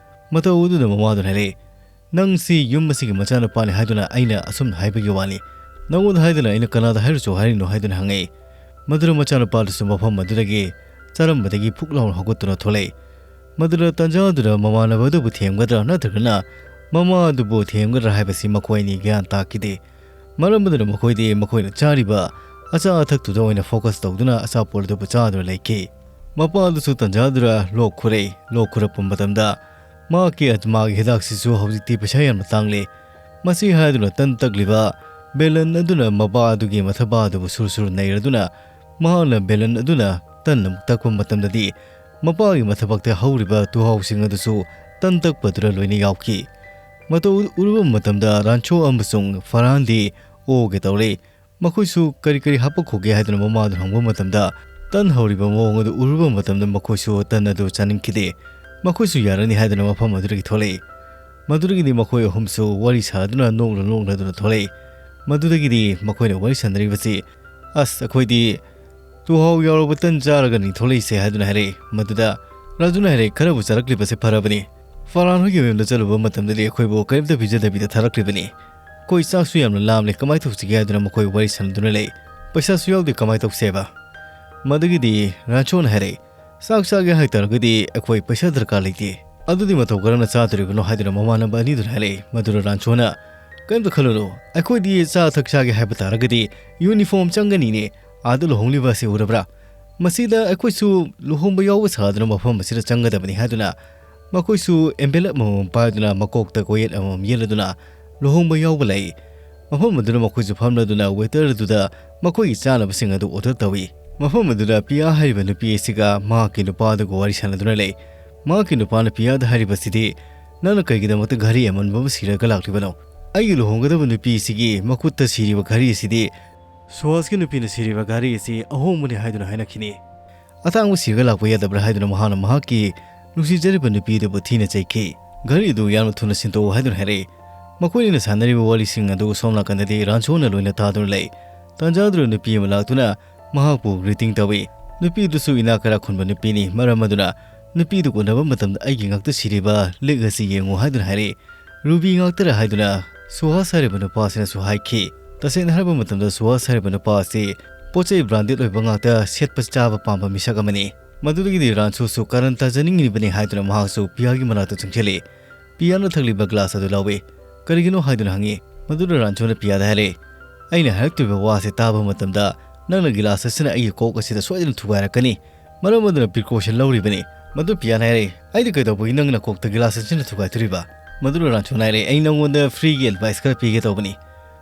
ꯃꯇꯧ ꯑꯗꯨꯗ ꯃꯃꯥꯗꯨꯅ ꯍꯥꯏꯔꯛꯏ, "ꯅꯪꯁꯤ ꯌꯨꯝ ꯑꯁꯤꯒꯤ ꯃꯆꯥꯅꯨꯄꯥꯅꯤ ꯍꯥꯏꯗꯨꯅ ꯑꯩꯅ ꯑꯁꯨꯝꯅ ꯍꯥꯏꯕꯒꯤ ꯋꯥꯅꯤ꯫ ꯅꯪꯉꯣꯟꯗ ꯍꯥꯏꯗꯅ ꯑꯩꯅ ꯀꯅꯥꯗ ꯍꯥꯏꯔꯨꯆꯣ ꯍꯥꯏꯔꯤꯅꯣ?" ꯍꯥꯏꯗꯨꯅ ꯍꯪꯉꯛꯏ꯫ ꯃꯗꯨꯗ ꯃꯆꯥꯅꯨꯄꯥꯗꯨꯁꯨ ꯃꯐꯝ ꯑꯗꯨꯗꯒꯤ ꯆꯥꯔꯝꯕꯗꯒꯤ ꯐꯨꯛ ꯂꯥꯎꯅ ꯍꯧꯒꯠꯇꯨꯅ ꯊꯣꯛꯂꯛꯏ꯫ ꯃꯗꯨꯗ ꯇꯟꯖꯥ ꯑꯗꯨꯗ ꯃꯃꯥꯟꯅꯕ ꯑꯗꯨꯕꯨ ꯊꯦꯝꯒꯗ꯭ꯔꯥ ꯅꯠꯇ꯭ꯔꯒꯅ ꯃꯃꯥ ꯑꯗꯨꯕꯨ ꯊꯦꯝꯒꯗ꯭ꯔꯥ ꯍꯥꯏꯕꯁꯤ ꯃꯈꯣꯏ ꯑꯅꯤ ꯒ꯭ꯌꯥꯟ ꯇꯥꯈꯤꯗꯦ꯫ ꯃꯔꯝ ꯑꯗꯨꯅ ꯃꯈꯣꯏꯗꯤ ꯃꯈꯣꯏꯅ ꯆꯥꯔꯤꯕ ꯑꯆꯥ ꯑꯊꯛꯇꯨꯗ ꯑꯣꯏꯅ ꯐꯣꯀꯁ ꯇꯧꯗꯨꯅ ꯑꯆꯥꯄꯣꯠ ꯑꯗꯨꯕꯨ ꯆꯥꯗꯨꯅ ꯂꯩꯈꯤ꯫ ꯃꯄꯥ ꯑꯗꯨꯁꯨ ꯇꯟꯖꯥ ꯑꯗꯨꯗ ꯂꯣꯛ ꯈꯨꯔꯛꯏ꯫ ꯂꯣꯛ ꯈꯨꯔꯛꯄ ꯃꯇꯝꯗ ꯃꯍꯥꯛꯀꯤ ꯑꯖꯃꯥꯒꯤ ꯍꯤꯗꯥꯛꯁꯤꯁꯨ ꯍꯧꯖꯤꯛꯇꯤ ꯄꯩꯁꯥ ꯌꯥꯝꯅ ꯇꯥꯡꯂꯦ꯫ ꯃꯁꯤ ꯍꯥꯏꯗꯨꯅ ꯇꯟ ꯇꯛꯂꯤꯕ ꯕꯦꯂꯟ ꯑꯗꯨꯅ ꯃꯄꯥ ꯑꯗꯨꯒꯤ ꯃꯊꯕꯥ ꯑꯗꯨꯕꯨ ꯁꯨꯔ ꯁꯨꯔ ꯅꯩꯔꯗꯨꯅ ꯃꯍꯥꯛꯅ ꯕꯦꯂꯟ ꯑꯗꯨꯅ ꯇꯟ ꯑꯃꯨꯛ ꯇꯛꯄ ꯃꯇꯝꯗꯗꯤ ꯃꯄꯥꯒꯤ ꯃꯊꯕꯥꯛꯇ ꯍꯧꯔꯤꯕ ꯇꯨꯍꯥꯎꯁꯤꯡ ꯑꯗꯨꯁꯨ ꯇꯟ ꯇꯛꯄꯗꯨꯗ ꯂꯣꯏꯅ ꯌꯥꯎꯈꯤ꯫ ꯃꯇꯧ ꯎꯔꯨꯕ ꯃꯇꯝꯗ ꯔꯥꯟꯆꯣ ꯑꯃꯁꯨꯡ ꯐꯔꯍꯥꯟꯗꯤ ꯑꯣꯒꯦ ꯇꯧꯔꯦ꯫ ꯃꯈꯣꯏꯁꯨ ꯀꯔꯤ ꯀꯔꯤ ꯍꯥꯄꯛꯈꯣꯒꯦ ꯍꯥꯏꯗꯨꯅ ꯃꯃꯥꯗꯨꯅ ꯍꯪꯕ ꯃꯇꯝꯗ ꯇꯟ ꯍꯧꯔꯤꯕ ꯃꯑꯣꯡ ꯑꯗꯨ ꯎꯔꯨꯕ ꯃꯇꯝꯗ ꯃꯈꯣꯏꯁꯨ ꯇꯟ ꯑꯗꯨ ꯆꯥꯅꯤꯡꯈꯤꯗꯦ꯫ ꯃꯈꯣꯏꯁꯨ ꯌꯥꯔꯅꯤ ꯍꯥꯏꯗꯨꯅ ꯃꯐꯝ ꯑꯗꯨꯗꯒꯤ ꯊꯣꯛꯂꯛꯏ꯫ ꯃꯗꯨꯗꯒꯤꯗꯤ ꯃꯈꯣꯏ ꯑꯍꯨꯝꯁꯨ ꯋꯥꯔꯤ ꯁꯥꯗꯨꯅ ꯅꯣꯛꯅ ꯅꯣꯛꯅꯗꯨꯅ ꯊꯣꯛꯂꯛꯏ꯫ ꯃꯗꯨꯗꯒꯤꯗꯤ ꯃꯈꯣꯏꯅ ꯋꯥꯔꯤ ꯁꯥꯟꯅꯔꯤꯕꯁꯤ, "ꯑꯁ, ꯑꯩꯈꯣꯏꯗꯤ ꯇꯨꯍꯥꯎ ꯌꯥꯎꯔꯕ ꯇꯟ ꯆꯥꯔꯒꯅꯤ ꯊꯣꯛꯂꯛꯏꯁꯦ" ꯍꯥꯏꯗꯨꯅ ꯍꯥꯏꯔꯛꯏ꯫ ꯃꯗꯨꯗ ꯔꯥꯖꯨꯅ ꯍꯥꯏꯔꯛꯏ, "ꯈꯔꯕꯨ ꯆꯥꯔꯛꯂꯤꯕꯁꯦ ꯐꯔꯕꯅꯤ꯫ ꯐꯔꯍꯥꯟ ꯍꯣꯏꯒꯤ ꯃꯌꯨꯝꯗ ꯆꯠꯂꯨꯕ ꯃꯇꯝꯗꯗꯤ ꯑꯩꯈꯣꯏꯕꯨ ꯀꯔꯤꯝꯇ ꯄꯤꯖꯗꯕꯤꯗ ꯊꯥꯔꯛꯂꯤꯕꯅꯤ꯫ ꯑꯩꯈꯣꯏ ꯆꯥꯛꯁꯨ ꯌꯥꯝꯅ ꯂꯥꯝꯂꯦ, ꯀꯃꯥꯏꯅ ꯇꯧꯁꯤꯒꯦ?" ꯍꯥꯏꯗꯨꯅ ꯃꯈꯣꯏ ꯋꯥꯔꯤ ꯁꯥꯟꯅꯗꯨꯅ ꯂꯩ꯫ "ꯄꯩꯁꯥꯁꯨ ꯌꯥꯎꯗꯦ, ꯀꯃꯥꯏꯅ ꯇꯧꯁꯦꯕ?" ꯃꯗꯨꯒꯤꯗꯤ ꯔꯥꯖꯨꯅ ꯍꯥꯏꯔꯛꯏ, "ꯆꯥꯛ ꯆꯥꯒꯦ ꯍꯥꯏꯇꯥꯔꯒꯗꯤ ꯑꯩꯈꯣꯏ ꯄꯩꯁꯥ ꯗꯔꯀꯥꯔ ꯂꯩꯇꯦ꯫ ꯑꯗꯨꯗꯤ ꯃꯇꯧ ꯀꯔꯝꯅ ꯆꯥꯗꯣꯔꯤꯕꯅꯣ?" ꯍꯥꯏꯗꯨꯅ ꯃꯃꯥꯟꯅꯕ ꯑꯅꯤꯗꯨꯅ ꯍꯥꯏꯔꯛꯏ꯫ ꯃꯗꯨꯗ ꯔꯥꯖꯨꯅ, "ꯀꯔꯤꯝꯇ ꯈꯜꯂꯨꯅꯨ, ꯑꯩꯈꯣꯏꯗꯤ ꯆꯥ ꯊꯛ ꯆꯥꯒꯦ ꯍꯥꯏꯕ ꯇꯥꯔꯒꯗꯤ ꯌꯨꯅꯤꯐꯣꯔꯝ ꯆꯪꯒꯅꯤꯅꯦ꯫ ꯑꯥꯗ ꯂꯨꯍꯣꯡꯂꯤꯕ ꯑꯁꯤ ꯎꯔꯕ꯭ꯔꯥ? ꯃꯁꯤꯗ ꯑꯩꯈꯣꯏꯁꯨ ꯂꯨꯍꯣꯡꯕ ꯌꯥꯎꯕ ꯁꯥꯗꯨꯅ ꯃꯐꯝ ꯑꯁꯤꯗ ꯆꯪꯒꯗꯕꯅꯤ" ꯍꯥꯏꯗꯨꯅ ꯃꯈꯣꯏꯁꯨ ꯑꯦꯝꯚꯦꯂꯞ ꯑꯃꯃꯝ ꯄꯥꯏꯗꯨꯅ ꯃꯀꯣꯛꯇ ꯀꯣꯌꯦꯠ ꯑꯃꯃꯝ ꯌꯦꯠꯂꯗꯨꯅ ꯂꯨꯍꯣꯡꯕ ꯌꯥꯎꯕ ꯂꯩ꯫ ꯃꯐꯝ ꯑꯗꯨꯗ ꯃꯈꯣꯏꯁꯨ ꯐꯝꯂꯗꯨꯅ ꯋꯦꯇꯔ ꯑꯗꯨꯗ ꯃꯈꯣꯏꯒꯤ ꯆꯥꯅꯕꯁꯤꯡ ꯑꯗꯨ ꯑꯣꯔꯗꯔ ꯇꯧꯏ꯫ ꯃꯐꯝ ꯑꯗꯨꯗ ꯄꯤꯌꯥ ꯍꯥꯏꯔꯤꯕ ꯅꯨꯄꯤ ꯑꯁꯤꯒ ꯃꯍꯥꯛꯀꯤ ꯅꯨꯄꯥ ꯑꯗꯨꯒ ꯋꯥꯔꯤ ꯁꯥꯟꯅꯗꯨꯅ ꯂꯩ꯫ ꯃꯍꯥꯛꯀꯤ ꯅꯨꯄꯥꯅ ꯄꯤꯌꯥꯗ ꯍꯥꯏꯔꯤꯕꯁꯤꯗꯤ, "ꯅꯪꯅ ꯀꯩꯒꯤꯗꯃꯛꯇ ꯘꯔꯤ ꯑꯃꯟꯕ ꯑꯃ ꯁꯤꯔꯒ ꯂꯥꯛꯂꯤꯕꯅꯣ? ꯑꯩꯒꯤ ꯂꯨꯍꯣꯡꯒꯗꯕ ꯅꯨꯄꯤ ꯑꯁꯤꯒꯤ ꯃꯈꯨꯠꯇ ꯁꯤꯔꯤꯕ ꯘꯔꯤ ꯑꯁꯤꯗꯤ ꯁꯨꯍꯥꯁꯀꯤ ꯅꯨꯄꯤꯅ ꯁꯤꯔꯤꯕ ꯘꯔꯤ ꯑꯁꯤ ꯑꯍꯣꯡꯕꯅꯤ" ꯍꯥꯏꯗꯨꯅ ꯍꯥꯏꯅꯈꯤꯅꯤ꯫ "ꯑꯇꯥꯡꯕ ꯁꯤꯔꯒ ꯂꯥꯛꯄ ꯌꯥꯗꯕ꯭ꯔꯥ?" ꯍꯥꯏꯗꯨꯅ ꯃꯍꯥꯛꯅ ꯃꯍꯥꯛꯀꯤ ꯅꯨꯡꯁꯤꯖꯔꯤꯕ ꯅꯨꯄꯤꯗꯨꯕꯨ ꯊꯤꯅ ꯆꯩꯈꯤ꯫ "ꯘꯔꯤ ꯑꯗꯨ ꯌꯥꯝꯅ ꯊꯨꯅ ꯁꯤꯟꯇꯣꯛꯎ" ꯍꯥꯏꯗꯨꯅ ꯍꯥꯏꯔꯛꯏ꯫ ꯃꯈꯣꯏꯅ ꯁꯥꯟꯅꯔꯤꯕ ꯋꯥꯔꯤꯁꯤꯡ ꯑꯗꯨ ꯁꯣꯝ ꯅꯥꯀꯟꯗꯗꯤ ꯔꯥꯟꯁꯣꯅ ꯂꯣꯏꯅ ꯇꯥꯗꯨꯅ ꯂꯩ꯫ ꯇꯥꯟꯖꯥꯗꯨꯗ ꯅꯨꯄꯤ ꯑꯃ ꯂꯥꯛꯇꯨꯅ ꯃꯍꯥꯛꯄꯨ greeting ꯇꯧꯏ꯫ ꯅꯨꯄꯤꯗꯨꯁꯨ ꯏꯅꯥꯛ ꯀꯩꯔꯥꯛ ꯈꯨꯟꯕ ꯅꯨꯄꯤꯅꯤ꯫ ꯃꯔꯝ ꯑꯗꯨꯅ ꯅꯨꯄꯤꯗꯨ ꯎꯅꯕ ꯃꯇꯝꯗ "ꯑꯩꯒꯤ ꯉꯛꯇ ꯁꯤꯔꯤꯕ ꯂꯤꯛ ꯑꯁꯤ ꯌꯦꯡꯉꯨ" ꯍꯥꯏꯗꯨꯅ ꯍꯥꯏꯔꯛꯏ꯫ "ꯔꯨꯕꯤ ꯉꯥꯛꯇꯔ?" ꯍꯥꯏꯗꯨꯅ ꯁꯨꯍꯥꯁ ꯍꯥꯏꯔꯤꯕ ꯅꯨꯄꯥ ꯑꯁꯤꯅꯁꯨ ꯍꯥꯏꯈꯤ꯫ ꯇꯁꯦꯡꯅ ꯍꯥꯏꯔꯕ ꯃꯇꯝꯗ ꯁꯨꯍꯥꯁ ꯍꯥꯏꯔꯤꯕ ꯅꯨꯄꯥ ꯑꯁꯤ ꯄꯣꯠ ꯆꯩ branded ꯑꯣꯏꯕ ꯉꯥꯛꯇ ꯁꯦꯠꯄ ꯆꯥꯕ ꯄꯥꯝꯕ ꯃꯤꯁꯛ ꯑꯃꯅꯤ꯫ ꯃꯗꯨꯗꯒꯤꯗꯤ ꯔꯥꯟꯁꯨꯁꯨ ꯀꯥꯔꯟ ꯇꯥꯖꯅꯤꯡꯂꯤꯕꯅꯤ ꯍꯥꯏꯗꯨꯅ ꯃꯍꯥꯛꯁꯨ ꯄꯤꯌꯥꯒꯤ ꯃꯅꯥꯛꯇ ꯆꯪꯁꯤꯜꯂꯤ꯫ ꯄꯤꯌꯥꯅ ꯊꯛꯂꯤꯕ glass ꯑꯗꯨ ꯂꯧꯏ꯫ "ꯀꯔꯤꯒꯤꯅꯣ?" ꯍꯥꯏꯗꯨꯅ ꯍꯪꯉꯤ꯫ ꯃꯗꯨꯗ ꯔꯥꯟꯁꯨꯅ ꯄꯤꯌꯥꯗ ꯍꯥꯏꯔꯛꯏ, "ꯑꯩꯅ ꯍꯥꯏꯔꯛꯇꯣꯔꯤꯕ ꯋꯥꯁꯦ ꯇꯥꯕ ꯃꯇꯝꯗ ꯅꯪꯅ glass ꯑꯁꯤꯅ ꯑꯩꯒꯤ ꯀꯣꯛ ꯑꯁꯤꯗ ꯁꯣꯏꯗꯅ ꯊꯨꯒꯥꯏꯔꯛꯀꯅꯤ꯫ ꯃꯔꯝ ꯑꯗꯨꯅ precaution ꯂꯧꯔꯤꯕꯅꯤ"꯫ ꯃꯗꯨ ꯄꯤꯌꯥꯅ ꯍꯥꯏꯔꯛꯏ, "ꯑꯩꯗꯤ ꯀꯩꯗꯧꯕꯒꯤ ꯅꯪꯅ ꯀꯣꯛꯇ glass ꯑꯁꯤꯅ ꯊꯨꯒꯥꯏꯗꯣꯔꯤꯕ?" ꯃꯗꯨꯗ ꯔꯥꯟꯁꯨꯅ ꯍꯥꯏꯔꯛꯏ, "ꯑꯩ ꯅꯪꯉꯣꯟꯗ freeꯒꯤ advice ꯈꯔ ꯄꯤꯒꯦ ꯇꯧꯕꯅꯤ"꯫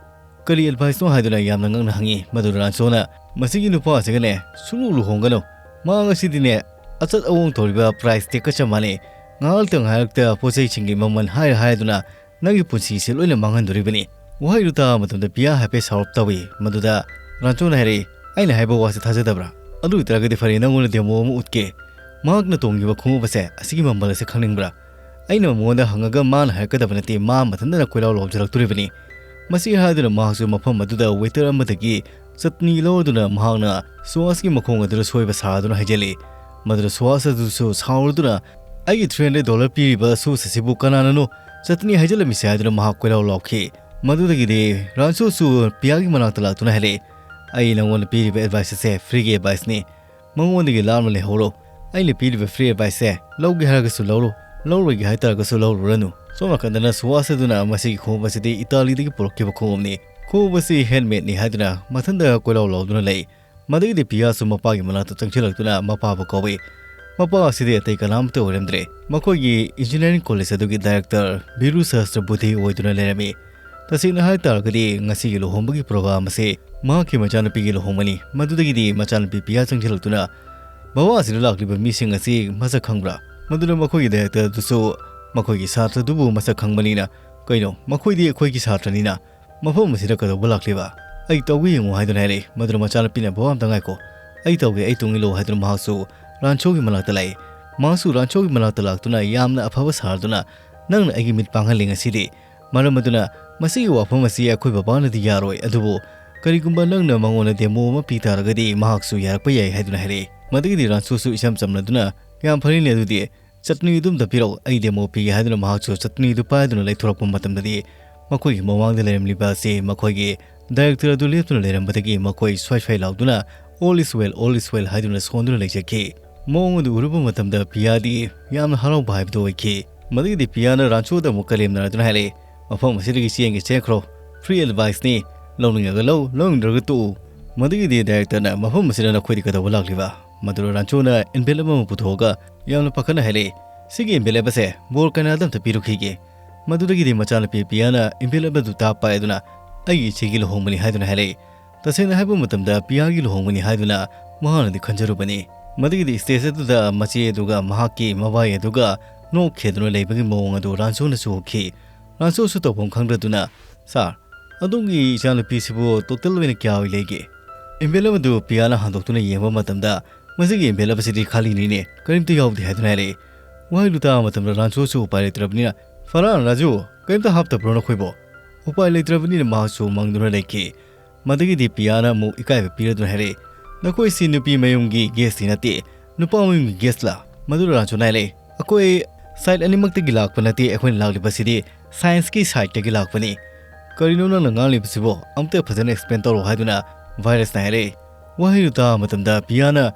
"ꯀꯔꯤ adviceꯅꯣ?" ꯍꯥꯏꯗꯨꯅ ꯌꯥꯝꯅ ꯉꯛꯅ ꯍꯪꯉꯤ꯫ ꯃꯗꯨꯗ ꯔꯥꯟꯁꯣꯅ, "ꯃꯁꯤꯒꯤ ꯅꯨꯄꯥ ꯑꯁꯤꯒꯅꯦ ꯁꯨꯡꯂꯨ ꯂꯨꯍꯣꯡꯒꯅꯨ꯫ ꯃꯍꯥꯛ ꯑꯁꯤꯗꯤꯅꯦ ꯑꯆꯠ ꯑꯋꯣꯡ ꯇꯧꯔꯤꯕ price tagꯀ ꯆꯞ ꯃꯥꯟꯅꯩ꯫ ꯉꯥꯏꯍꯥꯛꯇꯪ ꯉꯥꯏꯍꯥꯛꯇ ꯄꯣꯠ ꯆꯩꯁꯤꯡꯒꯤ ꯃꯃꯜ ꯍꯥꯏꯔ ꯍꯥꯏꯗꯨꯅ ꯅꯪꯒꯤ ꯄꯨꯟꯁꯤꯁꯦ ꯂꯣꯏꯅ ꯃꯥꯡꯍꯟꯗꯣꯔꯤꯕꯅꯤ"꯫ ꯋꯥꯍꯩꯗꯨ ꯇꯥꯕ ꯃꯇꯝꯗ ꯄꯤꯌꯥ ꯍꯥꯏꯐꯦꯠ ꯁꯥꯎꯔꯞ ꯇꯧꯏ꯫ ꯃꯗꯨꯗ ꯔꯥꯟꯆꯣꯅ ꯍꯥꯏꯔꯛꯏ, "ꯑꯩꯅ ꯍꯥꯏꯕ ꯋꯥꯁꯦ ꯊꯥꯖꯗꯕ꯭ꯔꯥ? ꯑꯗꯨ ꯑꯣꯏꯇꯥꯔꯒꯗꯤ ꯐꯔꯦ, ꯅꯪꯉꯣꯟꯗ demo ꯑꯃ ꯎꯠꯀꯦ꯫ ꯃꯍꯥꯛꯅ ꯇꯣꯡꯉꯤꯕ ꯈꯣꯡꯎꯞ ꯑꯁꯦ ꯑꯁꯤꯒꯤ ꯃꯃꯜ ꯑꯁꯦ ꯈꯪꯅꯤꯡꯕ꯭ꯔꯥ?" ꯑꯩꯅ ꯃꯉꯣꯟꯗ ꯍꯪꯉꯒ ꯃꯥꯅ ꯍꯥꯏꯔꯛꯀꯗꯕ ꯅꯠꯇꯦ, ꯃꯥ ꯃꯊꯟꯇꯅ ꯀꯣꯏꯂꯥꯎ ꯂꯥꯎꯖꯔꯛꯇꯣꯔꯤꯕꯅꯤ꯫ ꯃꯁꯤ ꯍꯥꯏꯗꯨꯅ ꯃꯍꯥꯛꯁꯨ ꯃꯐꯝ ꯑꯗꯨꯗ waiter ꯑꯃꯗꯒꯤ ꯆꯠꯅꯤ ꯂꯧꯔꯗꯨꯅ ꯃꯍꯥꯛꯅ ꯁꯨꯍꯥꯁꯀꯤ ꯃꯈꯣꯡ ꯑꯗꯨꯗ ꯁꯣꯏꯕ ꯁꯥꯗꯨꯅ ꯍꯥꯏꯖꯤꯜꯂꯤ꯫ ꯃꯗꯨꯗ ꯁꯨꯍꯥꯁ ꯑꯗꯨꯁꯨ ꯁꯥꯎꯔꯗꯨꯅ, "ꯑꯩꯒꯤ three hundred dollar ꯄꯤꯔꯤꯕ shoes ꯑꯁꯤꯕꯨ ꯀꯅꯥꯅꯅꯣ ꯆꯠꯅꯤ ꯍꯥꯏꯖꯤꯜꯂꯝꯃꯤꯁꯦ?" ꯍꯥꯏꯗꯨꯅ ꯃꯍꯥꯛ ꯀꯣꯏꯂꯥꯎ ꯂꯥꯎꯈꯤ꯫ ꯃꯗꯨꯗꯒꯤꯗꯤ ꯔꯥꯟꯁꯨꯁꯨ ꯄꯤꯌꯥꯒꯤ ꯃꯅꯥꯛꯇ ꯂꯥꯛꯇꯨꯅ ꯍꯥꯏꯔꯛꯏ, "ꯑꯩ ꯅꯉꯣꯟꯗ ꯄꯤꯔꯤꯕ advice ꯑꯁꯦ freeꯒꯤ adviceꯅꯤ꯫ ꯃꯉꯣꯟꯗꯒꯤ ꯂꯥꯞꯅ ꯂꯩꯍꯧꯔꯣ꯫ ꯑꯩꯅ ꯄꯤꯔꯤꯕ free adviceꯁꯦ ꯂꯧꯒꯦ ꯍꯥꯏꯔꯒꯁꯨ ꯂꯧꯔꯣ, ꯂꯧꯔꯣꯏꯒꯦ ꯍꯥꯏꯇꯥꯔꯒꯁꯨ ꯂꯧꯔꯨꯔꯅꯨ"꯫ ꯁꯣꯝ ꯅꯥꯀꯟꯗꯅ ꯁꯨꯍꯥꯁ ꯑꯗꯨꯅ ꯃꯁꯤꯒꯤ ꯈꯣꯡꯎꯞ ꯑꯁꯤꯗꯤ ꯏꯇꯥꯂꯤꯗꯒꯤ ꯄꯨꯔꯛꯈꯤꯕ ꯈꯣꯡꯎꯞꯅꯤ, ꯈꯣꯡꯎꯞ ꯑꯁꯤ handmadeꯅꯤ ꯍꯥꯏꯗꯨꯅ ꯃꯊꯟꯇ ꯀꯣꯏꯂꯥꯎ ꯂꯥꯎꯗꯨꯅ ꯂꯩ꯫ ꯃꯗꯨꯒꯤꯗꯤ ꯄꯤꯌꯥꯁꯨ ꯃꯄꯥꯒꯤ ꯃꯅꯥꯛꯇ ꯆꯪꯁꯤꯜꯂꯛꯇꯨꯅ ꯃꯄꯥꯕꯨ ꯀꯧꯏ꯫ ꯃꯄꯥ ꯑꯁꯤꯗꯤ ꯑꯇꯩ ꯀꯅꯥꯃꯠꯇ ꯑꯣꯏꯔꯝꯗ꯭ꯔꯦ, ꯃꯈꯣꯏꯒꯤ engineering college ꯑꯗꯨꯒꯤ director ꯕꯤꯔꯨ ꯁꯍꯁ꯭ꯔꯕꯨꯙꯤ ꯑꯣꯏꯗꯨꯅ ꯂꯩꯔꯝꯃꯤ꯫ ꯇꯁꯦꯡꯅ ꯍꯥꯏ ꯇꯥꯔꯒꯗꯤ ꯉꯁꯤꯒꯤ ꯂꯨꯍꯣꯡꯕꯒꯤ program ꯑꯁꯤ ꯃꯍꯥꯛꯀꯤ ꯃꯆꯥꯅꯨꯄꯤꯒꯤ ꯂꯨꯍꯣꯡꯕꯅꯤ꯫ ꯃꯗꯨꯗꯒꯤꯗꯤ ꯃꯆꯥꯅꯨꯄꯤ ꯄꯤꯌꯥ ꯆꯪꯁꯤꯜꯂꯛꯇꯨꯅ, "ꯕꯕꯥ, ꯑꯁꯤꯗ ꯂꯥꯛꯂꯤꯕ ꯃꯤꯁꯤꯡ ꯑꯁꯤ ꯃꯁꯛ ꯈꯪꯕ꯭ꯔꯥ?" ꯃꯗꯨꯅ ꯃꯈꯣꯏꯒꯤ ꯗꯥꯏꯔꯦꯛꯇꯔ ꯑꯗꯨꯁꯨ ꯃꯈꯣꯏꯒꯤ ꯁꯥꯇ꯭ꯔꯗꯨꯕꯨ ꯃꯁꯛ ꯈꯪꯕꯅꯤꯅ, "ꯀꯩꯅꯣ, ꯃꯈꯣꯏꯗꯤ ꯑꯩꯈꯣꯏꯒꯤ ꯁꯥꯇ꯭ꯔꯅꯤꯅ ꯃꯐꯝ ꯑꯁꯤꯗ ꯀꯩꯗꯧꯕ ꯂꯥꯛꯂꯤꯕ? ꯑꯩ ꯇꯧꯒꯦ ꯌꯦꯡꯉꯨ" ꯍꯥꯏꯗꯨꯅ ꯍꯥꯏꯔꯛꯏ꯫ ꯃꯗꯨꯅ ꯃꯆꯥꯅꯨꯄꯤꯅ, "ꯕꯕꯥ, ꯑꯝꯇ ꯉꯥꯏꯈꯣ, ꯑꯩ ꯇꯧꯒꯦ, ꯑꯩ ꯇꯨꯡ ꯏꯜꯂꯣ" ꯍꯥꯏꯗꯨꯅ ꯃꯍꯥꯛꯁꯨ ꯔꯥꯟꯁꯣꯒꯤ ꯃꯅꯥꯛꯇ ꯂꯥꯛꯏ꯫ ꯃꯍꯥꯛꯁꯨ ꯔꯥꯟꯁꯣꯒꯤ ꯃꯅꯥꯛꯇ ꯂꯥꯛꯇꯨꯅ ꯌꯥꯝꯅ ꯑꯐꯕ ꯁꯥꯔꯗꯨꯅ, "ꯅꯪꯅ ꯑꯩꯒꯤ ꯃꯤꯠ ꯄꯥꯡꯍꯜꯂꯤ ꯉꯁꯤꯗꯤ, ꯃꯔꯝ ꯑꯗꯨꯅ ꯃꯁꯤꯒꯤ ꯋꯥꯐꯝ ꯑꯁꯤ ꯑꯩꯈꯣꯏ ꯕꯕꯥꯅꯗꯤ ꯌꯥꯔꯣꯏ, ꯑꯗꯨꯕꯨ ꯀꯔꯤꯒꯨꯝꯕ ꯅꯪꯅ ꯃꯉꯣꯟꯗ ꯗꯦꯃꯣ ꯑꯃ ꯄꯤ ꯇꯥꯔꯒꯗꯤ ꯃꯍꯥꯛꯁꯨ ꯌꯥꯔꯛꯄ ꯌꯥꯏ" ꯍꯥꯏꯗꯨꯅ ꯍꯥꯏꯔꯛꯏ꯫ ꯃꯗꯨꯒꯤꯗꯤ ꯔꯥꯟꯁꯣꯁꯨ ꯏꯆꯝ ꯆꯝꯅꯗꯨꯅ, "ꯌꯥꯝ ꯐꯔꯦꯅꯦ, ꯑꯗꯨꯗꯤ ꯆꯠꯅꯤ ꯑꯗꯨꯝꯇ ꯄꯤꯔꯛꯎ, ꯑꯩ ꯗꯦꯃꯣ ꯄꯤꯒꯦ" ꯍꯥꯏꯗꯨꯅ ꯃꯍꯥꯛꯁꯨ ꯆꯠꯅꯤꯗꯨ ꯄꯥꯏꯗꯨꯅ ꯂꯩꯊꯣꯔꯛꯄ ꯃꯇꯝꯗꯗꯤ, ꯃꯈꯣꯏꯒꯤ ꯃꯃꯥꯡꯗ ꯂꯩꯔꯝꯂꯤꯕ ꯑꯁꯤ ꯃꯈꯣꯏꯒꯤ ꯗꯥꯏꯔꯦꯛꯇꯔ ꯑꯗꯨ ꯂꯦꯞꯇꯨꯅ ꯂꯩꯔꯝꯕꯗꯒꯤ ꯃꯈꯣꯏ ꯁ꯭ꯋꯥꯏ ꯁ꯭ꯋꯥꯏ ꯂꯥꯎꯗꯨꯅ, "All is well, all is well" ꯍꯥꯏꯗꯨꯅ ꯁꯣꯟꯗꯨꯅ ꯂꯩꯖꯈꯤ꯫ ꯃꯑꯣꯡ ꯑꯗꯨ ꯎꯔꯨꯕ ꯃꯇꯝꯗ ꯄꯤꯌꯥꯗꯤ ꯌꯥꯝꯅ ꯍꯔꯥꯎꯕ ꯍꯥꯏꯕꯗꯨ ꯑꯣꯏꯈꯤ꯫ ꯃꯗꯨꯒꯤꯗꯤ ꯄꯤꯌꯥꯅ ꯔꯥꯟꯁꯣꯗ ꯑꯃꯨꯛꯀ ꯂꯦꯝꯅꯔꯗꯨꯅ ꯍꯥꯏꯔꯛꯏ, "ꯃꯐꯝ ꯑꯁꯤꯗꯒꯤ ꯆꯦꯟꯒꯦ ꯆꯦꯟꯈ꯭ꯔꯣ, ꯐ꯭ꯔꯤ ꯑꯦꯗꯚꯥꯏꯁꯅꯤ, ꯂꯧꯅꯤꯡꯉꯒ ꯂꯧ, ꯂꯧꯅꯤꯡꯗ꯭ꯔꯒ ꯇꯣꯛꯎ"꯫ ꯃꯗꯨꯒꯤꯗꯤ ꯗꯥꯏꯔꯦꯛꯇꯔꯅ, "ꯃꯐꯝ ꯑꯁꯤꯗ ꯅꯈꯣꯏꯗꯤ ꯀꯩꯗꯧꯕ ꯂꯥꯛꯂꯤꯕ?" ꯃꯗꯨꯗ ꯔꯥꯟꯁꯣꯅ ꯑꯦꯟꯚꯦꯂꯞ ꯑꯃ ꯄꯨꯊꯣꯛꯑꯒ ꯌꯥꯝꯅ ꯄꯥꯈꯠꯅ ꯍꯥꯏꯔꯛꯏ, "ꯁꯤꯒꯤ ꯑꯦꯟꯚꯦꯂꯞ ꯑꯁꯦ ꯕꯣꯔ ꯀꯅꯥꯗ ꯑꯝꯇ ꯄꯤꯔꯨꯈꯤꯒꯦ"꯫ ꯃꯗꯨꯗꯒꯤꯗꯤ ꯃꯆꯥꯅꯨꯄꯤ ꯄꯤꯌꯥꯅ ꯑꯦꯟꯚꯦꯂꯞ ꯑꯗꯨ ꯇꯥꯞ ꯄꯥꯏꯗꯨꯅ, "ꯑꯩꯒꯤ ꯏꯆꯦꯒꯤ ꯂꯨꯍꯣꯡꯕꯅꯤ" ꯍꯥꯏꯗꯨꯅ ꯍꯥꯏꯔꯛꯏ꯫ ꯇꯁꯦꯡꯅ ꯍꯥꯏꯕ ꯃꯇꯝꯗ ꯄꯤꯌꯥꯒꯤ ꯂꯨꯍꯣꯡꯕꯅꯤ ꯍꯥꯏꯗꯨꯅ ꯃꯍꯥꯛꯅꯗꯤ ꯈꯟꯖꯔꯨꯕꯅꯤ꯫ ꯃꯗꯨꯒꯤꯗꯤ ꯁ꯭ꯇꯦꯖ ꯑꯗꯨꯗ ꯃꯆꯦ ꯑꯗꯨꯒ ꯃꯍꯥꯛꯀꯤ ꯃꯕꯥꯏ ꯑꯗꯨꯒ ꯅꯣꯛꯈꯦꯗꯨꯅ ꯂꯩꯕꯒꯤ ꯃꯑꯣꯡ ꯑꯗꯨ ꯔꯥꯟꯁꯣꯅꯁꯨ ꯎꯈꯤ꯫ ꯔꯥꯟꯁꯣꯁꯨ ꯇꯧꯐꯝ ꯈꯪꯗ꯭ꯔꯗꯨꯅ, "ꯁꯥꯔ, ꯑꯗꯣꯝꯒꯤ ꯏꯆꯥꯅꯨꯄꯤꯁꯤꯕꯨ ꯇꯣꯇꯦꯜ ꯑꯣꯏꯅ ꯀꯌꯥ ꯑꯣꯏ ꯂꯩꯒꯦ?" ꯑꯦꯟꯚꯦꯂꯞ ꯑꯗꯨ ꯄꯤꯌꯥꯅ ꯍꯥꯡꯗꯣꯛꯇꯨꯅ ꯌꯦꯡꯕ ꯃꯇꯝꯗ, "ꯃꯁꯤꯒꯤ ꯑꯦꯟꯚꯦꯂꯞ ꯑꯁꯤꯗꯤ ꯈꯥꯂꯤꯅꯤꯅꯦ, ꯀꯔꯤꯝꯇ ꯌꯥꯎꯗꯦ" ꯍꯥꯏꯗꯨꯅ ꯍꯥꯏꯔꯛꯏ꯫ ꯋꯥꯍꯩꯗꯨ ꯇꯥꯕ ꯃꯇꯝꯗ ꯔꯥꯟꯁꯣꯁꯨ ꯎꯄꯥꯏ ꯂꯩꯇ꯭ꯔꯕꯅꯤꯅ, "ꯐꯔꯥꯟ, ꯔꯥꯖꯨ, ꯀꯔꯤꯝꯇ ꯍꯥꯞꯇꯕ꯭ꯔꯣ ꯅꯈꯣꯏꯕꯣ?" ꯎꯄꯥꯏ ꯂꯩꯇ꯭ꯔꯕꯅꯤꯅ ꯃꯍꯥꯛꯁꯨ ꯃꯪꯗꯨꯅ ꯂꯩꯈꯤ꯫ ꯃꯗꯨꯒꯤꯗꯤ ꯄꯤꯌꯥꯅ ꯑꯃꯨꯛ ꯏꯀꯥꯏꯕ ꯄꯤꯔꯗꯨꯅ ꯍꯥꯏꯔꯛꯏ, "ꯅꯈꯣꯏꯁꯤ ꯅꯨꯄꯤ ꯃꯌꯨꯝꯒꯤ ꯒꯦꯁꯇꯤ ꯅꯠꯇꯦ, ꯅꯨꯄꯥ ꯃꯌꯨꯝꯒꯤ ꯒꯦꯁꯂꯥ?" ꯃꯗꯨꯗ ꯔꯥꯟꯁꯣꯅ ꯍꯥꯏꯔꯛꯏ, "ꯑꯩꯈꯣꯏ ꯁꯥꯏꯠ ꯑꯅꯤꯃꯛꯇꯒꯤ ꯂꯥꯛꯄ ꯅꯠꯇꯦ, ꯑꯩꯈꯣꯏꯅ ꯂꯥꯛꯂꯤꯕꯁꯤꯗꯤ ꯁꯥꯏꯟꯁꯀꯤ ꯁꯥꯏꯠꯇꯒꯤ ꯂꯥꯛꯄꯅꯤ"꯫ "ꯀꯔꯤꯅꯣ ꯅꯪꯅ ꯉꯥꯡꯂꯤꯕꯁꯤꯕꯣ? ꯑꯝꯇ ꯐꯖꯅ ꯑꯦꯛꯁꯄ꯭ꯂꯦꯟ ꯇꯧꯔꯛꯑꯣ" ꯍꯥꯏꯗꯨꯅ ꯚꯥꯏꯔꯁꯅ ꯍꯥꯏꯔꯛꯏ꯫ ꯋꯥꯍꯩꯗꯨ ꯇꯥꯕ ꯃꯇꯝꯗ ꯄꯤꯌꯥꯅ,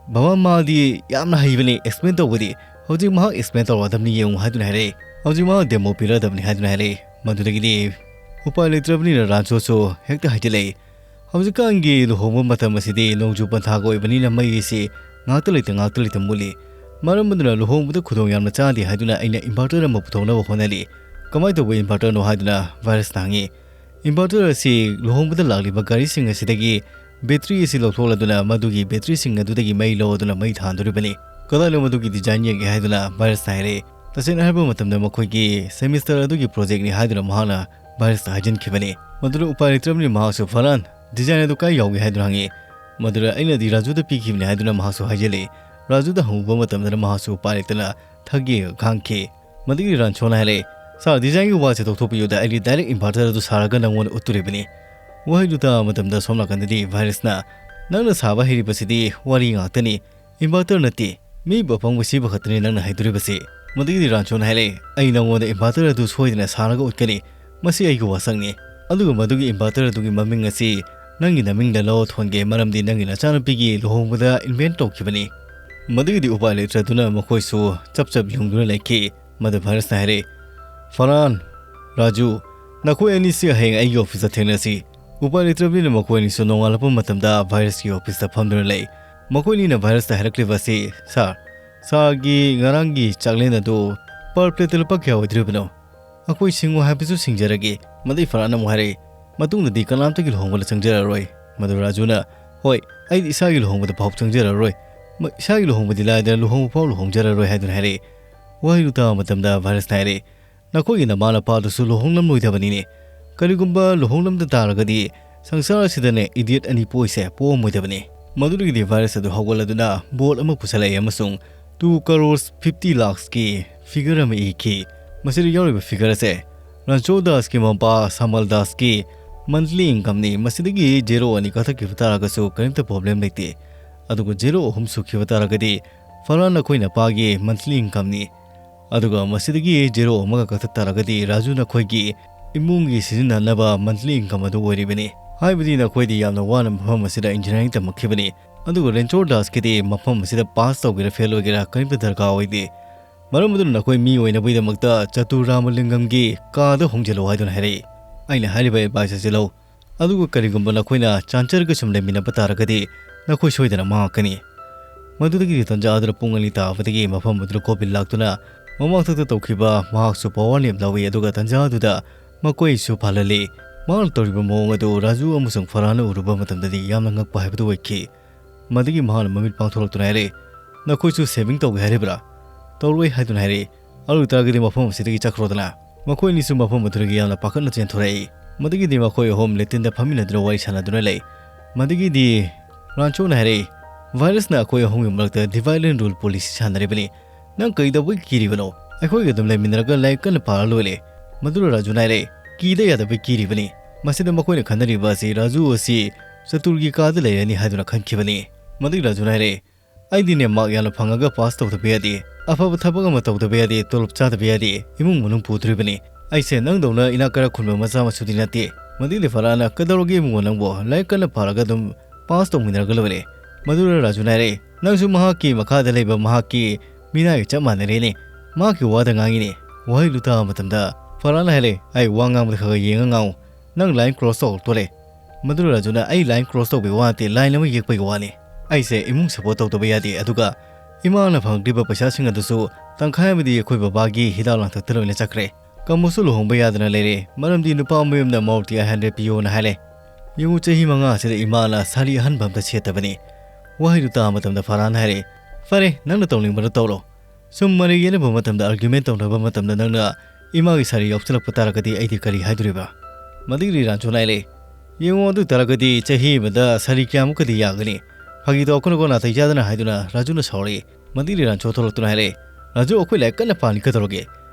"ꯕꯕꯥ, ꯃꯥꯗꯤ ꯌꯥꯝꯅ ꯍꯩꯕꯅꯤ ꯑꯦꯛꯁꯄ꯭ꯂꯦꯟ ꯇꯧꯕꯗꯤ, ꯍꯧꯖꯤꯛ ꯃꯍꯥꯛ ꯑꯦꯛꯁꯄ꯭ꯂꯦꯟ ꯇꯧꯔꯛꯑꯗꯕꯅꯤ ꯌꯦꯡꯉꯨ" ꯍꯥꯏꯗꯨꯅ ꯍꯥꯏꯔꯛꯏ꯫ "ꯍꯧꯖꯤꯛ ꯃꯍꯥꯛ ꯗꯦꯃꯣ ꯄꯤꯔꯛꯑꯗꯕꯅꯤ" ꯍꯥꯏꯗꯨꯅ ꯍꯥꯏꯔꯛꯏ꯫ ꯃꯗꯨꯗꯒꯤꯗꯤ ꯎꯄꯥꯏ ꯂꯩꯇ꯭ꯔꯕꯅꯤꯅ ꯔꯥꯟꯁꯣꯁꯨ ꯍꯦꯛꯇ ꯍꯥꯏꯖꯤꯜꯂꯛꯏ, "ꯍꯧꯖꯤꯛꯀꯥꯟꯒꯤ ꯂꯨꯍꯣꯡꯕ ꯃꯇꯝ ꯑꯁꯤꯗꯤ ꯅꯣꯡꯖꯨ ꯄꯟꯊꯥꯒ ꯑꯣꯏꯕꯅꯤꯅ ꯃꯩ ꯑꯁꯤ ꯉꯥꯛꯇ ꯂꯩꯇ ꯉꯥꯛꯇ ꯂꯩꯇ ꯃꯨꯠꯂꯤ꯫ ꯃꯔꯝ ꯑꯗꯨꯅ ꯂꯨꯍꯣꯡꯕꯗ ꯈꯨꯗꯣꯡ ꯌꯥꯝꯅ ꯆꯥꯗꯦ ꯍꯥꯏꯗꯨꯅ ꯑꯩꯅ ꯏꯟꯚꯔꯇꯔ ꯑꯃ ꯄꯨꯊꯣꯛꯅꯕ ꯍꯣꯠꯅꯔꯤ꯫ ꯀꯃꯥꯏꯅ ꯇꯧꯕ ꯏꯟꯚꯔꯇꯔꯅꯣ?" ꯍꯥꯏꯗꯨꯅ ꯚꯥꯏꯔꯁꯅ ꯍꯪꯉꯤ꯫ "ꯏꯟꯚꯔꯇꯔ ꯑꯁꯤ ꯂꯨꯍꯣꯡꯕꯗ ꯂꯥꯛꯂꯤꯕ ꯒꯥꯔꯤꯁꯤꯡ ꯑꯁꯤꯗꯒꯤ ꯕꯦꯇ꯭ꯔꯤ ꯑꯁꯤ ꯂꯧꯊꯣꯛꯂꯗꯨꯅ ꯃꯗꯨꯒꯤ ꯕꯦꯇ꯭ꯔꯤꯁꯤꯡ ꯑꯗꯨꯗꯒꯤ ꯃꯩ ꯂꯧꯗꯨꯅ ꯃꯩ ꯊꯥꯟꯗꯣꯔꯤꯕꯅꯤ꯫ "ꯀꯗꯥꯏꯅꯣ ꯃꯗꯨꯒꯤ design ꯌꯦꯡꯒꯦ?" ꯍꯥꯏꯗꯨꯅ ꯚꯥꯏꯔꯁꯅ ꯍꯥꯏꯔꯛꯏ꯫ ꯇꯁꯦꯡꯅ ꯍꯥꯏꯔꯕ ꯃꯇꯝꯗ ꯃꯈꯣꯏꯒꯤ semester ꯑꯗꯨꯒꯤ projectꯅꯤ ꯍꯥꯏꯗꯨꯅ ꯃꯍꯥꯛꯅ ꯚꯥꯏꯔꯁꯇ ꯍꯥꯏꯖꯤꯟꯈꯤꯕꯅꯤ꯫ ꯃꯗꯨꯗ ꯎꯄꯥꯏ ꯂꯩꯇ꯭ꯔꯕꯅꯤ ꯃꯍꯥꯛꯁꯨ, "ꯐꯔꯍꯥꯟ, design ꯑꯗꯨ ꯀꯥꯏ ꯌꯥꯎꯒꯦ?" ꯍꯥꯏꯗꯨꯅ ꯍꯪꯉꯤ꯫ ꯃꯗꯨꯗ "ꯑꯩꯅꯗꯤ ꯔꯥꯖꯨꯗ ꯄꯤꯈꯤꯕꯅꯤ" ꯍꯥꯏꯗꯨꯅ ꯃꯍꯥꯛꯁꯨ ꯍꯥꯏꯖꯤꯜꯂꯤ꯫ ꯔꯥꯖꯨꯗ ꯍꯪꯉꯨꯕ ꯃꯇꯝꯗ ꯃꯍꯥꯛꯁꯨ ꯎꯄꯥꯏ ꯂꯩꯇꯅ ꯊꯛ ꯌꯦꯛꯑꯒ ꯈꯥꯡꯈꯤ꯫ ꯃꯗꯨꯒꯤ ꯔꯥꯟꯁꯣꯅ ꯍꯥꯏꯔꯛꯏ, "Sir, designꯒꯤ ꯋꯥꯁꯦ ꯇꯣꯛꯊꯣꯛꯄꯤꯌꯨꯗ, ꯑꯩꯗꯤ direct inverter ꯑꯗꯨ ꯁꯥꯔꯒ ꯅꯪꯉꯣꯟꯗ ꯎꯠꯇꯣꯔꯤꯕꯅꯤ꯫" ꯋꯥꯍꯩꯗꯨ ꯇꯥꯕ ꯃꯇꯝꯗ ꯁꯣꯝ ꯅꯥꯀꯟꯗꯗꯤ ꯚꯥꯏꯔꯁꯅ, "ꯅꯪꯅ ꯁꯥꯕ ꯍꯩꯔꯤꯕꯁꯤꯗꯤ ꯋꯥꯔꯤ ꯉꯥꯛꯇꯅꯤ, inverter ꯅꯠꯇꯦ, ꯃꯤꯕꯨ ꯑꯄꯪꯕ ꯁꯤꯕ ꯈꯛꯇꯅꯤ ꯅꯪꯅ ꯍꯩꯗꯣꯔꯤꯕꯁꯤ꯫" ꯃꯗꯨꯒꯤꯗꯤ ꯔꯥꯟꯁꯣꯅ ꯍꯥꯏꯔꯛꯏ, "ꯑꯩ ꯅꯪꯉꯣꯟꯗ inverter ꯑꯗꯨ ꯁꯣꯏꯗꯅ ꯁꯥꯔꯒ ꯎꯠꯀꯅꯤ, ꯃꯁꯤ ꯑꯩꯒꯤ ꯋꯥꯁꯛꯅꯤ꯫ ꯑꯗꯨꯒ ꯃꯗꯨꯒꯤ inverter ꯑꯗꯨꯒꯤ ꯃꯃꯤꯡ ꯑꯁꯤ ꯅꯪꯒꯤ ꯅꯃꯤꯡꯗ ꯂꯧꯔ ꯊꯣꯟꯒꯦ, ꯃꯔꯝꯗꯤ ꯅꯪꯒꯤ ꯅꯆꯥꯅꯨꯄꯤꯒꯤ ꯂꯨꯍꯣꯡꯕꯗ invent ꯇꯧꯈꯤꯕꯅꯤ꯫" ꯃꯗꯨꯒꯤꯗꯤ ꯎꯄꯥꯏ ꯂꯩꯇ꯭ꯔꯗꯨꯅ ꯃꯈꯣꯏꯁꯨ ꯆꯞ ꯆꯞ ꯌꯨꯡꯗꯨꯅ ꯂꯩꯈꯤ꯫ ꯃꯗꯨ ꯚꯥꯏꯔꯁꯅ ꯍꯥꯏꯔꯛꯏ, "ꯐꯔꯍꯥꯟ, ꯔꯥꯖꯨ, ꯅꯈꯣꯏ ꯑꯅꯤꯁꯤ ꯍꯌꯦꯡ ꯑꯩꯒꯤ officeꯇ ꯊꯦꯡꯅꯁꯤ꯫" ꯎꯄꯥꯏ ꯂꯩꯇ꯭ꯔꯕꯅꯤꯅ ꯃꯈꯣꯏ ꯑꯅꯤꯁꯨ ꯅꯣꯡꯉꯥꯜꯂꯛꯄ ꯃꯇꯝꯗ ꯚꯥꯏꯔꯁꯀꯤ officeꯇ ꯐꯝꯗꯨꯅ ꯂꯩ꯫ ꯃꯈꯣꯏ ꯑꯅꯤꯅ ꯚꯥꯏꯔꯁꯇ ꯍꯥꯏꯔꯛꯂꯤꯕ ꯑꯁꯤ, "Sir, sirꯒꯤ ꯉꯔꯥꯡꯒꯤ ꯆꯥꯛꯂꯦꯟ ꯑꯗꯨ per plateꯇ ꯂꯨꯄꯥ ꯀꯌꯥ ꯑꯣꯏꯗꯣꯔꯤꯕꯅꯣ? ꯑꯩꯈꯣꯏ ꯁꯤꯡꯉꯨ ꯍꯥꯏꯕꯁꯨ ꯁꯤꯡꯖꯔꯒꯦ꯫" ꯃꯗꯨꯒꯤ ꯐꯔꯍꯥꯟꯅ ꯑꯃꯨꯛ ꯍꯥꯏꯔꯛꯏ, "ꯃꯇꯨꯡꯗꯗꯤ ꯀꯅꯥꯝꯇꯒꯤ ꯂꯨꯍꯣꯡꯕꯗ ꯆꯪꯖꯔꯔꯣꯏ꯫" ꯃꯗꯨ ꯔꯥꯖꯨꯅ, "ꯍꯣꯏ, ꯑꯩꯗꯤ ꯏꯁꯥꯒꯤ ꯂꯨꯍꯣꯡꯕꯗ ꯐꯥꯎ ꯆꯪꯖꯔꯔꯣꯏ꯫ ꯃ-, ꯏꯁꯥꯒꯤ ꯂꯨꯍꯣꯡꯕꯗꯤ ꯂꯥꯏꯗꯅ, ꯂꯨꯍꯣꯡꯕ ꯐꯥꯎ ꯂꯨꯍꯣꯡꯖꯔꯔꯣꯏ" ꯍꯥꯏꯗꯨꯅ ꯍꯥꯏꯔꯛꯏ꯫ ꯋꯥꯍꯩꯗꯨ ꯇꯥꯕ ꯃꯇꯝꯗ ꯚꯥꯏꯔꯁꯅ ꯍꯥꯏꯔꯛꯏ, "ꯅꯈꯣꯏꯒꯤ ꯅꯃꯥ ꯅꯄꯥꯗꯨꯁꯨ ꯂꯨꯍꯣꯡꯂꯝꯂꯣꯏꯗꯕꯅꯤꯅꯦ꯫ ꯀꯔꯤꯒꯨꯝꯕ ꯂꯨꯍꯣꯡꯂꯝꯗ ꯇꯥꯔꯒꯗꯤ ꯁꯪꯁꯥꯔ ꯑꯁꯤꯗꯅꯦ idiot ꯑꯅꯤ ꯄꯣꯛꯏꯁꯦ ꯄꯣꯛꯑꯝꯃꯣꯏꯗꯕꯅꯤ꯫" ꯃꯗꯨꯗꯒꯤꯗꯤ ꯚꯥꯏꯔꯁ ꯑꯗꯨ ꯍꯧꯒꯠꯂꯗꯨꯅ board ꯑꯃ ꯄꯨꯁꯜꯂꯛꯏ ꯑꯃꯁꯨꯡ two crores fifty lakhsꯀꯤ figure ꯑꯃ ꯏꯈꯤ꯫ ꯃꯁꯤꯗ ꯌꯥꯎꯔꯤꯕ figure ꯑꯁꯦ ꯔꯟꯆꯣ ꯗꯥꯁꯀꯤ ꯃꯄꯥ ꯁꯥꯃꯜ ꯗꯥꯁꯀꯤ monthly incomeꯅꯤ꯫ ꯃꯁꯤꯗꯒꯤ zero ꯑꯅꯤ ꯀꯛꯊꯠꯈꯤꯕ ꯇꯥꯔꯒꯁꯨ ꯀꯔꯤꯝꯇ problem ꯂꯩꯇꯦ꯫ ꯑꯗꯨꯒ zero ꯑꯍꯨꯝ ꯁꯨꯈꯤꯕ ꯇꯥꯔꯒꯗꯤ ꯐꯔꯍꯥꯟ ꯅꯈꯣꯏ ꯅꯄꯥꯒꯤ monthly incomeꯅꯤ꯫ ꯑꯗꯨꯒ ꯃꯁꯤꯗꯒꯤ zero ꯑꯃꯒ ꯀꯛꯊꯠ ꯇꯥꯔꯒꯗꯤ ꯔꯥꯖꯨ ꯅꯈꯣꯏꯒꯤ ꯏꯃꯨꯡꯒꯤ ꯁꯤꯖꯤꯟꯅꯅꯕ monthly income ꯑꯗꯨ ꯑꯣꯏꯔꯤꯕꯅꯤ꯫ ꯍꯥꯏꯕꯗꯤ ꯅꯈꯣꯏꯗꯤ ꯌꯥꯝꯅ ꯋꯥꯅ ꯃꯐꯝ ꯑꯁꯤꯗ engineering ꯇꯝꯃꯛꯈꯤꯕꯅꯤ꯫ ꯑꯗꯨꯒ ꯔꯦꯟꯆꯣꯔ ꯗꯥꯁꯀꯤꯗꯤ ꯃꯐꯝ ꯑꯁꯤꯗ pass ꯇꯧꯒꯦꯔꯥ fail ꯑꯣꯏꯒꯦꯔꯥ ꯀꯔꯤꯝꯇ ꯗꯔꯀꯥꯔ ꯑꯣꯏꯗꯦ꯫ ꯃꯔꯝ ꯑꯗꯨꯅ ꯅꯈꯣꯏ ꯃꯤ ꯑꯣꯏꯅꯕꯒꯤꯗꯃꯛꯇ ꯆꯇꯨꯔꯥꯃꯂꯤꯡꯒꯝꯒꯤ ꯀꯥꯗ ꯍꯣꯡꯖꯤꯜꯂꯨ ꯍꯥꯏꯗꯨꯅ ꯍꯥꯏꯔꯛꯏ꯫ ꯑꯩꯅ ꯍꯥꯏꯔꯤꯕ advice ꯑꯁꯤ ꯂꯧ꯫ ꯑꯗꯨꯒ ꯀꯔꯤꯒꯨꯝꯕ ꯅꯈꯣꯏꯅ ꯆꯥꯟꯆꯔꯒ ꯁꯨꯝ ꯂꯩꯃꯤꯟꯅꯕ ꯇꯥꯔꯒꯗꯤ ꯅꯈꯣꯏ ꯁꯣꯏꯗꯅ ꯃꯥꯡꯉꯛꯀꯅꯤ꯫ ꯃꯗꯨꯗꯒꯤꯗꯤ ꯇꯟꯖꯥ ꯑꯗꯨꯗ ꯄꯨꯡ ꯑꯅꯤ ꯇꯥꯕꯗꯒꯤ ꯃꯐꯝ ꯑꯗꯨꯗ ꯒꯣꯕꯤꯟ ꯂꯥꯛꯇꯨꯅ ꯃꯃꯥꯡꯊꯛꯇ ꯇꯧꯈꯤꯕ ꯃꯍꯥꯛꯁꯨ power nap ꯂꯧꯏ, ꯑꯗꯨꯒ ꯇꯟꯖꯥ ꯑꯗꯨꯗ ꯃꯈꯣꯏꯁꯨ ꯐꯥꯜꯍꯜꯂꯤ꯫ ꯃꯍꯥꯛꯅ ꯇꯧꯔꯤꯕ ꯃꯑꯣꯡ ꯑꯗꯨ ꯔꯥꯖꯨ ꯑꯃꯁꯨꯡ ꯐꯔꯍꯥꯟꯅ ꯎꯔꯨꯕ ꯃꯇꯝꯗꯗꯤ ꯌꯥꯝꯅ ꯉꯛꯄ ꯍꯥꯏꯕꯗꯨ ꯑꯣꯏꯈꯤ꯫ ꯃꯗꯨꯒꯤ ꯃꯍꯥꯛꯅ ꯃꯃꯤꯠ ꯄꯥꯡꯊꯣꯔꯛꯇꯨꯅ ꯍꯥꯏꯔꯛꯏ, "ꯅꯈꯣꯏꯁꯨ ꯁꯦꯚꯤꯡ ꯇꯧꯒꯦ ꯍꯥꯏꯔꯤꯕ꯭ꯔꯥ?" "ꯇꯧꯔꯣꯏ" ꯍꯥꯏꯗꯨꯅ ꯍꯥꯏꯔꯛꯏ꯫ "ꯑꯗꯨ ꯑꯣꯏꯇꯥꯔꯒꯗꯤ ꯃꯐꯝ ꯑꯁꯤꯗꯒꯤ ꯆꯠꯈ꯭ꯔꯣꯗꯅ꯫" ꯃꯈꯣꯏ ꯑꯅꯤꯁꯨ ꯃꯐꯝ ꯑꯗꯨꯗꯒꯤ ꯌꯥꯝꯅ ꯄꯥꯈꯠꯅ ꯆꯦꯟꯊꯣꯔꯛꯏ꯫ ꯃꯗꯨꯒꯤꯗꯤ ꯃꯈꯣꯏ ꯑꯍꯨꯝ ꯂꯦꯇꯤꯟꯗ ꯐꯝꯃꯤꯟꯅꯗꯨꯅ ꯋꯥꯔꯤ ꯁꯥꯟꯅꯗꯨꯅ ꯂꯩ꯫ ꯃꯗꯨꯒꯤꯗꯤ ꯔꯥꯟꯆꯣꯅ ꯍꯥꯏꯔꯛꯏ, "ꯚꯥꯏꯔꯁꯅ ꯑꯩꯈꯣꯏ ꯑꯍꯨꯝꯒꯤ ꯃꯔꯛꯇ divide and rule policy ꯁꯥꯟꯅꯔꯤꯕꯅꯤ꯫ ꯅꯪ ꯀꯩꯗꯧꯕꯒꯤ ꯀꯤꯔꯤꯕꯅꯣ? ꯑꯩꯈꯣꯏꯒ ꯑꯗꯨꯝ ꯂꯩꯃꯤꯟꯅꯔꯒ ꯂꯥꯏꯔꯤꯛ ꯀꯟꯅ ꯄꯥꯔ ꯂꯣꯏꯔꯦ꯫" ꯃꯗꯨꯗ ꯔꯥꯖꯨꯅ ꯍꯥꯏꯔꯛꯏ, "ꯀꯤꯗ ꯌꯥꯗꯕꯒꯤ ꯀꯤꯔꯤꯕꯅꯤ꯫" ꯃꯁꯤꯗ ꯃꯈꯣꯏꯅ ꯈꯟꯅꯔꯤꯕ ꯑꯁꯤ ꯔꯥꯖꯨ ꯑꯁꯤ ꯆꯇꯨꯔꯒꯤ ꯀꯥꯗ ꯂꯩꯔꯅꯤ ꯍꯥꯏꯗꯨꯅ ꯈꯟꯈꯤꯕꯅꯤ꯫ ꯃꯗꯨꯒꯤ ꯔꯥꯖꯨꯅ ꯍꯥꯏꯔꯛꯏ, "ꯑꯩꯗꯤꯅꯦ ꯃꯥꯔꯛ ꯌꯥꯝꯅ ꯐꯪꯉꯒ ꯄꯥꯁ ꯇꯧꯗꯕ ꯌꯥꯗꯦ, ꯑꯐꯕ ꯊꯕꯛ ꯑꯃ ꯇꯧꯗꯕ ꯌꯥꯗꯦ, ꯇꯣꯂꯣꯞ ꯆꯥꯗꯕ ꯌꯥꯗꯦ, ꯏꯃꯨꯡ ꯃꯅꯨꯡ ꯄꯨꯗꯣꯔꯤꯕꯅꯤ꯫ ꯑꯩꯁꯦ ꯅꯪꯗꯧꯅ ꯏꯅꯥꯛ ꯀꯥꯏꯔ ꯈꯨꯟꯕ ꯃꯆꯥ ꯃꯁꯨꯗꯤ ꯅꯠꯇꯦ꯫" ꯃꯗꯨꯒꯤꯗꯤ ꯐꯔꯥꯅ, "ꯀꯩꯗꯧꯔꯒꯦ ꯏꯕꯨꯡꯉꯣ ꯅꯪꯕꯨ? ꯂꯥꯏꯔꯤꯛ ꯀꯟꯅ ꯄꯥꯔꯒ ꯑꯗꯨꯝ ꯄꯥꯁ ꯇꯧꯃꯤꯟꯅꯔꯒ ꯂꯣꯏꯔꯦ꯫" ꯃꯗꯨꯗ ꯔꯥꯖꯨꯅ ꯍꯥꯏꯔꯛꯏ, "ꯅꯪꯁꯨ ꯃꯍꯥꯛꯀꯤ ꯃꯈꯥꯗ ꯂꯩꯕ ꯃꯍꯥꯛꯀꯤ ꯃꯤꯅꯥꯏꯒ ꯆꯞ ꯃꯥꯟꯅꯔꯦꯅꯦ꯫ ꯃꯍꯥꯛꯀꯤ ꯋꯥꯗ ꯉꯥꯡꯉꯤꯅꯦ꯫" ꯋꯥꯍꯩꯗꯨ ꯇꯥꯕ ꯃꯇꯝꯗ ꯐꯔꯥꯅ ꯍꯥꯏꯔꯛꯏ, "ꯑꯩ ꯋꯥ ꯉꯥꯡꯕꯗ ꯈꯔ ꯈꯔ ꯌꯦꯡꯉ ꯉꯥꯡꯉꯨ꯫ ꯅꯪ ꯂꯥꯏꯟ ꯀ꯭ꯔꯣꯁ ꯇꯧꯔꯛꯇꯣꯔꯦ꯫" ꯃꯗꯨꯗ ꯔꯥꯖꯨꯅ, "ꯑꯩ ꯂꯥꯏꯟ ꯀ꯭ꯔꯣꯁ ꯇꯧꯕꯒꯤ ꯋꯥ ꯅꯠꯇꯦ, ꯂꯥꯏꯟ ꯑꯃ ꯌꯦꯛꯄꯒꯤ ꯋꯥꯅꯤ꯫ ꯑꯩꯁꯦ ꯏꯃꯨꯡ ꯁꯞꯄꯣꯔꯠ ꯇꯧꯗꯕ ꯌꯥꯗꯦ, ꯑꯗꯨꯒ ꯏꯃꯥꯅ ꯐꯪꯂꯛꯂꯤꯕ ꯄꯩꯁꯥꯁꯤꯡ ꯑꯗꯨꯁꯨ ꯇꯪꯈꯥꯏ ꯑꯃꯗꯤ ꯑꯩꯈꯣꯏ ꯕꯕꯥꯒꯤ ꯍꯤꯗꯥꯛ ꯂꯥꯡꯊꯛꯇ ꯂꯣꯏꯅ ꯆꯠꯈ꯭ꯔꯦ꯫ ꯀꯥꯃꯣꯁꯨ ꯂꯨꯍꯣꯡꯕ ꯌꯥꯗꯅ ꯂꯩꯔꯦ, ꯃꯔꯝꯗꯤ ꯅꯨꯄꯥ ꯃꯌꯨꯝꯅ ꯃꯥꯔꯨꯇꯤ ꯑꯥꯏꯠ ꯍꯟꯗ꯭ꯔꯦꯠ ꯄꯤꯌꯣꯅ ꯍꯥꯏꯔꯦ꯫ ꯌꯦꯡꯉꯨ, ꯆꯍꯤ ꯃꯉꯥ ꯑꯁꯤꯗ ꯏꯃꯥꯅ ꯁꯥꯔꯤ ꯑꯍꯟꯕ ꯑꯝꯇ ꯁꯦꯠꯇꯕꯅꯤ꯫" ꯋꯥꯍꯩꯗꯨ ꯇꯥꯕ ꯃꯇꯝꯗ ꯐꯔꯥꯟ ꯍꯥꯏꯔꯦ, "ꯐꯔꯦ, ꯅꯪꯅ ꯇꯧꯅꯤꯡꯕꯗꯨ ꯇꯧꯔꯣ꯫ ꯁꯨꯝ ꯃꯔꯩ ꯌꯦꯠꯅꯕ ꯃꯇꯝꯗ, ꯑꯥꯔꯒ꯭ꯌꯨꯃꯦꯟ ꯇꯧꯅꯕ ꯃꯇꯝꯗ ꯅꯪꯅ ꯏꯃꯥꯒꯤ ꯁꯥꯔꯤ ꯌꯥꯎꯁꯤꯜꯂꯛꯄ ꯇꯥꯔꯒꯗꯤ ꯑꯩꯗꯤ ꯀꯔꯤ ꯍꯥꯏꯗꯣꯔꯤꯕ?" ꯃꯗꯨꯒꯤ ꯔꯥꯟꯆꯣꯅ ꯍꯥꯏꯔꯦ, "ꯌꯦꯡꯉꯣ, ꯑꯗꯨ ꯇꯥꯔꯒꯗꯤ ꯆꯍꯤ ꯑꯃꯗ ꯁꯥꯔꯤ ꯀꯌꯥꯃꯨꯛꯀꯗꯤ ꯌꯥꯒꯅꯤ? ꯐꯥꯒꯤ ꯇꯧꯔꯛꯀꯅꯨꯀꯣ, ꯅꯥꯇꯩ ꯆꯥꯗꯅ" ꯍꯥꯏꯗꯨꯅ ꯔꯥꯖꯨꯅ ꯁꯥꯎꯔꯛꯏ꯫ ꯃꯗꯨꯒꯤ ꯔꯥꯟꯆꯣ ꯊꯣꯛꯂꯛꯇꯨꯅ ꯍꯥꯏꯔꯛꯏ, "ꯔꯥꯖꯨ, ꯑꯩꯈꯣꯏ ꯂꯥꯏꯔꯤꯛ ꯀꯟꯅ ꯄꯥꯅꯤ, ꯀꯩꯗꯧꯔꯒꯦ?"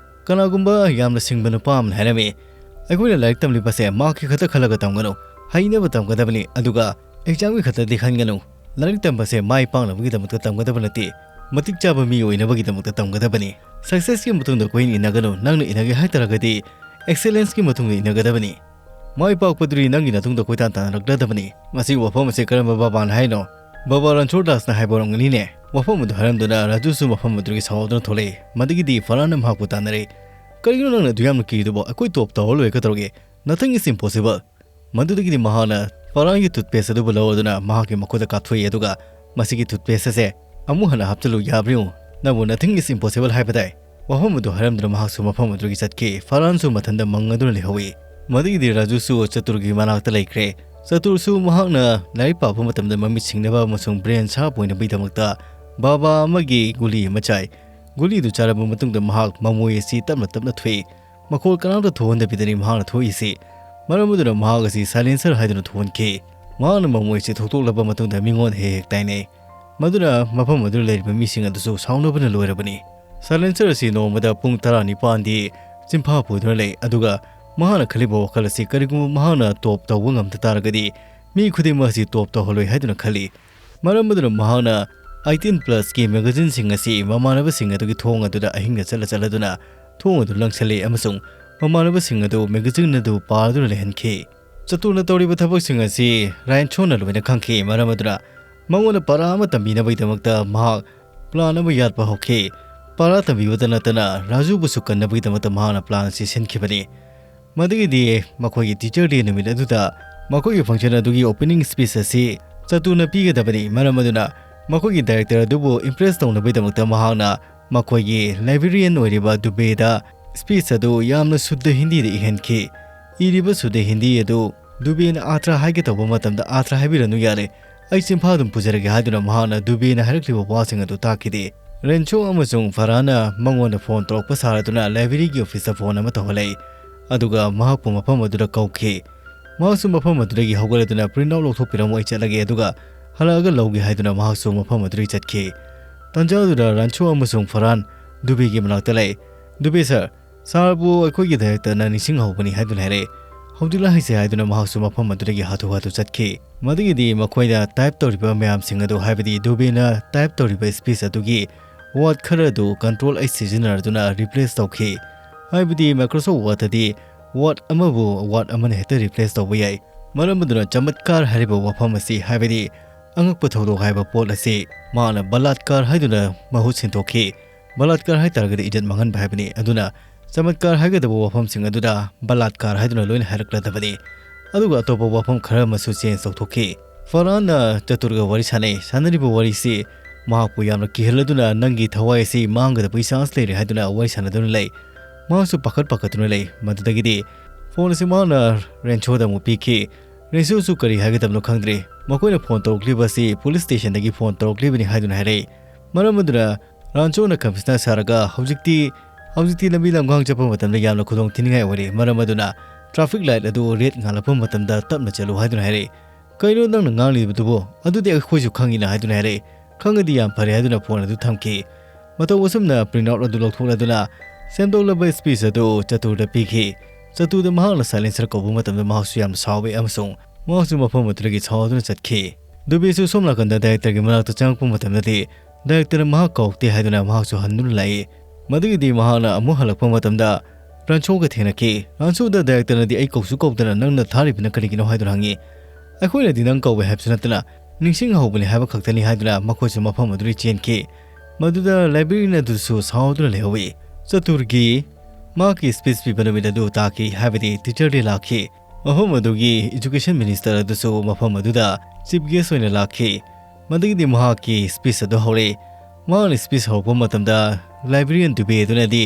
ꯀꯅꯥꯒꯨꯝꯕ ꯌꯥꯝꯅ ꯁꯤꯡꯕ ꯅꯨꯄꯥ ꯑꯃꯅ ꯍꯥꯏꯔꯝꯃꯤ, "ꯑꯩꯈꯣꯏꯅ ꯂꯥꯏꯔꯤꯛ ꯇꯝꯂꯤꯕꯁꯦ ꯃꯍꯥꯛꯀꯤ ꯈꯛꯇ ꯈꯜꯂꯒ ꯇꯝꯒꯅꯨ, ꯍꯩꯅꯕ ꯇꯝꯒꯗꯕꯅꯤ, ꯑꯗꯨꯒ ꯑꯦꯛꯖꯥꯝꯒꯤ ꯈꯛꯇꯗꯤ ꯈꯟꯒꯅꯨ꯫ ꯂꯥꯏꯔꯤꯛ ꯇꯝꯕꯁꯦ ꯃꯥꯏ ꯄꯥꯛꯅꯕꯒꯤꯗꯃꯛꯇ ꯇꯝꯒꯗꯕ ꯅꯠꯇꯦ, ꯃꯇꯤꯛ ꯆꯥꯕ ꯃꯤ ꯑꯣꯏꯅꯕꯒꯤꯗꯃꯛꯇ ꯇꯝꯒꯗꯕꯅꯤ꯫ ꯁꯛꯁꯦꯁꯀꯤ ꯃꯇꯨꯡꯗ ꯀꯣꯏꯏꯟ ꯏꯟꯅꯒꯅꯨ, ꯅꯪꯅ ꯏꯟꯅꯒꯦ ꯍꯥꯏ ꯇꯥꯔꯒꯗꯤ ꯑꯦꯛꯁꯦꯂꯦꯟꯁꯀꯤ ꯃꯇꯨꯡꯗ ꯏꯟꯅꯒꯗꯕꯅꯤ꯫ ꯃꯥꯏ ꯄꯥꯛꯄꯗꯨꯗꯤ ꯅꯪꯒꯤ ꯅꯇꯨꯡꯗ ꯀꯣꯏꯇꯥꯟ ꯇꯥꯟꯅꯔꯛꯂꯗꯕꯅꯤ꯫" ꯃꯁꯤꯒꯤ ꯋꯥꯐꯝ ꯑꯁꯤ ꯀꯔꯝꯕ ꯕꯕꯥꯅ ꯍꯥꯏꯅꯣ? ꯕꯕꯥ ꯔꯟꯁꯣꯔ ꯗꯥꯁꯅ ꯍꯥꯏꯕ ꯑꯣꯏꯔꯝꯒꯅꯤꯅꯦ꯫ ꯋꯥꯐꯝ ꯑꯗꯨ ꯍꯥꯏꯔꯝꯗꯨꯅ ꯔꯥꯖꯨꯁꯨ ꯃꯐꯝ ꯑꯗꯨꯗꯒꯤ ꯁꯥꯎꯗꯨꯅ ꯊꯣꯛꯂꯛꯏ꯫ ꯃꯗꯨꯒꯤꯗꯤ ꯐꯔꯥꯟꯅ ꯃꯍꯥꯛꯄꯨ ꯇꯥꯟꯅꯔꯦ꯫ "ꯀꯔꯤꯒꯤꯅꯣ ꯅꯪꯅ ꯑꯗꯨ ꯌꯥꯝꯅ ꯀꯤꯔꯤꯗꯨꯕꯣ? ꯑꯩꯈꯣꯏ ꯇꯣꯞ ꯇꯧꯔ ꯂꯣꯏꯔꯦ, ꯀꯩꯗꯧꯔꯒꯦ? Nothing is impossible꯫" ꯃꯗꯨꯗꯒꯤꯗꯤ ꯃꯍꯥꯛꯅ ꯐꯔꯥꯟꯒꯤ ꯇꯨꯠꯄꯦꯁ ꯑꯗꯨꯕꯨ ꯂꯧꯔꯗꯨꯅ ꯃꯍꯥꯛꯀꯤ ꯃꯈꯨꯠꯇ ꯀꯥꯞꯊꯣꯛꯏ, ꯑꯗꯨꯒ "ꯃꯁꯤꯒꯤ ꯇꯨꯠꯄꯦꯁ ꯑꯁꯦ ꯑꯃꯨꯛ ꯍꯟꯅ ꯍꯥꯞꯆꯤꯜꯂꯨ, ꯌꯥꯕ꯭ꯔꯥ ꯌꯦꯡꯉꯨ꯫ ꯅꯪꯕꯨ nothing is impossible ꯍꯥꯏꯕ ꯇꯥꯏ꯫" ꯋꯥꯐꯝ ꯑꯗꯨ ꯍꯥꯏꯔꯝꯗꯨꯅ ꯃꯍꯥꯛꯁꯨ ꯃꯐꯝ ꯑꯗꯨꯗꯒꯤ ꯆꯠꯈꯤ꯫ ꯐꯔꯥꯟꯁꯨ ꯃꯊꯟꯇ ꯃꯪꯉꯗꯨꯅ ꯂꯩꯍꯧꯏ꯫ ꯃꯗꯨꯒꯤꯗꯤ ꯔꯥꯖꯨꯁꯨ ꯆꯇꯨꯔꯒꯤ ꯃꯅꯥꯛꯇ ꯂꯩꯈ꯭ꯔꯦ꯫ ꯆꯇꯨꯔꯁꯨ ꯃꯍꯥꯛꯅ ꯂꯥꯏꯔꯤꯛ ꯄꯥꯕ ꯃꯇꯝꯗ ꯃꯃꯤꯠ ꯁꯤꯡꯅꯕ ꯑꯃꯁꯨꯡ ꯕ꯭ꯔꯦꯟ ꯁꯥꯔꯞ ꯑꯣꯏꯅꯕꯒꯤꯗꯃꯛꯇ ꯕꯥꯕꯥ ꯑꯃꯒꯤ ꯒꯨꯂꯤ ꯑꯃ ꯆꯥꯏ꯫ ꯒꯨꯂꯤꯗꯨ ꯆꯥꯔꯕ ꯃꯇꯨꯡꯗ ꯃꯍꯥꯛ ꯃꯃꯣꯏ ꯑꯁꯤ ꯇꯞꯅ ꯇꯞꯅ ꯊꯣꯛꯏ꯫ ꯃꯈꯣꯜ ꯀꯅꯥꯝꯇ ꯊꯣꯛꯍꯟꯗꯕꯤꯗꯅꯤ ꯃꯍꯥꯛꯅ ꯊꯣꯛꯏꯁꯤ꯫ ꯃꯔꯝ ꯑꯗꯨꯅ ꯃꯍꯥꯛ ꯑꯁꯤ silencer ꯍꯥꯏꯗꯨꯅ ꯊꯣꯛꯍꯟꯈꯤ꯫ ꯃꯍꯥꯛꯅ ꯃꯃꯣꯏ ꯑꯁꯤ ꯊꯣꯛꯇꯣꯛꯂꯕ ꯃꯇꯨꯡꯗ ꯃꯤꯉꯣꯟꯗ ꯍꯦꯛ ꯍꯦꯛ ꯇꯥꯏꯅꯩ꯫ ꯃꯗꯨꯅ ꯃꯐꯝ ꯑꯗꯨꯗ ꯂꯩꯔꯤꯕ ꯃꯤꯁꯤꯡ ꯑꯗꯨꯁꯨ ꯁꯥꯎꯅꯕꯅ ꯂꯣꯏꯔꯕꯅꯤ꯫ Silencer ꯑꯁꯤ ꯅꯣꯡꯃꯗ ꯄꯨꯡ ꯇꯔꯥꯅꯤꯄꯥꯟꯗꯤ ꯆꯤꯟꯐꯥ ꯄꯨꯗꯨꯅ ꯂꯩ, ꯑꯗꯨꯒ ꯃꯍꯥꯛꯅ ꯈꯜꯂꯤꯕ ꯋꯥꯈꯜ ꯑꯁꯤ ꯀꯔꯤꯒꯨꯝꯕ ꯃꯍꯥꯛꯅ top ꯇꯧꯕ ꯉꯝꯗ ꯇꯥꯔꯒꯗꯤ ꯃꯤ ꯈꯨꯗꯤꯡꯃꯛ ꯑꯁꯤ top ꯇꯧꯍꯜꯂꯣꯏ ꯍꯥꯏꯗꯨꯅ ꯈꯜꯂꯤ꯫ ꯃꯔꯝ ꯑꯗꯨꯅ ꯃꯍꯥꯛꯅ eighteen plusꯀꯤ magazineꯁꯤꯡ ꯑꯁꯤ ꯃꯃꯥꯟꯅꯕꯁꯤꯡ ꯑꯗꯨꯒꯤ ꯊꯣꯡ ꯑꯗꯨꯗ ꯑꯍꯤꯡꯗ ꯆꯠꯂ ꯆꯠꯂꯗꯨꯅ ꯊꯣꯡ ꯑꯗꯨ ꯂꯪꯁꯤꯜꯂꯤ ꯑꯃꯁꯨꯡ ꯃꯃꯥꯟꯅꯕꯁꯤꯡ ꯑꯗꯨ magazineꯅ ꯑꯗꯨ ꯄꯥꯗꯨꯅ ꯂꯩꯍꯟꯈꯤ꯫ ꯆꯇꯨꯅ ꯇꯧꯔꯤꯕ ꯊꯕꯛꯁꯤꯡ ꯑꯁꯤ ꯔꯥꯏꯟꯁꯣꯅ ꯂꯣꯏꯅ ꯈꯪꯈꯤ, ꯃꯔꯝ ꯑꯗꯨꯅ ꯃꯉꯣꯟꯗ ꯄꯥꯔꯥ ꯑꯃ ꯇꯝꯕꯤꯅꯕꯒꯤꯗꯃꯛꯇ ꯃꯍꯥꯛ plan ꯑꯃ ꯌꯥꯠꯄ ꯍꯧꯈꯤ꯫ ꯄꯥꯔꯥ ꯇꯝꯕꯤꯕꯇ ꯅꯠꯇꯅ ꯔꯥꯖꯨꯕꯨꯁꯨ ꯀꯟꯅꯕꯒꯤꯗꯃꯛꯇ ꯃꯍꯥꯛꯅ plan ꯑꯁꯤ ꯁꯤꯟꯈꯤꯕꯅꯤ꯫ ꯃꯗꯨꯒꯤꯗꯤ ꯃꯈꯣꯏꯒꯤ teacher day ꯅꯨꯃꯤꯠ ꯑꯗꯨꯗ ꯃꯈꯣꯏꯒꯤ function ꯑꯗꯨꯒꯤ opening speech ꯑꯁꯤ ꯆꯇꯨꯅ ꯄꯤꯒꯗꯕꯅꯤ, ꯃꯔꯝ ꯑꯗꯨꯅ ꯃꯈꯣꯏꯒꯤ director ꯑꯗꯨꯕꯨ impress ꯇꯧꯅꯕꯒꯤꯗꯃꯛꯇ ꯃꯍꯥꯛꯅ ꯃꯈꯣꯏꯒꯤ librarian ꯑꯣꯏꯔꯤꯕ ꯗꯨꯕꯦꯗ speech ꯑꯗꯨ ꯌꯥꯝꯅ ꯁꯨꯗ꯭ꯙ ꯍꯤꯟꯗꯤꯗ ꯏꯍꯟꯈꯤ꯫ ꯏꯔꯤꯕ ꯁꯨꯗ꯭ꯙ ꯍꯤꯟꯗꯤ ꯑꯗꯨ ꯗꯨꯕꯦꯅ ꯑꯥꯔꯊ ꯍꯥꯏꯒꯦ ꯇꯧꯕ ꯃꯇꯝꯗ ꯑꯥꯔꯊ ꯍꯥꯏꯕꯤꯔꯅꯨ ꯌꯥꯔꯦ, ꯑꯩ ꯆꯤꯟꯐꯥ ꯑꯗꯨꯝ ꯄꯨꯖꯔꯒꯦ ꯍꯥꯏꯗꯨꯅ ꯃꯍꯥꯛꯅ ꯗꯨꯕꯦꯅ ꯍꯥꯏꯔꯛꯂꯤꯕ ꯋꯥꯁꯤꯡ ꯑꯗꯨ ꯇꯥꯈꯤꯗꯦ꯫ ꯔꯦꯟꯁꯣ ꯑꯃꯁꯨꯡ ꯐꯔꯍꯥꯟꯅ ꯃꯉꯣꯟꯗ phone ꯇꯧꯔꯛꯄ ꯁꯥꯔꯗꯨꯅ libraryꯒꯤ officeꯇ phone ꯑꯃ ꯇꯧꯍꯜꯂꯛꯏ, ꯑꯗꯨꯒ ꯃꯍꯥꯛꯄꯨ ꯃꯐꯝ ꯑꯗꯨꯗ ꯀꯧꯈꯤ꯫ ꯃꯍꯥꯛꯁꯨ ꯃꯐꯝ ꯑꯗꯨꯗꯒꯤ ꯍꯧꯒꯠꯂꯗꯨꯅ print out ꯂꯧꯊꯣꯛꯄꯤꯔꯝꯃꯣ, ꯑꯩ ꯆꯠꯂꯒꯦ, ꯑꯗꯨꯒ ꯍꯜꯂꯛꯑꯒ ꯂꯧꯒꯦ ꯍꯥꯏꯗꯨꯅ ꯃꯍꯥꯛꯁꯨ ꯃꯐꯝ ꯑꯗꯨꯗꯒꯤ ꯆꯠꯈꯤ꯫ ꯇꯥꯟꯖꯥ ꯑꯗꯨꯗ ꯔꯦꯟꯁꯣ ꯑꯃꯁꯨꯡ ꯐꯔꯍꯥꯟ ꯗꯨꯕꯦꯒꯤ ꯃꯅꯥꯛꯇ ꯂꯩ꯫ "ꯗꯨꯕꯦ sir, ꯁꯥꯔꯕꯨ ꯑꯩꯈꯣꯏꯒꯤ directorꯅ ꯅꯤꯡꯁꯤꯡꯍꯧꯕꯅꯤ" ꯍꯥꯏꯗꯨꯅ ꯍꯥꯏꯔꯛꯏ꯫ "ꯍꯧꯖꯤꯛ ꯂꯥꯛꯍꯟꯁꯦ" ꯍꯥꯏꯗꯨꯅ ꯃꯍꯥꯛꯁꯨ ꯃꯐꯝ ꯑꯗꯨꯗꯒꯤ ꯍꯥꯊꯨ ꯍꯥꯊꯨ ꯆꯠꯈꯤ꯫ ꯃꯗꯨꯒꯤꯗꯤ ꯃꯈꯣꯏꯅ type ꯇꯧꯔꯤꯕ ꯃꯌꯥꯝꯁꯤꯡ ꯑꯗꯨ, ꯍꯥꯏꯕꯗꯤ ꯗꯨꯕꯦꯅ type ꯇꯧꯔꯤꯕ speech ꯑꯗꯨꯒꯤ word ꯈꯔ ꯑꯗꯨ Control H ꯁꯤꯖꯤꯟꯅꯗꯨꯅ replace ꯇꯧꯈꯤ꯫ ꯍꯥꯏꯕꯗꯤ Microsoft Wordꯇꯗꯤ word ꯑꯃꯕꯨ word ꯑꯃꯅ ꯍꯦꯛꯇ replace ꯇꯧꯕ ꯌꯥꯏ꯫ ꯃꯔꯝ ꯑꯗꯨꯅ ꯆꯃꯠꯀꯥꯔ ꯍꯥꯏꯔꯤꯕ ꯋꯥꯐꯝ ꯑꯁꯤ, ꯍꯥꯏꯕꯗꯤ ꯑꯉꯛꯄ ꯊꯧꯗꯣꯛ ꯍꯥꯏꯕ ꯄꯣꯠ ꯑꯁꯤ, ꯃꯍꯥꯛꯅ ꯕꯂꯥꯠꯀꯥꯔ ꯍꯥꯏꯗꯨꯅ ꯃꯍꯨꯠ ꯁꯤꯟꯗꯣꯛꯈꯤ꯫ ꯕꯂꯥꯠꯀꯥꯔ ꯍꯥꯏ ꯇꯥꯔꯒꯗꯤ ꯏꯖꯠ ꯃꯥꯡꯍꯟꯕ ꯍꯥꯏꯕꯅꯤ꯫ ꯑꯗꯨꯅ ꯆꯃꯠꯀꯥꯔ ꯍꯥꯏꯒꯗꯕ ꯋꯥꯐꯝꯁꯤꯡ ꯑꯗꯨꯗ ꯕꯂꯥꯠꯀꯥꯔ ꯍꯥꯏꯗꯨꯅ ꯂꯣꯏꯅ ꯍꯥꯏꯔꯛꯂꯗꯕꯅꯤ꯫ ꯑꯗꯨꯒ ꯑꯇꯣꯞꯄ ꯋꯥꯐꯝ ꯈꯔ ꯑꯃꯁꯨ change ꯇꯧꯊꯣꯛꯈꯤ꯫ ꯐꯔꯍꯥꯟꯅ ꯆꯇꯨꯔꯒ ꯋꯥꯔꯤ ꯁꯥꯟꯅꯩ꯫ ꯁꯥꯟꯅꯔꯤꯕ ꯋꯥꯔꯤꯁꯤ ꯃꯍꯥꯛꯄꯨ ꯌꯥꯝꯅ ꯀꯤꯍꯜꯂꯗꯨꯅ, "ꯅꯪꯒꯤ ꯊꯋꯥꯏ ꯑꯁꯤ ꯃꯥꯡꯒꯗꯕꯒꯤ chance ꯂꯩꯔꯦ" ꯍꯥꯏꯗꯨꯅ ꯋꯥꯔꯤ ꯁꯥꯟꯅꯗꯨꯅ ꯂꯩ꯫ ꯃꯍꯥꯛꯁꯨ ꯄꯥꯈꯠ ꯄꯥꯈꯠꯇꯨꯅ ꯂꯩ꯫ ꯃꯗꯨꯗꯒꯤꯗꯤ phone ꯑꯁꯤ ꯃꯍꯥꯛꯅ ꯔꯦꯟꯁꯣꯗ ꯑꯃꯨꯛ ꯄꯤꯈꯤ꯫ ꯔꯦꯟꯁꯣꯁꯨ ꯀꯔꯤ ꯍꯥꯏꯒꯗꯕꯅꯣ ꯈꯪꯗ꯭ꯔꯦ꯫ ꯃꯈꯣꯏꯅ phone ꯇꯧꯔꯛꯂꯤꯕ ꯑꯁꯤ police stationꯗꯒꯤ phone ꯇꯧꯔꯛꯂꯤꯕꯅꯤ ꯍꯥꯏꯗꯨꯅ ꯍꯥꯏꯔꯛꯏ꯫ ꯃꯔꯝ ꯑꯗꯨꯅ ꯔꯥꯟꯆꯣꯅ ꯀꯃꯤꯁꯅꯔ ꯁꯥꯔꯒ ꯍꯧꯖꯤꯛꯇꯤ ꯍꯧꯖꯤꯛꯇꯤ ꯂꯝꯕꯤ ꯂꯝꯈꯥꯡ ꯆꯠꯄ ꯃꯇꯝꯗ ꯌꯥꯝꯅ ꯈꯨꯗꯣꯡ ꯊꯤꯅꯤꯡꯉꯥꯏ ꯑꯣꯏꯔꯦ꯫ ꯃꯔꯝ ꯑꯗꯨꯅ ꯇ꯭ꯔꯥꯐꯤꯛ ꯂꯥꯏꯠ ꯑꯗꯨ ꯔꯦꯗ ꯉꯥꯜꯂꯛꯄ ꯃꯇꯝꯗ ꯇꯞꯅ ꯆꯠꯂꯨ ꯍꯥꯏꯗꯨꯅ ꯍꯥꯏꯔꯛꯏ꯫ "ꯀꯩꯅꯣ ꯅꯪꯅ ꯉꯥꯡꯂꯤꯕꯗꯨꯕꯣ? ꯑꯗꯨꯗꯤ ꯑꯩꯈꯣꯏꯁꯨ ꯈꯪꯉꯤꯅ" ꯍꯥꯏꯗꯨꯅ ꯍꯥꯏꯔꯛꯏ꯫ "ꯈꯪꯉꯗꯤ ꯌꯥꯝ ꯐꯔꯦ" ꯍꯥꯏꯗꯨꯅ ꯐꯣꯟ ꯑꯗꯨ ꯊꯝꯈꯤ꯫ ꯃꯇꯧ ꯑꯁꯨꯝꯅ ꯄ꯭ꯔꯤꯟꯠ ꯑꯥꯎꯠ ꯑꯗꯨ ꯂꯧꯊꯣꯛꯂꯗꯨꯅ ꯁꯦꯝꯗꯣꯛꯂꯕ ꯁ꯭ꯄꯤꯆ ꯑꯗꯨ ꯆꯇꯨꯔꯗ ꯄꯤꯈꯤ꯫ ꯆꯇꯨꯔꯗ ꯃꯍꯥꯛꯅ ꯁꯥꯏꯂꯦꯟꯁꯔ ꯀꯧꯕ ꯃꯇꯝꯗ ꯃꯍꯥꯛꯁꯨ ꯌꯥꯝꯅ ꯁꯥꯎꯏ ꯑꯃꯁꯨꯡ ꯃꯍꯥꯛꯁꯨ ꯃꯐꯝ ꯑꯗꯨꯗꯒꯤ ꯁꯥꯎꯗꯨꯅ ꯆꯠꯈꯤ꯫ ꯗꯨꯕꯦꯁꯨ ꯁꯣꯝ ꯅꯥꯀꯟꯗ ꯗꯥꯏꯔꯦꯛꯇꯔꯒꯤ ꯃꯅꯥꯛꯇ ꯆꯪꯂꯛꯄ ꯃꯇꯝꯗꯗꯤ ꯗꯥꯏꯔꯦꯛꯇꯔꯅ ꯃꯍꯥꯛ ꯀꯧꯔꯛꯇꯦ ꯍꯥꯏꯗꯨꯅ ꯃꯍꯥꯛꯁꯨ ꯍꯟꯗꯨꯅ ꯂꯥꯛꯏ꯫ ꯃꯗꯨꯒꯤꯗꯤ ꯃꯍꯥꯛꯅ ꯑꯃꯨꯛ ꯍꯜꯂꯛꯄ ꯃꯇꯝꯗ ꯔꯥꯟꯁꯣꯒ ꯊꯦꯡꯅꯈꯤ꯫ ꯔꯥꯟꯁꯣꯗ ꯗꯥꯏꯔꯦꯛꯇꯔꯅꯗꯤ "ꯑꯩ ꯀꯧꯁꯨ ꯀꯧꯗꯅ ꯅꯪꯅ ꯊꯥꯔꯤꯕꯅ ꯀꯔꯤꯒꯤꯅꯣ?" ꯍꯥꯏꯗꯨꯅ ꯍꯪꯉꯤ꯫ "ꯑꯩꯈꯣꯏꯅꯗꯤ ꯅꯪ ꯀꯧꯋꯦ ꯍꯥꯏꯕꯁꯨ ꯅꯠꯇꯅ ꯅꯤꯡꯁꯤꯡꯍꯧꯕꯅꯤ ꯍꯥꯏꯕ ꯈꯛꯇꯅꯤ" ꯍꯥꯏꯗꯨꯅ ꯃꯈꯣꯏꯁꯨ ꯃꯐꯝ ꯑꯗꯨꯗꯒꯤ ꯆꯦꯟꯈꯤ꯫ ꯃꯗꯨꯗ ꯂꯥꯏꯕ꯭ꯔꯦꯔꯤꯌꯟ ꯑꯗꯨꯁꯨ ꯁꯥꯎꯗꯨꯅ ꯂꯩꯍꯧꯏ꯫ ꯆꯇꯨꯔꯒꯤ ꯃꯍꯥꯛꯀꯤ ꯁ꯭ꯄꯤꯆ ꯄꯤꯕ ꯅꯨꯃꯤꯠ ꯑꯗꯨ ꯇꯥꯈꯤ, ꯍꯥꯏꯕꯗꯤ ꯇꯤꯆꯔ ꯗꯦ ꯂꯥꯛꯈꯤ꯫ ꯃꯐꯝ ꯑꯗꯨꯒꯤ ꯑꯦꯖꯨꯀꯦꯁꯟ ꯃꯤꯅꯤꯁꯇꯔ ꯑꯗꯨꯁꯨ ꯃꯐꯝ ꯑꯗꯨꯗ ꯆꯤꯐ ꯒꯦꯁ ꯑꯣꯏꯅ ꯂꯥꯛꯈꯤ꯫ ꯃꯗꯨꯒꯤꯗꯤ ꯃꯍꯥꯛꯀꯤ ꯁ꯭ꯄꯤꯆ ꯑꯗꯨ ꯍꯧꯔꯛꯏ꯫ ꯃꯍꯥꯛꯅ ꯁ꯭ꯄꯤꯆ ꯍꯧꯔꯛꯄ ꯃꯇꯝꯗ ꯂꯥꯏꯕ꯭ꯔꯦꯔꯤꯌꯟ ꯗꯨꯕꯦ ꯑꯗꯨꯅꯗꯤ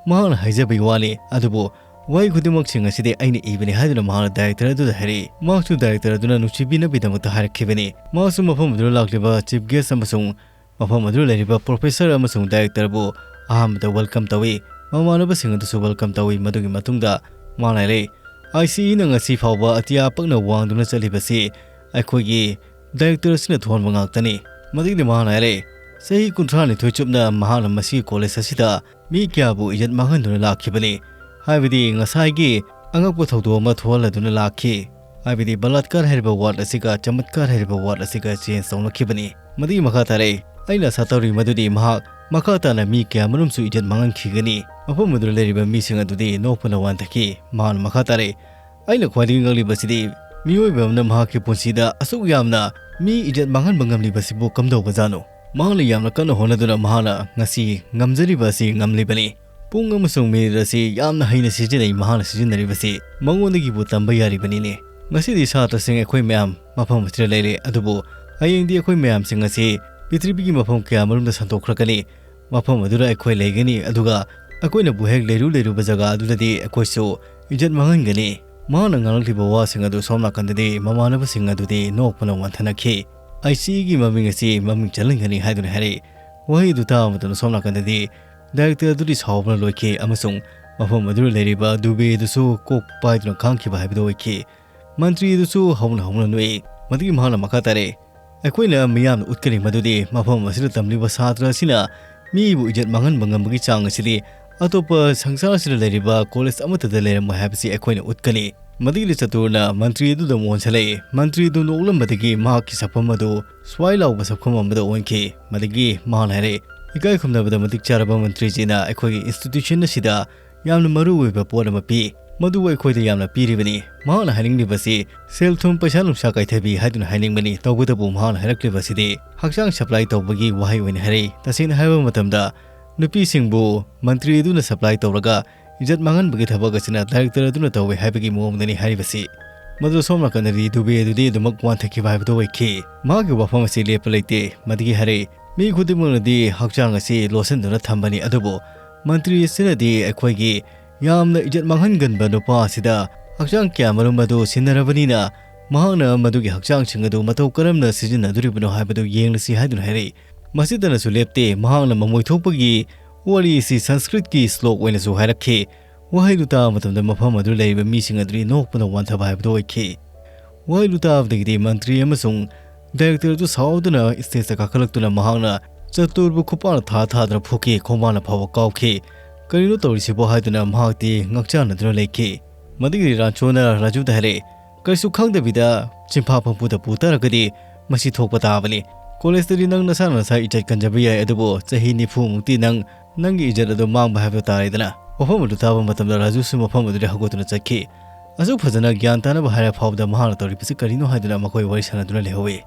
ꯃꯍꯥꯛꯅ ꯍꯥꯏꯖꯕꯒꯤ ꯋꯥꯅꯤ, ꯑꯗꯨꯕꯨ ꯋꯥꯍꯩ ꯈꯨꯗꯤꯡꯃꯛꯁꯤꯡ ꯑꯁꯤꯗꯤ ꯑꯩꯅ ꯏꯕꯅꯤ ꯍꯥꯏꯗꯨꯅ ꯃꯍꯥꯛꯅ ꯗꯥꯏꯔꯦꯛꯇꯔ ꯑꯗꯨꯗ ꯍꯥꯏꯔꯛꯏ꯫ ꯃꯍꯥꯛꯁꯨ ꯗꯥꯏꯔꯦꯛꯇꯔ ꯑꯗꯨꯅ ꯅꯨꯡꯁꯤꯕꯤꯅꯕꯒꯤꯗꯃꯛꯇ ꯍꯥꯏꯔꯛꯈꯤꯕꯅꯤ꯫ ꯃꯍꯥꯛꯁꯨ ꯃꯐꯝ ꯑꯗꯨꯗ ꯂꯥꯛꯂꯤꯕ ꯆꯤꯐ ꯒꯦꯁ ꯑꯃꯁꯨꯡ ꯃꯐꯝ ꯑꯗꯨꯗ ꯂꯩꯔꯤꯕ ꯄ꯭ꯔꯣꯐꯦꯁꯔ ꯑꯃꯁꯨꯡ ꯗꯥꯏꯔꯦꯛꯇꯔꯕꯨ ꯑꯍꯥꯟꯕꯗ ꯋꯦꯜꯀꯝ ꯇꯧꯏ꯫ ꯃꯃꯥꯟꯅꯕꯁꯤꯡ ꯑꯗꯨꯁꯨ ꯋꯦꯜꯀꯝ ꯇꯧꯏ꯫ ꯃꯗꯨꯒꯤ ꯃꯇꯨꯡꯗ ꯃꯥꯅ ꯍꯥꯏꯔꯛꯏ, "ꯑꯥꯏ ꯁꯤ ꯏꯅ ꯉꯁꯤ ꯐꯥꯎꯕ ꯑꯇꯤꯌꯥ ꯄꯛꯅ ꯋꯥꯡꯗꯨꯅ ꯆꯠꯂꯤꯕꯁꯤ ꯑꯩꯈꯣꯏꯒꯤ ꯗꯥꯏꯔꯦꯛꯇꯔ ꯑꯁꯤꯅ ꯊꯣꯟꯕ ꯉꯥꯛꯇꯅꯤ"꯫ ꯃꯗꯨꯒꯤꯗꯤ ꯃꯍꯥꯛꯅ ꯍꯥꯏꯔꯛꯏ, "ꯆꯍꯤ ꯀꯨꯟꯊ꯭ꯔꯥ ꯅꯤꯊꯣꯏ ꯆꯨꯞꯅ ꯃꯍꯥꯛꯅ ꯃꯁꯤꯒꯤ ꯀꯣꯂꯦꯖ ꯑꯁꯤꯗ ꯃꯤ ꯀꯌꯥꯕꯨ ꯏꯖꯠ ꯃꯥꯡꯍꯟꯗꯨꯅ ꯂꯥꯛꯈꯤꯕꯅꯤ꯫ ꯍꯥꯏꯕꯗꯤ ꯉꯁꯥꯏꯒꯤ ꯑꯉꯛꯄ ꯊꯧꯗꯣꯛ ꯑꯃ ꯊꯣꯛꯍꯜꯂꯗꯨꯅ ꯂꯥꯛꯈꯤ꯫ ꯍꯥꯏꯕꯗꯤ ꯕꯂꯥꯠꯀꯥꯔ ꯍꯥꯏꯔꯤꯕ ꯋꯥꯔꯗ ꯑꯁꯤꯒ ꯆꯃꯠꯀꯥꯔ ꯍꯥꯏꯔꯤꯕ ꯋꯥꯔꯗ ꯑꯁꯤꯒ ꯆꯦꯟꯖ ꯇꯧꯅꯈꯤꯕꯅꯤ"꯫ ꯃꯗꯨꯒꯤ ꯃꯈꯥ ꯇꯥꯔꯛꯏ, "ꯑꯩꯅ ꯑꯥꯁꯥ ꯇꯧꯔꯤ ꯃꯗꯨꯗꯤ ꯃꯍꯥꯛ ꯃꯈꯥ ꯇꯥꯅ ꯃꯤ ꯀꯌꯥꯃꯔꯨꯝꯁꯨ ꯏꯖꯠ ꯃꯥꯡꯍꯟꯈꯤꯒꯅꯤ꯫ ꯃꯐꯝ ꯑꯗꯨꯗ ꯂꯩꯔꯤꯕ ꯃꯤꯁꯤꯡ ꯑꯗꯨꯗꯤ ꯅꯣꯛꯄꯅ ꯋꯥꯟꯊꯈꯤ"꯫ ꯃꯍꯥꯛꯅ ꯃꯈꯥ ꯇꯥꯔꯛꯏ, "ꯑꯩꯅ ꯈ꯭ꯋꯥꯏꯗꯒꯤ ꯉꯛꯂꯤꯕꯁꯤꯗꯤ ꯃꯤꯑꯣꯏꯕ ꯑꯃꯅ ꯃꯍꯥꯛꯀꯤ ꯄꯨꯟꯁꯤꯗ ꯑꯁꯨꯛ ꯌꯥꯝꯅ ꯃꯤ ꯏꯖꯠ ꯃꯥꯡꯍꯟꯕ ꯉꯝꯂꯤꯕꯁꯤꯕꯨ ꯀꯝꯗꯧꯕꯖꯥꯠꯅꯣ? ꯃꯍꯥꯛꯅ ꯌꯥꯝꯅ ꯀꯟꯅ ꯍꯣꯠꯅꯗꯨꯅ ꯃꯍꯥꯛꯅ ꯉꯁꯤ ꯉꯝꯖꯔꯤꯕ ꯑꯁꯤ ꯉꯝꯂꯤꯕꯅꯤ꯫ ꯄꯨꯡ ꯑꯃꯁꯨꯡ ꯃꯤꯅꯤꯠ ꯑꯁꯤ ꯌꯥꯝꯅ ꯍꯩꯅ ꯁꯤꯖꯤꯟꯅꯩ꯫ ꯃꯍꯥꯛꯅ ꯁꯤꯖꯤꯟꯅꯔꯤꯕꯁꯤ ꯃꯉꯣꯟꯗꯒꯤꯕꯨ ꯇꯝꯕ ꯌꯥꯔꯤꯕꯅꯤꯅꯦ꯫ ꯉꯁꯤꯗꯤ ꯁꯥꯇ꯭ꯔꯁꯤꯡ ꯑꯩꯈꯣꯏ ꯃꯌꯥꯝ ꯃꯐꯝ ꯑꯁꯤꯗ ꯂꯩꯔꯦ, ꯑꯗꯨꯕꯨ ꯍꯌꯦꯡꯗꯤ ꯑꯩꯈꯣꯏ ꯃꯌꯥꯝꯁꯤꯡ ꯑꯁꯤ ꯄ꯭ꯔꯤꯊꯤꯕꯤꯒꯤ ꯃꯐꯝ ꯀꯌꯥꯃꯔꯨꯝꯗ ꯁꯟꯗꯣꯛꯈ꯭ꯔꯒꯅꯤ꯫ ꯃꯐꯝ ꯑꯗꯨꯗ ꯑꯩꯈꯣꯏ ꯂꯩꯒꯅꯤ, ꯑꯗꯨꯒ ꯑꯩꯈꯣꯏꯅꯕꯨ ꯍꯦꯛ ꯂꯩꯔꯨ ꯂꯩꯔꯨꯕ ꯖꯒꯥ ꯑꯗꯨꯗꯗꯤ ꯑꯩꯈꯣꯏꯁꯨ ꯏꯖꯠ ꯃꯥꯡꯍꯟꯒꯅꯤ"꯫ ꯃꯍꯥꯛꯅ ꯉꯥꯡꯂꯛꯂꯤꯕ ꯋꯥꯁꯤꯡ ꯑꯗꯨ ꯁꯣꯝ ꯅꯥꯀꯟꯗꯗꯤ ꯃꯃꯥꯟꯅꯕꯁꯤꯡ ꯑꯗꯨꯗꯤ ꯅꯣꯛꯄꯅ ꯋꯥꯟꯊꯅꯈꯤ꯫ "ꯑꯥꯏ ꯁꯤ ꯏꯒꯤ ꯃꯃꯤꯡ ꯑꯁꯤ ꯃꯃꯤꯡ ꯆꯠꯍꯟꯒꯅꯤ" ꯍꯥꯏꯗꯨꯅ ꯍꯥꯏꯔꯛꯏ꯫ ꯋꯥꯍꯩ ꯑꯗꯨ ꯇꯥꯕ ꯃꯇꯝꯗ ꯁꯣꯝ ꯅꯥꯀꯟꯗꯗꯤ ꯗꯥꯏꯔꯦꯛꯇꯔ ꯑꯗꯨꯗꯤ ꯁꯥꯎꯕꯅ ꯂꯣꯏꯈꯤ ꯑꯃꯁꯨꯡ ꯃꯐꯝ ꯑꯗꯨꯗ ꯂꯩꯔꯤꯕ ꯗꯨꯕꯦ ꯑꯗꯨꯁꯨ ꯀꯣꯛ ꯄꯥꯏꯗꯨꯅ ꯈꯥꯡꯈꯤꯕ ꯍꯥꯏꯕꯗꯨ ꯑꯣꯏꯈꯤ꯫ ꯃꯟꯇ꯭ꯔꯤ ꯑꯗꯨꯁꯨ ꯍꯧꯅ ꯍꯧꯅ ꯅꯣꯛꯏ꯫ ꯃꯗꯨꯒꯤ ꯃꯍꯥꯛꯅ ꯃꯈꯥ ꯇꯥꯔꯦ, "ꯑꯩꯈꯣꯏꯅ ꯃꯤꯌꯥꯝꯅ ꯎꯠꯀꯅꯤ ꯃꯗꯨꯗꯤ ꯃꯐꯝ ꯑꯁꯤꯗ ꯇꯝꯂꯤꯕ ꯁꯥꯇ꯭ꯔ ꯑꯁꯤꯅ ꯃꯤꯕꯨ ꯏꯖꯠ ꯃꯥꯡꯍꯟꯕ ꯉꯝꯕꯒꯤ ꯆꯥꯡ ꯑꯁꯤꯗꯤ ꯑꯇꯣꯞꯄ ꯁꯪꯁꯥꯔꯁꯤꯗ ꯂꯩꯔꯤꯕ ꯀꯣꯂꯦꯖ ꯑꯃꯠꯇꯗ ꯂꯩꯔꯝꯃꯣꯏ ꯍꯥꯏꯕꯁꯤ ꯑꯩꯈꯣꯏꯅ ꯎꯠꯀꯅꯤ"꯫ ꯃꯗꯨꯒꯤ ꯆꯇꯨꯔꯅ ꯃꯟꯇ꯭ꯔꯤ ꯑꯗꯨꯗ ꯑꯃꯨꯛ ꯑꯣꯟꯁꯤꯜꯂꯛꯏ꯫ ꯃꯟꯇ꯭ꯔꯤ ꯑꯗꯨ ꯅꯣꯛꯂꯝꯕꯗꯒꯤ ꯃꯍꯥꯛꯀꯤ ꯁꯛꯐꯝ ꯑꯗꯨ ꯁ꯭ꯋꯥꯏ ꯂꯥꯎꯕ ꯁꯛꯐꯝ ꯑꯃꯗ ꯑꯣꯟꯈꯤ꯫ ꯃꯗꯒꯤ ꯃꯍꯥꯛꯅ ꯍꯥꯏꯔꯛꯏ, "ꯏꯀꯥꯏ ꯈꯨꯝꯅꯕꯗ ꯃꯇꯤꯛ ꯆꯥꯔꯕ ꯃꯟꯇ꯭ꯔꯤꯖꯤꯅ ꯑꯩꯈꯣꯏꯒꯤ ꯏꯟꯁꯇꯤꯇ꯭ꯌꯨꯁꯟ ꯑꯁꯤꯗ ꯌꯥꯝꯅ ꯃꯔꯨ ꯑꯣꯏꯕ ꯄꯣꯠ ꯑꯃ ꯄꯤ꯫ ꯃꯗꯨꯕꯨ ꯑꯩꯈꯣꯏꯗ ꯌꯥꯝꯅ ꯄꯤꯔꯤꯕꯅꯤ"꯫ ꯃꯍꯥꯛꯅ ꯍꯥꯏꯅꯤꯡꯂꯤꯕꯁꯤ ꯁꯦꯜ ꯊꯨꯝ, ꯄꯩꯁꯥ ꯅꯨꯡꯁꯥ ꯀꯥꯏꯊꯕꯤ ꯍꯥꯏꯗꯨꯅ ꯍꯥꯏꯅꯤꯡꯕꯅꯤ꯫ ꯇꯧꯕꯇꯕꯨ ꯃꯍꯥꯛꯅ ꯍꯥꯏꯔꯛꯂꯤꯕꯁꯤꯗꯤ ꯍꯛꯆꯥꯡ ꯁꯄ꯭ꯂꯥꯏ ꯇꯧꯕꯒꯤ ꯋꯥꯍꯩ ꯑꯣꯏꯅ ꯍꯥꯏꯔꯛꯏ꯫ ꯇꯁꯦꯡꯅ ꯍꯥꯏꯕ ꯃꯇꯝꯗ ꯅꯨꯄꯤꯁꯤꯡꯕꯨ ꯃꯟꯇ꯭ꯔꯤ ꯑꯗꯨꯅ ꯁꯄ꯭ꯂꯥꯏ ꯇꯧꯔꯒ ꯏꯖꯠ ꯃꯥꯡꯍꯟꯕꯒꯤ ꯊꯕꯛ ꯑꯁꯤꯅ ꯗꯥꯏꯔꯦꯛꯇꯔ ꯑꯗꯨꯅ ꯇꯧꯏ ꯍꯥꯏꯕꯒꯤ ꯃꯑꯣꯡꯗꯅꯤ ꯍꯥꯏꯔꯤꯕꯁꯤ꯫ ꯃꯗꯨ ꯁꯣꯝ ꯅꯥꯀꯟꯗꯗꯤ ꯗꯨꯕꯦ ꯑꯗꯨꯗꯤ ꯑꯗꯨꯃꯛ ꯋꯥꯟꯊꯈꯤꯕ ꯍꯥꯏꯕꯗꯨ ꯑꯣꯏꯈꯤ꯫ ꯃꯍꯥꯛꯀꯤ ꯋꯥꯐꯝ ꯑꯁꯤ ꯂꯦꯞꯄ ꯂꯩꯇꯦ꯫ ꯃꯗꯨꯒꯤ ꯍꯥꯏꯔꯛꯏ, "ꯃꯤ ꯈꯨꯗꯤꯡꯃꯛꯅꯗꯤ ꯍꯛꯆꯥꯡ ꯑꯁꯤ ꯂꯣꯠꯁꯤꯟꯗꯨꯅ ꯊꯝꯕꯅꯤ, ꯑꯗꯨꯕꯨ ꯃꯟꯇ꯭ꯔꯤ ꯑꯁꯤꯅꯗꯤ ꯑꯩꯈꯣꯏꯒꯤ ꯌꯥꯝꯅ ꯏꯖꯠ ꯃꯥꯡꯍꯟꯒꯟꯕ ꯅꯨꯄꯥ ꯑꯁꯤꯗ ꯍꯛꯆꯥꯡ ꯀꯌꯥꯃꯔꯨꯝ ꯑꯗꯨ ꯁꯤꯟꯅꯔꯕꯅꯤꯅ ꯃꯍꯥꯛꯅ ꯃꯗꯨꯒꯤ ꯍꯛꯆꯥꯡꯁꯤꯡ ꯑꯗꯨ ꯃꯇꯧ ꯀꯔꯝꯅ ꯁꯤꯖꯤꯟꯅꯗꯣꯔꯤꯕꯅꯣ ꯍꯥꯏꯕꯗꯨ ꯌꯦꯡꯂꯁꯤ" ꯍꯥꯏꯗꯨꯅ ꯍꯥꯏꯔꯛꯏ꯫ ꯃꯁꯤꯇꯅꯁꯨ ꯂꯦꯞꯇꯦ, ꯃꯍꯥꯛꯅ ꯃꯃꯣꯏ ꯊꯣꯛꯄꯒꯤ ꯋꯥꯔꯤ ꯑꯁꯤ ꯁꯪꯁꯀ꯭ꯔꯤꯠꯀꯤ ꯁ꯭ꯂꯣꯛ ꯑꯣꯏꯅꯁꯨ ꯍꯥꯏꯔꯛꯈꯤ꯫ ꯋꯥꯍꯩꯗꯨ ꯇꯥꯕ ꯃꯇꯝꯗ ꯃꯐꯝ ꯑꯗꯨꯗ ꯂꯩꯔꯤꯕ ꯃꯤꯁꯤꯡ ꯑꯗꯨꯗꯤ ꯅꯣꯛꯄꯗ ꯋꯥꯟꯊꯕ ꯍꯥꯏꯕꯗꯨ ꯑꯣꯏꯈꯤ꯫ ꯋꯥꯍꯩꯗꯨ ꯇꯥꯕꯗꯒꯤꯗꯤ ꯃꯟꯇ꯭ꯔꯤ ꯑꯃꯁꯨꯡ ꯗꯥꯏꯔꯦꯛꯇꯔ ꯑꯗꯨ ꯁꯥꯎꯗꯨꯅ ꯁ꯭ꯇꯦꯖꯇ ꯀꯥꯈꯠꯂꯛꯇꯨꯅ ꯃꯍꯥꯛꯅ ꯆꯇꯨꯔꯕꯨ ꯈꯨꯄꯥꯛꯅ ꯊꯥ ꯊꯥꯗꯨꯅ ꯐꯨꯈꯤ, ꯈꯣꯡꯕꯥꯟꯅ ꯐꯥꯎꯕ ꯀꯥꯎꯈꯤ꯫ "ꯀꯔꯤꯅꯣ ꯇꯧꯔꯤꯁꯤꯕꯣ?" ꯍꯥꯏꯗꯨꯅ ꯃꯍꯥꯛꯇꯤ ꯉꯛꯆꯥꯟꯅꯗꯨꯅ ꯂꯩꯈꯤ꯫ ꯃꯗꯨꯒꯤꯗꯤ ꯔꯥꯟꯆꯣꯅ ꯔꯥꯖꯨꯗ ꯍꯥꯏꯔꯛꯏ, "ꯀꯔꯤꯁꯨ ꯈꯪꯗꯕꯤꯗ ꯆꯤꯟꯐꯥ ꯄꯪꯄꯨꯗ ꯄꯨ ꯇꯥꯔꯒꯗꯤ ꯃꯁꯤ ꯊꯣꯛꯄ ꯇꯥꯕꯅꯤ꯫ ꯀꯣꯂꯦꯖꯇꯗꯤ ꯅꯪ ꯅꯁꯥꯅ ꯅꯁꯥ ꯏꯖꯠ ꯀꯟꯖꯕ ꯌꯥꯏ, ꯑꯗꯨꯕꯨ ꯆꯍꯤ ꯅꯤꯐꯨ ꯃꯨꯛꯇꯤ ꯅꯪ ꯅꯪꯒꯤ ꯏꯖꯠ ꯑꯗꯨ ꯃꯥꯡꯕ ꯍꯥꯏꯕꯗꯨ ꯇꯥꯔꯦꯗꯅ"꯫ ꯋꯥꯐꯝ ꯑꯗꯨ ꯇꯥꯕ ꯃꯇꯝꯗ ꯔꯥꯖꯨꯁꯨ ꯃꯐꯝ ꯑꯗꯨꯗ ꯍꯧꯒꯠꯇꯨꯅ ꯆꯠꯈꯤ꯫ ꯑꯁꯨꯛ ꯐꯖꯅ ꯒ꯭ꯌꯥꯟ ꯇꯥꯅꯕ ꯍꯥꯏꯔ ꯐꯥꯎꯕꯗ ꯃꯍꯥꯛꯅ ꯇꯧꯔꯤꯕꯁꯤ ꯀꯔꯤꯅꯣ ꯍꯥꯏꯗꯨꯅ ꯃꯈꯣꯏ ꯋꯥꯔꯤ ꯁꯥꯟꯅꯗꯨꯅ ꯂꯩꯍꯧꯏ꯫